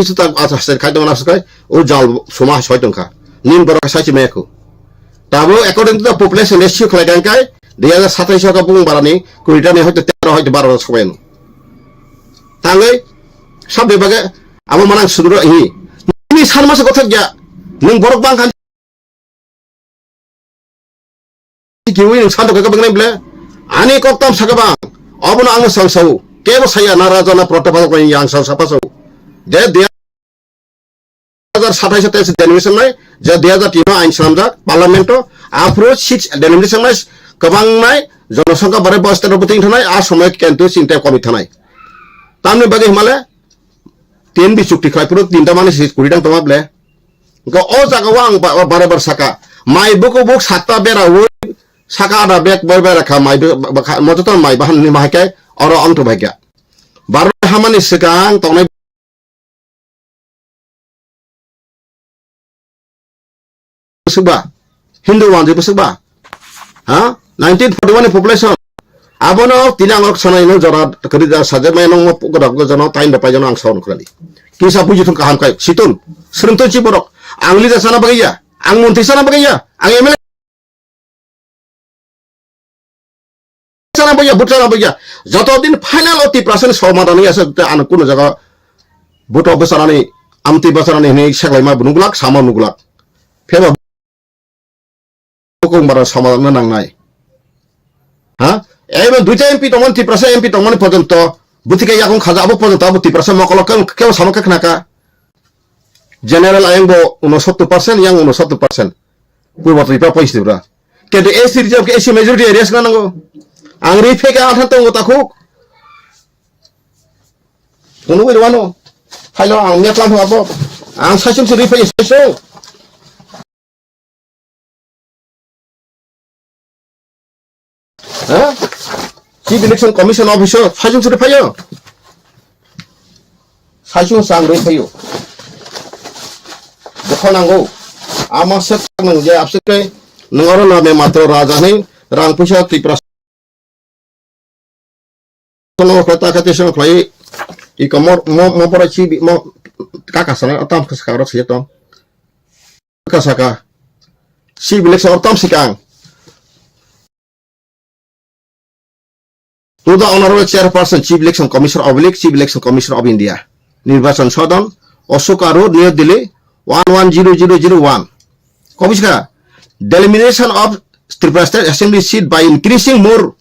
kisu ta asa sen khai tong na sai, o jal suma soi tong kha. Nin borok sai chi me khu. Tabo according to the population ratio khlai kang kai, dui hajar satais o ka bung barani, kuita ni hoito tero hoito baro sok bai no. Tangwi, sab de bage, amo manang sudro hi. Nini san masa kothok ya, nung borok bang khan kiwi nung santo kaka bang ble. Ani kok tam saka bang, obono ang sang sau. Kebo saya na raja na protopal ko yang sang sapa sau. Je dia dui hajar satais o test denomination nai, je dui hajar tin o ain swnamjak parliament o, aphuru seat denomination nai kwbang nai, jonosongkha bare bo state o bwtwi thanai, a somoy kentu chinte komi thanai. Tamni bagwi himale, T N B chukti khlai phuru tinta mani seat kuri tang tongma ble. Hwnkhe o jaga o ang ba-, bare bar saka, mai buku buk satta bera ui, saka ada bek bar bera kha, mai bu-, ba-, ba-, kha, mojoto mai bahan ni mahai khe, oro ang tu bahai kha. Baro hamani swkang tongnai bwswk ba? Hindu wanjwi bwswk ba? Ha? Nineteen forty-one ni population. Abono tini ang sanai no jora kwrwi da sajak mai nang mo godak goda jano tain da paijano ang saun kwrali. Kisa buji thung kaham kai. Situn. Srwngtun chi borok. Ang lida sana bagaiya. Ang montri sana bagaiya. Ang M L A sana bagaiya, vote sana bagaiya. Joto din final o Tiprasa ni somadan ya sa ano kuno jaga vote o bwsarani, amtwi bwsarani hinwi seklaima bo nugulak, sama nugulak. Pheba bukung bara somadan no nangnai. Ha? Eba duita M P tongmani, Tiprasa M P tongmani porjonto, bwthike yakung khaja abo porjonto abo Tiprasa mokolo kebo sama khe khnaka. General ayang bo unosottor percent, yang unosottor percent. Purba Tripura, Poichi Tripura. Kintu S C reserve khe S C majority areas na nango. Ang ri phega athan tongo takhuk. Kono wi wano. Hailo ang meklam abo. Ang saichung se ri phega saichung. Ha? Chief Election Commission Office o saichung suri phaio. Saichung chang rwi phaio. Bokha nango. Ama sek nang je absek kai. Nang oro na me matro raja ni rang puisa Tripura. Kono khlai ta kha tei sono khlai i komor mo, mo pora chibi mo kaka sana tam kha saka rok se tong. Kaka saka. Chief election or tam sikang. To the Honorable Chairperson, Chief Election Commissioner oblique Chief Election Commissioner of India, Nirbachan Sadan, Ashoka Road, New Delhi, one one zero zero zero one. Kobiska, delimitation of Tripura State Assembly seat by increasing more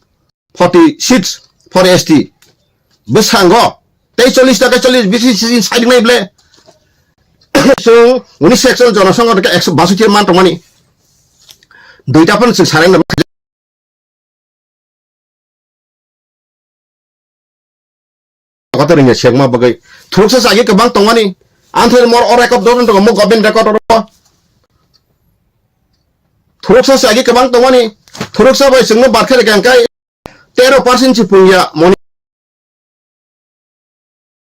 forty seats for S T. Bwskango tei chollish taka chollish bisi sisi saidik nai ble. Chwng unis section jonosongho hwnkhe ekso basukhe man tongmani. Duita phano chwng sareng nang. Kota ringya sekma bagwi. Thuruksa sagi kwbang tongmani. Anthai mor o record dok tongo mo government record oro. Thuruksa sagi kwbang tongmani. Thuruksa bai chwngno barkhe rikha hwnkhe tero percent si pungya moni.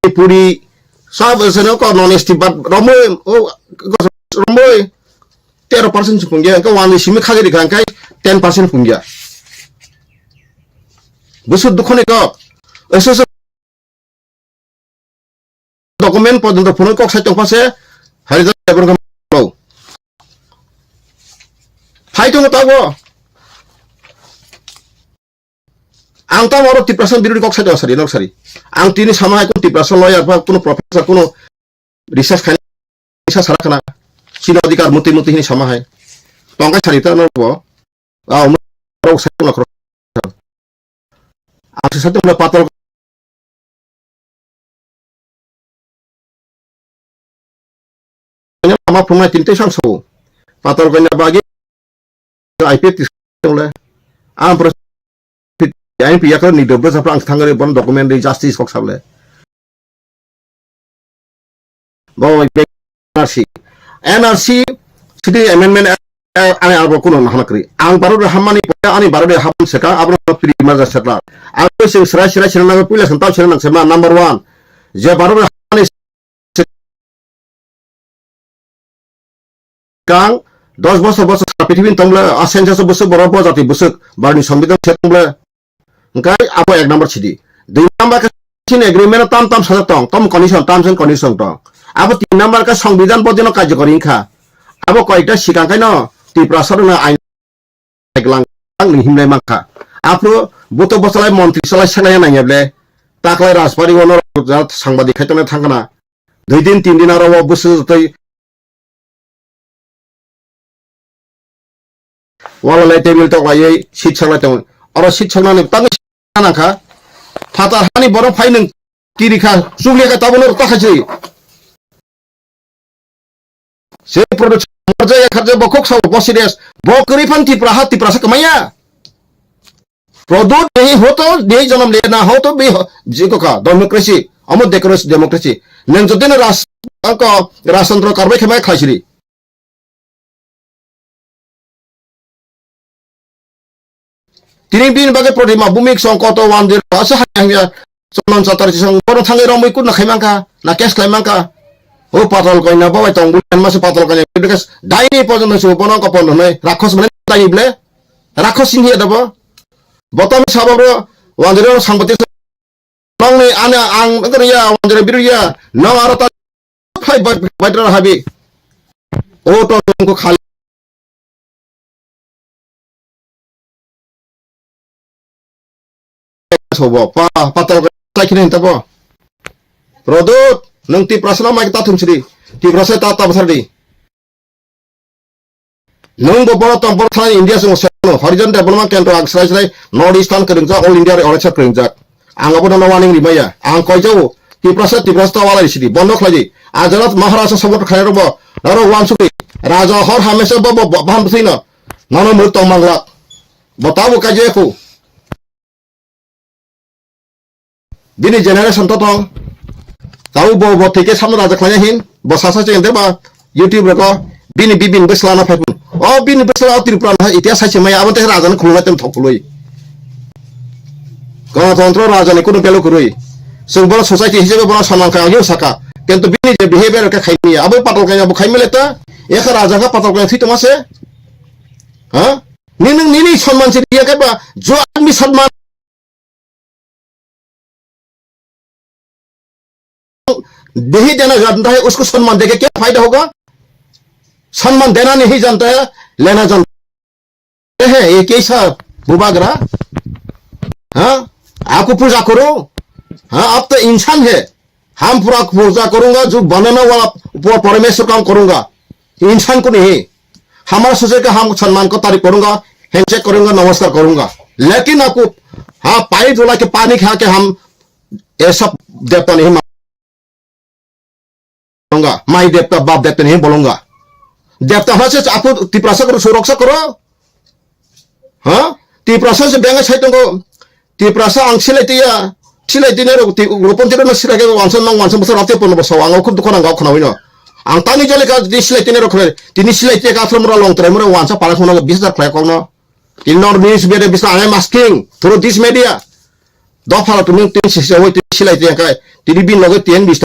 Puri, sab seno ko non S T bad romoi, o, romoi, tero percent si pungya, ko wani simi khajari kha, kai ten percent pungya. Busu dukhoni ko, eso so document porjonto phunui kok sai tongpha se, hari jar lebar ko. Phai tongo tabo. Ang tamo oro Tiprasa birodi kok sai sari, nok sari. Ang tini sama hai kun Tiprasa lawyer ba kuno professor kuno research khai research sara kana. Chini adhikar muti muti hini sama hai. Tongkai sari ta no bo. Ah, um, oro sai kuno khoro. Ang se satu patal Kanya lama phungnai tini tei sang sao. Patal kanya bagi I P F tis le. Ang pro I P F yakar ni dobe sa prang thangare bon document ri justice kok sable. Bo N R C. N R C sidi amendment ani abo kuno nahana kri. Ang baro de hamani ani baro de ham seka abro pri maja setla. Ang sing sra sra sra nang pila sentau sra nang sema number one. Je baro de hamani Kang Dos bosor bosor sara pithibini tong bole, a census bwswk borok bo jati bwswk, Bharotni Songbidan se tong bole. Hwnkhe abo ek number sidi. Dui number khe sin agreement tam tam sajak tong, tam condition, terms and condition tong. Abo tin number khe Songbidan bo dino karjokori wngkha. Abo koyekta sikang khaino Tiprasa rokno ain lang ni himlai mankha. Aphuru buto bwchalai montri salai selai nangya ble. Taklai Rajbari ono sangbadik khai tongna thangkhana. Dui din tin din aro o bwswk tei Wala lai table tok lai ei sit sak lai tong. Oro sit sak nani tangwi nang kha. Phatar hani borok phai nung kiri kha. Chukli kha tabuk no ta kha se. Se product morja ya kharja bo kok sa bo serious. Bo kri phan Tipra ha Tipra sa kamaya. Product dehi hoto dehi janam le na hoto be jiko ka democracy. Amo democracy. Nang jodi na ras angko rasantro karbai khamai khlaisiri. Tini bini bagwi Protima bumik song koto wan dir asa hanya hanya sonon satar song kono thangwi romwi kutna khaimangka na kes khlaimangka. O patal koina babai tong bulan masa patal koina bikas daini pojon su bono ko pon noi rakhos mane daini ble rakhos sini ada bo botam sabab ro wan dir sangpati. Nongni ani ang wngkha ya, wanjra biru ya, nong aro ta phai bai bai tra habi. O to tongko khali. Sobo pa patal ka kini tabo. Rodot nong Tiprasa mai ta thum sri. Tiprasa ta ta basar di. Nwng bo bono tong, bono thani India swngo seno, Horizon Development Centre ang srai srai North Eastern kwrwngjak, All India ri oraisa kwrwngjak. Ang abono no warning rimaya. Ang koijao, Tiprasa, Tiprasa ta walai sidi, bondo khlai di. Ajarat Maharaja support khlai rokbo, naro wansukri. Raja hor hamesa bo, bo, bo, baham bwswino. Nono mwrwk tong manglak. Bo tabo kaijaya khu. Bini generation to tong. Tau bo bo thike samno raja khlaiya hin. Bo sasa cheng de ba YouTube roko. Bini bibin bwsla na phaipun. O bini bwsla o Tripura na itia sai se maya abo te raja no khulunai tem thok khului. Ganatantra raja ni kunu belo kwrwi. Chwng bono society hisabe bono saman kha yo saka. Kintu bini je behavior ka khaini abo patal kanya bo khaimile ta. Ekha raja ka patal kanya thwi tongma se. Ha? Nini nini samman se riya ka ba jo admi samman नहीं देना जानता है, उसको सम्मान देके क्या फायदा होगा? सम्मान देना नहीं जानता है, लेना जानता है। ये कैसा बुबागरा? हाँ, आपको पूजा करो। हाँ, आप तो इंसान है। हम पूरा पूजा करूंगा, जो बनाने वाला प-, परमेश्वर काम करूंगा, इंसान को नहीं। हमारा सोचे कि हम सम्मान को तारीफ करूंगा, हैंडशेक करूंगा, नमस्कार करूंगा, लेकिन आपको, हाँ, पाई धुला के पानी खा के हम ये सब देवता नहीं मानूंगा, माई देवता, बाप देवता नहीं बोलूंगा। देवता होना से आपको तिपरासा करो, सुरक्षा करो। हाँ? तिपरासा से बेंगा साइड को, तिपरासा आंग सिलाई तिया, सिलाई तिने रो, ति-, रोपन तिरो न सिलाई के वांसन नंग वांसन बसर राते पन बसर वांग खुद दुकान आंग खाना हुई ना। आंग तानी जले का ति सिलाई तिने रो खरे, तिनी सिलाई तिया का आश्रम रो long term रो वांसा पाला खुना बीस हजार खलाय कौन ना। Tin nor news bere bisa, I am asking through this media. Dophara tumi tin sisi hoi tin silai tin kai. Tini bin loge tin bis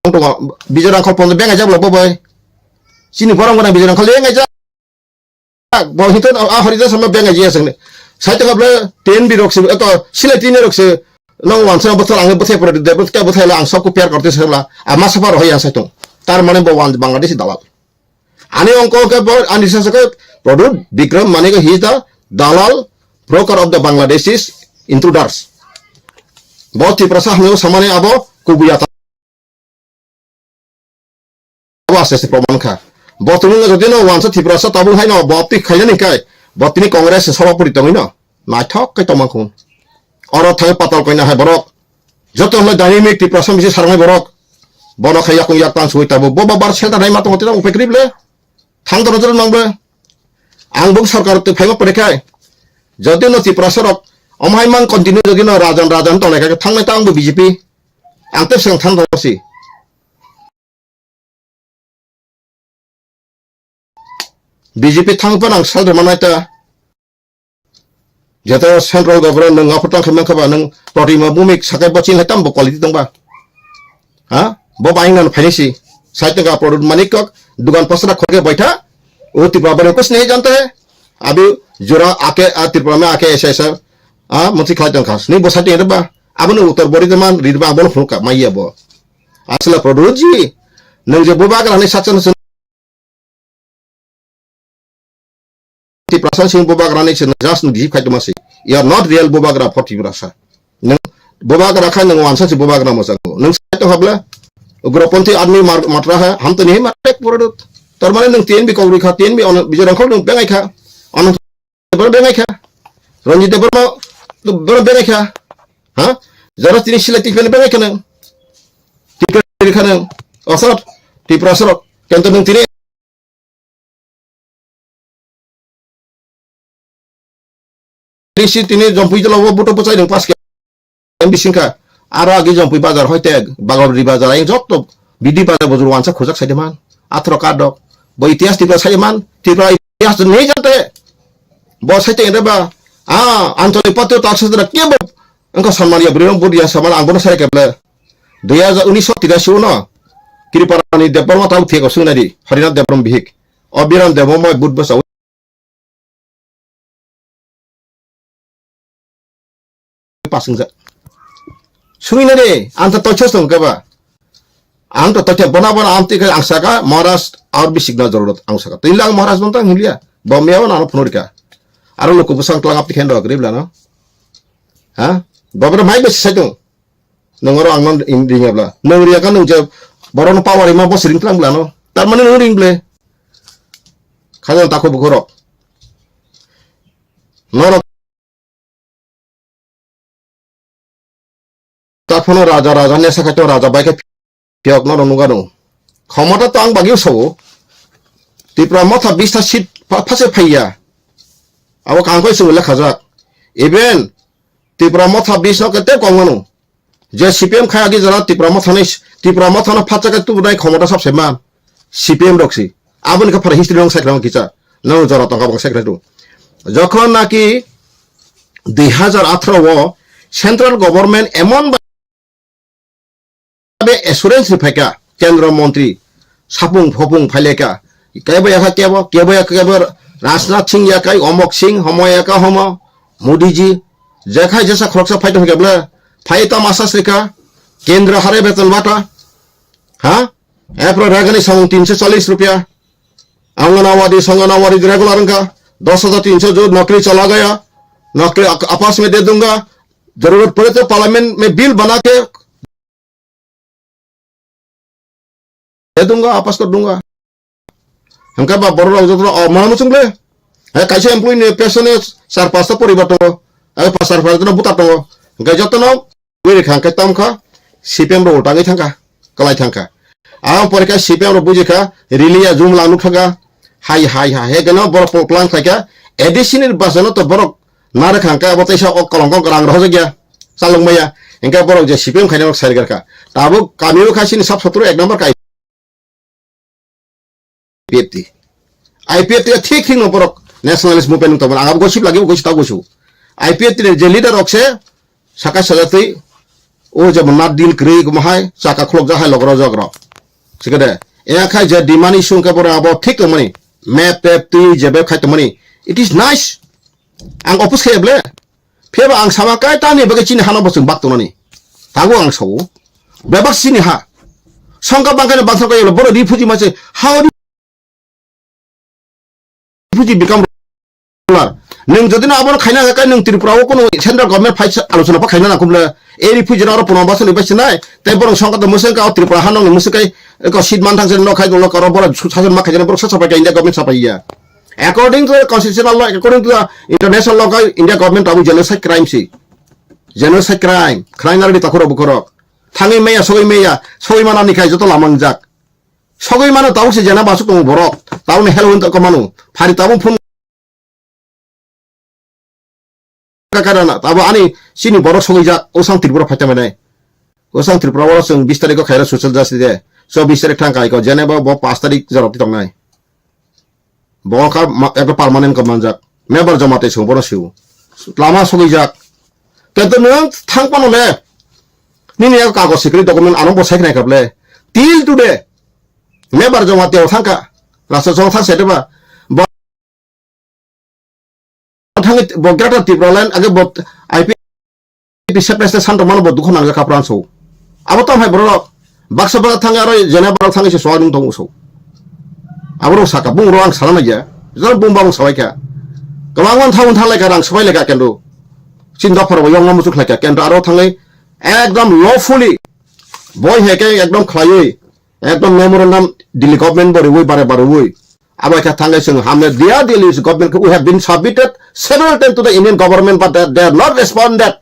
tongo. Bijor angkol pondo bengai jak lo bobai. Sini borong gana bijor angkol lengai jak. Bo hiton a hori ja sama bengai jia sangne. Sai tong able tin bi rok se to silai tin rok se nong wansa bothor ang bothai pore de bothai bothai la ang sok ko pyar korte se la. Ama sapa rohai ang sai tong. Tar mane bo wan Bangladeshi dalal. Ani ongko ke bo, ani sasa ke Pradyut Bikram Manik, he is the dalal, broker of the Bangladeshis intruders. Bo Tiprasa hamyo samani abo kubuya ta. Abo aste aste proman kha. Bo tumung jodi no wansa Tiprasa tabung hai no bo apti khaina ni kai. Bo tini Congress sabapuri tongwi no. Naithok khe tongmang khun. Oro thai patal koina hai borok. Joto hwnle dynamic Tiprasa misi sarnai borok. Bono khai yakung yak tang sui tabo. Bo babar shelter nai ma tongo tita upek rib le. Thang toro jero nang ble. Ang bung sarkar te phaima pore khai. Jodi no Tiprasa rok. Om hai mang continue jodi no rajan rajan tongnai khai thangnai ta ang bo B J P. Ang te seng thang toro si. B J P thang phano ang sal rwma nai ta. Jeto central government nwng aphuru tang khe mankha ba nwng Pradyut Bhumik sakai bo chini hai tamo bo quality tong ba. Ha? Bo baing nang phaini si. Saitung ka product manik kok, dukan pasra khorke baitha, o Tripura bani kuch nahi janta hai. Abhi jora aake, a Tripura mein aake aisa aisa, a, mantri khalai tong kha. Nahi bo saitung ba, aboni uttor bori teman, ri ba, abono phunuk ka, maiya bo. Asla product ji, nang je bubagra ni sachana Tiprasa sing bubagra ni sing just ni bihik khai tuma si. You are not real bubagra for Tiprasa. Nang bubagra khai nang wansa si bubagra mo sango. Nang sai to habla. Ugroponthi army mar matra hai ham to nahi mar pek pura dut. Tar mane nang T N B kogri kha T N B on bijorang khol nang bengai kha. On Debbarma bengai kha. Ranjit Debbarma Debbarma bengai kha. Ha? Jara tini sila tipen bengai kha nang. Tipen kha nang. Osot Tiprasa rok. Kento nang tini Risi tini jompui jala o buto bwchai rwng pass khe bising kha. Aro agi jompui bazar hoite bagor ri bazar ayang jotto bidi bazar bojor wansa khojak saide man. Athro kadok. Bo itihas Tripura saide man. Tripura itihas nei jante. Bo saite ende ba. Ah, anchalik patio tak sadra kebo. Engko sanmania bwrwi rong bud ya saman ang bono sare keble. Dui hajar unis so tirashi uno. Kiripara ni Debbarma tau thek osung nadi. Harinath Debbarma bihik. O Biran Debbarma bud bwsa pasung ja. Sungina de, ang ta toicha sung kaba. Ang ta toicha bona bona ang tika ang saka Maharaj aur bi signa jarurut ang saka. Tila ang Maharaj bonta mulia. Bamya wana ano phunurika. Aro luku busang tlang apti khen rok ribla no. Ha? Babra mai besi saitung. Nang oro ang non ring ya bla. Nang ring ya kan nang je borok no power ima bo siring tlang bla no. Tar mane nang ring ble. Khajang tako bukhorok. Norok. Taphano raja, raja ne sakha to raja bai khe phiyok norok nunga nung. Khomota to ang bagwi sao. Tipra motha bista seat pha-, phase phaiya. Abo kangkoi sung lekhajak. Even Tipra motha bis no kete kong mano. Je C P M khai agi jora Tipra motha ni, Tipra motha no phatsa khe tubunai khomota sab se man. C P M rok si. Aboni khe phara history rong sai khlama kicha. Nang jora tongka bang sai khlai tu. Jokhon naki dui hajar atharo o central government emon be assurance ri phaikha kendro montri sapung phopung phaileka kebo yakha kebo kebo yakha kebo Rajnath Singh yakai Omok Singh homo yakha homo Modi ji jekhai jesa khoroksa phai tong kebla phai ta masa srika kendra hare beton bata ha epro ragani samung tinso challis rupya anganawadi sanganawadi regular wngkha dos hajar tinso jo nokri chala gaya nokri apas mein de dunga जरूरत पड़े तो पार्लियामेंट में बिल बना के दे दूंगा, वापस कर दूंगा। Hingke ba borok rok joto no, o, mano muchung le. He kaisa employee ni peso ni char pasta poribar tongo. He pas char pasta no buta tongo. Hingke joto no guri kha hingke tam kha C P M rok utangwi thangkha, kwlai thangkha. Ang pore kha C P M rok buji kha, rili ya jum lang nuk thangkha. Hai, hai, hai, he gano borok plan khaikha, A D C ni basa no to borok Nare khang khe abo teisa o kolong kong rang rohorjak ya, chalok maya. Hingke borok je C P M khaina rok sai rwkha. Tabuk kami o kha chini sab sotro ek number kai I P F T. I P F T thik thik no borok nationalist movement wng tongmani. Ang abo gosip lagi, gosip ta gosip. I P F T ni je leader rok se saka sajatwi o je mwnat deal kwrwi kwma hai chaka khulokjak hai logro jogro. Sikade. Eng khai je demand issue hingke borok abo thik tongmani. Map tap twi je beb khai tongmani. It is nice. Ang oppose khe ble. Phiya ba ang sama kai tamni bagwi chini hano bo chwng bak tongnani. Tabuk ang sao. Bebak chini ha. Songkha bangkha ni bangsa ko yelo boro refugee ma se ha refugee become ruler. Nwng jodi no abono khaina hwnkhe nwng Tripura o kono central government phai alochona pha khaina nangkuk le. E refugee no oro pono bosor ni bai sinai. Tei borok songkha to mwswk ka o Tripura ha nongni mwswk kai ko seat man thang se no khai no karo borok sason ma khaina borok sa sapai ka India government sapai ya. According to the constitutional law, according to the international law, khe India government tabuk genocide crime si. Genocide crime. Khwlaina rwdi takhurok bukhurok. Thangwi maya, sogwi maya, sogwi manani khai joto lama wngjak. Sogwi mano tabuk se jena basuk tongo borok. Tabukni hel hwn tongkha mano. Phari tabuk phone Kakarana, abo ani chini borok sogwijak, o sang Tripura phaita mane. O sang Tripura o chwng bis tarikh o khaira social justice de. So bis tarikh thang kai ko, jeneba bo pas tarikh jorok ti tongnai. Bo kha ma-, ekta permanent ko manjak. Member joma te song bono siu. Lama sogwijak. Kento nwng thang pano le. Nini yak kagoj sikri document ano bo sai khnai kable. Till today. member Jamatia o thangkha, rasa jong thang sedeba. Bo thangwi bo Greater Tipraland age bo I P P separate santa mano bo dukho nangjakha pran so. Abo tamo hai borok baksa baksa thangwi aro jena borok thangwi se soal nung tongo so. Abo rok saka bung rok ang sana naiya. Jara bung babung sabai kha. Kwbangma thang thang lai kha rang sabai lai kha kendo. Chin dophar bo yongma muchuk lai kha kendo aro thangwi ekdom lawfully boi hai khe ekdom khlaiwi ekdom memorandum Delhi government bo riwi bare bare riwi. Abo khe thangwi chwng hamle dia Delhi government khe we have been submitted several times to the Indian government, but they, they are not responded.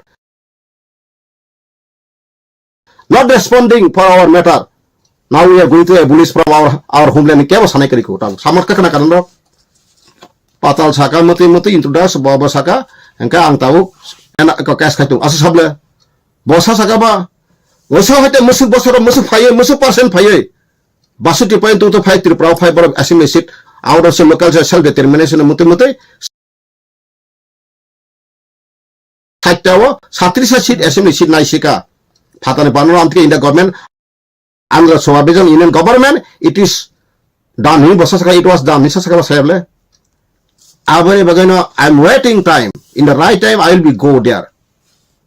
Not responding for our matter. Now we are going to abolish from our, our homeland. Kebo sanai kari ko tang. Samar ka kana kanan rok. Patal saka mati mati introduce bo bo saka. Engka ang tau ena ko case khai tung. Asa sable. Bo sa saka ba. Bo sa hoite musu bosoro musu phaye musu percent phaye. Basuti point two to five Tripura five borok assembly seat out of local self determination mati mati. Saitao satris seat assembly seat naisika. Phatani banana amtike in the government, Andhra Sabha Vision Union government, it is done. Hini bosa saka it was done. Nisa saka saya ble. Aboni bagwino I am waiting time. In the right time I will be go there.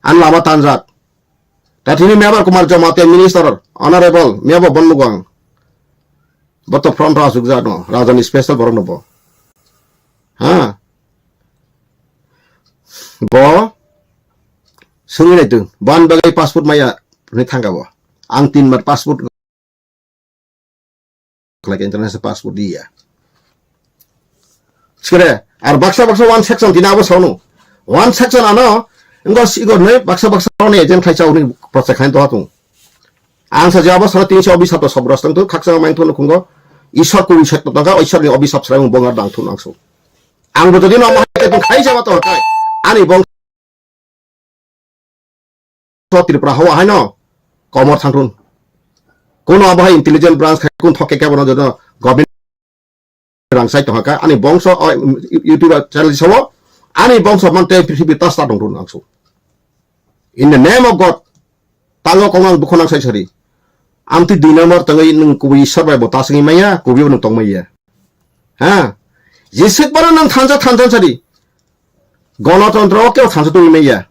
An lama tanjak. Tatini Mebar Kumar Jamatia minister, honorable Mebar Bonmugang. Boto front row asuk jano. Rajani special borok no bo. Ha. Bo sungwi naitu ban bagai passport maya ni thangka bo. Ang tin mar passport khlai khe international passport diya. Sikere ar baksa baksa one section tina abo sono. One section ano ngo sigo ne baksa baksa ne agent khai chau ni project khai to hatung. Ang sa jabo sara tin so bis hato sobros tang to khaksa main to nukhungo. Isor ko wisek to tangka isor ni obisap srai bongar dang thun angso. Ang bo jodi no ma hai khai jaba to kai. Ani bong Tripura hawa haino komor thangthun. Kuno abo hai intelligent branch khai kun thokke kebo no jono government rang sai tongka ani bongso o YouTube channel sawo ani bongso man te prithibi ta sta tongthun angsu. In the name of God, tango kong ang dukho nang sai sari. Amti dui number tangwi nung kubi Isor bai bo ta singwi maya, kubi bo nung tong maya. Ha? Jeswk baro nang thansa thansa sari. Gonotontro o kebo thansa tongwi maya.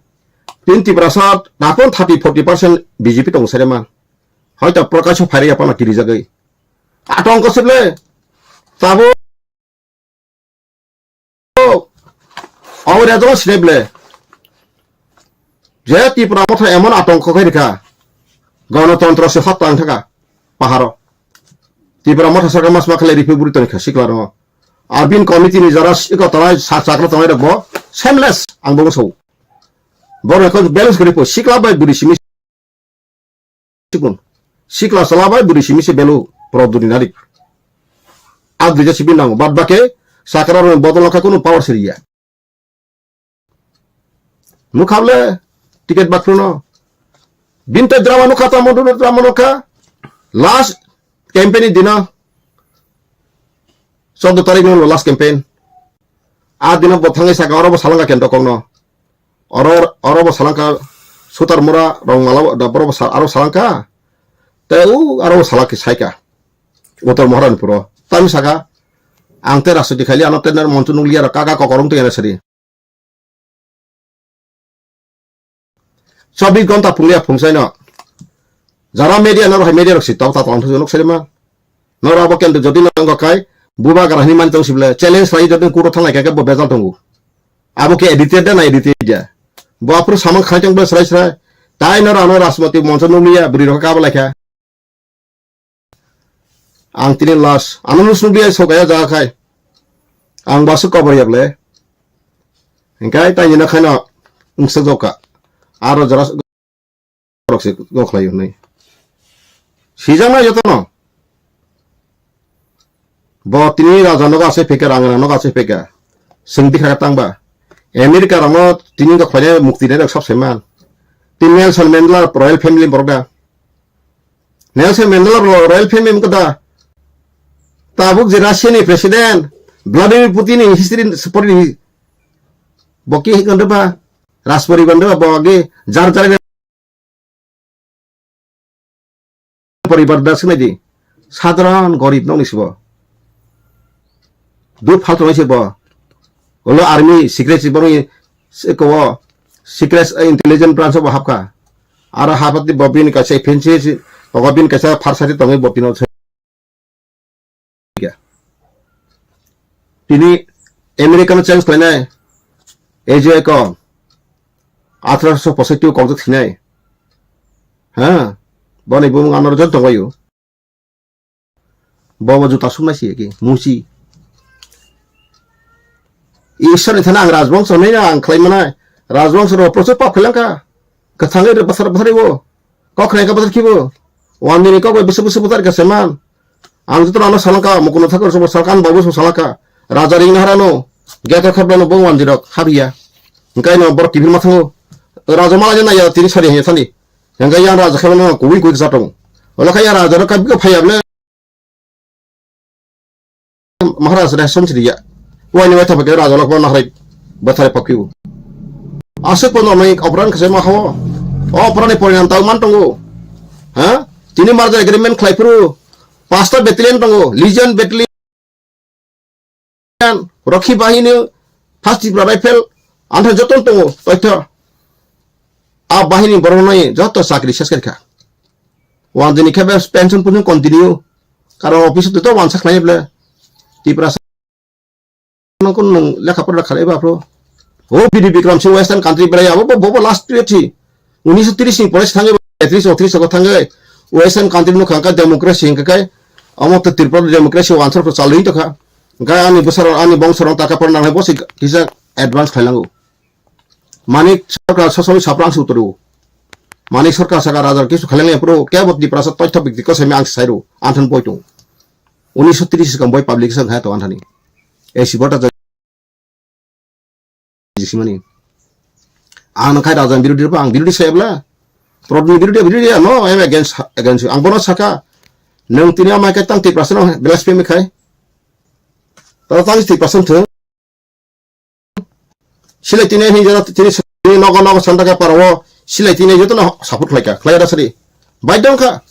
Tin Tiprasa dakon thirty forty percent B J P tongo sare man. Hoito Prakash o phairya pano kirijagwi. Atongko sible. Tabo. Abo rejalo sible. Je Tipra motha emon atongko khai rikha. Gonotontro se hot tang thaka. Paharo. Tipra motha sarkar mas ma khlai ripi buri toni kha sikla ro. Arbin committee ni jara siko tanai sa chakra tanai rok bo shameless ang bo so. Boro ko balance kori po sikla bai buri simi sikun. Sikla sala bai buri simi se belu pro duni narik. Ab dija sibi nang bad bake sakra ro bodol kha kono power siriya. Nukha ble ticket bakhruno. Binte drama nukha tamo drama nukha. Last campaign ni dina. Chaudo tarik no last campaign. A dina bo thangwi saka oro bo salanga kento kokno. Oro oro bo salangka Sutar Mura rong mala bo da boro bo sa- aro salangka. Te u aro bo salaki saika. Utor Moharanpuro. Tami saka ang te rastri khali ano tender montu nukliya ro kaka kokorong to yana sari. Chobbish ghonta phungya phungsaino. Jara media noro hai media rok si tok ta tong thung nuk serima. Noro abo kendo jodi no wngkha kai buba gra hini man tong sibla challenge rai jodi kuro thanglai kha bo bejal tongo. Abo ke edited da na edited ya. Bo apro samang khai tong bla srai srai. Tai noro ano Rashmati moncho nukliya bwrwi rok ka bwlai kha. Ang tini last. Ano nung sung biya sok ya jaga khai. Ang basu cover ya ble. Engkai tai ni na khaino ungsa joka. Aro jara rok se go khlai hwnwi. Sijak na joto no. Bo tini raja nogo asai pheka, rang rang nogo asai pheka. Sing bikha tangba. America rokno tini go khlainai mukti nai rok sab saiman. Tini Nelson Mandela royal family borok da. Nelson Mandela ro-, royal family wngkha da. Tabuk je Russia ni president Vladimir Putin ni history ni support ni bo ke hikon ba Raspori ban ba bo age jar jar poribar da sinai di. Sadharan gorib nokni sibo. Dud phaltongnai se bo. Ulo army secret si borokni se kowo secret intelligence branch bo hapkha. Aro hapati bo bini kaisa fancy si, ogo bini kaisa pharsati tongwi bo tino se. Tini America no change khlainai. A J ko athroso posaitwi kokjak sinai. Ha? Boni bumung ano jon tongbaio. Bobo juta sumnai si ki musi. Ishwar ni thani ang rajbongso nai ang khlai manai. Rajbongso ro prochur pap khlai langkha. Kwthangwi basar basar bo. Kok khnai ka basar khibo. Wan dini kok bai bwswk bwswk basar ka seman. Ang joto ano salangka mukuno thakor sobo salangka ang babu sobo salangka. Raja ring naharano. Gate khap dano bo wan dirok habiya. Engkai no borok T V ma thango. Raja mala jana ya tini sari hanya thani. Engkai yang raja khap no kuwi kuwi sa tong. Ola kha ya raja ro kap ko phaya ble. Maharaj re som sidi ya. Wai ni wai thapa ke raja lok ma nahrai bathai pakyu. Aswk pono mai opran khase ma hawo. O opran ni porinam tau man tongo. Ha? Tini merger agreement khlai phuru pasta battalion tongo. Legion battalion, Rakhi Bahini, First Tripura Rifle, antha joton tongo. Toitha. A bahini borok nai joto chakri ses kha. Wan dini khe be pension pun continue. Karo office to wan sakhlai ble. Tipra nang kun nang lekha pora khalai ba phro. O B D Bikram Singh Western country belai abo bo bo last twenty. Unisho tris ni pore thangwi ba tris o tris o thangwi Western country no khangka democracy hingka kai. Amo to Tripura democracy o answer ko chalwi to kha. Ga ani bosaro ani bongsaro taka pora nang bo se kisa advance khailango. Manik sarkar sosoi saprang suturu. Manik sarkar saka rajar kisu khaleng epro kebo Tiprasa toitha bikti ko semi ang sairu anthan poitung. Unisho tris kam boi public sang hai to anthani. Esi bota jisimani. Ang khai raja birodi pa ang birodi sebla. Prodni birodi birodi no, I am against against you. Ang bono saka nang tini amai kai tang Tiprasa no blasphemy khai. Tara tang Tiprasa thung. Silai tini hin jora tini nogo nogo santa ka paro silai tini joto na support khlai ka khlai da sari. Bai dong kha.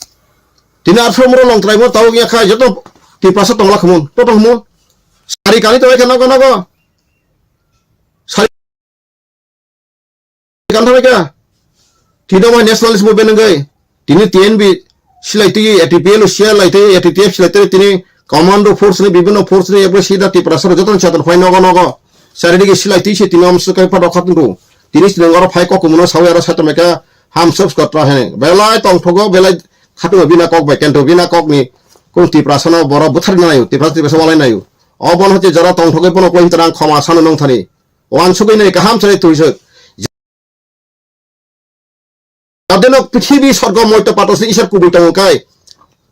Tini arso muro long trai mo tau ya kha joto Tiprasa tongla khamun to tong mo. Sari kali to ka nogo nogo. Sari kan thabai ka. Tino mai nationalist movement ngai. Tini T N B silai twi A T P L silai twi A T T F silai twi tini commando force ni bibhinno force ni ebo sida Tiprasa joto ni chatan phai nogo nogo. Sari digi silai twi se tini om sukai pa dokha tundu. Tini sinong oro phai kok kumuno sawi aro satameka ham subscribe tra hene. Belai tongthogo belai khatungo bina kok bai kento bina kok ni kung Tiprasa no boro buthar nayo Tiprasa Tiprasa walai nayo. O bon hote jara tongthogoi bono koi hintarang khoma sano nong thani. Wansugwi nai kaham sai tuisuk. Jadeno prithibi sorgo moito pato se Isor kubui tongo kai.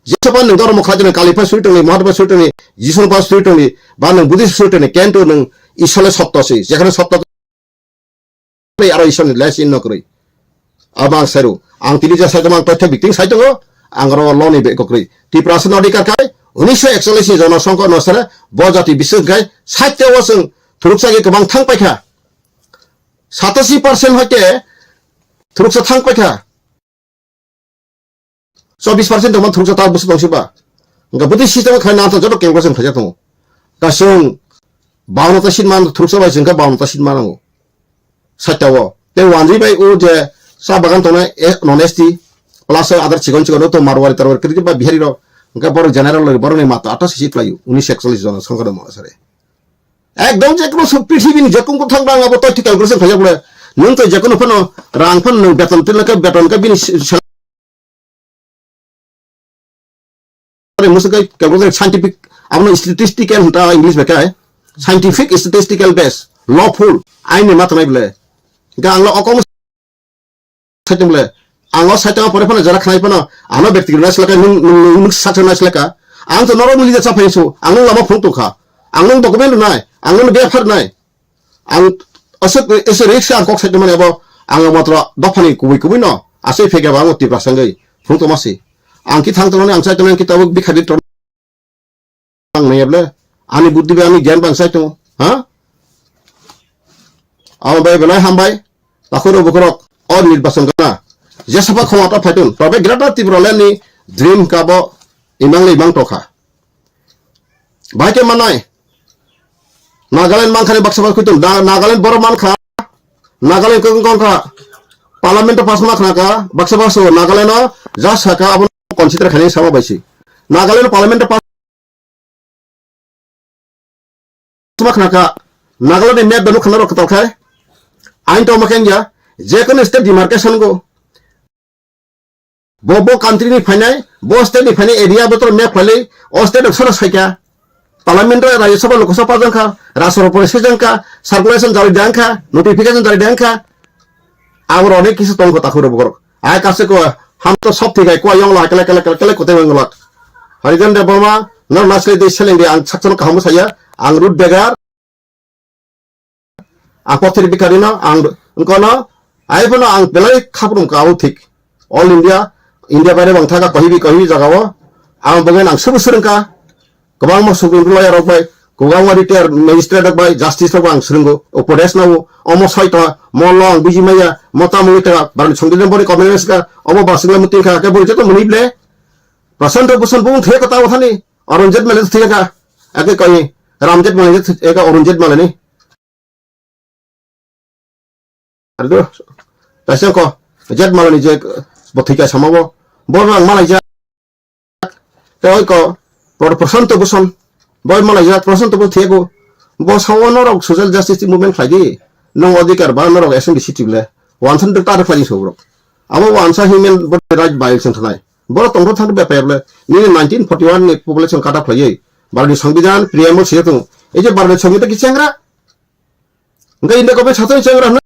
Jesoba nwng dormo khlai jani Kali pha suri tongni, Mahat pha suri tongni, Jisu pha suri tongni, ba nwng Buddhist suri tongni, kento nwng Isor le sotto se. Jekhane sotto kwrwi aro Isor ni le sin no kwrwi. Abo ang sairu. Ang tini je sai tongma ang toitha bikting sai tongo. Ang ro lo ni be kwrwi. Tiprasa no adhikar khai, unisho ekchollish ni jono songkho no sere, bo jati bising khai, sahitya o chwng thuruksa ge kwbang thang paikha. Satasi percent hoite thuruksa thang paikha. Chobbish percent tongma thuruksa ta bwswk tongsiba. Hwnkhe bwtwi system khlai nang joto calculation khlaijak tongo. Kasung bawanno ta seat man thuruksa bai chwngkha bawanno ta seat manango. Saitao. Tei wanjwi bai o je cha bagan tongnai e, non S T plus adar chikon chikon to Marwari Tarwari kwrwi ba Bihari rok. Hwnkhe borok general rok borokni mata athasi seat khlaio. Unisho ekchollish jona songkha de mo sare. Ekdom je kono sub prithibi ni je kung kung thang rang abo toithi calculation khaijak le. Nwng to je kono phano rang phano nwng beton tin lakha beton ka bini salary musukai calculation scientific abono statistical hinta English bai kai. Scientific statistical base lawful aini ma tongnai bole. Ga ang lo okong saitung le. Ang o saitung pore phano jara khnai phano ano bekti guna selaka nung nung nung saksa nai selaka. Ang to norok nuli jasa phai su. Ang nung lama phung tongkha. Ang nung document nai. Ang nung befar nai. Ang aswk ese risk ang kok saitung mani abo ang matro dophani kubui kubui no. Asai phege ba ang Tiprasa ngai. Phung tongma si. Ang ki thang tongmani ang saitung ang ki tabuk bikha di Ang naiya ble, ani buddhi bai ani gyan bai ang sai tongo, ha? Amo bai belai hambai, takhoro bukhorok, o nirbachon gana. Jesapha khoma ta phaitun, tobe Greater Tipraland ni dream kabo imang le imang tokha. Bahai khe manai. Nagaland mankha ni baksa baksa kuitum. Na-, Nagaland borok mankha. Nagaland kung kung kha. Parliament o pass ma khna kha. Baksa baksa Nagaland o ja saka abo consider khaini sama bai si. Nagaland parliament o pass ma khna kha. Nagaland ni map benu khna rok kwtal khai. Ain to ma keng ya. Je kono state demarcation go. Bo, bo country ni phainai, bo state ni phainai area bo to map khlailai, o state rok sono saikha. Parliament o Rajya Sabha Lok Sabha jang kha, Rashtra Sabha se jang kha, circulation jari dang kha, notification jari dang kha. Abor onek kisi tong kho takhuk rok borok. Ai kase ko ham to sob thik hai, ko yong la kele kele kele kele kote wng lak. Harijan Debbarma, no nasle de seleng de ang sakchano kaham saya, ang root begar. Ang pothir bikari no, ang kono, ai bono ang belai khaprum ka o thik. All India, India baire bang thaga kohibi kohibi jaga o. Ang bogen ang subu surungka. Kwbangma Supreme Court lawyer rok bai, kwbangma retired magistrate rok bai, justice rok bai ang surungo. Upodesh na o, omo soi ta, mo lo ang buji maya, mo ta mungwi ta, barani songdi den boni comment ka, omo basingla mutin ka, ke bori joto muni ble. Prashant Bhushan bung the kota o thani. Arun Jaitley thwi ka, ake koi Ram Jaitley eka Arun Jaitley ni. Ardo, taisa ko Jaitley ni je bo thwi ka sama bo, bo rang malai ja. Te oi ko Pro-, Prashant Bhushan, bo malai ja Prashant Bhushan thwi ko, bo sawo norok social justice movement khlai di, nong odhikar ba norok S N D C tibule, wansan de tar khlai so bro. Abo wansa human right violation thanai. Borok tongthok thangwi bepayable. Nini nineteen forty-one ni population cut off khlaiwi. Bharati Songbidan, Preamble siyakung. Ei je Bharati Songbidan ki chengra? Hwnkhe India government sathani chengra hwnwi.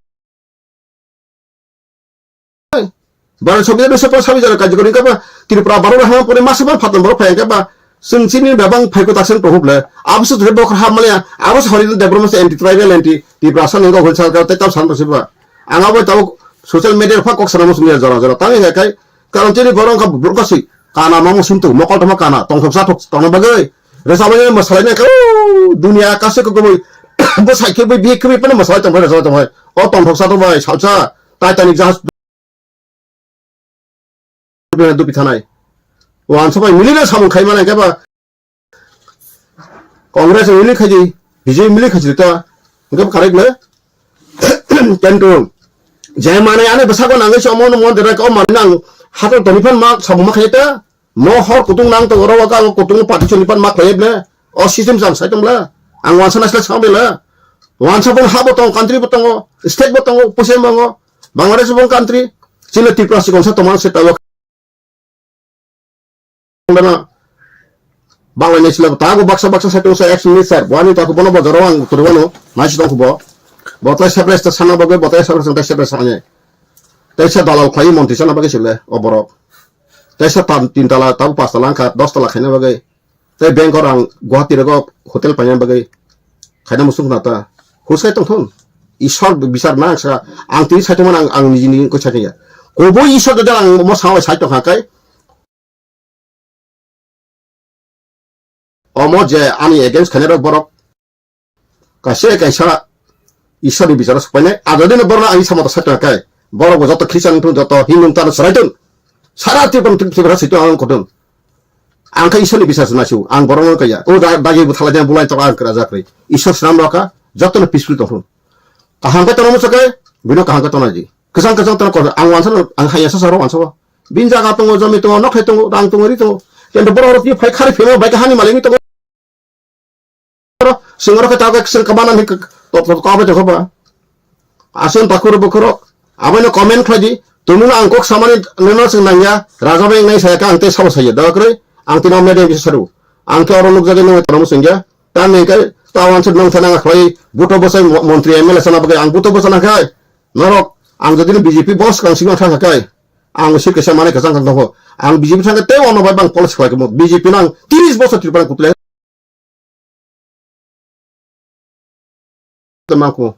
Bharati Songbidan ni sepha sabi jara kajikori hwnkhe ba Tripura borok hama pore masa ba phatang borok phai hwnkhe ba chwng chini bebang phaiko taksang tohup le. Abo se thre bokra hap maliya. Abo se Harijan Debbarma se anti tribal, anti Tiprasa nangkha hwnwi sarkar tei tam san rwsiba. Ang abo tabo social media pha kok sana muchung ya jora jora. Tang ya kai Karon chini borok wngkha borok kasi kana ma muchung tu mokol tongma kana tongthok sathok tongna bagwi. Resa bagwi mwsalai nai kau dunia kase ko goboi bo sai khe bai bihik khe bai pano mwsalai tong bai resa tong bai. O tongthok sathok bai salsa Titanic jahaj dupi thanai. Wansa bai milina samung khai mana khe ba Congress ni milin khaidi, B J P milin khaidi ta, hingke karik le. Kentu, je mane ane bwsako nangwi se omo no mon dera ko mane nang hato toni phan ma sabu ma khaita, mo hor kutung nang to oro ka kutung party choni phan ma khlai ble, o system jang sai tong bla, ang wansa na sle sa bela, wansa bon ha bo tong, country bo tongo, state bo tongo, pusi mongo, Bangladesh bo country, chile Tripura si kongsa tomang se tawo. Bangla ni sila tago baksa baksa sai tong sa ex minister bo ani tago bono bojaro ang turi bono nai si tong bo bo tai separate ta sana bagwi bo tai separate ta separate sanye tai sa dalal khlai montri sana bagwi sile o borok tai sa tan tin tala tago pas tala angkha dos tala khaina bagwi tai bank or ang Guwahati rogo hotel paina bagwi khaina musuk na ta husai tong thon Ishwar bichar na ang sa ang tini sai tong ang ang niji niji ko sai ya kobo Ishwar da ang mo sa sai tong ha kai Omo je ani against khainai rok borok kaisa kaisa Ishwar ni bicharo sokpainai. Ado dino borok ani samata sakha kai borok bo joto Christian wngthun, joto Hindu wngthun, ano chwrai thun. Sara Tripura, Tripura saitung ang kothun. Ang khe Ishwar ni bichar se naisio. Ang borok no kaya. O da-, dagi bo thalai bulai tok ang kra jakri. Ishwar swnam rok kha joto no peaceful tongthun. Kaham khe tono muchung khe bino kaham khe tono di. Kwchang kwchang tono kor ang wansa ang haya sa saro wansa. Bin jaga tongo, jomi tongo, nokhai tongo, rang tongo, ri tongo. Kento borok rok phai khari phimo bai kahani malai tongo. Singoro khe tawkhe sing kabana ni top top kabe tongkha ba. Asen takhur bukhurok. Abono comment khlai di. Tumung ang kok samani nono sing nangya. Raja bai nai saya ka ang te sabo saya. Dawa kwrwi ang tino mede bisa saru. Ang khe oro nukjagwi nang tano singya. Tamo hingkhe tao ang se nong thana khlai buto bosai mo-, montri M L A sana bagwi ang buto bosana khai. Norok ang jodi B J P bos kang singno thangkha khai. Ang sir kaisa mane kwchang kang tongo. Ang B J P thangkhe tei ono bai bang policy khlai kamo. B J P nang tris bosor Tripura kutlai. Tei mangkuk.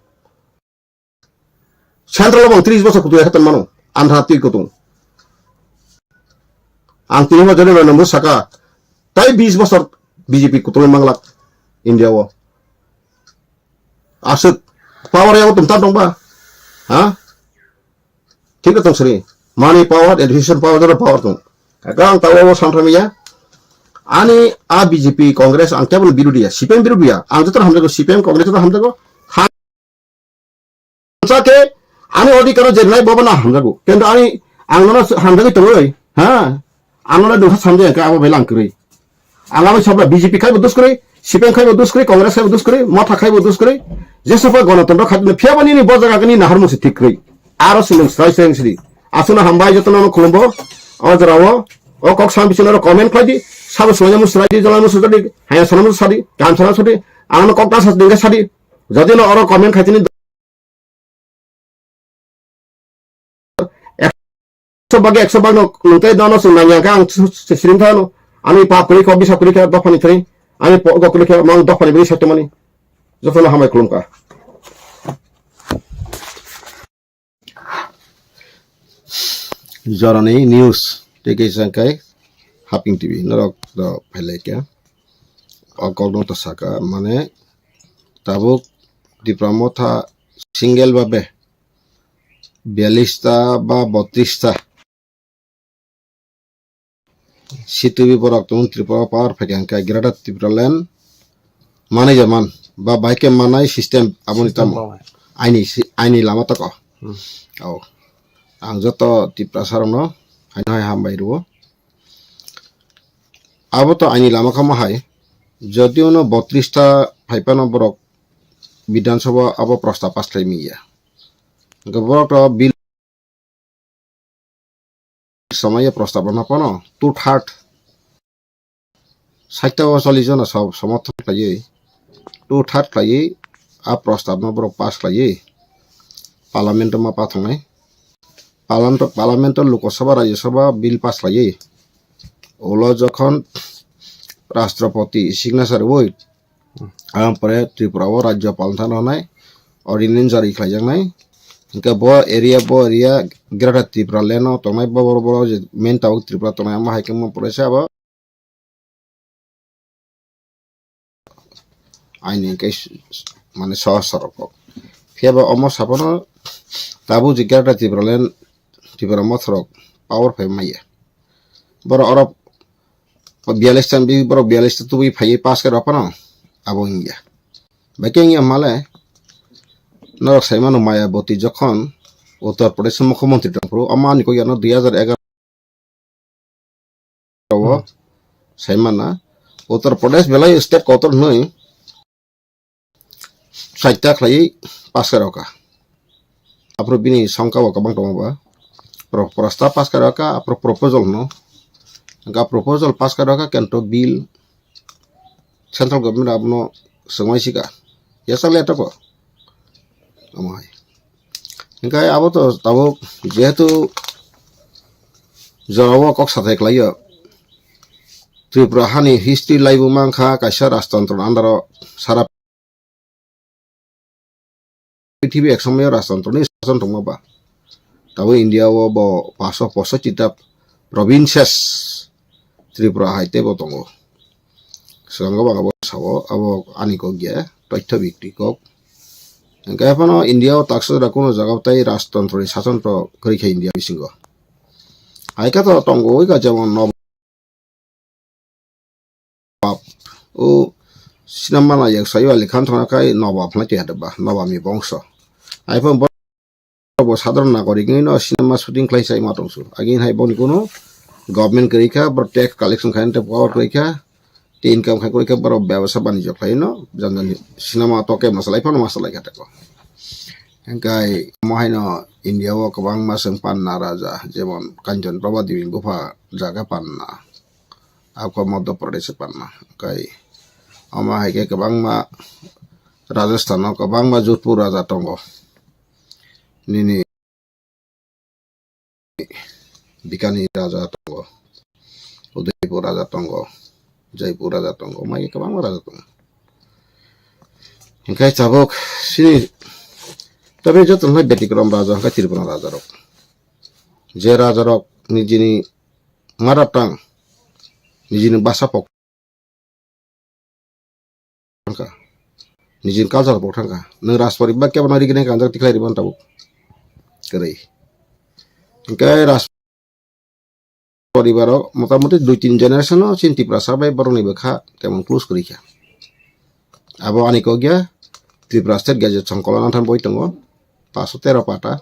Central o bang tris bosor kutung ekha tongmano. Andhra twi kutung. Ang tini bo jani rano saka. Tai bis bosor B J P kutung manglak India o. Aswk power ya tum tam tong ba. Ha? Thik tong sri. Money power, education power, jora power tong. Kaka ang tawa bo santhamiya. Ani a B J P, Congress ang kebo birodhi ya, C P M birodhi ya. Ang joto hamjago, C P M, Congress joto hamjago. Hamsa khe ani odhikar o je nai bobo na hamjago. Kintu ani ang nono hamjagwi tongwi, ha? Ang nono dungkha samjaya khe abo belai ang kwrwi. Ang abo sabra B J P khai bo dus kwrwi, C P M khai bo dus kwrwi, Congress khai bo dus kwrwi, Motha khai bo dus kwrwi. Jesa pa Ganatantro khai phiya bo nini bo jaga khe nini nahar mungsi thik kwrwi. Aro se nwng srai srai sidi. Aswkno hambai jotono no khulumbo. O jorao o kok sam bising oro comment khlai di. Sabo swlaiya musi swlai di, jolai musi jodi, haya sana musi sadi, kaham sana sadi. Ang no kok ta sa dingkha sadi. Jodi no oro comment khai tini ekso bagi ekso bag no nungtai dono sung nangya khe ang siring thano. Ani pap kwrwi kho, bisa kwrwi khe dophani thani. Ani po go kwrwi khe mang dophani bini sakto mani. Jotono hambai khulumkha. Jorani news tei kaisa khe Haping T V norok do phailai khe o kok no to saka mane tabuk Tipra Motha single babe biyalista ba botrista C T V borok tong Tripura power phaikha hwnkhe Greater Tipraland manai jaman ba bai khe manai system aboni tamo aini si-, aini lama tako. Hmm. Oh. Ang joto Tiprasa rokno haino hai hambai rwo. Abo to aini lama kha ma hai. Jodi ono botrista phaipano borok Bidhan Sabha abo prosta pass khlai miya. Hwnkhe borok to bill samaya prostab rwna phano two third, sait o chollish jona so-, somorthon khlaiwi, two third khlaiwi a prostab no borok pass khlaiwi parliament o ma pathangnai. Parliament, parliament o Lok Sabha, Rajya Sabha bill pass khlaiwi ulo jokhon Rashtrapati signature rwui Ang pore Tripura o Rajyapal thano hwnai ordinance jari khlaijaknai. Hwnkhe bo area, bo area Greater Tripura land o tongnai, bo boro boro je main tabuk Tripura tongnai, amo hai khe mo pore se abo aini hwnkhe s-, s-, mane sohor sorok kok. Phiya ba omo sabono tabuk je Greater Tripura land, Tripura mothorok power phai maya. Borok oro biyalish ta bi borok biyalish ta tubui phaiwi pass khe rw phano abo wngya. Bai khe wngya hwnmale norok sai mano Mayawati jokhon Uttar Pradesh mukhyamantri tongphuru, omo ani kok yano dui hajar egaroh o sai mana Uttar Pradesh belai state kotor hwnwi saita khlaiwi pass khe rw kha. Aphuru bini songkha bo kwbang tongo ba. Pro-, prosta pass khe rw kha, aphuru proposal hwno. Hwnkha proposal pass khe rw kha, kento bill central government abono swngmai sika. Yasa le toko. Omo hai. Hwnkhe abo to tabuk jehetu jorao kok sathai khlaio. Tripura hani history laibu mankha kaisa rajtantro ni under o sara prithibi ek somoyo rajtantro ni sason tongma ba. Tabuk India o bo paso poso chita provinces Tripura hai teibo tongo. Swkango bang abo sao, abo ani kok ya, toitho bikti kok. Hwnkhe phano India o taksa jora kuno jaga o tei rajtantro ni sason to kwrwi kha India bisingo. Hai khe to tongo oi ka jemon Nobab. O sinamana yak sayo Ali Khan thona khai Nobab hwnwi twi hada ba, Nobab ni bongso. Hai phano bo sadharon nagorik wngwi no cinema shooting khlai sai ma tong su. Agin hai boni kuno government kwrwi kha, boro tax collection khaina tei power kwrwi kha, tei income khai kwrwi kha, boro bebasa banijyo khlai no, jani jani cinema to khe masalai phano masalai kha tei ko. Hwnkhe omo hai no India o kwbangma chwng panna raja, jemon Kanchan Prabha Devi bupha jaga panna, abo Madhya Pradesh panna. Hwnkhe omo hai khe kwbangma Rajasthan o kwbangma Jodhpur raja tongo. Nini Bikani raja tongo, Udaipur raja tongo, Jaipur raja tongo, mai kwbangma raja tongo. Hwnkhe tabuk sini tabe joto no betikrom raja hwnkhe Tripura raja rok. Je raja rok nijini mother tongue, nijini bhasha pok thangkha. Nijini culture bo thangkha. Nwng Rajpari ba kebo no rigini kanjak tikhlai ribon tabuk. Kwrwi. Hwnkhe Raj poribar o motamuti dui tin generation o chini Tiprasa bai borok ni bwkha temon close kwrwi kha. Abo ani kok ya Tripura State Gazette songkolo nang than boi tongo paanch sho tero pata,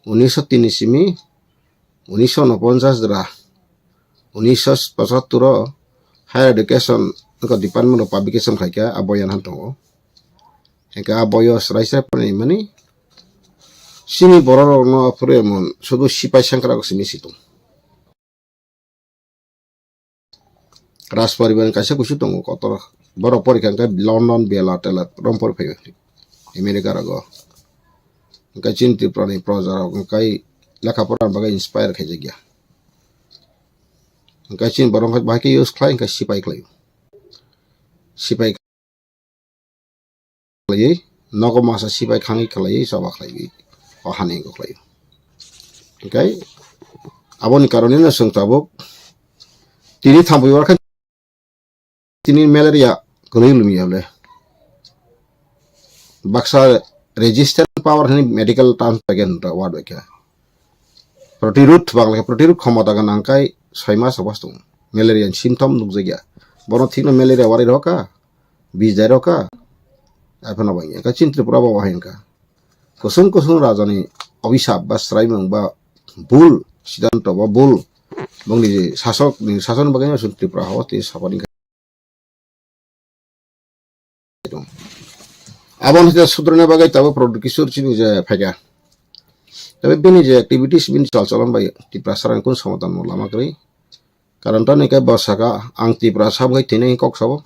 unisho tin ni simi unisho unoponchas jora, unisho pochattor o Higher Education wngkha Department of Publication khaikha, abo yan han tongo. Hingkhe a boyos raisa phwrwngmani chini bororokno phwrwngmung sudu sipai sengkrak simi si tong. Rajporibar ni kaisa kusu tongo kotor. Borok porikha hingkhe London, Bela, Tela, rom pori phaio. America rogo. Hingkhe chini Tripura ni proja rok hingkhe lekha pora bagwi inspire khaijakya. Hingkhe chini borok hingkhe bahai khe use khlai hingkhe sipai khlaio. Sipai khlaiwi, nogo masa sipai khangwi khlaiwi choba khlaiwi, o hani wngkha khlaiwi. Hingkhe aboni karonwi no chwng tabuk tini thampui bar khe tini malaria kwrwi lumya le. Baksa resistant power hwnwi medical term paikhe word bai khe. Protirudh bangla khe protirudh khomota gwnang kai soi mas obos tongo. Malaria ni symptom nukjakya. Bono thikno malaria wari roka, bijai roka. Aphano bai khe chini Tripura bo hai wngkha. Kusung kusung rajani obisap ba swraimung ba bul siddhanto ba bul bongni je sasok ni sason bagwi no chwng Tripura hao tei sapani. Aboni hwnkhe sudrana bagwi tabuk Pradyot Kishore chini je phaikha. Tei bini je activities bini chal cholon bai Tiprasa rang kun somadan no lama kwrwi. Karon toni khe bo saka ang Tiprasa bai thwinai kok sabo.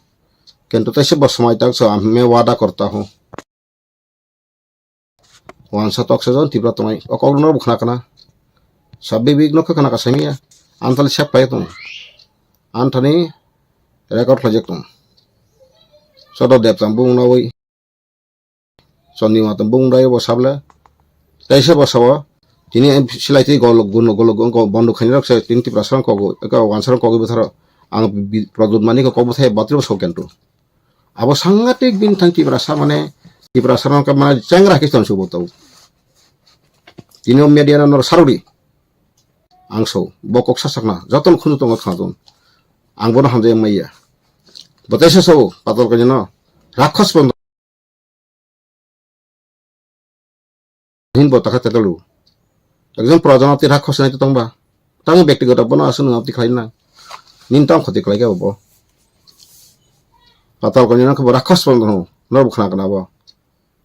Kintu teisa bo swmai tak so, "Main wada karta hoon." Wansa toksa jon Tipra tongnai. O kok no bo khna khna. Sabbi bik no khna ka samiya. Antal sep pai tong. Anthani record khlai jak tong. Sodo dep tam bung na oi. Chondima tam bung dai bo sable. Teisa bo sabo. Tini silai twi gol gun gol gun bondo khaini rok se tini Tiprasa rok kogo. Eka wansa rok kogo bitharo. Ang bi-, Pradyot mani ko kok bithai batri bo sok kentu. Abo sangatik bini thang Tiprasa mane, Tiprasa no khe mane chengra khe tonsu bo tau. Tini o media no nor sarudi. Ang so, bo kok sasakna, joton khunu tongo khnaton. Ang bono hamjai maya. Bo teisa so, patal kanya no, rakhos bondo. Hin bo takha tetalu. Ekjon proja no tei rakhos nai tongba. Tang bektigoto bono aswk nang twi khlai nang. Nin tang khoti khlai khe bo. Patal kanya no khe bo rakhos bondo no, nor bo khna kana bo.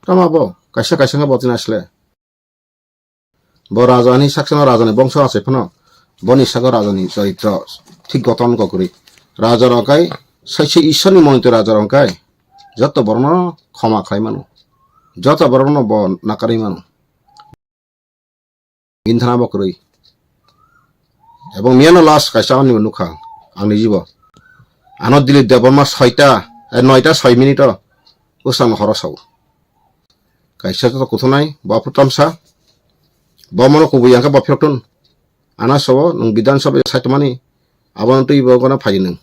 Tama bo, kaisa kaisa khe bo tin asle. Bo raja ni saksa no raja ni bongso asai phano. Boni sago raja ni charitro thik goton kokri. Raja rok kai, sai se Ishwar ni monito raja rok kai. Joto borok no khoma khlai mano. Joto borok no bo nakarwi mano. Ginthana bo kwrwi. Ebong miyano last kaisa ani nukha ang ni jibo. Ano Dilip Debbarma soita, eh, noita soi minute o usang horo sao. Kaisa to kuthunai bo aphuru tamsa. Bo mono kubui yang khe bo phirok tun. Ana sao nwng Bidhan Sabha saitomani. Abono twi bo gana phai nwng.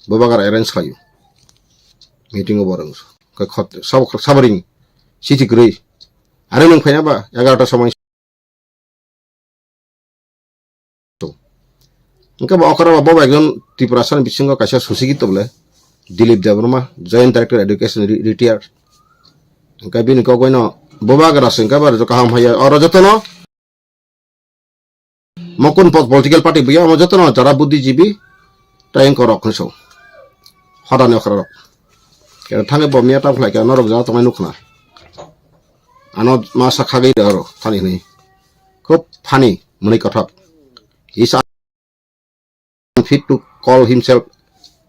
Bubagra arrange khlaio. Meeting o borok. Khe khot-, sab-, sabring. Siti kwrwi. Are nwng phaina ba egarota somoi. Hingke bo okra bo, bo ekjon Tiprasa ni bisingo kaisa susigit tobole. Dilip Debbarma, Joint Director Education, re-, retired. Hingke bini kok boino Bubagra se hingke ba kaham haiya. Oro jotono Mokun po-, political party buya, omo jotono jara buddhijibi, tei wngkha rok hinwi sao. Hodani okra rok. Khe thangwi bo miya tam khlai khe norok jara tongnai nukha na. Ano masa khagwi rw aro thani hwnwi. Khub funny, mwnwi kothok. He is unfit to call himself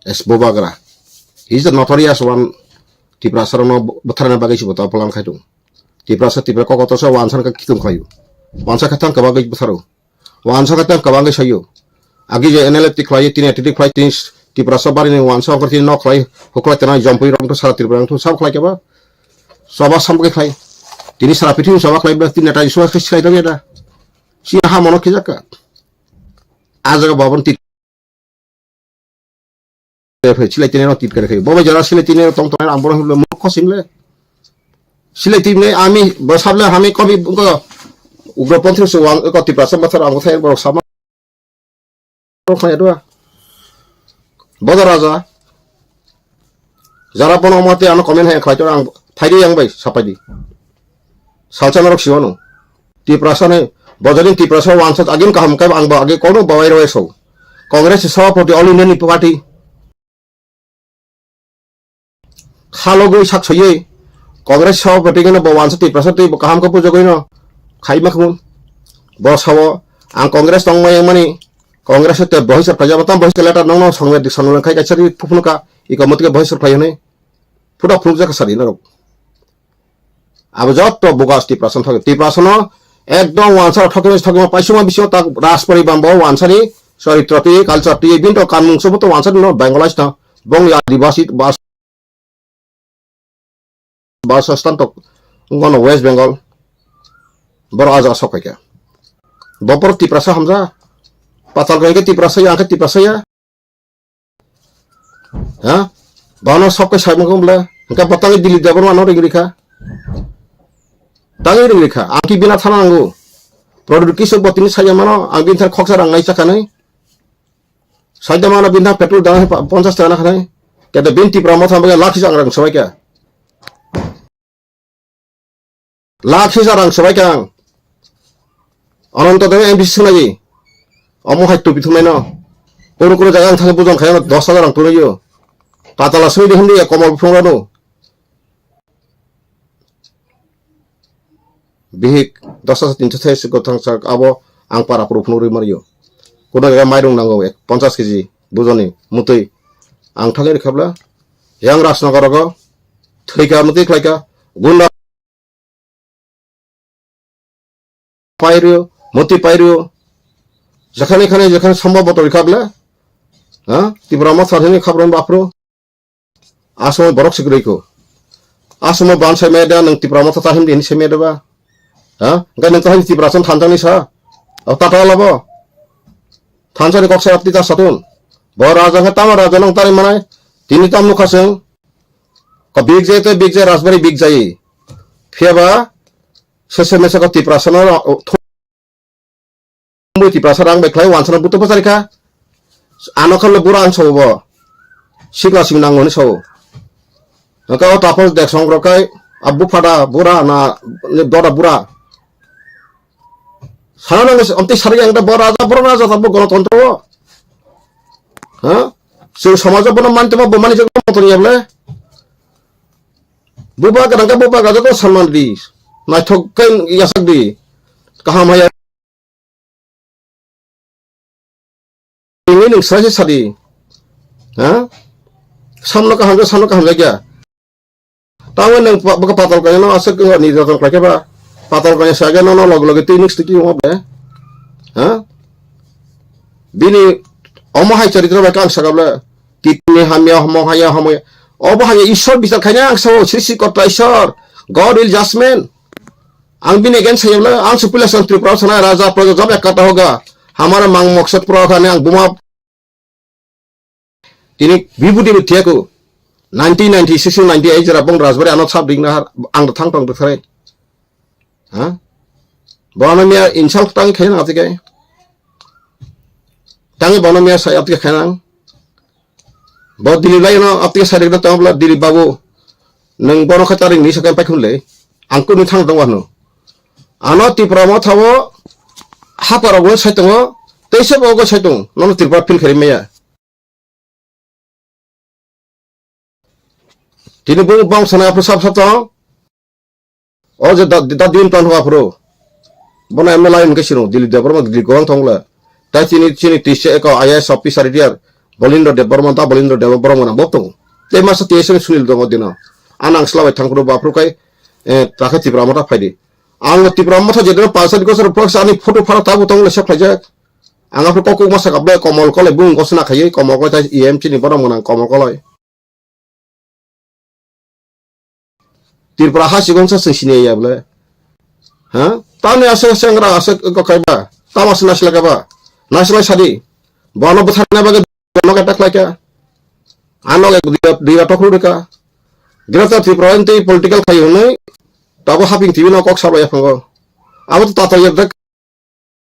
as Bubagra. He is the notorious one. Tiprasa rokno bwtharna bagwi se bo ta plan khai tongo. Tiprasa, Tipra kokotorsa wansa khe khitung khlaio. Wansa khe thang kwbangwi bwtharo. Wansa khe tang kwbangwi saio. Agi je N L F T khlai, tini T T khlai, tini Tiprasa barini wansa ongkor tini nok khlai, huklai tena jompui rok sara Tripura wngthu sab khlai keba. Soba samke khlai. Tini sara pithim soba khlai bla tini neta Jisu khlai tong ya da. Si ha mono khijaka. A jaga babon ti Te phai silai tini no tit kare khai. Bo bai jora silai tini no tong tong ang borok himle murkho simle. Silai tini ami bo sable hami kobi ko ugroponthi se wang ko Tiprasa mathar ang thai borok sama. khaya dua. Bodo raja. Jara bono mate ano comment hai khlai to ang phaidi yang bai sapaidi. Salsa norok siwano. Tiprasa ni, bojoni Tiprasa wansat agin kaham kai ang ba agi kono bawai roi so. Congress ni sabapati All India ni party. Khalogwi sak soywi Congress sabapati gano bo wansat Tiprasa twi bo kaham khe bujogwi no khai ma khum. Bo sao ang Congress tong mai mani Congress te bohi sar khaja tam bohi letter nong nong songwe dik song khai kaisa ri phuphunuka iko mutike bohi sar khai hwnwi. Phuda phunukjak sadi norok. Abo jotto bogus Tiprasa thok. Tiprasa no ekdom wansa thok thok ma paisuma bisio tak Rajpari bambo wansani sorry troti culture ti binto kanmung sobo to wansa no Bangladesh ta bong ya Adivasi bas bas stan tok ngono West Bengal boro aja sok khaika. Bopor Tiprasa hamja patal khaika Tiprasa ya angka Tiprasa ya. Ha? Bano sok kai sai mangkong bla. Engka patang Dilip Debbarma no ring rikha. Tangi ring rikha. Ang ki bina thana nango. Product kiso botini saya mano. Ang bin thar khoksa rang nai chakha nai. Saida mano bin thar petrol dana pa-, ponchas taka na khanai. Kete bin Tipra motha baga lakh hisa rang sabai kha. Lakh hisa rang sabai kang. Ananto Dev M B C swnai. Omo hai tupi thumai no. Kuru kuru jaga ang thang bujong khayo dos hajar rang tunayo. Patala swi de hindi ya komal phung rano. Bihik dos hajar tinso thai siko thang sak abo ang para puru phung rwi mario. Kuno jaga mairung nango ek ponchas keji bujoni mutui. Ang thangwi rikhabla. Yang Rajnagar rogo. Thwika mutui khlaika. Gunda pairio, moti pairio, jekhane khane jekhane sombhob botor rikha bole, ha? Tipra motha thani khabron baphro, asomoi borok sikroi ko, asomoi ban sai maya da nang Tipra motha tahim din sai maya da ba, ha? Engkai nang tahim Tipra son thanjani sa, o tata labo, thanjani kok sa apti ta satun, bo raja khe tama raja nang tari manai, tini tam nukha seng, ko big jai te big jai Rajbari big jai, phiya ba, Sese mese ko Tiprasa no, o, thumui Tiprasa rang bai khlai wansana buto bwchari kha. Ano khan le bura ang sao bo. Sikla sing nango ni sao. Naka o tapos dek song rok kai, a buphada bura na, ni dora bura. Sana nango se, onti sari ang da bo raja, bo raja ta bo gonotontro o. Ha? Sing samajo bono mantemo bo mani jagna motor yable. Buba gadang khe buba gadang khe sanman di. Naithok khe yasak di. Kaham haya. Ini nung sai sai sadi. Ha? Samno kaham khe samno kaham lagya. Tawa nung pa-, baka patal kanya no asuk ni joton khlai khe ba. Patal kanya sa khe no no log log twi nung stiki mo be. Ha? Bini omo hai charitro bai kang sagable. Kitni hamya homo haya homo. Obo haya Ishwar bichar khaina ang sao, Sri Sri Kota Ishwar. God will judgment. Ang bini against sayabla, ang supila sang Tripura sana raja praja jab ek kata hoga. Hamara mang maksad pura khane ang buma. Tini bibudi bithiyaku. Nineteen ninety-six ninety-eight jara bong rajbari ano sab ding nahar ang thang tong bithare. Ha? Bono miya insult tang khe na atike. Tangi bono miya sai atike khenang. Bo Dilip lai no atike sai rikna tong bla Dilip babu. Nang bono khe taring ni sakai pai khun le. Ang kunu thang tong wano. Ano Tipra mo thawo haparo go sai tongo. Teisa bo go sai tong. Nono Tripura phin khari meya. Tini bung bong sana apro sab sab tong. O je da, da din ton hoa pro. Bono M L A in ke sino Dilip Debbarma Dilip gowang tong le. Tai chini chini tise eko I A S officer retired. Bolindra Debbarma da Bolindra Debbarma na botong. Te masa T S N Sunil dongo dino. Anang sla bai thang pro bapro kai. Eh, takha Tipra mata phaidi. Ang Tipra mata jedro pansa diko sar pro ani photo phara tabu tong le sep khaijak. Ang apro kokuk masa kabe Komol Koloi bung gosna khaiye Komol Koloi tai E M chini bono mwnang Komol Koloi. Tripura ha sikon sa sing sini ya bole. Ha? Tani ase sengra ase ko kai ba. Tama sina sila ka ba. National sadi. Bono butharna bage bono ka taklai ka. Ano ek dira dira tokru ka. Greater Tripura ente political khai hunai. Tabo haping tibi no kok sabla ya phango. Abo to tata ya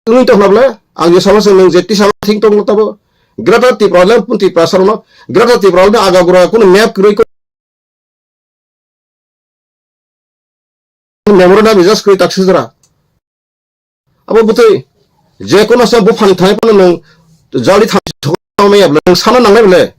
Tini to hwnable, ang je sama se nwng je tisa thing tong tabo, Greater Tipraland pun Tiprasa rokno, Greater Tipraland ni agagura kunu map kwrwi, memorandum adjust kwrwi taksijra. Abo bwtwi je kono sa buphang thai phano nwng jali thang maya bwle, nwng sana nangnai bwle.